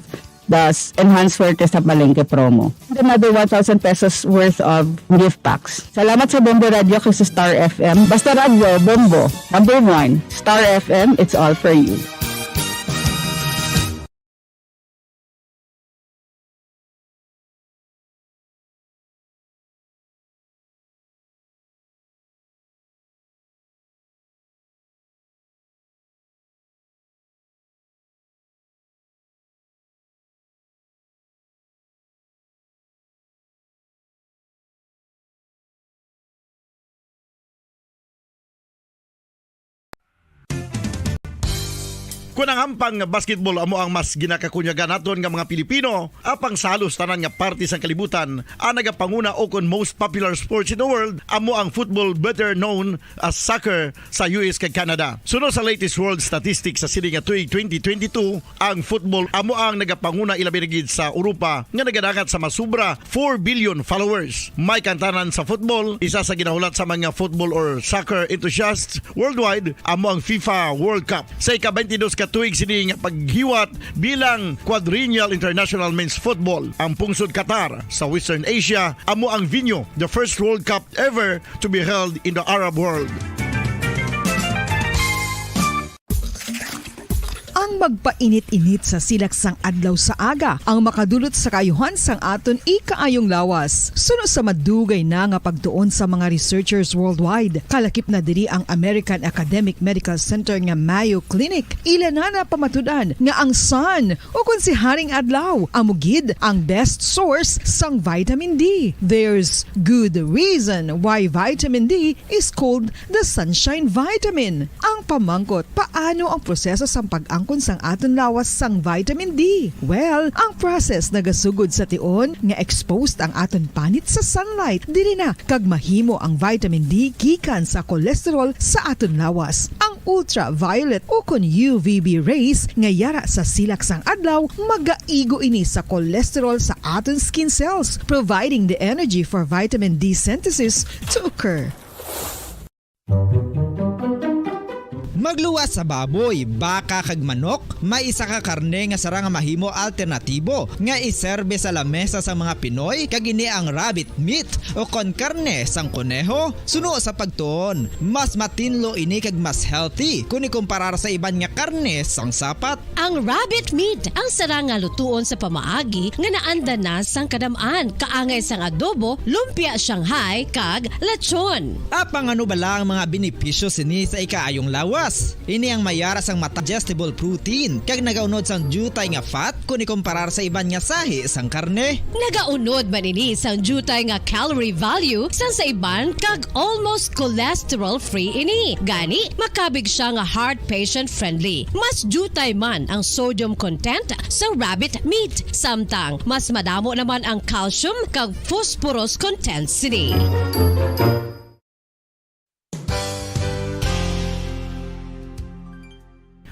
the s-, Enhanced Swerte sa Palengke promo. And another one thousand pesos worth of gift packs. Salamat sa Bombo Radio kag sa Star F M. Basta Radyo, Bombo, number one. Star F M, it's all for you. Kon ang hampang nga basketball amo ang mas ginakakunyagan naton nga mga Pilipino, apang sa halos tanan nga parte sang kalibutan, ang nagapanguna o kon most popular sports in the world amo ang football, better known as soccer, sa U S kag Canada. Suno sa latest world statistics sa sini nga tuig twenty twenty-two, ang football amo ang nagapanguna, ilabi na gid sa Europa, nga nagadangat sa masubra four billion followers. May kantanan sa football, isa sa ginahulat sa mga football or soccer enthusiasts worldwide amo ang FIFA World Cup. Sa ika-twenty-dos ka tuig sini nga paghiwat bilang Quadrennial International Men's Football, ang pungsod Qatar sa Western Asia amo ang venue, the first World Cup ever to be held in the Arab world. Ang magpainit-init sa silak sang adlaw sa aga ang makadulot sa kaayuhan sang aton ikaayong lawas. Suno sa madugay na nga pagtuon sa mga researchers worldwide, kalakip na diri ang American Academic Medical Center nga Mayo Clinic. Ila na napamatud-an nga ang sun, o kon si Haring Adlaw, amo gid ang best source sang vitamin D. There's good reason why vitamin D is called the sunshine vitamin. Ang pamangkot, paano ang proseso sang pag-angkon sang aton lawas sang vitamin D? Well, ang process nagasugod sa tion nga exposed ang aton panit sa sunlight, diri na kag mahimo ang vitamin D gikan sa cholesterol sa aton lawas. Ang ultraviolet o kon U V B rays nga yara sa silak sang adlaw magaigo ini sa cholesterol sa aton skin cells, providing the energy for vitamin D synthesis to occur. Magluwas sa baboy, baka kag manok, may isa ka karne nga sarang nga mahimo alternatibo nga iserbe sa lamesa sa mga Pinoy, kag ini ang rabbit meat o kon karne sang koneho. Suno sa pagtuon, mas matinlo ini kag mas healthy kon ikumparar sa iban nga karne sang sapat. Ang rabbit meat ang sarang nga lutuon sa pamaagi nga naanda na sang kadam-an, kaangay sang adobo, lumpia Shanghai, kag lechon. Apang ano bala ang mga benepisyo sini sa ikaayong lawas? Ini ang mayara sang mata digestible protein kag nagaunod sang diutay nga fat kon ikomparar sa iban nga sahi sang karne. Nagaunod man ini sang diutay nga calorie value sang sa iban kag almost cholesterol-free ini. Gani, makabig siya nga heart patient-friendly. Mas diutay man ang sodium content sa rabbit meat, samtang mas madamo naman ang calcium kag phosphorus content sini.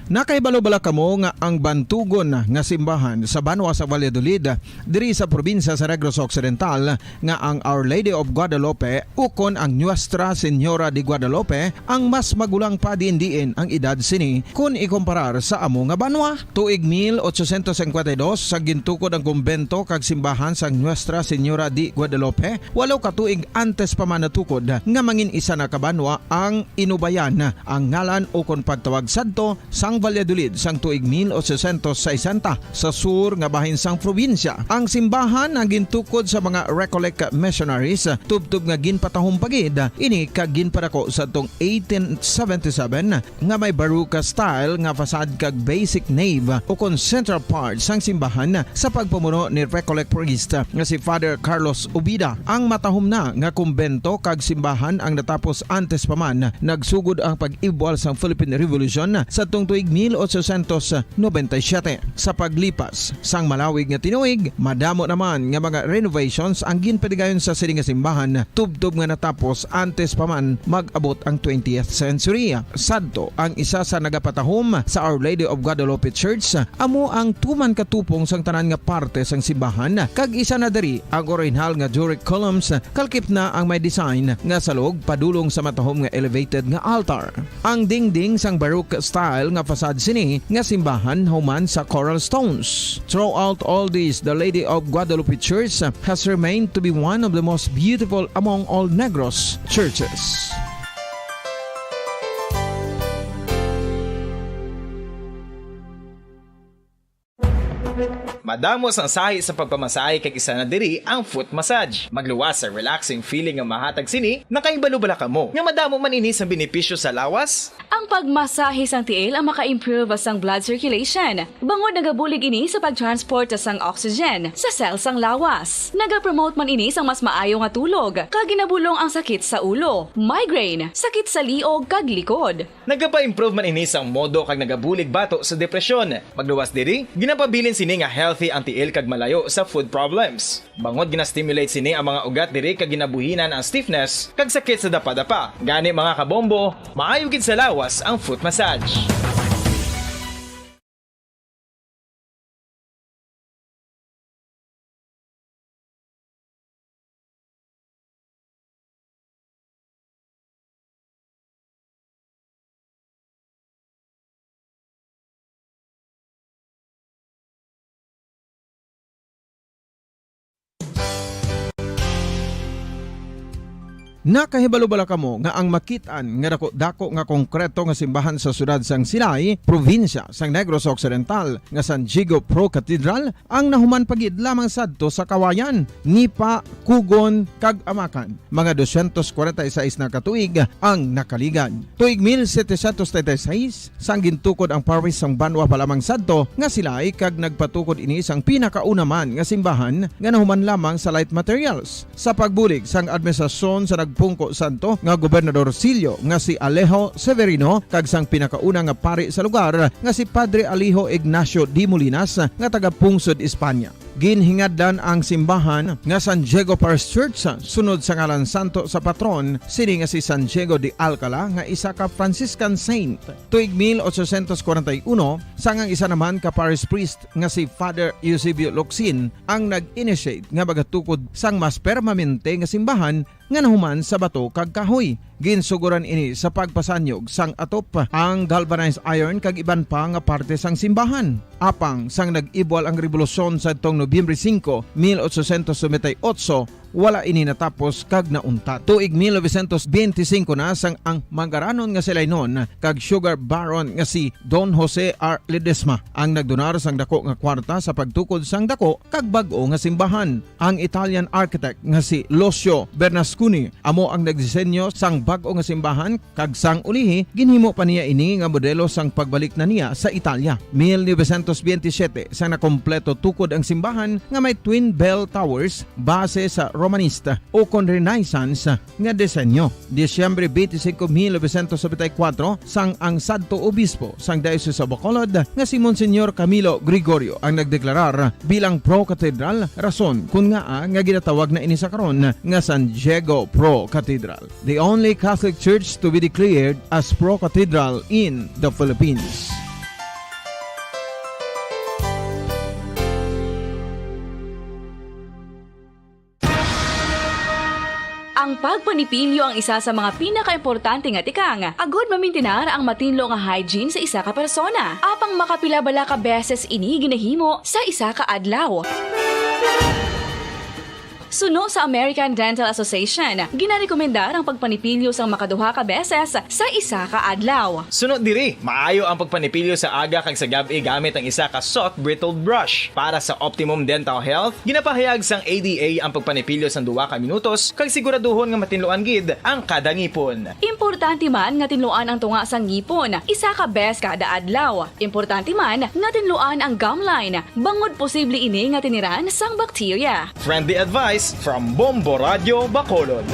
Nakahibalo bala kamo nga ang bantugon nga simbahan sa banwa sa Valladolid, diri sa probinsya sa Negros Occidental, nga ang Our Lady of Guadalupe ukon ang Nuestra Señora de Guadalupe ang mas magulang pa diin-diin ang edad sini kon ikomparar sa amo nga banwa? Tuig mil ochocientos cincuenta y dos sa gintukod ang kumbento kag simbahan sang Nuestra Señora de Guadalupe, walo ka tuig antes pa man natukod nga mangin isa na ka banwa ang Inubayan, ang ngalan ukon pagtawag sadto sang Valladolid sang tuig mil ochocientos sesenta sa sur nga bahin sang probinsya. Ang simbahan ang gintukod sa mga Recollect missionaries, tubtob nga ginpatahom pa gid ini kag ginpadako sadtong eighteen seventy-seven nga may Baroque style nga facade kag basic nave ukon central part sang simbahan sa pagpamuno ni Recollect priest nga si Father Carlos Ubida. Ang matahom na nga kumbento kag simbahan ang natapos antes pa man nagsugod ang pag-ibwal sang Philippine Revolution sadtong tuig mil ochocientos noventa y siete. Sa paglipas sang malawig nga tinuig, madamo naman nga mga renovations ang ginpadigayon sa sini nga simbahan, tubtob nga natapos antes pa man mag-abot ang twentieth century. Sadto, ang isa sa nagapatahom sa Our Lady of Guadalupe Church amo ang tuman ka tupong sang tanan nga parte sang simbahan, kag isa na diri ang orihinal nga Doric columns, kalkip na ang may design nga salog padulong sa matahom nga elevated nga altar. Ang dingding sang Baroque style nga facade sini nga simbahan human sa coral stones. Throughout all this, the Lady of Guadalupe Church has remained to be one of the most beautiful among all Negros churches. Madamo sang sahi sa pagpamasahe, kag isa na diri ang foot massage. Magluwas sa relaxing feeling nga mahatag sini. Nakahibalo bala kamo nga madamo man ini sang benepisyo sa lawas? Ang pagmasahe sang tiil ang maka-improve sang blood circulation, bangod nagabulig ini sa pag-transport sang oxygen sa cell sang lawas. Nagapromote man ini sang mas maayo nga tulog, kag ginabulong ang sakit sa ulo, migraine, sakit sa liog, kag likod. Nagapa-improve man ini sang modo kag nagabulig bato sa depresyon. Magluwas diri, ginapabilin sini nga healthy ang tiil kag malayo sa foot problems. Bangod gina-stimulate sini ang mga ugat diri kag ginabuhinan ang stiffness kag sakit sa dapadapa. Gani, mga kabombo, maayo gid sa lawas ang foot massage. Nakahibalo bala kamo nga ang makit-an nga daku-daku nga konkreto nga simbahan sa siyudad sang Silay, probinsya sang Negros Occidental, nga San Diego Pro Cathedral, ang nahuman pa gid lamang sadto sa Kawayan, Nipa, Cogon, kag Amacan? Mga dosyentos kwarenta y seis na ka tuig ang nakaligad. Tuig mil setecientos treinta y seis, sang gintukod ang parish sang banwa pa lamang sadto nga Silay, kag nagpatukod ini sang pinakauna man nga simbahan nga nahuman lamang sa light materials. Sa pagbulig sang administrasyon sa nagpungko sadto nga Gobernador Silio nga si Alejo Severino kag sang pinakauna nga pari sa lugar nga si Padre Alejo Ignacio de Molinas nga taga-pungsod Espanya. Ginhingadlan ang simbahan nga San Diego Parish Church sunod sa ngalan santo sa patron sini nga si San Diego de Alcala nga isa ka Franciscan saint. Tuig mil ochocientos kwarenta y uno, sang ang isa naman ka parish priest nga si Father Eusebio Locsin ang nag-initiate nga magatukod sang mas permanente nga simbahan nga nahuman sa bato kag kahoy. Ginsugoran ini sa pagpasanyog sang atop. Ang galvanized iron kag iban pa nga parte sang simbahan. Apang sang nag-ibwal ang rebolusyon sadtong Nobyembre singko, mil ochocientos noventa y ocho, Wala ini natapos kag nauntat. Tuig mil novecientos benti singko na sang ang mangaranon nga si Lainon kag sugar baron nga si Don Jose R. Ledesma ang nagdonar sang dako nga kwarta sa pagtukod sang dako kag bag-o nga simbahan. Ang Italian architect nga si Lucio Bernasconi amo ang nagdisenyo sang bag-o nga simbahan, kag sang ulihi, ginhimo pa niya ini nga modelo sang pagbalik na niya sa Italia. Mil novecientos benti siyete, sa nakompleto tukod ang simbahan nga may twin bell towers base sa Romanista ukon Renaissance nga disenyo. Disyembre twenty-five, mil novecientos nobenta y cuatro, sang ang sadto obispo sang Diocese of Bacolod nga si Monsignor Camilo Gregorio ang nagdeklarar bilang pro-cathedral, rason kon ngaa nga ginatawag na ini sa karon nga San Diego Pro Cathedral, the only Catholic church to be declared as pro-cathedral in the Philippines. Ang pagpanipilyo ang isa sa mga pinakaimportante nga tikang agud mamintinar ang matinlo nga hygiene sa isa ka persona. Apang makapila bala ka beses ini ginahimo sa isa ka adlaw? Suno sa American Dental Association, ginarekomendar ang pagpanipilyo sang makaduha ka beses sa isa ka adlaw. Suno diri, maayo ang pagpanipilyo sa aga kag sa gab-i gamit ang isa ka soft bristled brush. Para sa optimum dental health, ginapahayag sang A D A ang pagpanipilyo sang duha ka minutos kag siguraduhon nga matinluan gid ang kada ngipon. Importante man nga tinluan ang tunga sang ngipon isa ka bes kada adlaw. Importante man nga tinluan ang gum line, bangod posible ini nga tiniran sang bakterya. Friendly advice from Bombo Radio Bacolod.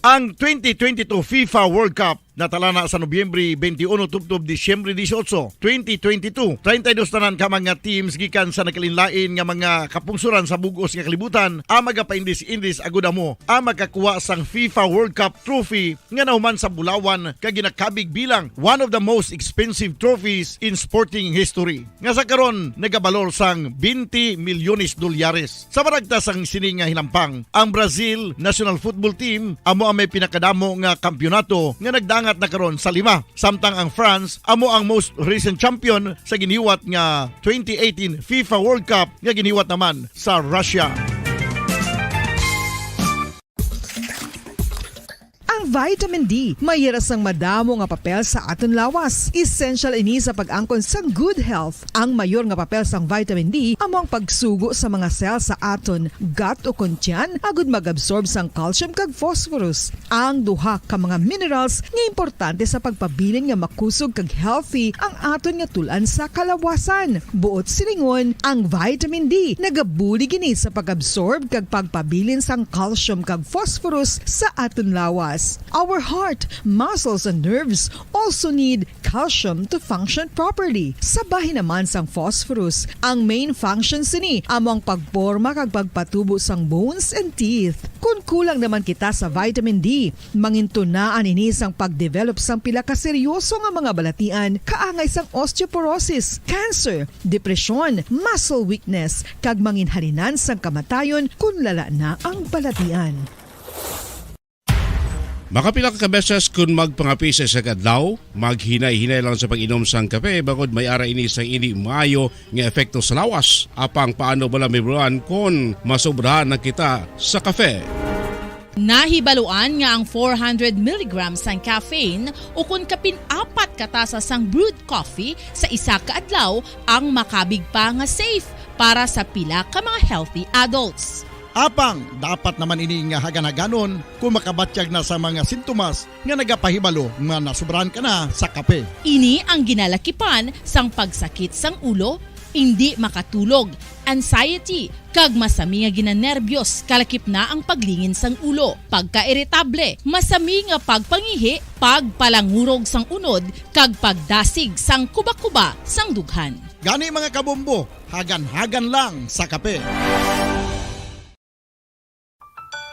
Ang twenty twenty-two FIFA World Cup natalana sa Nobyembre twenty-one tubtob Disyembre dieciocho, twenty twenty-two. Treinta y dos tanan ka mga teams gikan sa nagkalainlain nga mga kapungsoran sa bug-os nga kalibutan ang magapaindis-indis agud amo ang makakuha sang FIFA World Cup trophy nga nahuman sa bulawan kag ginakabig bilang one of the most expensive trophies in sporting history, nga sa karon nagabalor sang twenty milyones dolyares. Sa maragta sang sini nga hinampang, ang Brazil national football team amo ang may pinakadamo nga kampiyonato nga nagdangat na karon sa lima, samtang ang France amo ang most recent champion sa giniwat nga twenty eighteen FIFA World Cup nga giniwat naman sa Russia. Ang vitamin D may hira sang madamo nga papel sa aton lawas. Essential ini sa pag-angkon sang good health. Ang mayor nga papel sang vitamin D amo ang pagsugo sa mga cell sa aton gut ukon tiyan agud mag-absorb sang calcium kag phosphorus, ang duha ka mga minerals nga importante sa pagpabilin nga makusog kag healthy ang aton nga tul-an sa kalawasan. Buot silingon, ang vitamin D nagabulig ini sa pag-absorb kag pagpabilin sang calcium kag phosphorus sa aton lawas. Our heart, muscles, and nerves also need calcium to function properly. Sa bahin naman sang phosphorus, ang main function sini amo ang pagporma kag pagpatubo sang bones and teeth. Kon kulang naman kita sa vitamin D, mangintunaan ini sang pagdevelop sang pila ka seryoso nga mga balatian, kaangay sang osteoporosis, cancer, depresyon, muscle weakness, kag manginhalinan sang kamatayon kon lala na ang balatian. Makapila ka beses kon magpangape sa isa ka adlaw, maghinay-hinay lang sa pag-inom sang kape, bangod may ara ini sang indi maayo nga epekto sa lawas. Apang paano bala mahibaluan kon masobrahan na kita sa kape? Nahibaluan nga ang four hundred milligrams sang caffeine o kon kapin apat ka tasa sang brewed coffee sa isa ka adlaw ang makabig pa nga safe para sa pila ka mga healthy adults. Apang dapat naman ini nga hagan-haganon kon makabatyag na sa mga sintomas nga nagapahibalo nga nasobrahan ka na sa kape. Ini ang ginalakipan sang pagsakit sang ulo, indi makatulog, anxiety, kag masami nga ginanerbyos, kalakip na ang paglingin sang ulo, pagkairitable, masami nga pagpangihi, pagpalangurog sang unod, kag pagdasig sang kubakuba sang dughan. Gani, mga kabombo, hagan-hagan lang sa kape.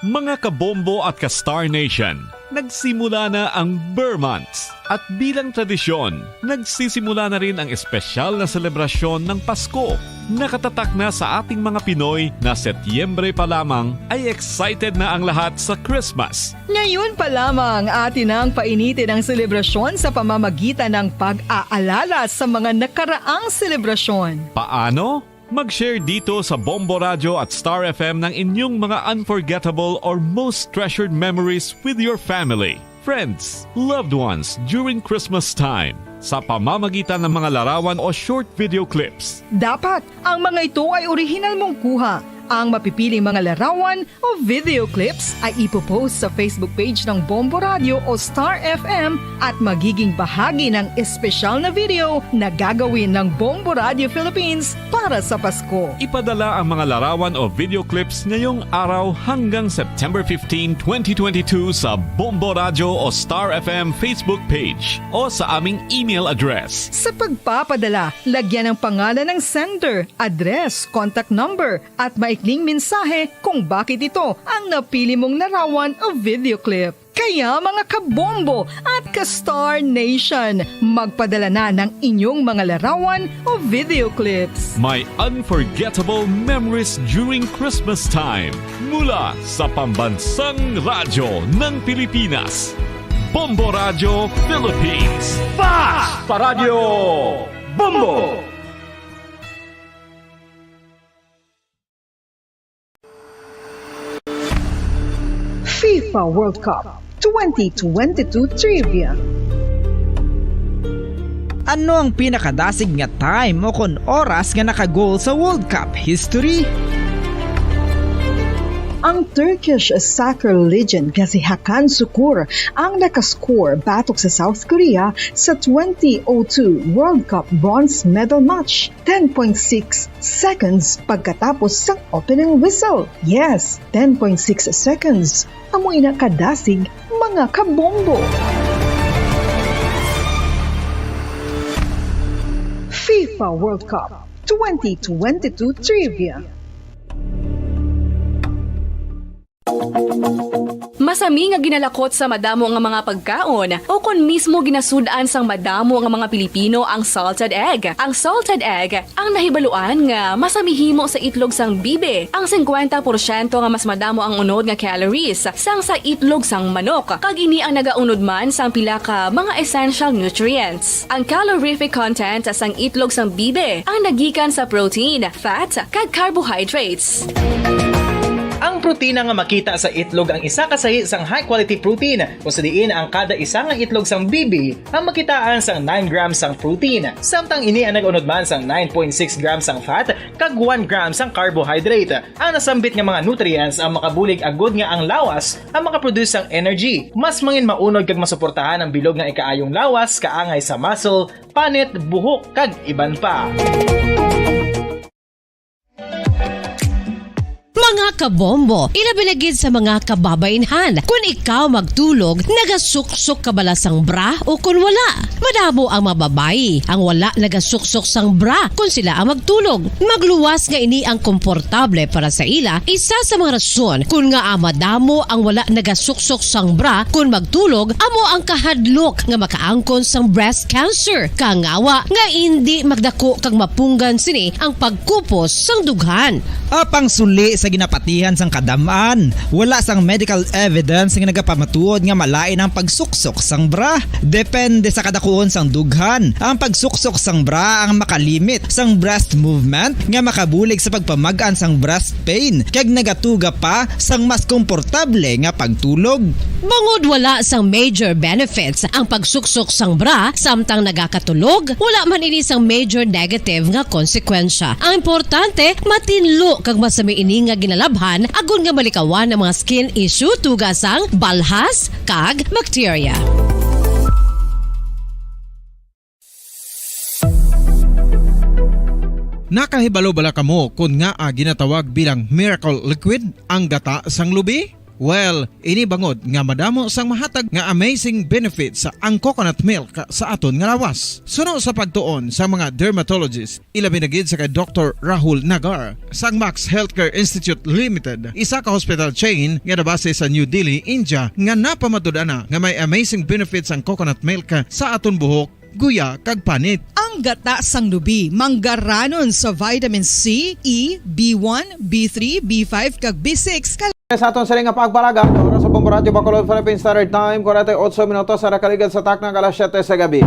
Mga kabombo at ka-Star Nation, nagsimula na ang Ber Months. At bilang tradisyon, nagsisimula na rin ang espesyal na selebrasyon ng Pasko. Nakatatak na sa ating mga Pinoy na Setyembre pa lamang ay excited na ang lahat sa Christmas. Ngayon pa lamang, atin nang painitin ang selebrasyon sa pamamagitan ng pag-aalala sa mga nakaraang selebrasyon. Paano? Mag-share dito sa Bombo Radio at Star F M ng inyong mga unforgettable or most treasured memories with your family, friends, loved ones during Christmas time sa pamamagitan ng mga larawan o short video clips. Dapat ang mga ito ay orihinal mong kuha. Ang mapipiling mga larawan o video clips ay ipopost sa Facebook page ng Bombo Radio o Star F M at magiging bahagi ng espesyal na video na gagawin ng Bombo Radio Philippines para sa Pasko. Ipadala ang mga larawan o video clips ngayong araw hanggang September fifteen, twenty twenty-two sa Bombo Radio o Star F M Facebook page o sa aming email address. Sa pagpapadala, lagyan ng pangalan ng sender, address, contact number, at maikling mensahe kung bakit ito ang napili mong larawan o video clip. Kaya, mga kabombo at ka-Star Nation, magpadala na ng inyong mga larawan o video clips. My unforgettable memories during Christmas time. Mula sa pambansang radyo ng Pilipinas, Bombo Radio Philippines. Fast! Paradyo Bombo! FIFA World Cup twenty twenty-two Trivia. Ano ang pinakadasig nga time o kon oras nga naka-goal sa World Cup history? Ang Turkish soccer legend nga si Hakan Sukur ang nakascore batok sa South Korea sa twenty oh two World Cup bronze medal match, ten point six seconds pagkatapos sang opening whistle. Yes, ten point six seconds. Amo ina kadasig, mga kabombo. FIFA World Cup twenty twenty-two Trivia. Masami nga ginalakot sa madamo nga mga pagkaon o kon mismo ginasud-an sang madamo nga mga Pilipino ang salted egg. Ang salted egg ang nahibaluan nga masami himo sa itlog sang bibi. Ang singkwenta porsyento nga mas madamo ang unod nga calories sang sa itlog sang manok, kag ini ang nagaunod man sang pila ka mga essential nutrients. Ang calorific content sang itlog sang bibi ang nagikan sa protein, fat, kag carbohydrates. Ang protina nga makita sa itlog ang isa ka sahi sang high-quality protein, kung sa diin ang kada isa nga itlog sang bibi ang makitaan sang nine grams sang protein, samtang ini ang nag-unod man sang nine point six grams sang fat kag one gram sang carbohydrate. Ang nasambit nga mga nutrients ang makabulig agud nga ang lawas ang makaproduce sang energy, mas mangin maunod kag masuportahan ang bilog nga ikaayong lawas, kaangay sa muscle, panit, buhok, kag iban pa. Mga kabombo, ilabi na gid sa mga kababainhan, kun ikaw magtulog, nagasuksok ka bala sang bra o kun wala? Madamo ang mga babayi ang wala nagasuksok sang bra kun sila ang magtulog. Magluwas nga ini ang komportable para sa ila, isa sa mga rason kun ngaa madamo ang wala nagasuksok sang bra kun magtulog amo ang kahadlok nga makaangkon sang breast cancer. Kangawa nga indi magdako kag mapunggan sini ang pagkupos sang dughan. Apang suli sa ginapatihan sang kadam-an, wala sang medical evidence nga nagapamatuod nga malain ang pagsuksok sang bra. Depende sa kadakuon sang dughan, ang pagsuksok sang bra ang makalimit sang breast movement nga makabulig sa pagpamag-an sang breast pain kag nagatuga pa sang mas komportable nga pagtulog. Bangod wala sang major benefits ang pagsuksok sang bra samtang nagakatulog, wala man ini sang major negative nga konsekwensya. Ang importante, matinlo kag masami ini nga ginalabhan agod nga malikawan ang mga skin issue tuga sang balhas kag bakterya. Nakahibalo bala kamo kon ngaa ginatawag bilang miracle liquid ang gata sang lubi? Well, ini bangod nga madamo sang mahatag nga amazing benefits ang coconut milk sa aton nga lawas. Suno sa pagtuon sa mga dermatologist, ilabi na gid sa kay Doktor Rahul Nagar sang Max Healthcare Institute Limited, isa ka hospital chain nga nabase sa New Delhi, India, nga napamatud-an na nga may amazing benefits ang coconut milk sa aton buhok, guya, kag panit. Ang gata sang lubi manggaranon sa vitamin C, E, B one, B three, B five, kag B six. Sa aton sini nga pagpalaga, oras sa Bombo Radyo Bacolod, Philippine Standard Time, kwarenta y ocho minutos sa nakaligad sa takna nga alas siyete sa gabi.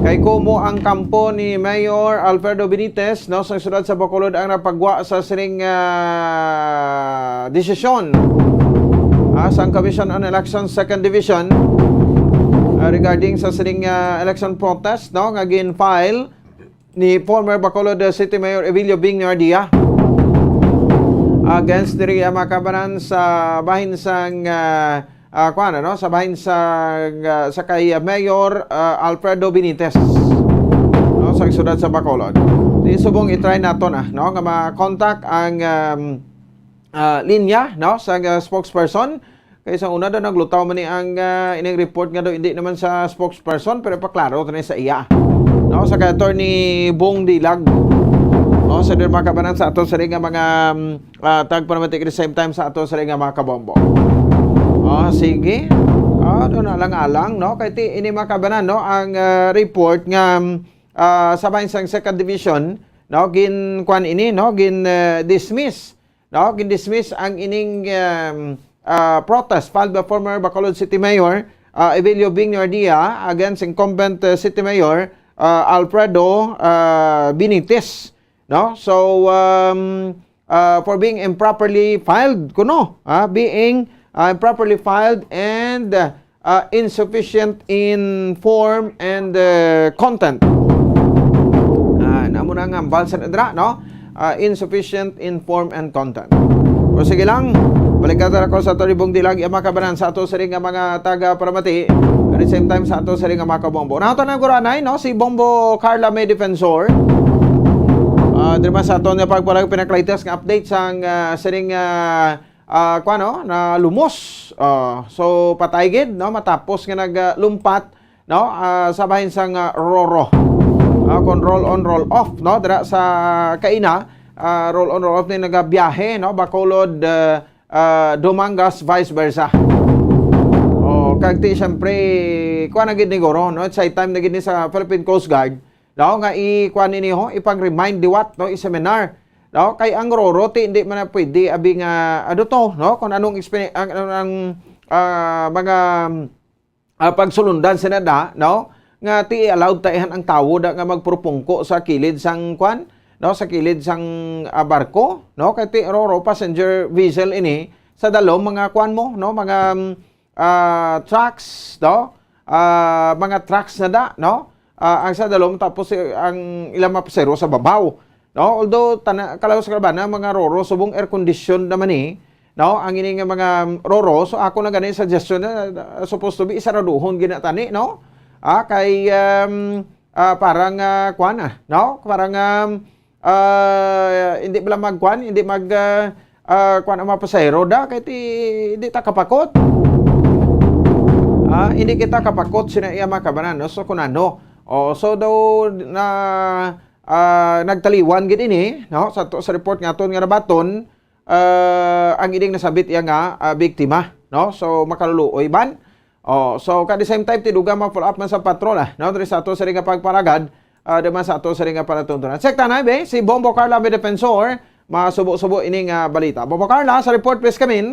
Kay kumo ang kampo ni Mayor Alfredo Benitez, no, sa siyudad sa Bacolod ang napagwa sa sining, ah, desisyon, ah, sang Commission on Elections Second Division, ah, regarding sa sining, ah, election protest, no, nga gin-file ni former Bacolod City Mayor Evelio Bing Nardia against diri, ah, mga kabanan, sa bahin sang, ah, ah, kuwan, ano, sa bahin sa, ah, sa kay, ah, Mayor, ah, Alfredo Benitez, no, sa siyudad sa Bacolod. Di subong i-try naton, ah, no, nga ma-contact ang, um, ah, linya, no, sa, ah, spokesperson. Kay sa una daw naglutaw man ni ang, ah, ining report nga daw hindi naman sa spokesperson, pero paklaro to ni sa iya, no, sa kay Attorney Bong Dilag, no, sa mga kabanan, sa ato sa nga mga, um, ah, tagpalamati, at the same time sa ato sa nga mga kabombo. Oh, sige. Ah, doon na lang alang, no? Kay ti, ini mga kabanan, no, ang, ah, report nga, um, ah, sa bahin sang Second Division, no, gin, kwan ini, no, gin, ah, dismiss, no, gin dismiss ang ining, um, ah, protest filed by former Bacolod City Mayor, ah, Evelio Bing Nardia against incumbent, ah, City Mayor, ah, Alfredo, ah, Benitez, no? So, um, uh, for being improperly filed, kuno, ah, being, uh, improperly filed and, uh, insufficient in form and, uh, content. Ah, namo na nga ambal sa nadra, no? Ah, insufficient in form and content. O sige lang, balikan ta ko sa Attorney Bong Dilag, ang mga kabanan, sa ato sa nga mga taga-palamati, at the same time sa ato sa nga mga kabombo. Nato na guro anay, no? Si Bombo Carla May Defensor. Ah, diri man sa aton nga pagpalag pinakalitas nga update sang, ah, sining, ah, ah, kuwan, no, na lumos. Ah, so, patay gid, no, matapos nga naglumpat, no, ah, sa bahin sang, ah, Roro. Ah, kon roll on, roll off, no, dira sa kaina, ah, roll on, roll off ni nagabiyahe, no, Bacolod, ah, ah, Dumangas, vice versa. Oh, kag ti, siyempre, kuwan na gid ni guro, no, it's high time na gid ni sa Philippine Coast Guard, no, nga i-, kuwan nini ho, ipang-remind liwat, no, i-seminar, no, kay ang Roro ti hindi man na pwede abi nga, ano to, no, kung anong experi-, ang, ang, ang, ah, mga, ah, pagsulundan sa nada, no, nga ti allowed ta ihan ang tawo da nga magpurupungko sa kilid sang kuwan, no, sa kilid sang, ah, barko, no, kay ti Roro passenger vessel ini, sa dalom mga kuwan mo, no, mga, um, ah, trucks, no? Ah, mga trucks na da, no? Ah, ang sa dalom, tapos, eh, ang ilang mga pasahero sa babaw, no? Although, tana-, kalaw sa kalabana, mga Roro, subong air condition naman ni, no? Ang ini nga mga Roro, so ako na gani suggestion na, uh, supposed to be, isaraduhon gina tani, no? Ah, kay, um, ah, parang, ah, kuwan, ah, no? Parang, um, ah, hindi bala magkuan, hindi mag, ah, ah, kuan ang mga pasahero da, kay ti, hindi ta kapakot. Ah, hindi kita kapakot sina iya mga kabanan, no? So, kung ano. Oh, so daw na, ah, nagtaliwan gid ini, no? Sa to, sa report nga aton nga nabaton, ah, ang ining nasabit iya nga, ah, biktima, no? So, makaluluoy man. Oh, so, at the same time, tidugang ma-follow up man sa patrol, ah, no? Diri sa ato sa ring nga pagparagad, ah, di man sa ato sa ring nga palatuntunan. Check ta na, be, si Bombo Carla, may defensor, masubo-subo ini nga balita. Bombo Carla, sa report, please come in.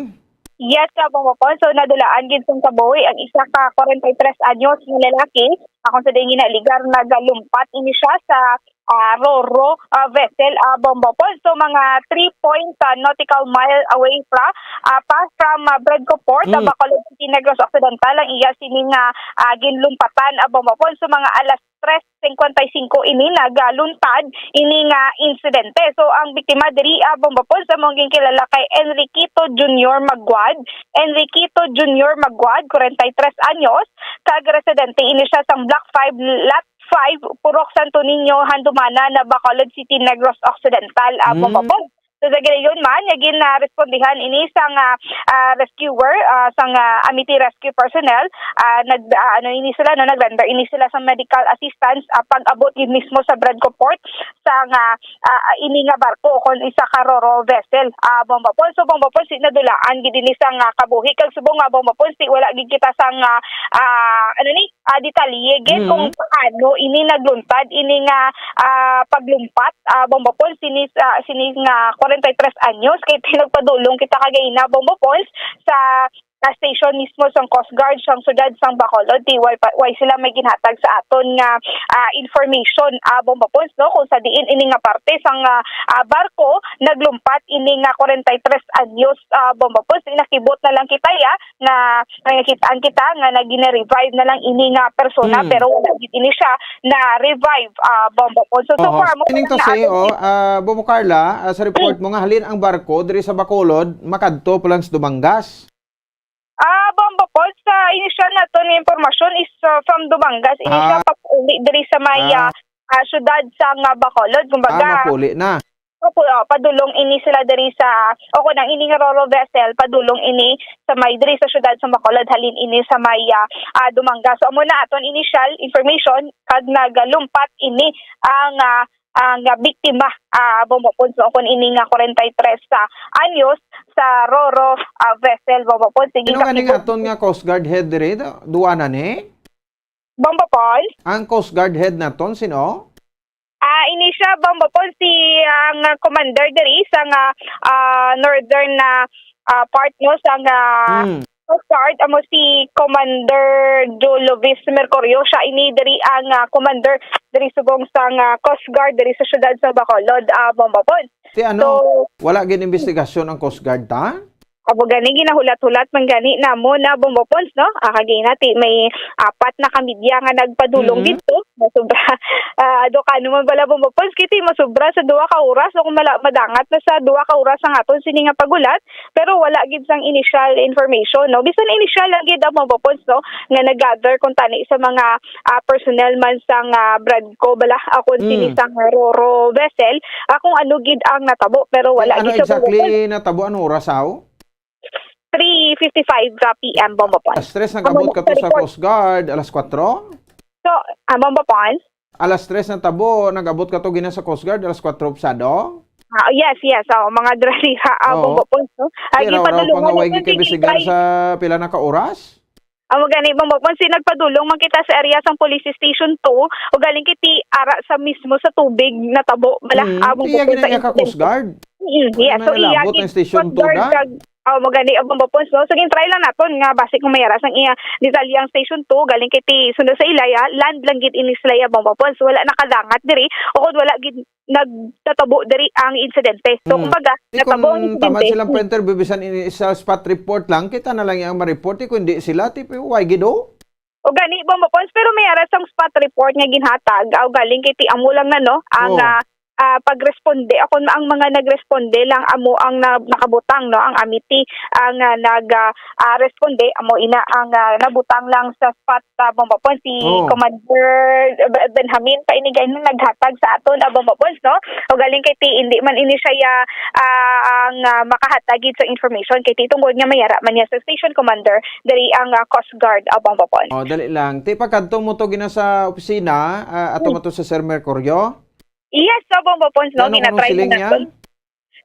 Yes, ka, Bombo Pon. So, nadulaan gid sang kabuhi ang isa ka forty-three anyos nga lalaki. Akon sa dingin na ligar, nagalumpat ini siya sa, ah, Roro, ah, vessel, ah, Bombo Pon. So, mga three point, ah, nautical mile away fra-, ah, pa from, ah, Bredco Port, ah, Mm. Bacolod City, Negros Occidental, ang iya sini nga, ah, ginlumpatan, ah, Bombo Pon. So, mga alas tres cincuenta y cinco ini nagaluntad ini nga insidente. So, ang biktima diri, ah, Bombo Pon, sa among ginkilala kay Enriquito Junior Maguad. Enriquito Junior Maguad, forty-three anyos, kag residente ini siya sang Block five, Lot five, Purok Santo Niño, Handumanan, Bacolod City, Negros Occidental, ah, Mm. Bombo Pon. So, sa ginayon man, nga gin, ah, respondihan ini sang, ah, ah, rescuer, ah, sang, ah, Amity Rescue Personnel, ah, nag, ah, ano ini sila, no, nag-render ini sila sa medical assistance, ah, pag-abot gid mismo sa Bredco Port, sang, ah, ah, ini nga barko, kon isa ka Roro vessel, ah, Bombo Pon. So, Bombo Pon, si, nadulaan gid ini sang, ah, kabuhi, kag subong nga, Bombo Pon, si, wala gid kita sang, ah, ah, ano ni, ah, detalye gid Mm. kung paano ini nagluntad, ini nga, ah, paglumpat, ah, Bombo Pon, sini, ah, sini nga forty-three anyos, kay nagpadulong kita kagina, Bombo Pon, sa ah, station mismo sang Coast Guard sang siyudad sang Bacolod, ti way pa, way sila may ginhatag sa aton nga, ah, information, ah, Bomba Pons, no, kung sa diin ini nga parte sang, ah, ah, barko naglumpat ini nga kwarenta y tres anyos, ah, Bomba Pons. Nakibot na lang kita, ya, nga, nga kitaan kita nga nagina-revive na lang ini nga persona, Mm. pero wala gid ini siya na-revive, ah, Bomba Pons. So, so Oho. far, mo Sining lang to na say, ato oh, ah, Bombo Carla, ah, sa report Mm. mo nga halin ang barko diri sa Bacolod, makadto pa lang sa Dumangas. Ah, Bomba Pons, sa initial naton nga impormasyon is, ah, from Dumangas. Ini siya Ah. pauli diri sa may, Ah. ah, ah, syudad sang, ah, Bacolod. Kumbaga, Ah, mapuli na. Opo, ah, padulong ini sila diri sa, o kung ang ini nga ro-ro vessel, padulong ini sa may, diri sa syudad sa Bacolod, halin ini sa may, ah, ah, Dumangas. So, amo na aton initial information, kag nagalumpat ini ang, ah, ang, ah, biktima, ah, Bomba Pons, no, kung ini nga kwarenta y tres anyos sa ro-ro, ah, vessel, Bomba Pons. Sige, Sino nga ning kakibot. aton nga Coast Guard head diri? Da-, duwa na ni? Bomba Pons? Ang Coast Guard head naton, sino? Ah, ini siya, Bomba Pons, si, ang, ah, commander diri sa nga, ah, northern na, ah, part, no, sa nga Hmm. Coast Guard, amo si Commander Jolovis Mercurio. Siya ini diri ang, ah, commander diri subong sa nga Coast Guard diri sa siyudad sa Bacolod, ah, Bomba Pons. Ti ano, So, wala gid investigasyon ang Coast Guard, ta? Amo gani, ginahulat-hulat man gani namo na, Bomba Pons, no? Ah, kag ina, ti may apat na ka media nga nagpadulong Mm-hmm. dito. Masobra, ah, do ka naman pala, Bomba Pons, kiti masobra sa duha ka oras. So, kung mala-, madangat na sa duha ka oras ang aton sini nga paghulat, pero wala gid sang initial information, no? Bisan initial lang gid ang, Bomba Pons, no, nga nag-gather kung tani sa mga, ah, personnel man sang, ah, Bradco bala, ah, kung sini Mm. sang ro-ro vessel, ah, kung ano gid ang natabo, pero wala Ano gid siya, Bomba Pons. exactly natabo? Anong oras, aw? Three fifty-five ka P M, Bomba Pons. Alas tres Ang nag-abot mga ka to sa report. Coast Guard, alas kwatro? So, ah, Bomba Pons? Alas tres natabo, nag-abot ka to gina sa Coast Guard, alas kwatro pasado? Ah, yes, yes. Oh, mga draliha, ah, Oo. Bomba Pons, no? Ay, Pero raw pa nga ipadulungan way natin, gikabisigar sige, sa pila na ka oras? Amo gani, Bomba Pons, si nagpadulong man kita sa area sang Police Station two, o galing kiti ara sa mismo sa tubig natabo, bala, Mm, ah, Bomba iya Pons, gina sa iya ka Coast insidente. Guard? Mm, Wala yes. man So, iya nalabot gid ang Station Coast two Guard da? kag, ah, amo gani, ah, Bomba Pons, no? So, gin-try lang naton nga basi kung may ara sang iya detalye ang Station two, galing kiti sunod sa ilaya, land lang gid ini sila iya, Bomba Pons. Wala nakadangat diri, o kung wala gid nagtatabo diri ang insidente. So, Hmm. kumbaga, Di natabo ang kung tama insidente. silang printer, bibisan ini sa spot report lang, kita na lang yang ma-report, eh, kung di sila, ti, why gid, oh? O gani, Bomba Pons, pero may ara sang spot report nga ginhatag, aw galing kay ti amo lang na, no, ang, Oh. ah, ah, pagresponde, ako ang mga nagresponde lang amo ang na-, nakabutang, no, ang amity ang, ah, nag, ah, ah, responde, amo ina ang, ah, nabutang lang sa spot, ah, Bomba Pons, si Oh. Commander Be-, Benjamin pa ini gani naghatag sa aton, ah, Bomba Pons, no? O galing kay ti, hindi man ini siya, ah, ang, ah, makahatag gid sa information kay ti tungod nga may ara man niya sa station commander diri ang, ah, Coast Guard, ah, Bomba Pons. Oh, dali lang. Ti pagkadto mo to gina sa opisina, ah, ato Hmm. mo to sa Sir Mercurio? Yes, so, Bomba Pons, no? Ano, anong Ginatry siling man niya? naton.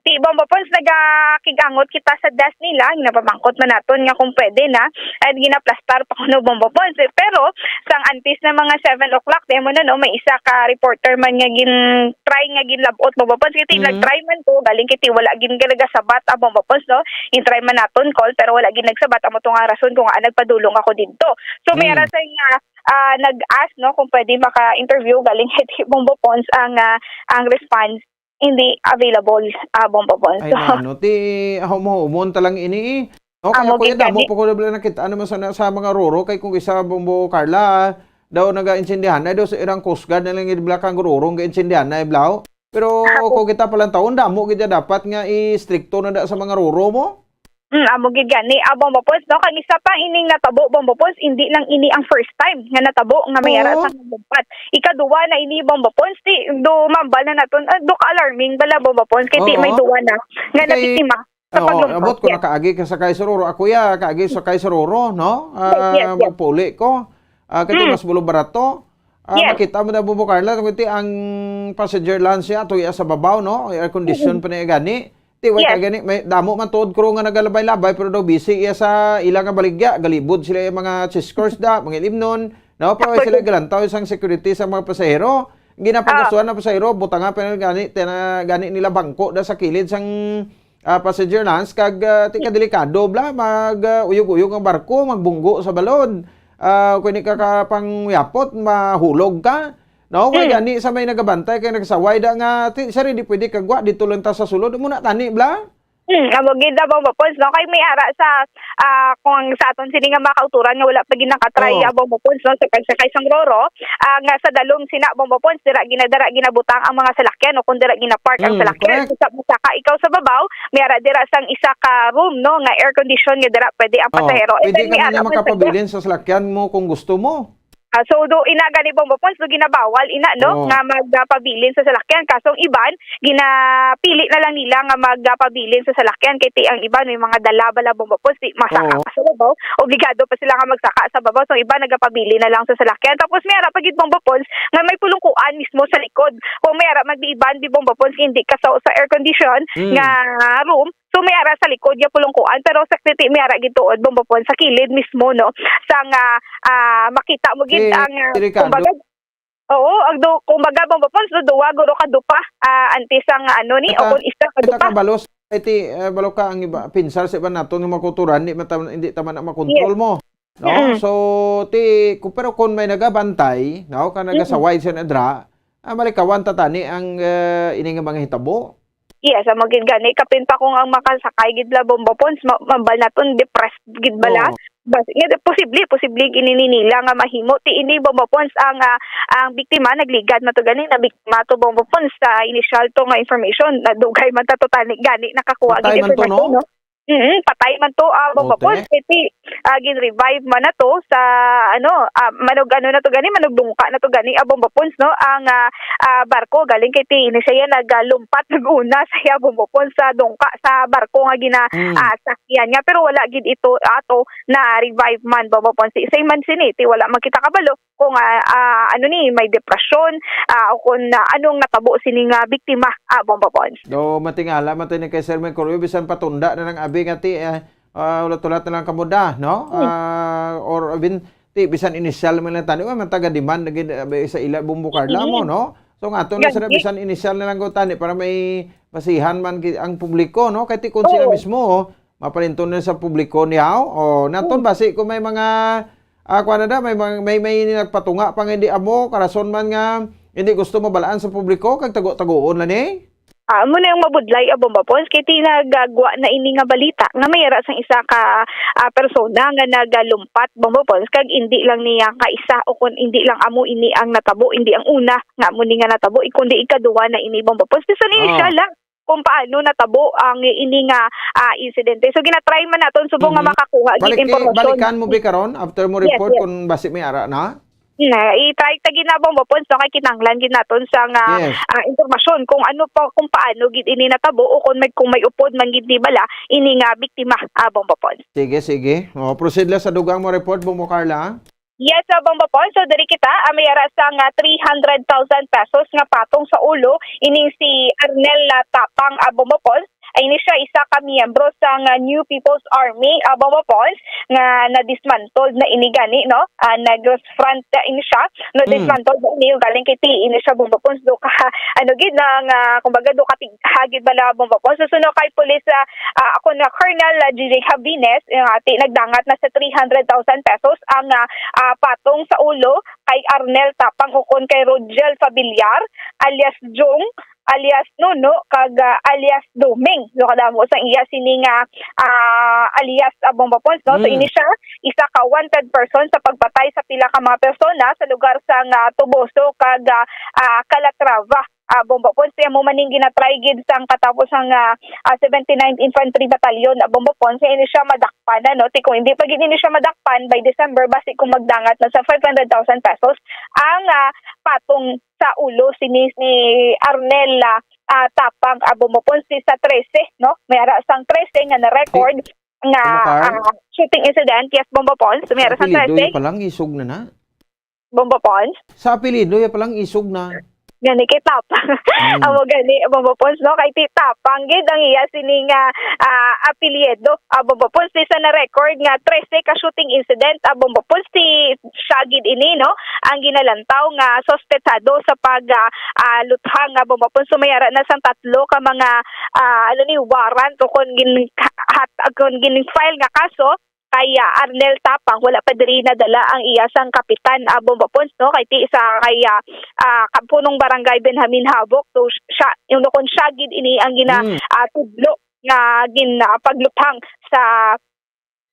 Ti, Bomba Pons, nagakig-angot kita sa desk nila, ginapamangkot man naton nga kung pwede na, and ginaplastar pa kuno, Bomba Pons, eh. Pero, sang antes na mga seven o'clock, di mo na, no, may isa ka reporter man nga gin-try nga ginlab-ot, Bomba Pons, kay ti Mhm. nag-try man ko, galing kay ti wala gid nagasabat, ah, Bomba Pons, no? Gin-try man naton call, pero wala gid nagsabat, amo to nga rason kung ngaa nagpadulong ako didto. So, may Mm. ara sa nga, ah, nag-ask, no, kung pwede maka-interview, galing kay ti Bomba Pons ang, ah, ang response. Hindi available, ah, Bomba Pons. Ay, So, nano, ti, humon-humon ta lang ini, eh. No, kaya Amo kuya, gid damo gani. pa ko na bala nakita naman sa, sa mga ro-ro, kay kung isa, Bombo Carla, daw naga-insindihan na, daw sa irang Coast Guard na lang gid bala kang ro-ro nga insindihan na, eh, bala. Pero Apo. kung kita palang taon, damo gid dapat nga istrikto na da sa mga ro-ro mo. Mm, amo gid gani, ah, Bomba Pons, no? Kag isa pa ining natabo, Bomba Pons, hindi lang ini ang first time nga natabo nga may ara Oo. sang lumpat. Ikaduwa na ini, Bomba Pons, ti, do mambal na naton, ah, do ka-alarming bala, Bomba Pons, kay ti Oo. may duwa na nga Kay, nabiktima sa oo, paglumpat. abot ko Yes. na kaagi ka sakay sa ro-ro. Ako ya, kaagi sakay sa ro-ro, no? Ah, Yes, yes, yes. magpauli ko. Ah, kay ti Mm. mas bulo barato. Ah, Yes. makita mo na, Bombo Carla, kung ti ang passenger lounge niya, ato iya sa babaw, no? Air condition Mm. pa na iya gani. Ti, way Yes. ka gani, may damo man tuod crew nga nagalabay-labay, pero daw busy iya sa ila nga baligya. Galibod sila yung mga chiskers da, mga ilimnon, no? Pero Ako sila din. galantaw isang security sa mga pasahero. Ginapagustuhan Ah. ng pasahero, butanga pa na gani, tina-, gani nila bangko da sa kilid sang, ah, passenger Lance, kag, ah, ti ka delikado bala, mag, ah, uyog-uyog ang barko, magbunggo sa balod. Ah, kung di ka, ka pangyapot, mahulog ka. No, kay Mm. gani sa may nagabantay kay nagsaway da nga, ti, siya rin di pwede kagwa, dito lang ta sa sulod. Muna tani bala? Hmm, amo gid na, Bombo Pons, no? Kay may ara sa, ah, kung sa aton sini nga mga kauturan nga wala pa gid nakatry, Oo. ah, Bombo Pons, no? Sa pagsakay sang Roro, ah, nga sa dalom sina, Bombo Pons, dira ginadara, ginabutang ang mga salakyan o kung dira ginapark ang Hmm, salakyan. correct. Sa, sa ka ikaw sa babaw, may ara dira sang isa ka room, no? Nga air condition nga dira pwede ang Oo. pasahero. And Pwede then ka may man ara nga man sa makapabilin sa salakyan mo kung gusto mo. Ah, so, do, ina gani, Bombo Pons, do ginabawal, ina, no, Oo. nga magpabilin sa salakyan. Kaso ang iban, ginapili na lang nila nga magpabilin sa salakyan. Kay ti ang iban, may mga dala bala, Bombo Pons, di masaka Oo. pa sa babaw. Obligado pa sila nga magsaka sa babaw. So, ang iban, nagapabilin na lang sa salakyan. Tapos, may ara pa gid, Bombo Pons, nga may pulungkuan mismo sa likod. Kung may ara, magdiiban, di, Bombo Pons, hindi ka sa, sa air condition Mm. nga room, So, may ara sa likod nga pulungkuan, pero sa kriti may ara gid tuod, Bombo Pons, sa kilid mismo, no? Sa nga, ah, makita mo gid Eh, ang, ah, Ricardo. kumbaga, oo, ang do-, kumbaga, Bombo Pons, no, duwa, guro ka dupa, ah, antes ang, ano ni, o Kata-, kung isa ka kata dupa. kabalos, eh, ti, eh, balo ka ang iba, pinsar sa iba naton nga makuturan, di man ta-, hindi ta man na makontrol Yes. mo, no? Mm-mm. So, ti, ku-, pero kung may nagabantay, no, ka Mm-mm. nagasaway sa nadra, ah, malikawan ta tani ang, eh, ini nga mga hitabo. Yes, amo gid gani. Kapin pa kung ang makasakay gid la, Bombo Pons, ma-, mabal naton depressed gid bala. Oo. Bas-, nga, posible, posible gid ini nila nga mahimo. Ti ini, Bombo Pons, ang, ah, ang biktima, nagligad man to gani, na biktima to, Bombo Pons, sa initial to nga information. Nadugay man ta to tani gani, nakakuha Patay gid man to, no? impormasyon, no? Mm, patay man to, ah, Bombo Ote. Pons. Kay ti, ah, gin-revive man na to sa, ano, ah, manog ano na to gani, manog dungka na to gani, ah, Bombo Pons, no? Ang, ah, ah, barko, galing kay ti, ini siya yan, nagalumpat, nag-una sa iya, Bombo Pons, sa dungka, sa barko nga gina, Mm. ah, sakyan niya. Pero wala gid ito, ato, na-revive man, Bombo Pons. Sa man sini, ti wala man kita kabalo kung, ah, ah, ano ni, may depresyon, ah, o kung, ah, anong natabo sini nga biktima, ah, Bombo Pons. Do, matingala man to ni kay Sir Mercurio, bisan patunda na lang abi nga ti, eh, ah, ulat-ulat na lang kamo da, no? Hmm. Ah, or even, ti, bisan inisyal man lang tani, wa man taga-demand na gid, ah, sa ila, Bombo Carla mo, Mm-hmm. no? So, nga ato na sila, Gani. bisan inisyal na lang ko tani para may basihan man ki-, ang publiko, no? Kay ti kung sila Oo. mismo, oh, mapalinton na sa publiko niya, oh. O, naton Hmm. basi kung may mga, ah, kuwan na da, may mga, may, may nagpatunga pa nga hindi amo, karason man nga hindi gusto mabalaan sa publiko, kag tago-tagoon lang ni. Ah, amo na yung mabudlay, ah, Bombo Pons, kay ti nagagwa na ini nga balita nga may ara sang isa ka, ah, persona nga nagalumpat, Bombo Pons, kag hindi lang niya kaisa o kung hindi lang amo ini ang natabo, hindi ang una nga amo ni nga natabo, kundi ikaduwa na ini, Bombo Pons. Bisan ini Ah. siya lang kung paano natabo ang ini nga, ah, insidente. So, ginatry man naton subong nga Mhm. makakuha gid Balik-, impormasyon. balikan mo ba karon after mo Yes, report yes. kung basi may ara na? Na, i-try ta gid na, Bombo Pons, no, kay kinahanglan gid naton sa nga, Yes. ah, impormasyon kung ano pa, kung paano gid ini natabo o kung may, kung may upod man gid ni bala ini nga biktima, ah, Bombo Pons. Sige, sige. O, proceed lang sa dugang mo report, Bombo Carla. Yes, ah, Bombo Pons. So, diri kita, ah, may ara sa nga three hundred thousand pesos nga patong sa ulo ining si Arnel, ah, Tapang, ah, Bombo Pons. Ay, ini siya isa ka miyembro sang, ah, New People's Army, ah, Bombo Pons, nga na-dismantled na ini gani, no? Ah, nag-front na ini siya, Mm. na-dismantled na ini, galing kay ti ini siya, Bombo Pons, do ka, ano gid na nga, kumbaga, do ka tig-, hagid bala, Bombo Pons. So, suno kay Police, ah, ah, ako na Colonel, ah, G J Javines, nga ti nagdangat na sa three hundred thousand pesos ang, ah, ah, patong sa ulo kay Arnel Tapang ukon kay Rogel Fabiliar, alias Jung, alias Nuno, kag, ah, alias Doming. So, kadamo sang iya sini nga, ah, alias, ah, Bombo Pons, no? So, Mm. ini siya, isa ka wanted person sa pagpatay sa pila ka mga persona sa lugar sang, ah, Toboso kag, ah, ah, Calatrava, ah, Bombo Pons. Kaya mo maning ginatry gid sang katapos ang, ah, ah, seventy-ninth Infantry Battalion, ah, Bombo Pons. Kaya ini siya madakpan na, no? Ti kung hindi pa gid ini siya madakpan, by December, basi kung magdangat na sa five hundred thousand pesos ang, ah, patong sa ulo sini ni Arnel, ah, ah, Tapang, ah, Bombo Pons, si sa trese, no? May ara sang trese nga na-record Si-, nga, Kumakar? ah, shooting incident. Yes, Bombo Pons. May ara Sa sang apelyido, trese. ya palang isog na na. Bombo Pons? Sa apelyido, ya palang isog na. gani kay Tapang. Mm. Amo gani, Bombo Pons, no? Kay ti Tapang gid ang iya sini nga, ah, apelyido. Ah, Bombo Pons, sa na-record nga trese ka shooting incident, ah, Bombo Pons, ti siya gid ini, no? Ang ginalantaw nga suspetsado sa pag, ah, ah, luthang, ah, Bombo Pons. So, may ara na sang tatlo ka mga, ah, ano ni, warrant o kon gin-, hat-, kon gin-file nga kaso kay, ah, Arnel Tapang, wala pa diri nadala ang iya sang kapitan, ah, Bombo Pons, no? Kay ti isa kay, ah, ah, ka-, punong barangay Benjamin Habok. So, siya, yung kon siya gid ini ang gina-, Mm. ah, tudlo nga gin-, ah, pagluthang sa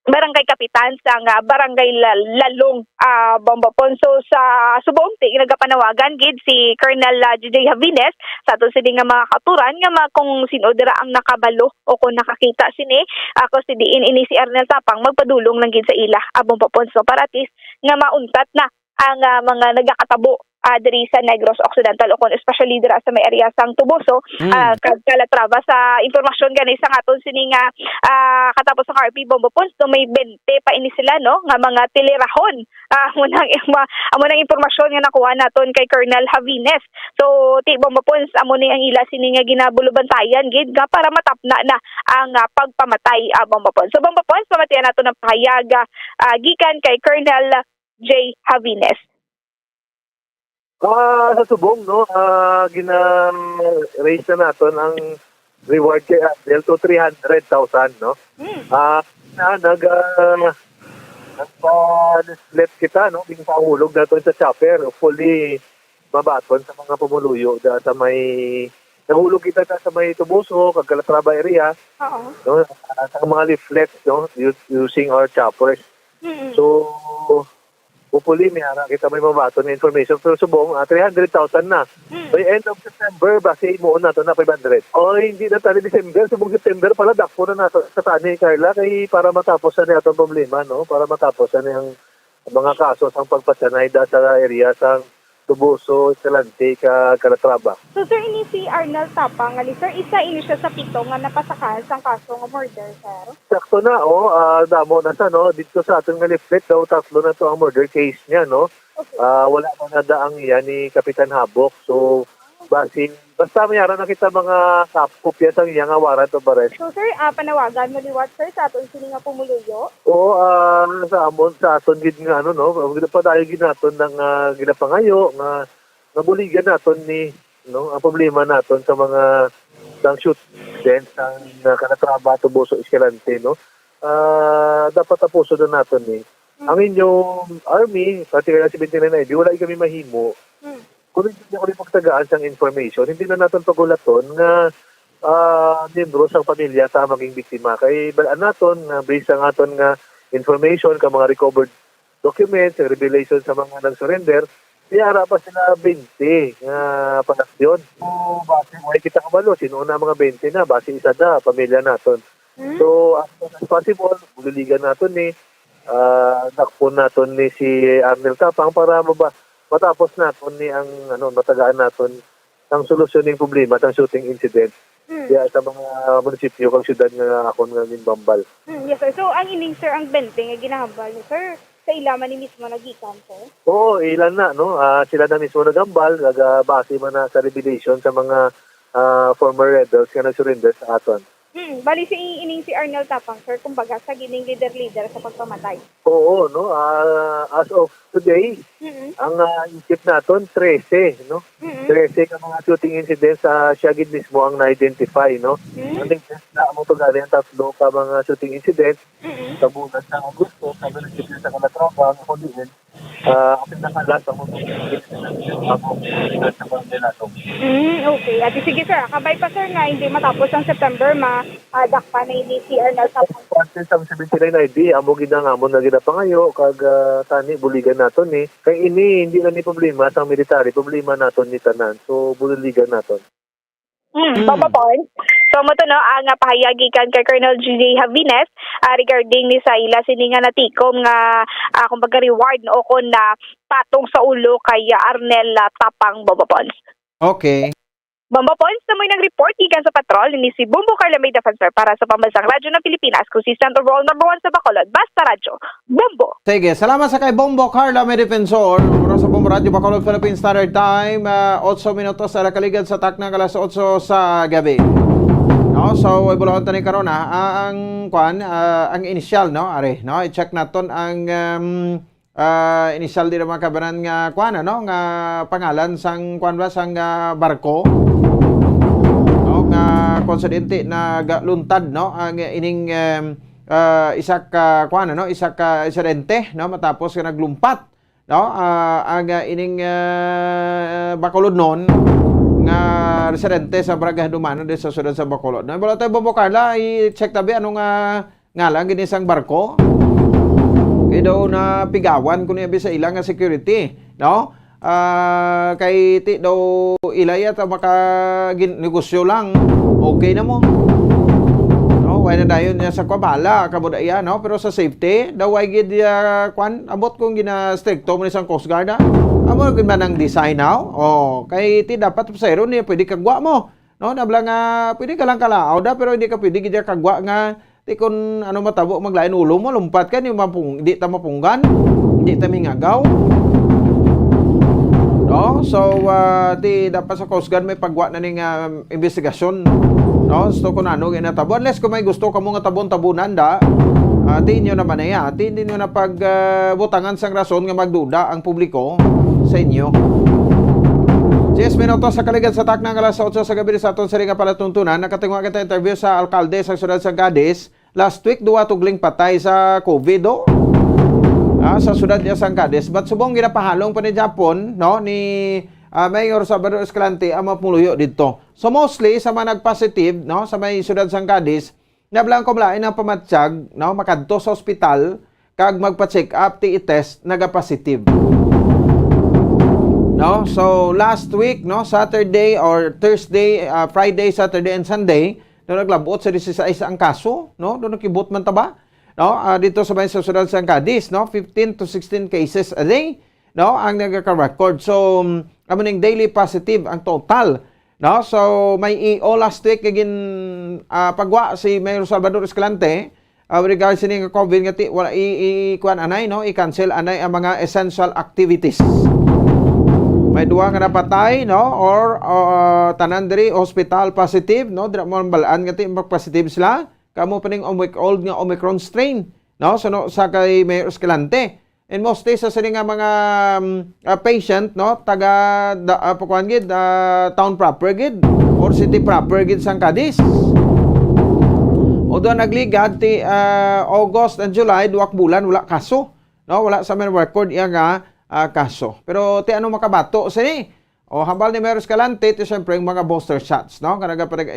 barangay kapitan sang, ah, barangay La-, Lalong, ah, Bombo Pons. So, sa subong, ti-, nagapanawagan gid si Colonel, ah, J J Javines sa aton sini nga mga kauturan nga ma-, kung sino dira ang nakabalo o kung nakakita sini, ah, kung si diin ini si Arnel Tapang, magpadulong lang gid sa ila, ah, Bombo Pons, no, para at least nga mauntat na ang, ah, mga nagakatabo, ah, diri sa Negros Occidental o kon especially dira sa may area sang Toboso, Mm. ah, kag Calatrava. Sa impormasyon gani sa aton sini nga, ah, katapos sang R P Bombo Pons, no, may bente pa ini sila, no, nga mga tilirahon. Ah, amo nang, amo nang impormasyon nga nakuha naton kay Colonel Javines. So, ti Bombo Pons, amo ni ang ila sini nga ginabulubantayan gid nga para matapna na ang, ah, pagpamatay, ah, Bombo Pons. So, Bombo Pons, pamatian nato ng pahayag, ah, ah, gikan kay Colonel J Javines. Ah, sa subong, no, ah, gina-raise na naton ang reward kay Arnel to three hundred thousand, no? Mm. Ah, na, nag, ah, nagpa-split kita, no? Ginpahulog naton sa chopper. Hopefully, mabaton sa mga pumuluyo da sa may, nahulog kita da sa may Toboso, kag Calatrava area, Oo. no? Ah, sa mga leaflets, no? U-, using our choppers. Mm-mm. So, hopefully, may ara kita may mabaton nga information. Pero subong, ah, three hundred thousand na. Mm. By end of September, basi himuon nato na five hundred. O, hindi na tani December. Subong September pala, dakpo na nato sa tani, Carla, kay para matapos na ni atong problema, no? Para matapos na ni ang mga kaso sang pagpatyanay da sa area sang Toboso, Escalante, kag Calatrava. So, sir, ini si Arnel Tapang, nga ni sir, isa ini siya sa pito nga napasakaan sang kaso nga murder, sir. Sakto na, oh, ah, damo na sa, no? Dito sa aton nga leaflet daw, tatlo na to ang murder case niya, no? Okay. Ah, wala pa na da ang iya ni Kapitan Habok. So, basin, basta may ara na kita mga kap-, kopya sang iya nga warrant of arrest. So, sir, ah, panawagan mo liwat, sir, sa aton sini nga pumuluyo? Oo, ah, sa amon, sa aton gid nga, ano, no, padayon gid naton nang, ah, ginapangayo nga, nga buligan naton ni, no, ang problema naton sa mga, sang shoot, then sang, ah, Calatrava, Toboso, Escalante, no? Ah, dapat tapuson na naton ni. Mm. Ang inyong army, particular si twenty-nine I D, wala kami mahimo. Mm. Kung hindi niya kami pagtagaan sang information, hindi na naton pagulaton nga, ah, miyembro sang pamilya ta maging biktima. Kay balaan naton nga based sa aton nga information, ka mga recovered documents, ang revelation sa mga nag-surrender, may ara pa sila twenty nga panasyon. So, base, way kita kabalo, sino na mga twenty na, base isa da, pamilya naton. Hmm? So, as soon as possible, buliligan naton ni, ah, dakpon naton ni si Arnel Tapang para maba-, matapos naton ni ang, ano, matagaan naton ang solusyon ning problema sang shooting incident Hmm. diya sa mga munisipyo kag syudad nga akon nga ginbambal. Hmm, yes, sir. So, ang ining, sir, ang twenty nga ginahambal ni sir, sa ila man ni mismo nagikan, sir? Oo, ila na, no? Ah, sila na mismo naghambal, nagabase man na sa revelation sa mga, ah, former rebels nga nag-surrender sa aton. Mm, bali si ining si Arnel Tapang, sir, kumbaga sa gining leader-leader sa pagpamatay. Oo, no? Ah, as of today, Mm-mm. ang, ah, isip naton, trese, no? Mm-mm. Trese ka mga shooting incidents, ah, siya gid mismo ang na-identify, no? Mm. Ang latest na amo to gani ang tatlo ka mga shooting incidents Mm-mm. sa bulan sa Agosto, sa munisipyo sa Calatrava, ang kundi Ah, ang pinakalas ang mga ako sa mga nato. Mm, okay. Ati, sige, sir. Kabay pa, sir, nga hindi matapos ang September, ma, ah, dakpa na ini si Arnel sa Pagpansin sa seventy-nine I D, amo gid ang amon nga ginapangayo, kag, ah, tani, buligan naton ni. Kay ini, hindi lang ni problema sa military, problema naton ni tanan. So, buligan naton. Mm, Mm. Papa Pons. So, mo to, no, ang, ah, pahayag gikan kay Colonel G J Javines, ah, regarding ni sa ila sini nga natikom nga, ah, kumbaga, reward, no, o kon na patong sa ulo kay, ah, Arnel, ah, Tapang, Papa Pons. Okay. Bombo Points, namoy nag-report gikan sa patrol ni si Bombo Carla May Defensor para sa Pambansang Radyo ng Pilipinas, consistent overall number one sa Bacolod. Basta Radyo, Bombo! Sige, salamat sa kay Bombo Carla May Defensor. Oras sa Bombo Radyo Bacolod, Philippine Standard Time, ah, otso minutos sa nakaligad sa takna nga alas otso sa gabi. No, so, ibulahon tani karon, ah, ah, ang kwan, ah, ang initial, no, are, no, i-check naton ang, um, ah, initial di naman kabanan nga kwan, ano, nga pangalan sang kwan ba, sang, ah, barko, no, nga konsidente nagaluntad, no, ang ining, um, ah, isa ka kwan, ano, isa ka insidente, no, matapos nga naglumpat, no, ah, ang, ah, ining, ah, Bacolodnon nga residente sa Barangay Handumanan diri sa siyudad sa Bacolod. No, wala tayo, Bombo Carla, i-check tabi anong, ah, ngalan gini sang barko. Kay daw napigawan ko niya sa ila nga security, no? Ah, kay ti daw ila yata maka gin-, negosyo lang. Okay na mo. No, why na dayon niya sa kwabala, kabudaya, no? Pero sa safety, daw why gid, ah, kwan, abot kung gina-stricto mo ni sang Coast Guard, ah. Amo gid man ang design now. Oh, kay ti dapat pasahero ni pwede kagwa mo. No, nabla nga pwede ka lang kalaaw da, pero hindi ka pwede gid kagwa nga ti kun ano matabo, maglain ulo mo, lumpat ka, hindi mapung-, hindi ta mapunggan, hindi ta mingagaw. No? So, ah, ti dapat sa Coast Guard may pagwa na ning, ah, investigasyon. No? So, kung ano ginatabo, unless kung may gusto kamo nga tabon-tabunan da, ah, ti inyo naman na iya. Ti hindi nyo na pag, ah, butangan sang rason nga magduda ang publiko sa inyo. Diyes minutos sa kaligad sa takna nga alas otso sa gabi sa aton sini nga palatuntunan, nakatinguha kita interview sa alkalde sa siyudad sa Cadiz last week, duwa tugling patay sa COVID, oh. Ah, sa siyudad niya sang Cadiz. But subong ginapahalong pa ni Japon, no, ni, ah, Mayor Salvador Escalante ang mga pumuluyo didto. So mostly sa mga nag-positive, no, sa may siyudad sang Cadiz, nablang kumlain ang pamatyag, no, makadto sa ospital kag magpa-check up, ti i-test, naga-positive. No? So last week, no, Saturday or Thursday, ah, Friday, Saturday and Sunday, no, naglabot sa disisais ang kaso, no? Do nakibot man ta ba? No? Ah, dito sa may sa siyudad sang Cadiz, no, fifteen to sixteen cases a day, no, ang nagaka-record. So, um, amo ning daily positive ang total, no? So may E O last week nga gin, ah, pagwa si Mayor Salvador Escalante, ah, with regards sini nga COVID nga ti-, wala i, i, kuan anay, no, i-cancel anay ang mga essential activities. May duha nga napatay, no, or, uh, tanan diri hospital positive, no, dira mo ang balaan nga ti-, mag-positive sila. Kamo pa ning Omic-, old nga Omicron strain, no, so, no, sa kay Mayor Escalante. And mostly sa sini nga mga, um, ah, patient, no, taga da, ah, pakuan gid, ah, town proper gid or city proper gid sang Cadiz. Although nagligad ti, ah, August and July, duwak bulan wala kaso, no, wala sa may record iya nga, ah, kaso. Pero ti ano makabato sini? O hambal ni Mayor Escalante, ti siyempre ang mga booster shots, no, nga nagaparag-,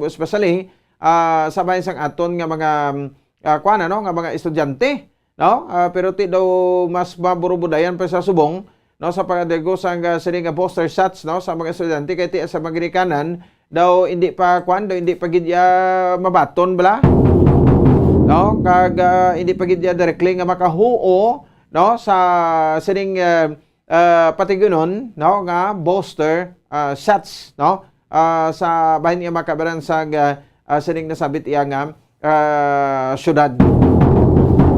especially, ah, sa bayan sang aton nga mga, um, ah, kuan, ano, nga mga estudyante, no? Ah, pero ti daw mas maburubudayan pa sa subong, no, sa pagkadagos ang, ah, sini nga booster shots, no, sa mga estudyante kay ti sa mga ginikanan daw hindi pa kuan, daw hindi pa gid iya mabaton bala, no? Kag, ah, hindi pa gid iya directly nga makahuo, no, sa sining, ah, ah, patigunon, no, nga booster, ah, shots, no, ah, sa bahin nga makabaran sa, ah, ah, sining nasabit iya nga, ah, syudad.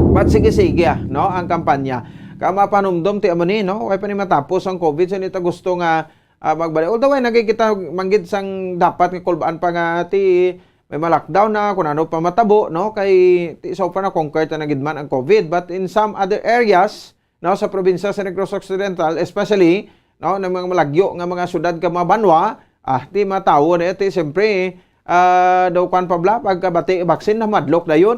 But sige-sige, ah, no, ang kampanya. Ka mapanumdom ti amo ni, no, way pa ni matapos ang COVID, sa nita gusto nga, ah, magbalik. Although, ay, nagkikita manggid sang dapat nga kulbaan pa nga ti may ma-lockdown na, kung ano pa matabo, no, kay ti so far na conquer ta na gid man ang COVID. But in some other areas, no, sa probinsya sa Negros Occidental, especially, no, ng mga malagyo nga mga syudad ka mga banwa, ah, ti matawo na ti, siyempre, ah, daw kwan pa bala, pagkabati vaccine na madlok dayon.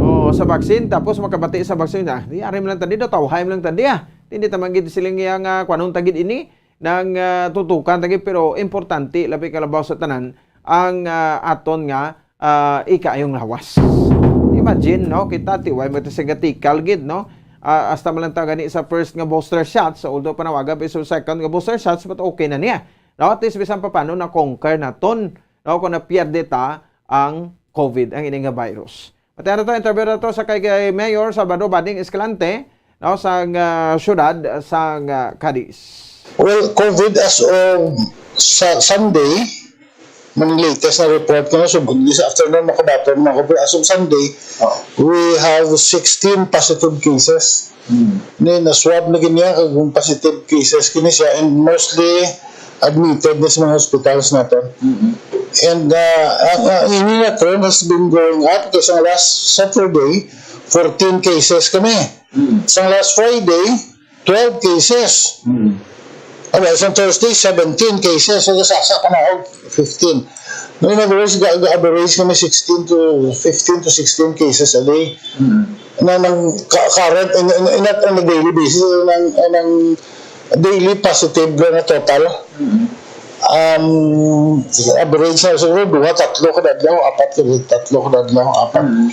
O, sa vaccine, tapos makabati sa vaccine, ah, di arim lang tadi, daw tawhay lang tadi, ah. Hindi ta man gid siling iya nga kwanon ta gid ini, nang, ah, tutukan ta gid, pero importante, labi kalabaw sa tanan, ang, ah, aton nga ah, ikaayong lawas. Imagine, no? Kita, ti, way mo ti sigatikal gid, no? Ah, hasta man lang ta gani sa first nga booster shots, so although panawagan pa sa second nga booster shots, but okay na niya. No? At least, bisan pa paano, na-conquer naton, no? Kung napierde ta ang COVID, ang ini nga virus. Pati ano to, interview na to sa kay, kay Mayor Salvador Bading Escalante, no? Sa, ah, syudad sa, ah, Cadiz. Well, COVID as of sa Sunday, man latest na report ko na, so this afternoon makabaton na ako, pero as of Sunday, Oh. we have sixteen positive cases. Mm. Ni na-swab na gid niya, kag positive cases kini siya, and mostly admitted na sa mga hospitals naton. Mm-mm. And uh, ang, ang ini na trend has been going up, kay sa last Saturday, fourteen cases kami. Mm. Sa last Friday, twelve cases. Mm. Aba, sa Thursday, seventeen cases. So, sa sa panahon, fifteen. No, in other words, ga- ga-average kami sixteen to fifteen to sixteen cases a day. Mm. Na nang ka- current, in, in, in, on a daily basis, nang, nang daily positive na total. Mm. Um, average na siguro duha, tatlo kada adlaw, apat kada, tatlo kada adlaw, apat. Mm.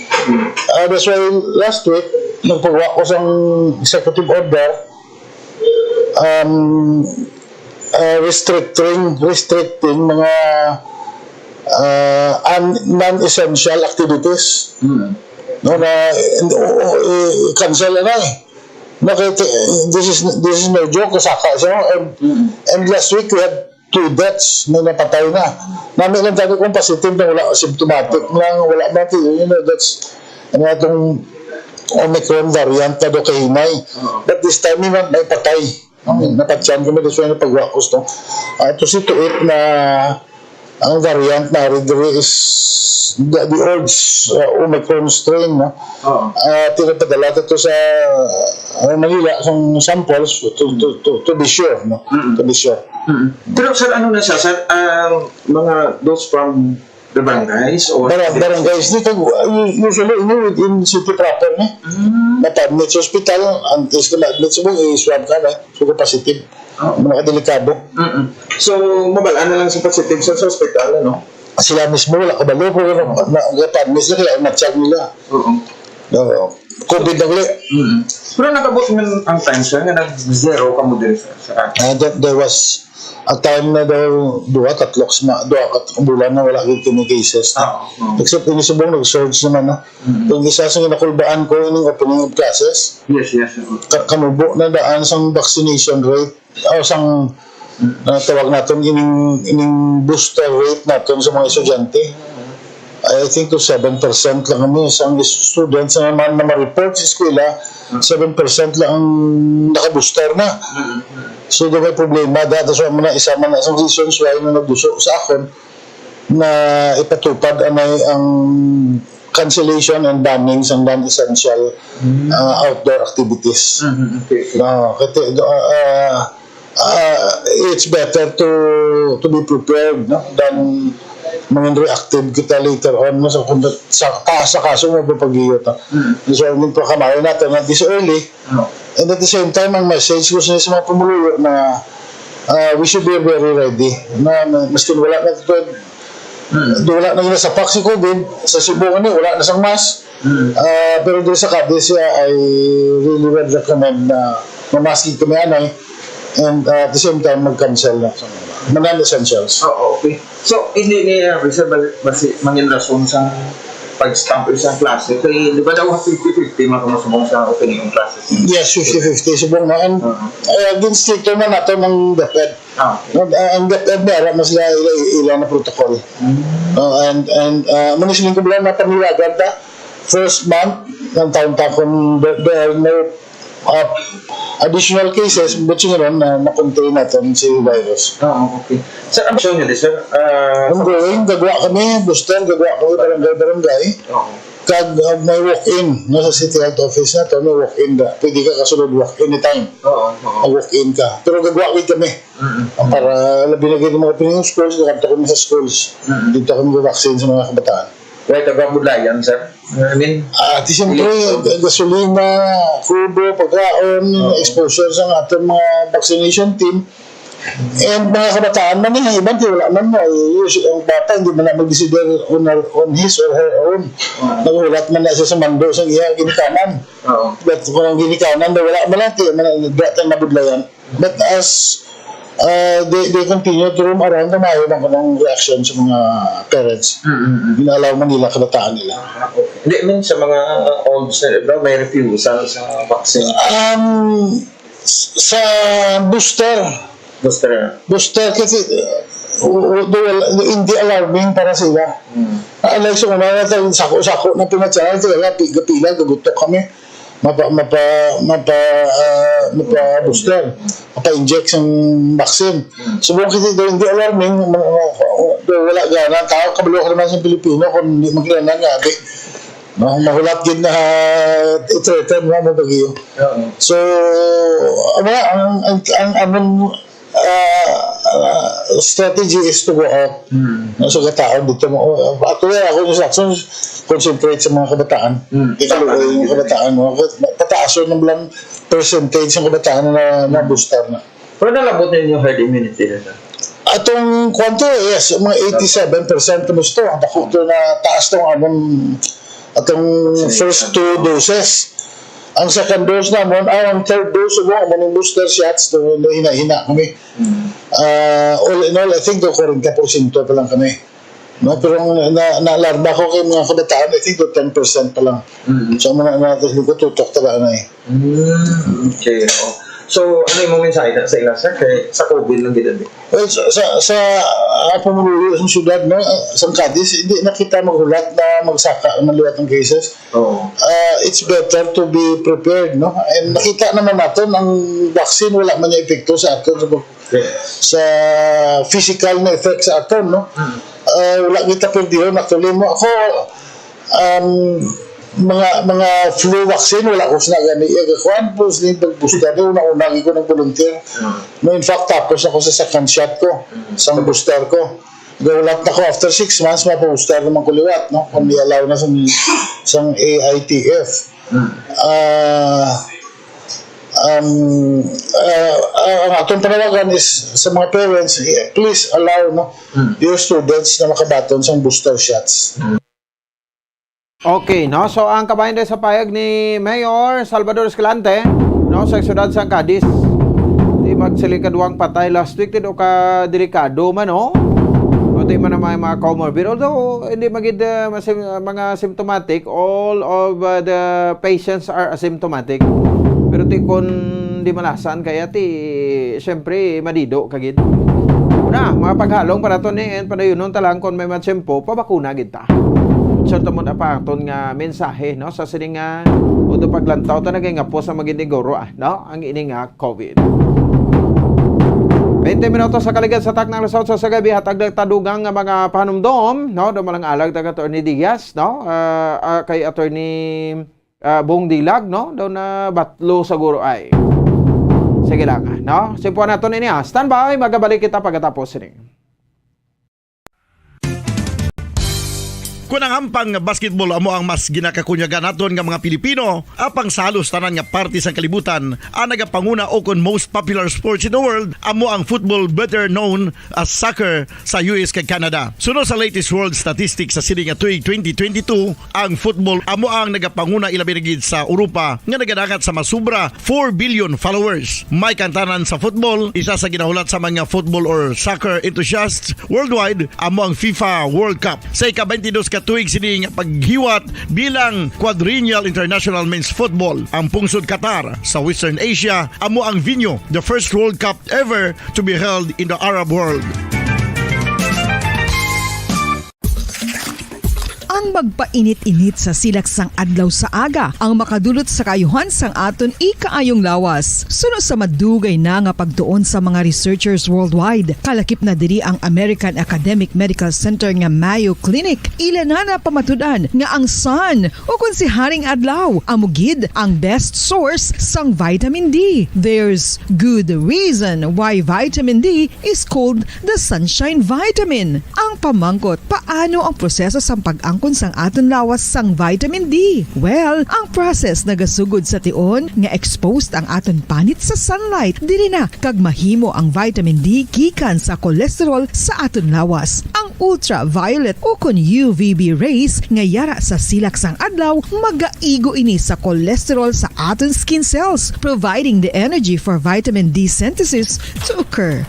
Ah, that's why last week, nagpagawa ko sang executive order, um, ah, restricting, restricting mga ah, un- non-essential activities. Mm. No, na, o- o- i- cancel na eh. No, kay ti- this is this is no joke, kasaka siya. And, Mm. and last week we had two deaths na napatay na. Nami lang tayo kung positive na wala, symptomatic lang, wala na, you know, that's ano itong Omicron variant na do kahinay. Oo. But this time, may, may patay. I mean, napatyan kami this one pagwa ko to. Ah, to see to it na ang variant na diri is the, the old uh, Omicron strain, no? Oo. Ah, tinapadala to sa uh, Manila, sang samples to, to, to, to be sure, no? Mm. To be sure. Mm. Pero sir, ano na siya, sir? Ang mga those from the barangays or Barang, barangays, di kag uh, usually ini within city proper ni. Mm. Na-admit sa hospital, ang test ka na-admit sa mga i-swab ka na, so positive. Oh. Mga delikado. Mm-mm. So, mabal-an na lang sa positive sa, sa hospital, ano? Sila mismo wala kabalo pero na, na, na-admit sila kaya na-check nila. Oo. No, COVID na uli. Mm. Pero nakabot man ang time, sir, nga nag-zero ka mo diri sa, sa Uh, there, there was a time na daw duha, tatlo, sma, duha, kat, bulan na wala gyud kini cases. Ah, oo. Except ini subong nag-surge naman na. Mm. Yung isa sa ginakulbaan ko ining opening of classes, Yes, yes. Oo. ka, kamubo na daan sang vaccination rate o sang na tawag naton ining ining booster rate naton sa mga estudyante. I think to seven percent lang kami sang students na man na ma-report sa eskwela, seven percent lang ang naka-booster na. Mm. So, di may problema. Dahil sa mga isa man na sa reasons why na nagduso sa akon na ipatupad anay ang cancellation and banning sang non-essential Mm. uh, outdoor activities. Mm, okay. No, kasi uh, uh, uh, it's better to to be prepared, no, than mangin reactive kita later on, no, sa kung sa, sa kaso mo papagiyot, ah. Mm. So, yung pagkamay natin na this early, Ano? And at the same time, ang message ko sa, sa mga pumuluyo na uh, we should be very ready. Na, na maskin wala na ito, Mm. wala na gina sa pack si COVID, sa Cebu ni wala na sang mask. Mm. Ah, pero dito sa Cadiz, yeah, I really would recommend na mamaski kami anay. And uh, at the same time, mag-cancel na sa mga non-essentials. Oo, okay. So, hindi ni uh, Rizal bal- basi mangin rason sa pag-stop sa klase. Kay, di ba daw fifty fifty mga kumusubong sa opening ng classes? Yes, fifty fifty. Subong na. And Uh-huh. uh, din stricto na nato ng DepEd. Ah, okay. Ang, ang DepEd na, alam mo sila, ila, ila na protocol. Mm. Uh, and and uh, muna siling ko bilang na panilagan ta, first month ng taon ta kung there, there are no uh, additional cases, but siguro na na-contain natin si virus. Oo, okay. Sir, ang question nyo, sir? Uh, Ongoing, gagawa kami, booster, gagawa kami, barangay-barangay. Oo. Kag uh, may walk-in no, sa City Health Office na to, may walk-in da. Pwede ka kasulod walk anytime. Oo, oo. Mag-walk-in ka. Pero gagawa gid kami. Mm-mm. Para labi na gid mga opening of schools, gagawa kami sa schools. Mm-mm. Dito kami vaccine sa mga kabataan. Wala taga Budlayan, sir? I mean, Ah, di siyempre, ga- gasolina, kubo, pagkaon, Oo. exposure sa ating mga vaccination team. And mga kabataan man eh, iban di wala man mo, eh, us- ang bata hindi man na mag-decide on, her- on his or her own. Oo. Naghulat man na siya sa mando sa iya ginikanan. Oo. But kung ang ginikanan na wala man lang, di man na, di man na budlayan. But as uh, they, they continue to roam around, na maayo lang kanang reaction sa mga parents. Mm-mm. Gina-allow man nila kabataan nila. Hindi, I mean, sa mga old, sir, bro, may refusal sa vaccine. Um, s- sa booster, Basta, basta kasi, uh, o- o- do- wala- hindi alarming para sa ila. Hmm. Unlike sa una, na tayo, sako-sako na pinatsahan, kaya nga, pi- kapila, gagutok kami. Mapa, mapa, mapa, ah, mapa booster. Mapa inject sa vaccine. Hmm. Subong kasi daw hindi alarming, ma- ma- do- wala gana. Tao, kabalo ka naman sa Pilipino, kung hindi magkilala nga, di. No, mahulat gid na, ah, i-threaten mo mo bagyo. Oo. So, ang, ang, ang, ang amon, ah, ah, strategy is to go out. Mm. No, sa kataon dito mo. Actually, ako yung sa action, concentrate sa mga kabataan. Mm. Ikaw, yung kabataan mo. Pataason ng lang percentage ng kabataan na, na booster na. Pero nalabot na yung herd immunity na siya. Atong kwanto, yes, mga eighty-seven percent gusto. Ang dako to na taas tong among atong first two doses. Ang second dose namon, ay, ang third dose mo, amo ning booster shots, to, hina-hina kami. Mm. Ah, all in all, I think do forty percent pa lang kami. No, pero ang na, naalarma ko kay mga kabataan, I think do ten percent pa lang. Mm. So, muna na natin ko tutok talaga na eh. Mm, okay. Oh. So, ano yung mensahe na sa ila, sir? Kay sa COVID lang gid, eh. Well, sa, sa, sa ah, pumuluyo sa syudad, no, ah, sang Cadiz, hindi na kita maghulat na magsaka ang maliwat ng cases. Oo. Ah, it's better to be prepared, no? And nakita naman natin, ang vaccine wala man niya epekto sa atin. Sa physical na effect sa aton, no? Mm. Ah, wala kita perdihon. Actually, mo ako, um, mga mga flu vaccine, wala ko sina gani. Eh, kuan po, sila booster, di una-una, ko nag-volunteer. Mm. No, in fact, tapos ako sa second shot ko, sa booster ko. Gahulat na ko, after six months, mapa-booster naman ko liwat, no? Kung i-allow na sa, sa A I T F. Mm. Ah, um, ah, ah, ang atong panawagan is sa mga parents, eh, please allow, no, your students na makabaton sang booster shots. Okay, no? So, ang kabayan sa payag ni Mayor Salvador Escalante, no, sa siyudad sang Cadiz. Di magsiling ka duwang patay last week, tido ka delikado man, no? O di man ang mga, mga comorbid. Although, hindi magid, uh, masim- mga symptomatic, all of, uh, the patients are asymptomatic. Pero ti kun di malasan, kaya ti, siyempre, madido kagid. Una, mga paghalong para to ni, and padayunon ta lang kung may matsimpo, pabakuna gid ta. Sa tamo na pa aton nga mensahe, no? Sa sining nga, o do paglantaw ta nagay nga po sa maginiguro, ah, no? Ang ini nga COVID. Twenty minutos sa kaligad sa taknang result sa Sagabi, hatag na tadugang nga mga panumdom, no? Do malang alag taga Attorney Diaz, no? Ah, ah, kay Attorney, ah, Bong Dilag, no? Daw na batlo sa guro ay. Sige lang, ah, no? Simpuan nato nini, ah. Standby, magabalik kita pagkatapos sini. Kung ang ampang nga basketball amo ang mas ginakakunyagan naton nga mga Pilipino, apang sa halos tanan nga parte sang kalibutan, ang nagapanguna o kon most popular sports in the world amo ang football, better known as soccer, sa U S kag Canada. Suno sa latest world statistics sa sini nga tuig twenty twenty-two, ang football amo ang nagapanguna, ilabi na gid sa Europa nga nagadangat sa masubra four billion followers. May kantanan sa football, isa sa ginahulat sa mga football or soccer enthusiasts worldwide, amo ang FIFA World Cup. Sa ika-twenty-dos ka tuig sini nga paghiwat bilang quadrennial international men's football, ang pungsod Qatar sa Western Asia amo ang venue, the first World Cup ever to be held in the Arab world. Ang magpainit-init sa silak sang adlaw sa aga ang makadulot sa kaayuhan sang aton ikaayong lawas. Suno sa madugay na nga pagtuon sa mga researchers worldwide, kalakip na diri ang American Academic Medical Center nga Mayo Clinic. Ila na napamatud-an nga ang sun, o kon si Haring Adlaw, amo gid ang best source sang vitamin D. There's good reason why vitamin D is called the sunshine vitamin. Ang pamangkot, paano ang proseso sang pag-angkon sang aton lawas sang vitamin D? Well, ang process nagasugod sa tion nga exposed ang aton panit sa sunlight. Diri na kag mahimo ang vitamin D gikan sa cholesterol sa aton lawas. Ang ultraviolet o kon U V B rays nga yara sa silak sang adlaw, magaigo ini sa cholesterol sa aton skin cells, providing the energy for vitamin D synthesis to occur.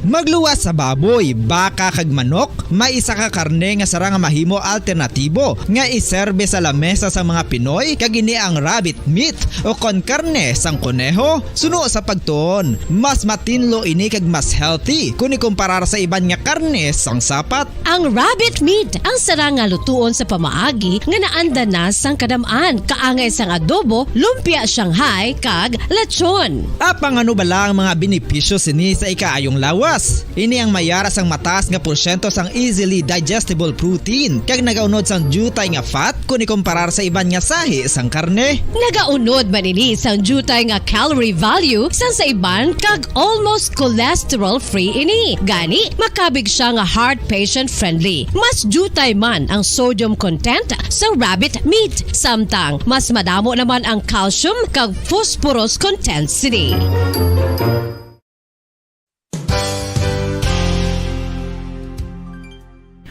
Magluwas sa baboy, baka kag manok, may isa ka karne nga sarang nga mahimo alternatibo nga iserbe sa lamesa sang mga Pinoy, kag ini ang rabbit meat o kon karne sang koneho. Suno sa pagtuon, mas matinlo ini kag mas healthy kon ikumparar sa iban nga karne sang sapat. Ang rabbit meat ang sarang nga lutuon sa pamaagi nga naanda na sang kadam-an, kaangay sang adobo, lumpia Shanghai, kag lechon. Apang ano bala ang mga benepisyo sini sa ikaayong lawas? Ini ang may ara sang mataas nga porsyento sang easily digestible protein, kag nagaunod sang diutay nga fat kon ikumparar sa iban nga sahi sang karne. Nagaunod man ini sang diutay nga calorie value sang sa iban, kag almost cholesterol-free ini. Gani, makabig siya nga heart patient-friendly. Mas diutay man ang sodium content sa rabbit meat, samtang mas madamo naman ang calcium kag phosphorus content sini.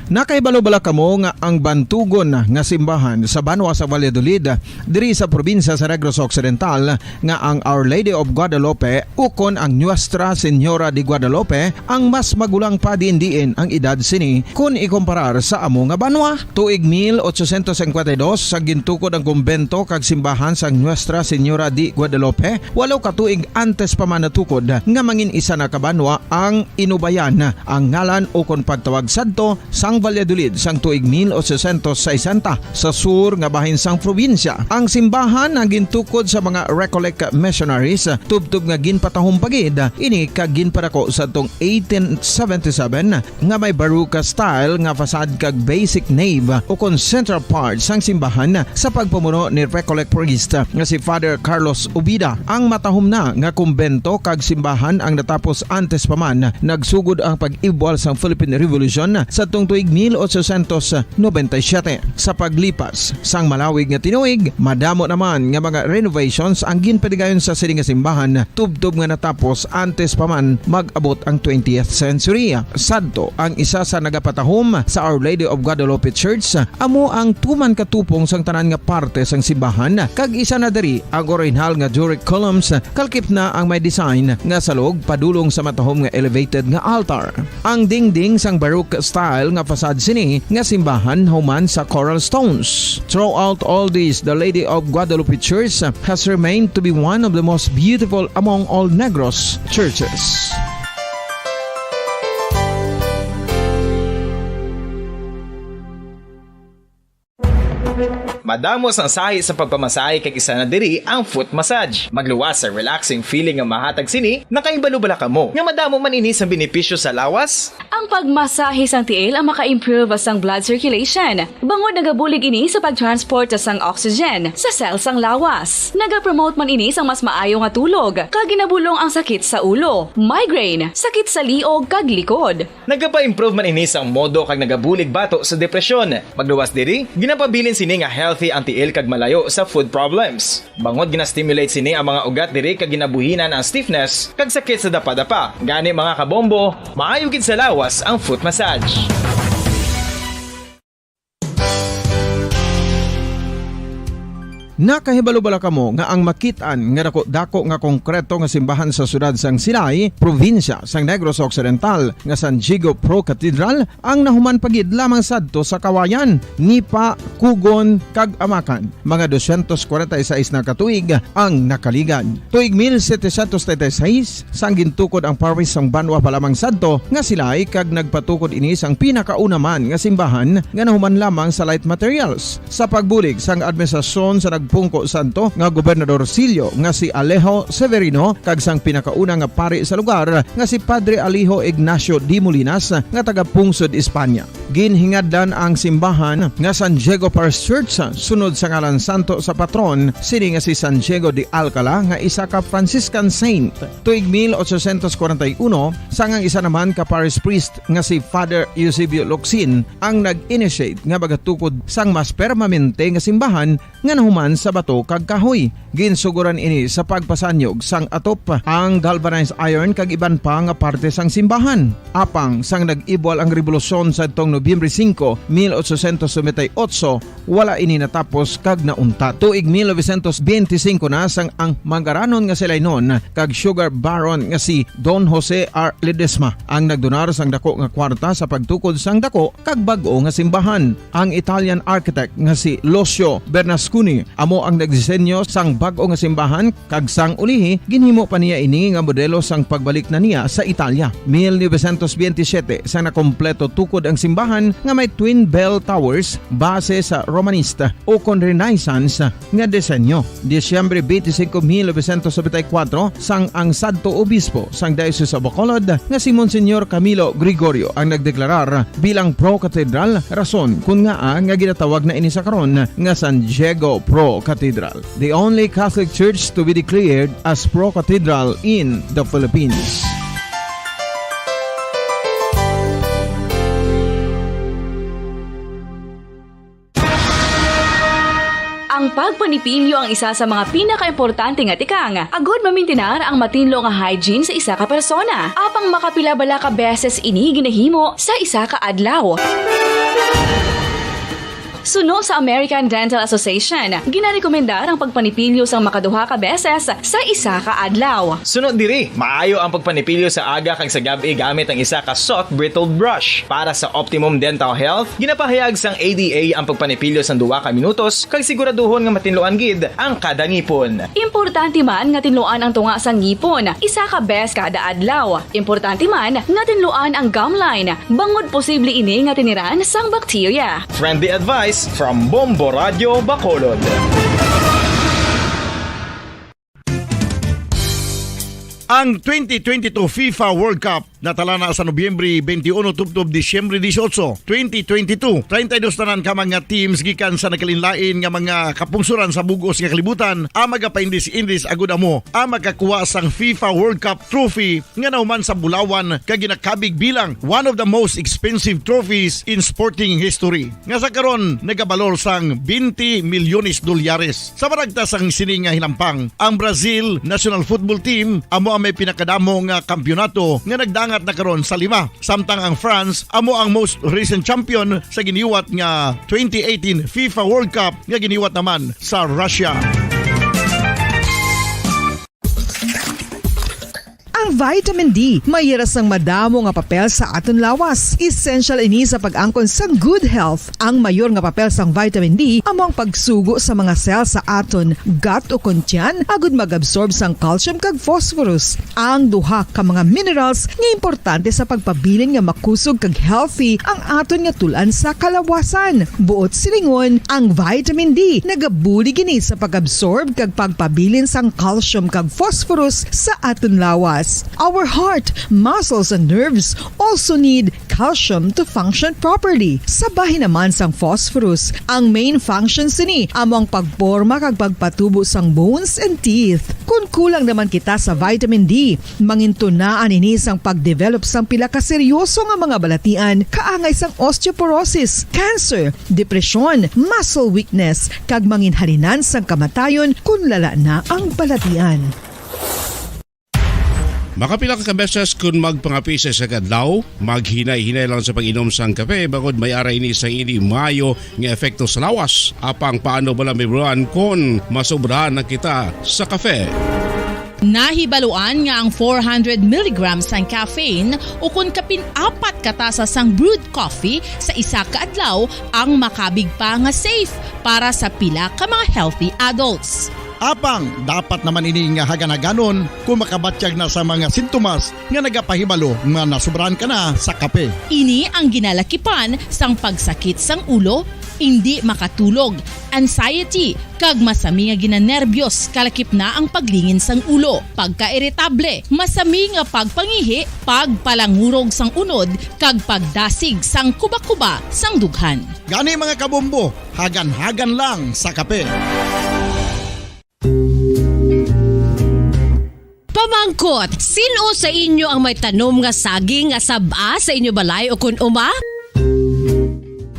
Nakahibalo bala kamo nga ang bantugon nga simbahan sa banwa sa Valladolid, diri sa probinsya sa Negros Occidental, nga ang Our Lady of Guadalupe ukon ang Nuestra Señora de Guadalupe ang mas magulang pa diin-diin ang edad sini kon ikumparar sa amo nga banwa? Tuig mil ochocientos cincuenta y dos, sa gintukod ang kumbento kag simbahan sang Nuestra Señora de Guadalupe, walo ka tuig antes pa man natukod nga mangin isa na ka banwa ang Inubayan, ang ngalan ukon pagtawag sadto sang Valladolid sang tuig mil ochocientos sesenta, sa sur nga bahin sang probinsya. Ang simbahan ang gintukod sa mga Recollect missionaries, tubtob nga ginpatahom pa gid ini kag ginpadako sadtong eighteen seventy-seven, nga may Baroque style nga facade kag basic nave ukon central part sang simbahan sa pagpamuno ni Recollect priest nga si Father Carlos Ubida. Ang matahom na nga kumbento kag simbahan ang natapos antes pa man nagsugod ang pag-ibwal sang Philippine Revolution sadtong tuig mil ochocientos noventa y siete. Sa paglipas sang malawig nga tinuig, madamo naman nga mga renovations ang ginpadigayon sa sini nga simbahan, tubtob nga natapos antes pa man mag-abot ang twentieth century. Sadto, ang isa sa nagapatahom sa Our Lady of Guadalupe Church amo ang tuman ka tupong sang tanan nga parte sang simbahan, kag isa na diri ang orihinal nga Doric columns, kalkip na ang may design nga salog padulong sa matahom nga elevated nga altar. Ang dingding sang Baroque style nga facade sini nga simbahan human sa coral stones. Throughout all this, the Lady of Guadalupe Church has remained to be one of the most beautiful among all Negros churches. Madamo sang sahi sa pagpamasahe, kag isa na diri ang foot massage. Magluwas sa relaxing feeling nga mahatag sini. Nakahibalo bala kamo nga madamo man ini sang benepisyo sa lawas? Ang pagmasahe sang tiil ang maka-improve sang blood circulation, bangod nagabulig ini sa pag-transport sang oxygen sa cell sang lawas. Nagapromote man ini sang mas maayo nga tulog, kag ginabulong ang sakit sa ulo, migraine, sakit sa liog, kag likod. Nagapa-improve man ini sang modo kag nagabulig bato sa depresyon. Magluwas diri, ginapabilin sini nga healthy ang tiil kag malayo sa foot problems. Bangod gina-stimulate sini ang mga ugat diri kag ginabuhinan ang stiffness kag sakit sa dapadapa. Gani, mga kabombo, maayo gid sa lawas ang foot massage. Nakahibalo bala kamo nga ang makit-an nga dako-dako nga konkreto nga simbahan sa siyudad sang Silay, probinsya sang Negros Occidental, nga San Diego Pro Cathedral, ang nahuman pa gid lamang sadto sa Kawayan, Nipa, Kugon, kag Amakan? Mga dosyentos kwarenta y seis na ka tuig ang nakaligad. Tuig mil setecientos treinta y seis, sang gintukod ang parish sang banwa pa lamang sadto nga Silay, kag nagpatukod ini sang pinakauna man nga simbahan nga nahuman lamang sa light materials. Sa pagbulig sang administrasyon sa nagpungko sadto nga Gobernador Silio nga si Alejo Severino kag sang pinakauna nga pari sa lugar nga si Padre Alejo Ignacio de Molinas nga taga Pungsod, Espanya. Ginhingadlan ang simbahan nga San Diego Parish Church sunod sa ngalan santo sa patron sini nga si San Diego de Alcala nga isa ka Franciscan saint. Tuig mil ochocientos kwarenta y uno, sang ang isa naman ka parish priest nga si Father Eusebio Locsin ang nag-initiate nga magatukod sang mas permanente nga simbahan nga nahuman sa bato kag kahoy. Ginsuguran ini sa pagpasanyog sang atop, ang galvanized iron kag iban pa nga parte sang simbahan. Apang sang nag-ibwal ang rebolusyon sadtong Nobyembre singko, mil ochocientos noventa y ocho, wala ini natapos kag nauntat. Tuig mil novecientos benti singko na sang ang manggaranon nga si Lainon kag sugar baron nga si Don Jose R. Ledesma ang nagdonar sang dako nga kwarta sa pagtukod sang dako kag bag-o nga simbahan. Ang Italian architect nga si Lucio Bernasconi amo ang nagdisenyo sang bag-o nga simbahan, kag sang ulihi ginhimo pa niya ini nga modelo sang pagbalik na niya sa Italia. Mil novecientos benti siyete, sang nakompleto tukod ang simbahan nga may twin bell towers base sa Romanista ukon Renaissance nga disenyo. Disyembre twenty-five, mil novecientos noventa y cuatro, sang ang sadto obispo sang Diocese of Bacolod nga si Monsignor Camilo Gregorio ang nagdeklarar bilang pro-cathedral, rason kun ngaa nga ginatawag na ini sa karon nga San Diego Pro Cathedral, the only Catholic church to be declared as pro-cathedral in the Philippines. Ang pagpanipilyo ang isa sa mga pinakaimportante nga tikang agud mamintinar ang matinlo nga hygiene sa isa ka persona. Apang makapila bala ka beses ini ginahimo sa isa ka adlaw? Suno sa American Dental Association, ginarekomendar ang pagpanipilyo sang makaduha ka beses sa isa ka adlaw. Suno diri, maayo ang pagpanipilyo sa aga kag sa gab-i gamit ang isa ka soft bristled brush. Para sa optimum dental health, ginapahayag sang A D A ang pagpanipilyo sang duha ka minutos kag siguraduhon nga matinluan gid ang kada ngipon. Importante man nga tinluan ang tunga sang ngipon isa ka bes kada adlaw. Importante man nga tinluan ang gum line, bangod posible ini nga tiniran sang bakterya. Friendly advice from Bombo Radio Bacolod. Ang twenty twenty-two FIFA World Cup natala na sa Nobyembre twenty-one tubtob Disyembre dieciocho, twenty twenty-two. Treinta y dos tanan ka mga teams gikan sa nagkalainlain nga mga kapungsoran sa bug-os nga kalibutan ang magapaindis-indis agud amo ang makakuha sang FIFA World Cup trophy nga nahuman sa bulawan kag ginakabig bilang one of the most expensive trophies in sporting history, nga sa karon nagabalor sang twenty milyones dolyares. Sa baragta sang sini nga hinampang, ang Brazil national football team amo ang may pinakadamo nga kampiyonato nga nagdangat na karon sa lima, samtang ang France amo ang most recent champion sa giniwat nga twenty eighteen FIFA World Cup nga giniwat naman sa Russia. Ang vitamin D may hira sang madamo nga papel sa aton lawas. Essential ini sa pag-angkon sang good health. Ang mayor nga papel sang vitamin D amo ang pagsugo sa mga cell sa aton gut o kon tiyan agud mag-absorb sang calcium kag phosphorus, ang duha ka mga minerals nga importante sa pagpabilin nga makusog kag healthy ang aton nga tul-an sa kalawasan. Buot silingon, ang vitamin D nagabulig ini sa pag-absorb kag pagpabilin sang calcium kag phosphorus sa aton lawas. Our heart, muscles, and nerves also need calcium to function properly. Sa bahin naman sang phosphorus, ang main function sini amo ang pagporma kag pagpatubo sang bones and teeth. Kon kulang naman kita sa vitamin D, mangintunaan ini sang pag-develop sang pila ka seryoso nga mga balatian kaangay sang osteoporosis, cancer, depresyon, muscle weakness, kag manginhalinan sang kamatayon kon lala na ang balatian. Makapila ka beses kon magpangape sa isa ka adlaw, maghinay-hinay lang sa pag-inom sang kape, bangod may ara ini sang indi maayo nga epekto sa lawas. Apang paano bala mahibaluan kon masobrahan na kita sa kape? Nahibaluan nga ang four hundred milligrams sang caffeine, ukon kapin apat ka tasa sang brewed coffee sa isa ka adlaw, ang makabig pa nga safe para sa pila ka mga healthy adults. Apang dapat naman ini nga hagan-haganon kon makabatyag na sa mga sintomas nga nagapahibalo nga nasobrahan ka na sa kape. Ini ang ginalakipan sang pagsakit sang ulo, indi makatulog, anxiety, kag masami nga ginanerbiyos, kalakip na ang paglingin sang ulo, pagkairitable, masami nga pagpangihi, pagpalangurog sang unod, kag pagdasig sang kuba-kuba sang dughan. Gani, mga kabombo, hagan-hagan lang sa kape. Pamangkot, sin-o sa inyo ang may tanom nga saging nga sab-a sa inyo balay o kon uma?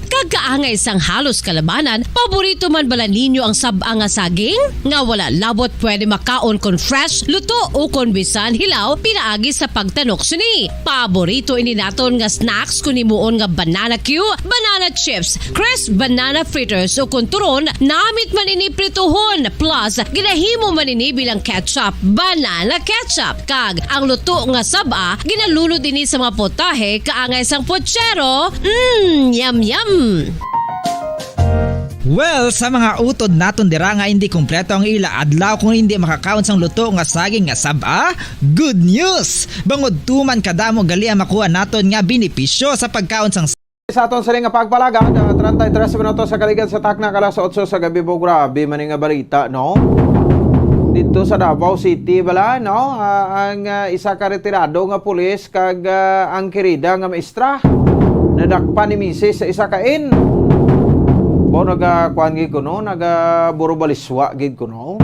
Kag kaangay sang halos kalabanan, paborito man bala ninyo ang sab-a nga saging? Nga wala labot pwede makaon kon fresh, luto, o kon bisan hilaw pinaagi sa pagtanok sini. Paborito ini naton nga snacks kon himuon nga banana cue, banana chips, crisp banana fritters, o kon turon, namit man ini prituhon. Plus, ginahimo man ini bilang ketchup, banana ketchup. Kag ang luto nga sab-a, ginalunod ini sa mga potahe kaangay sang pochero. Mm, yum, yum! Well, sa mga utod naton dira nga hindi kompleto ang ila adlaw kung hindi makakaon sang luto nga saging nga sab-a, good news! Bangod tuman kadamo gali ang makuha naton nga benepisyo sa pagkaon sang Sa aton sini nga pagpalagad, ah, treinta y tres minutos sa kaligad sa takna, alas otso sa gabi po. Grabe man nga balita, no? Dito sa Davao City bala, no? Ah, ang, ah, isa ka retirado nga pulis kag, ah, ang kirida nga maestra nadakpan ni misis sa isa ka inn. Bo, naga-, kuan gid kuno, naga-burubaliswa gid kuno.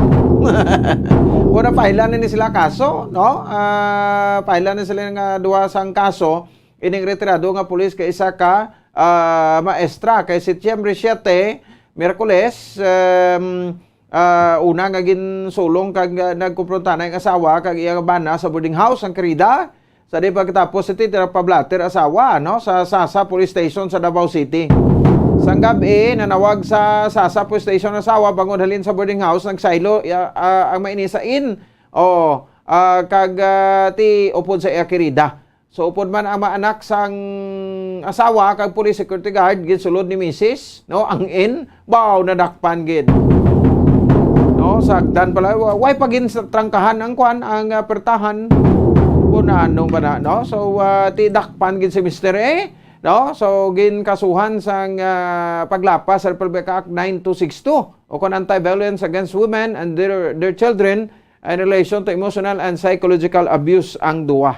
Wala, pahilan ni sila kaso, no? Ah, pahilan ni sila nga duha sang kaso. Ining retirado nga pulis kay isa ka, ah, maestra kay Setyembre siyete, Miyerkules, em, ah, una nga ginsulong kag, ah, nagkumpronta na ang asawa kag iya nga bana sa boarding house ang kirida. Sa di pagkatapos, iti nagpablatter asawa, no, sa Sasa Police Station sa Davao City. Sang gab-i, nanawag sa Sasa Police Station ang asawa bangod halin sa boarding house, nagsaylo, ya-, ah, ang mainis sa inn. O, ah, kag, ah, ti upod sa iya kirida. So, upod man ang mga anak sang asawa kag police security guard, ginsulod ni misis, no, ang inn, baw, nadakpan gid. No, sagdan pala, wa-, way pa gin sa trangkahan ang kwan, ang, ah, pertahan. Kung ano ba na, no? So, ah, ti dakpan gid si Mister A, no? So, ginkasuhan sang, ah, paglapas sa Republic Act nine two six two o kon Anti-Violence Against Women and Their, Their Children in relation to emotional and psychological abuse ang duwa.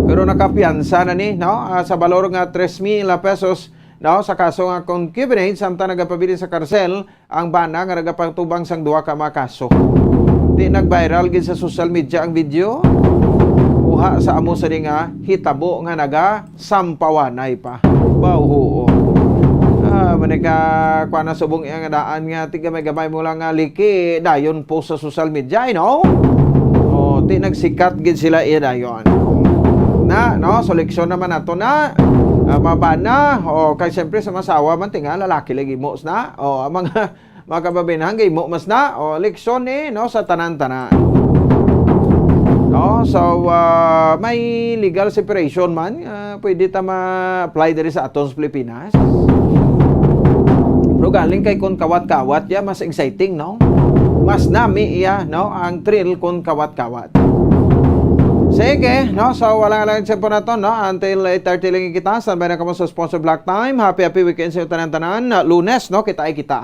Pero nakapiyansa na ni, no, ah, sa balor nga tres mil pesos, no, sa kaso nga concubinage, samtang nagapabilin sa karsel ang bana nga nagapatubang sang duha ka mga kaso. Di nag-viral gid sa social media ang video. Uha sa amo sa di nga hitabo nga naga sampawanay pa. Ba, oo. Ah, manika, kuha na subong iya nga daan nga tigamay-gamay mo lang nga liki, dayon post sa social media, you know? Oh, ti nagsikat gid sila iya dayon. Na, no? So, leksyon naman nato na. Ah, mabana. Oh, kay siyempre sa masawa man, tinga, lalaki lagi mo na. Oh, ang mga Mga kababayan, hanggang mo mas na, o, leksyon, eh, no, sa tanan-tanan. No? So, ah, may legal separation man, ah, pwede ta ma-apply diri sa aton sa Pilipinas. Pero galing kay kung kawat-kawat, ya, mas exciting, no? Mas nami, ya, no, ang thrill kung kawat-kawat. Sige, no? So, wala nga lang sa po nato, no? Until eight thirty lang kita. Standby na kamo sa sponsor block time. Happy, happy weekend sa tanan-tanan. Lunes, no? Kita ay kita.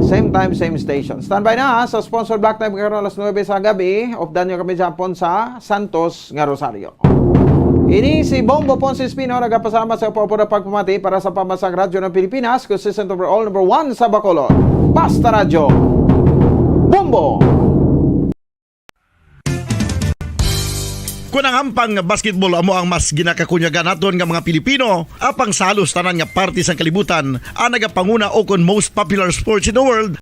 Same time, same station. Standby na, ha, sa sponsor block time karon alas nuebe sa gabi. Updan nyo kami dyan po sa Santos nga Rosario. Ini si Bombo Ponce Espino, nagapasama sa upo-upo na pagpamati para sa Pambansang Radyo ng Pilipinas, consistent overall, number one sa Bacolod. Basta Radyo. Bombo! Kon ang hampang nga basketball amo ang mas ginakakunyagan naton nga mga Pilipino, apang sa halos tanan nga parte sang kalibutan, ang nagapanguna o kon most popular sports in the world,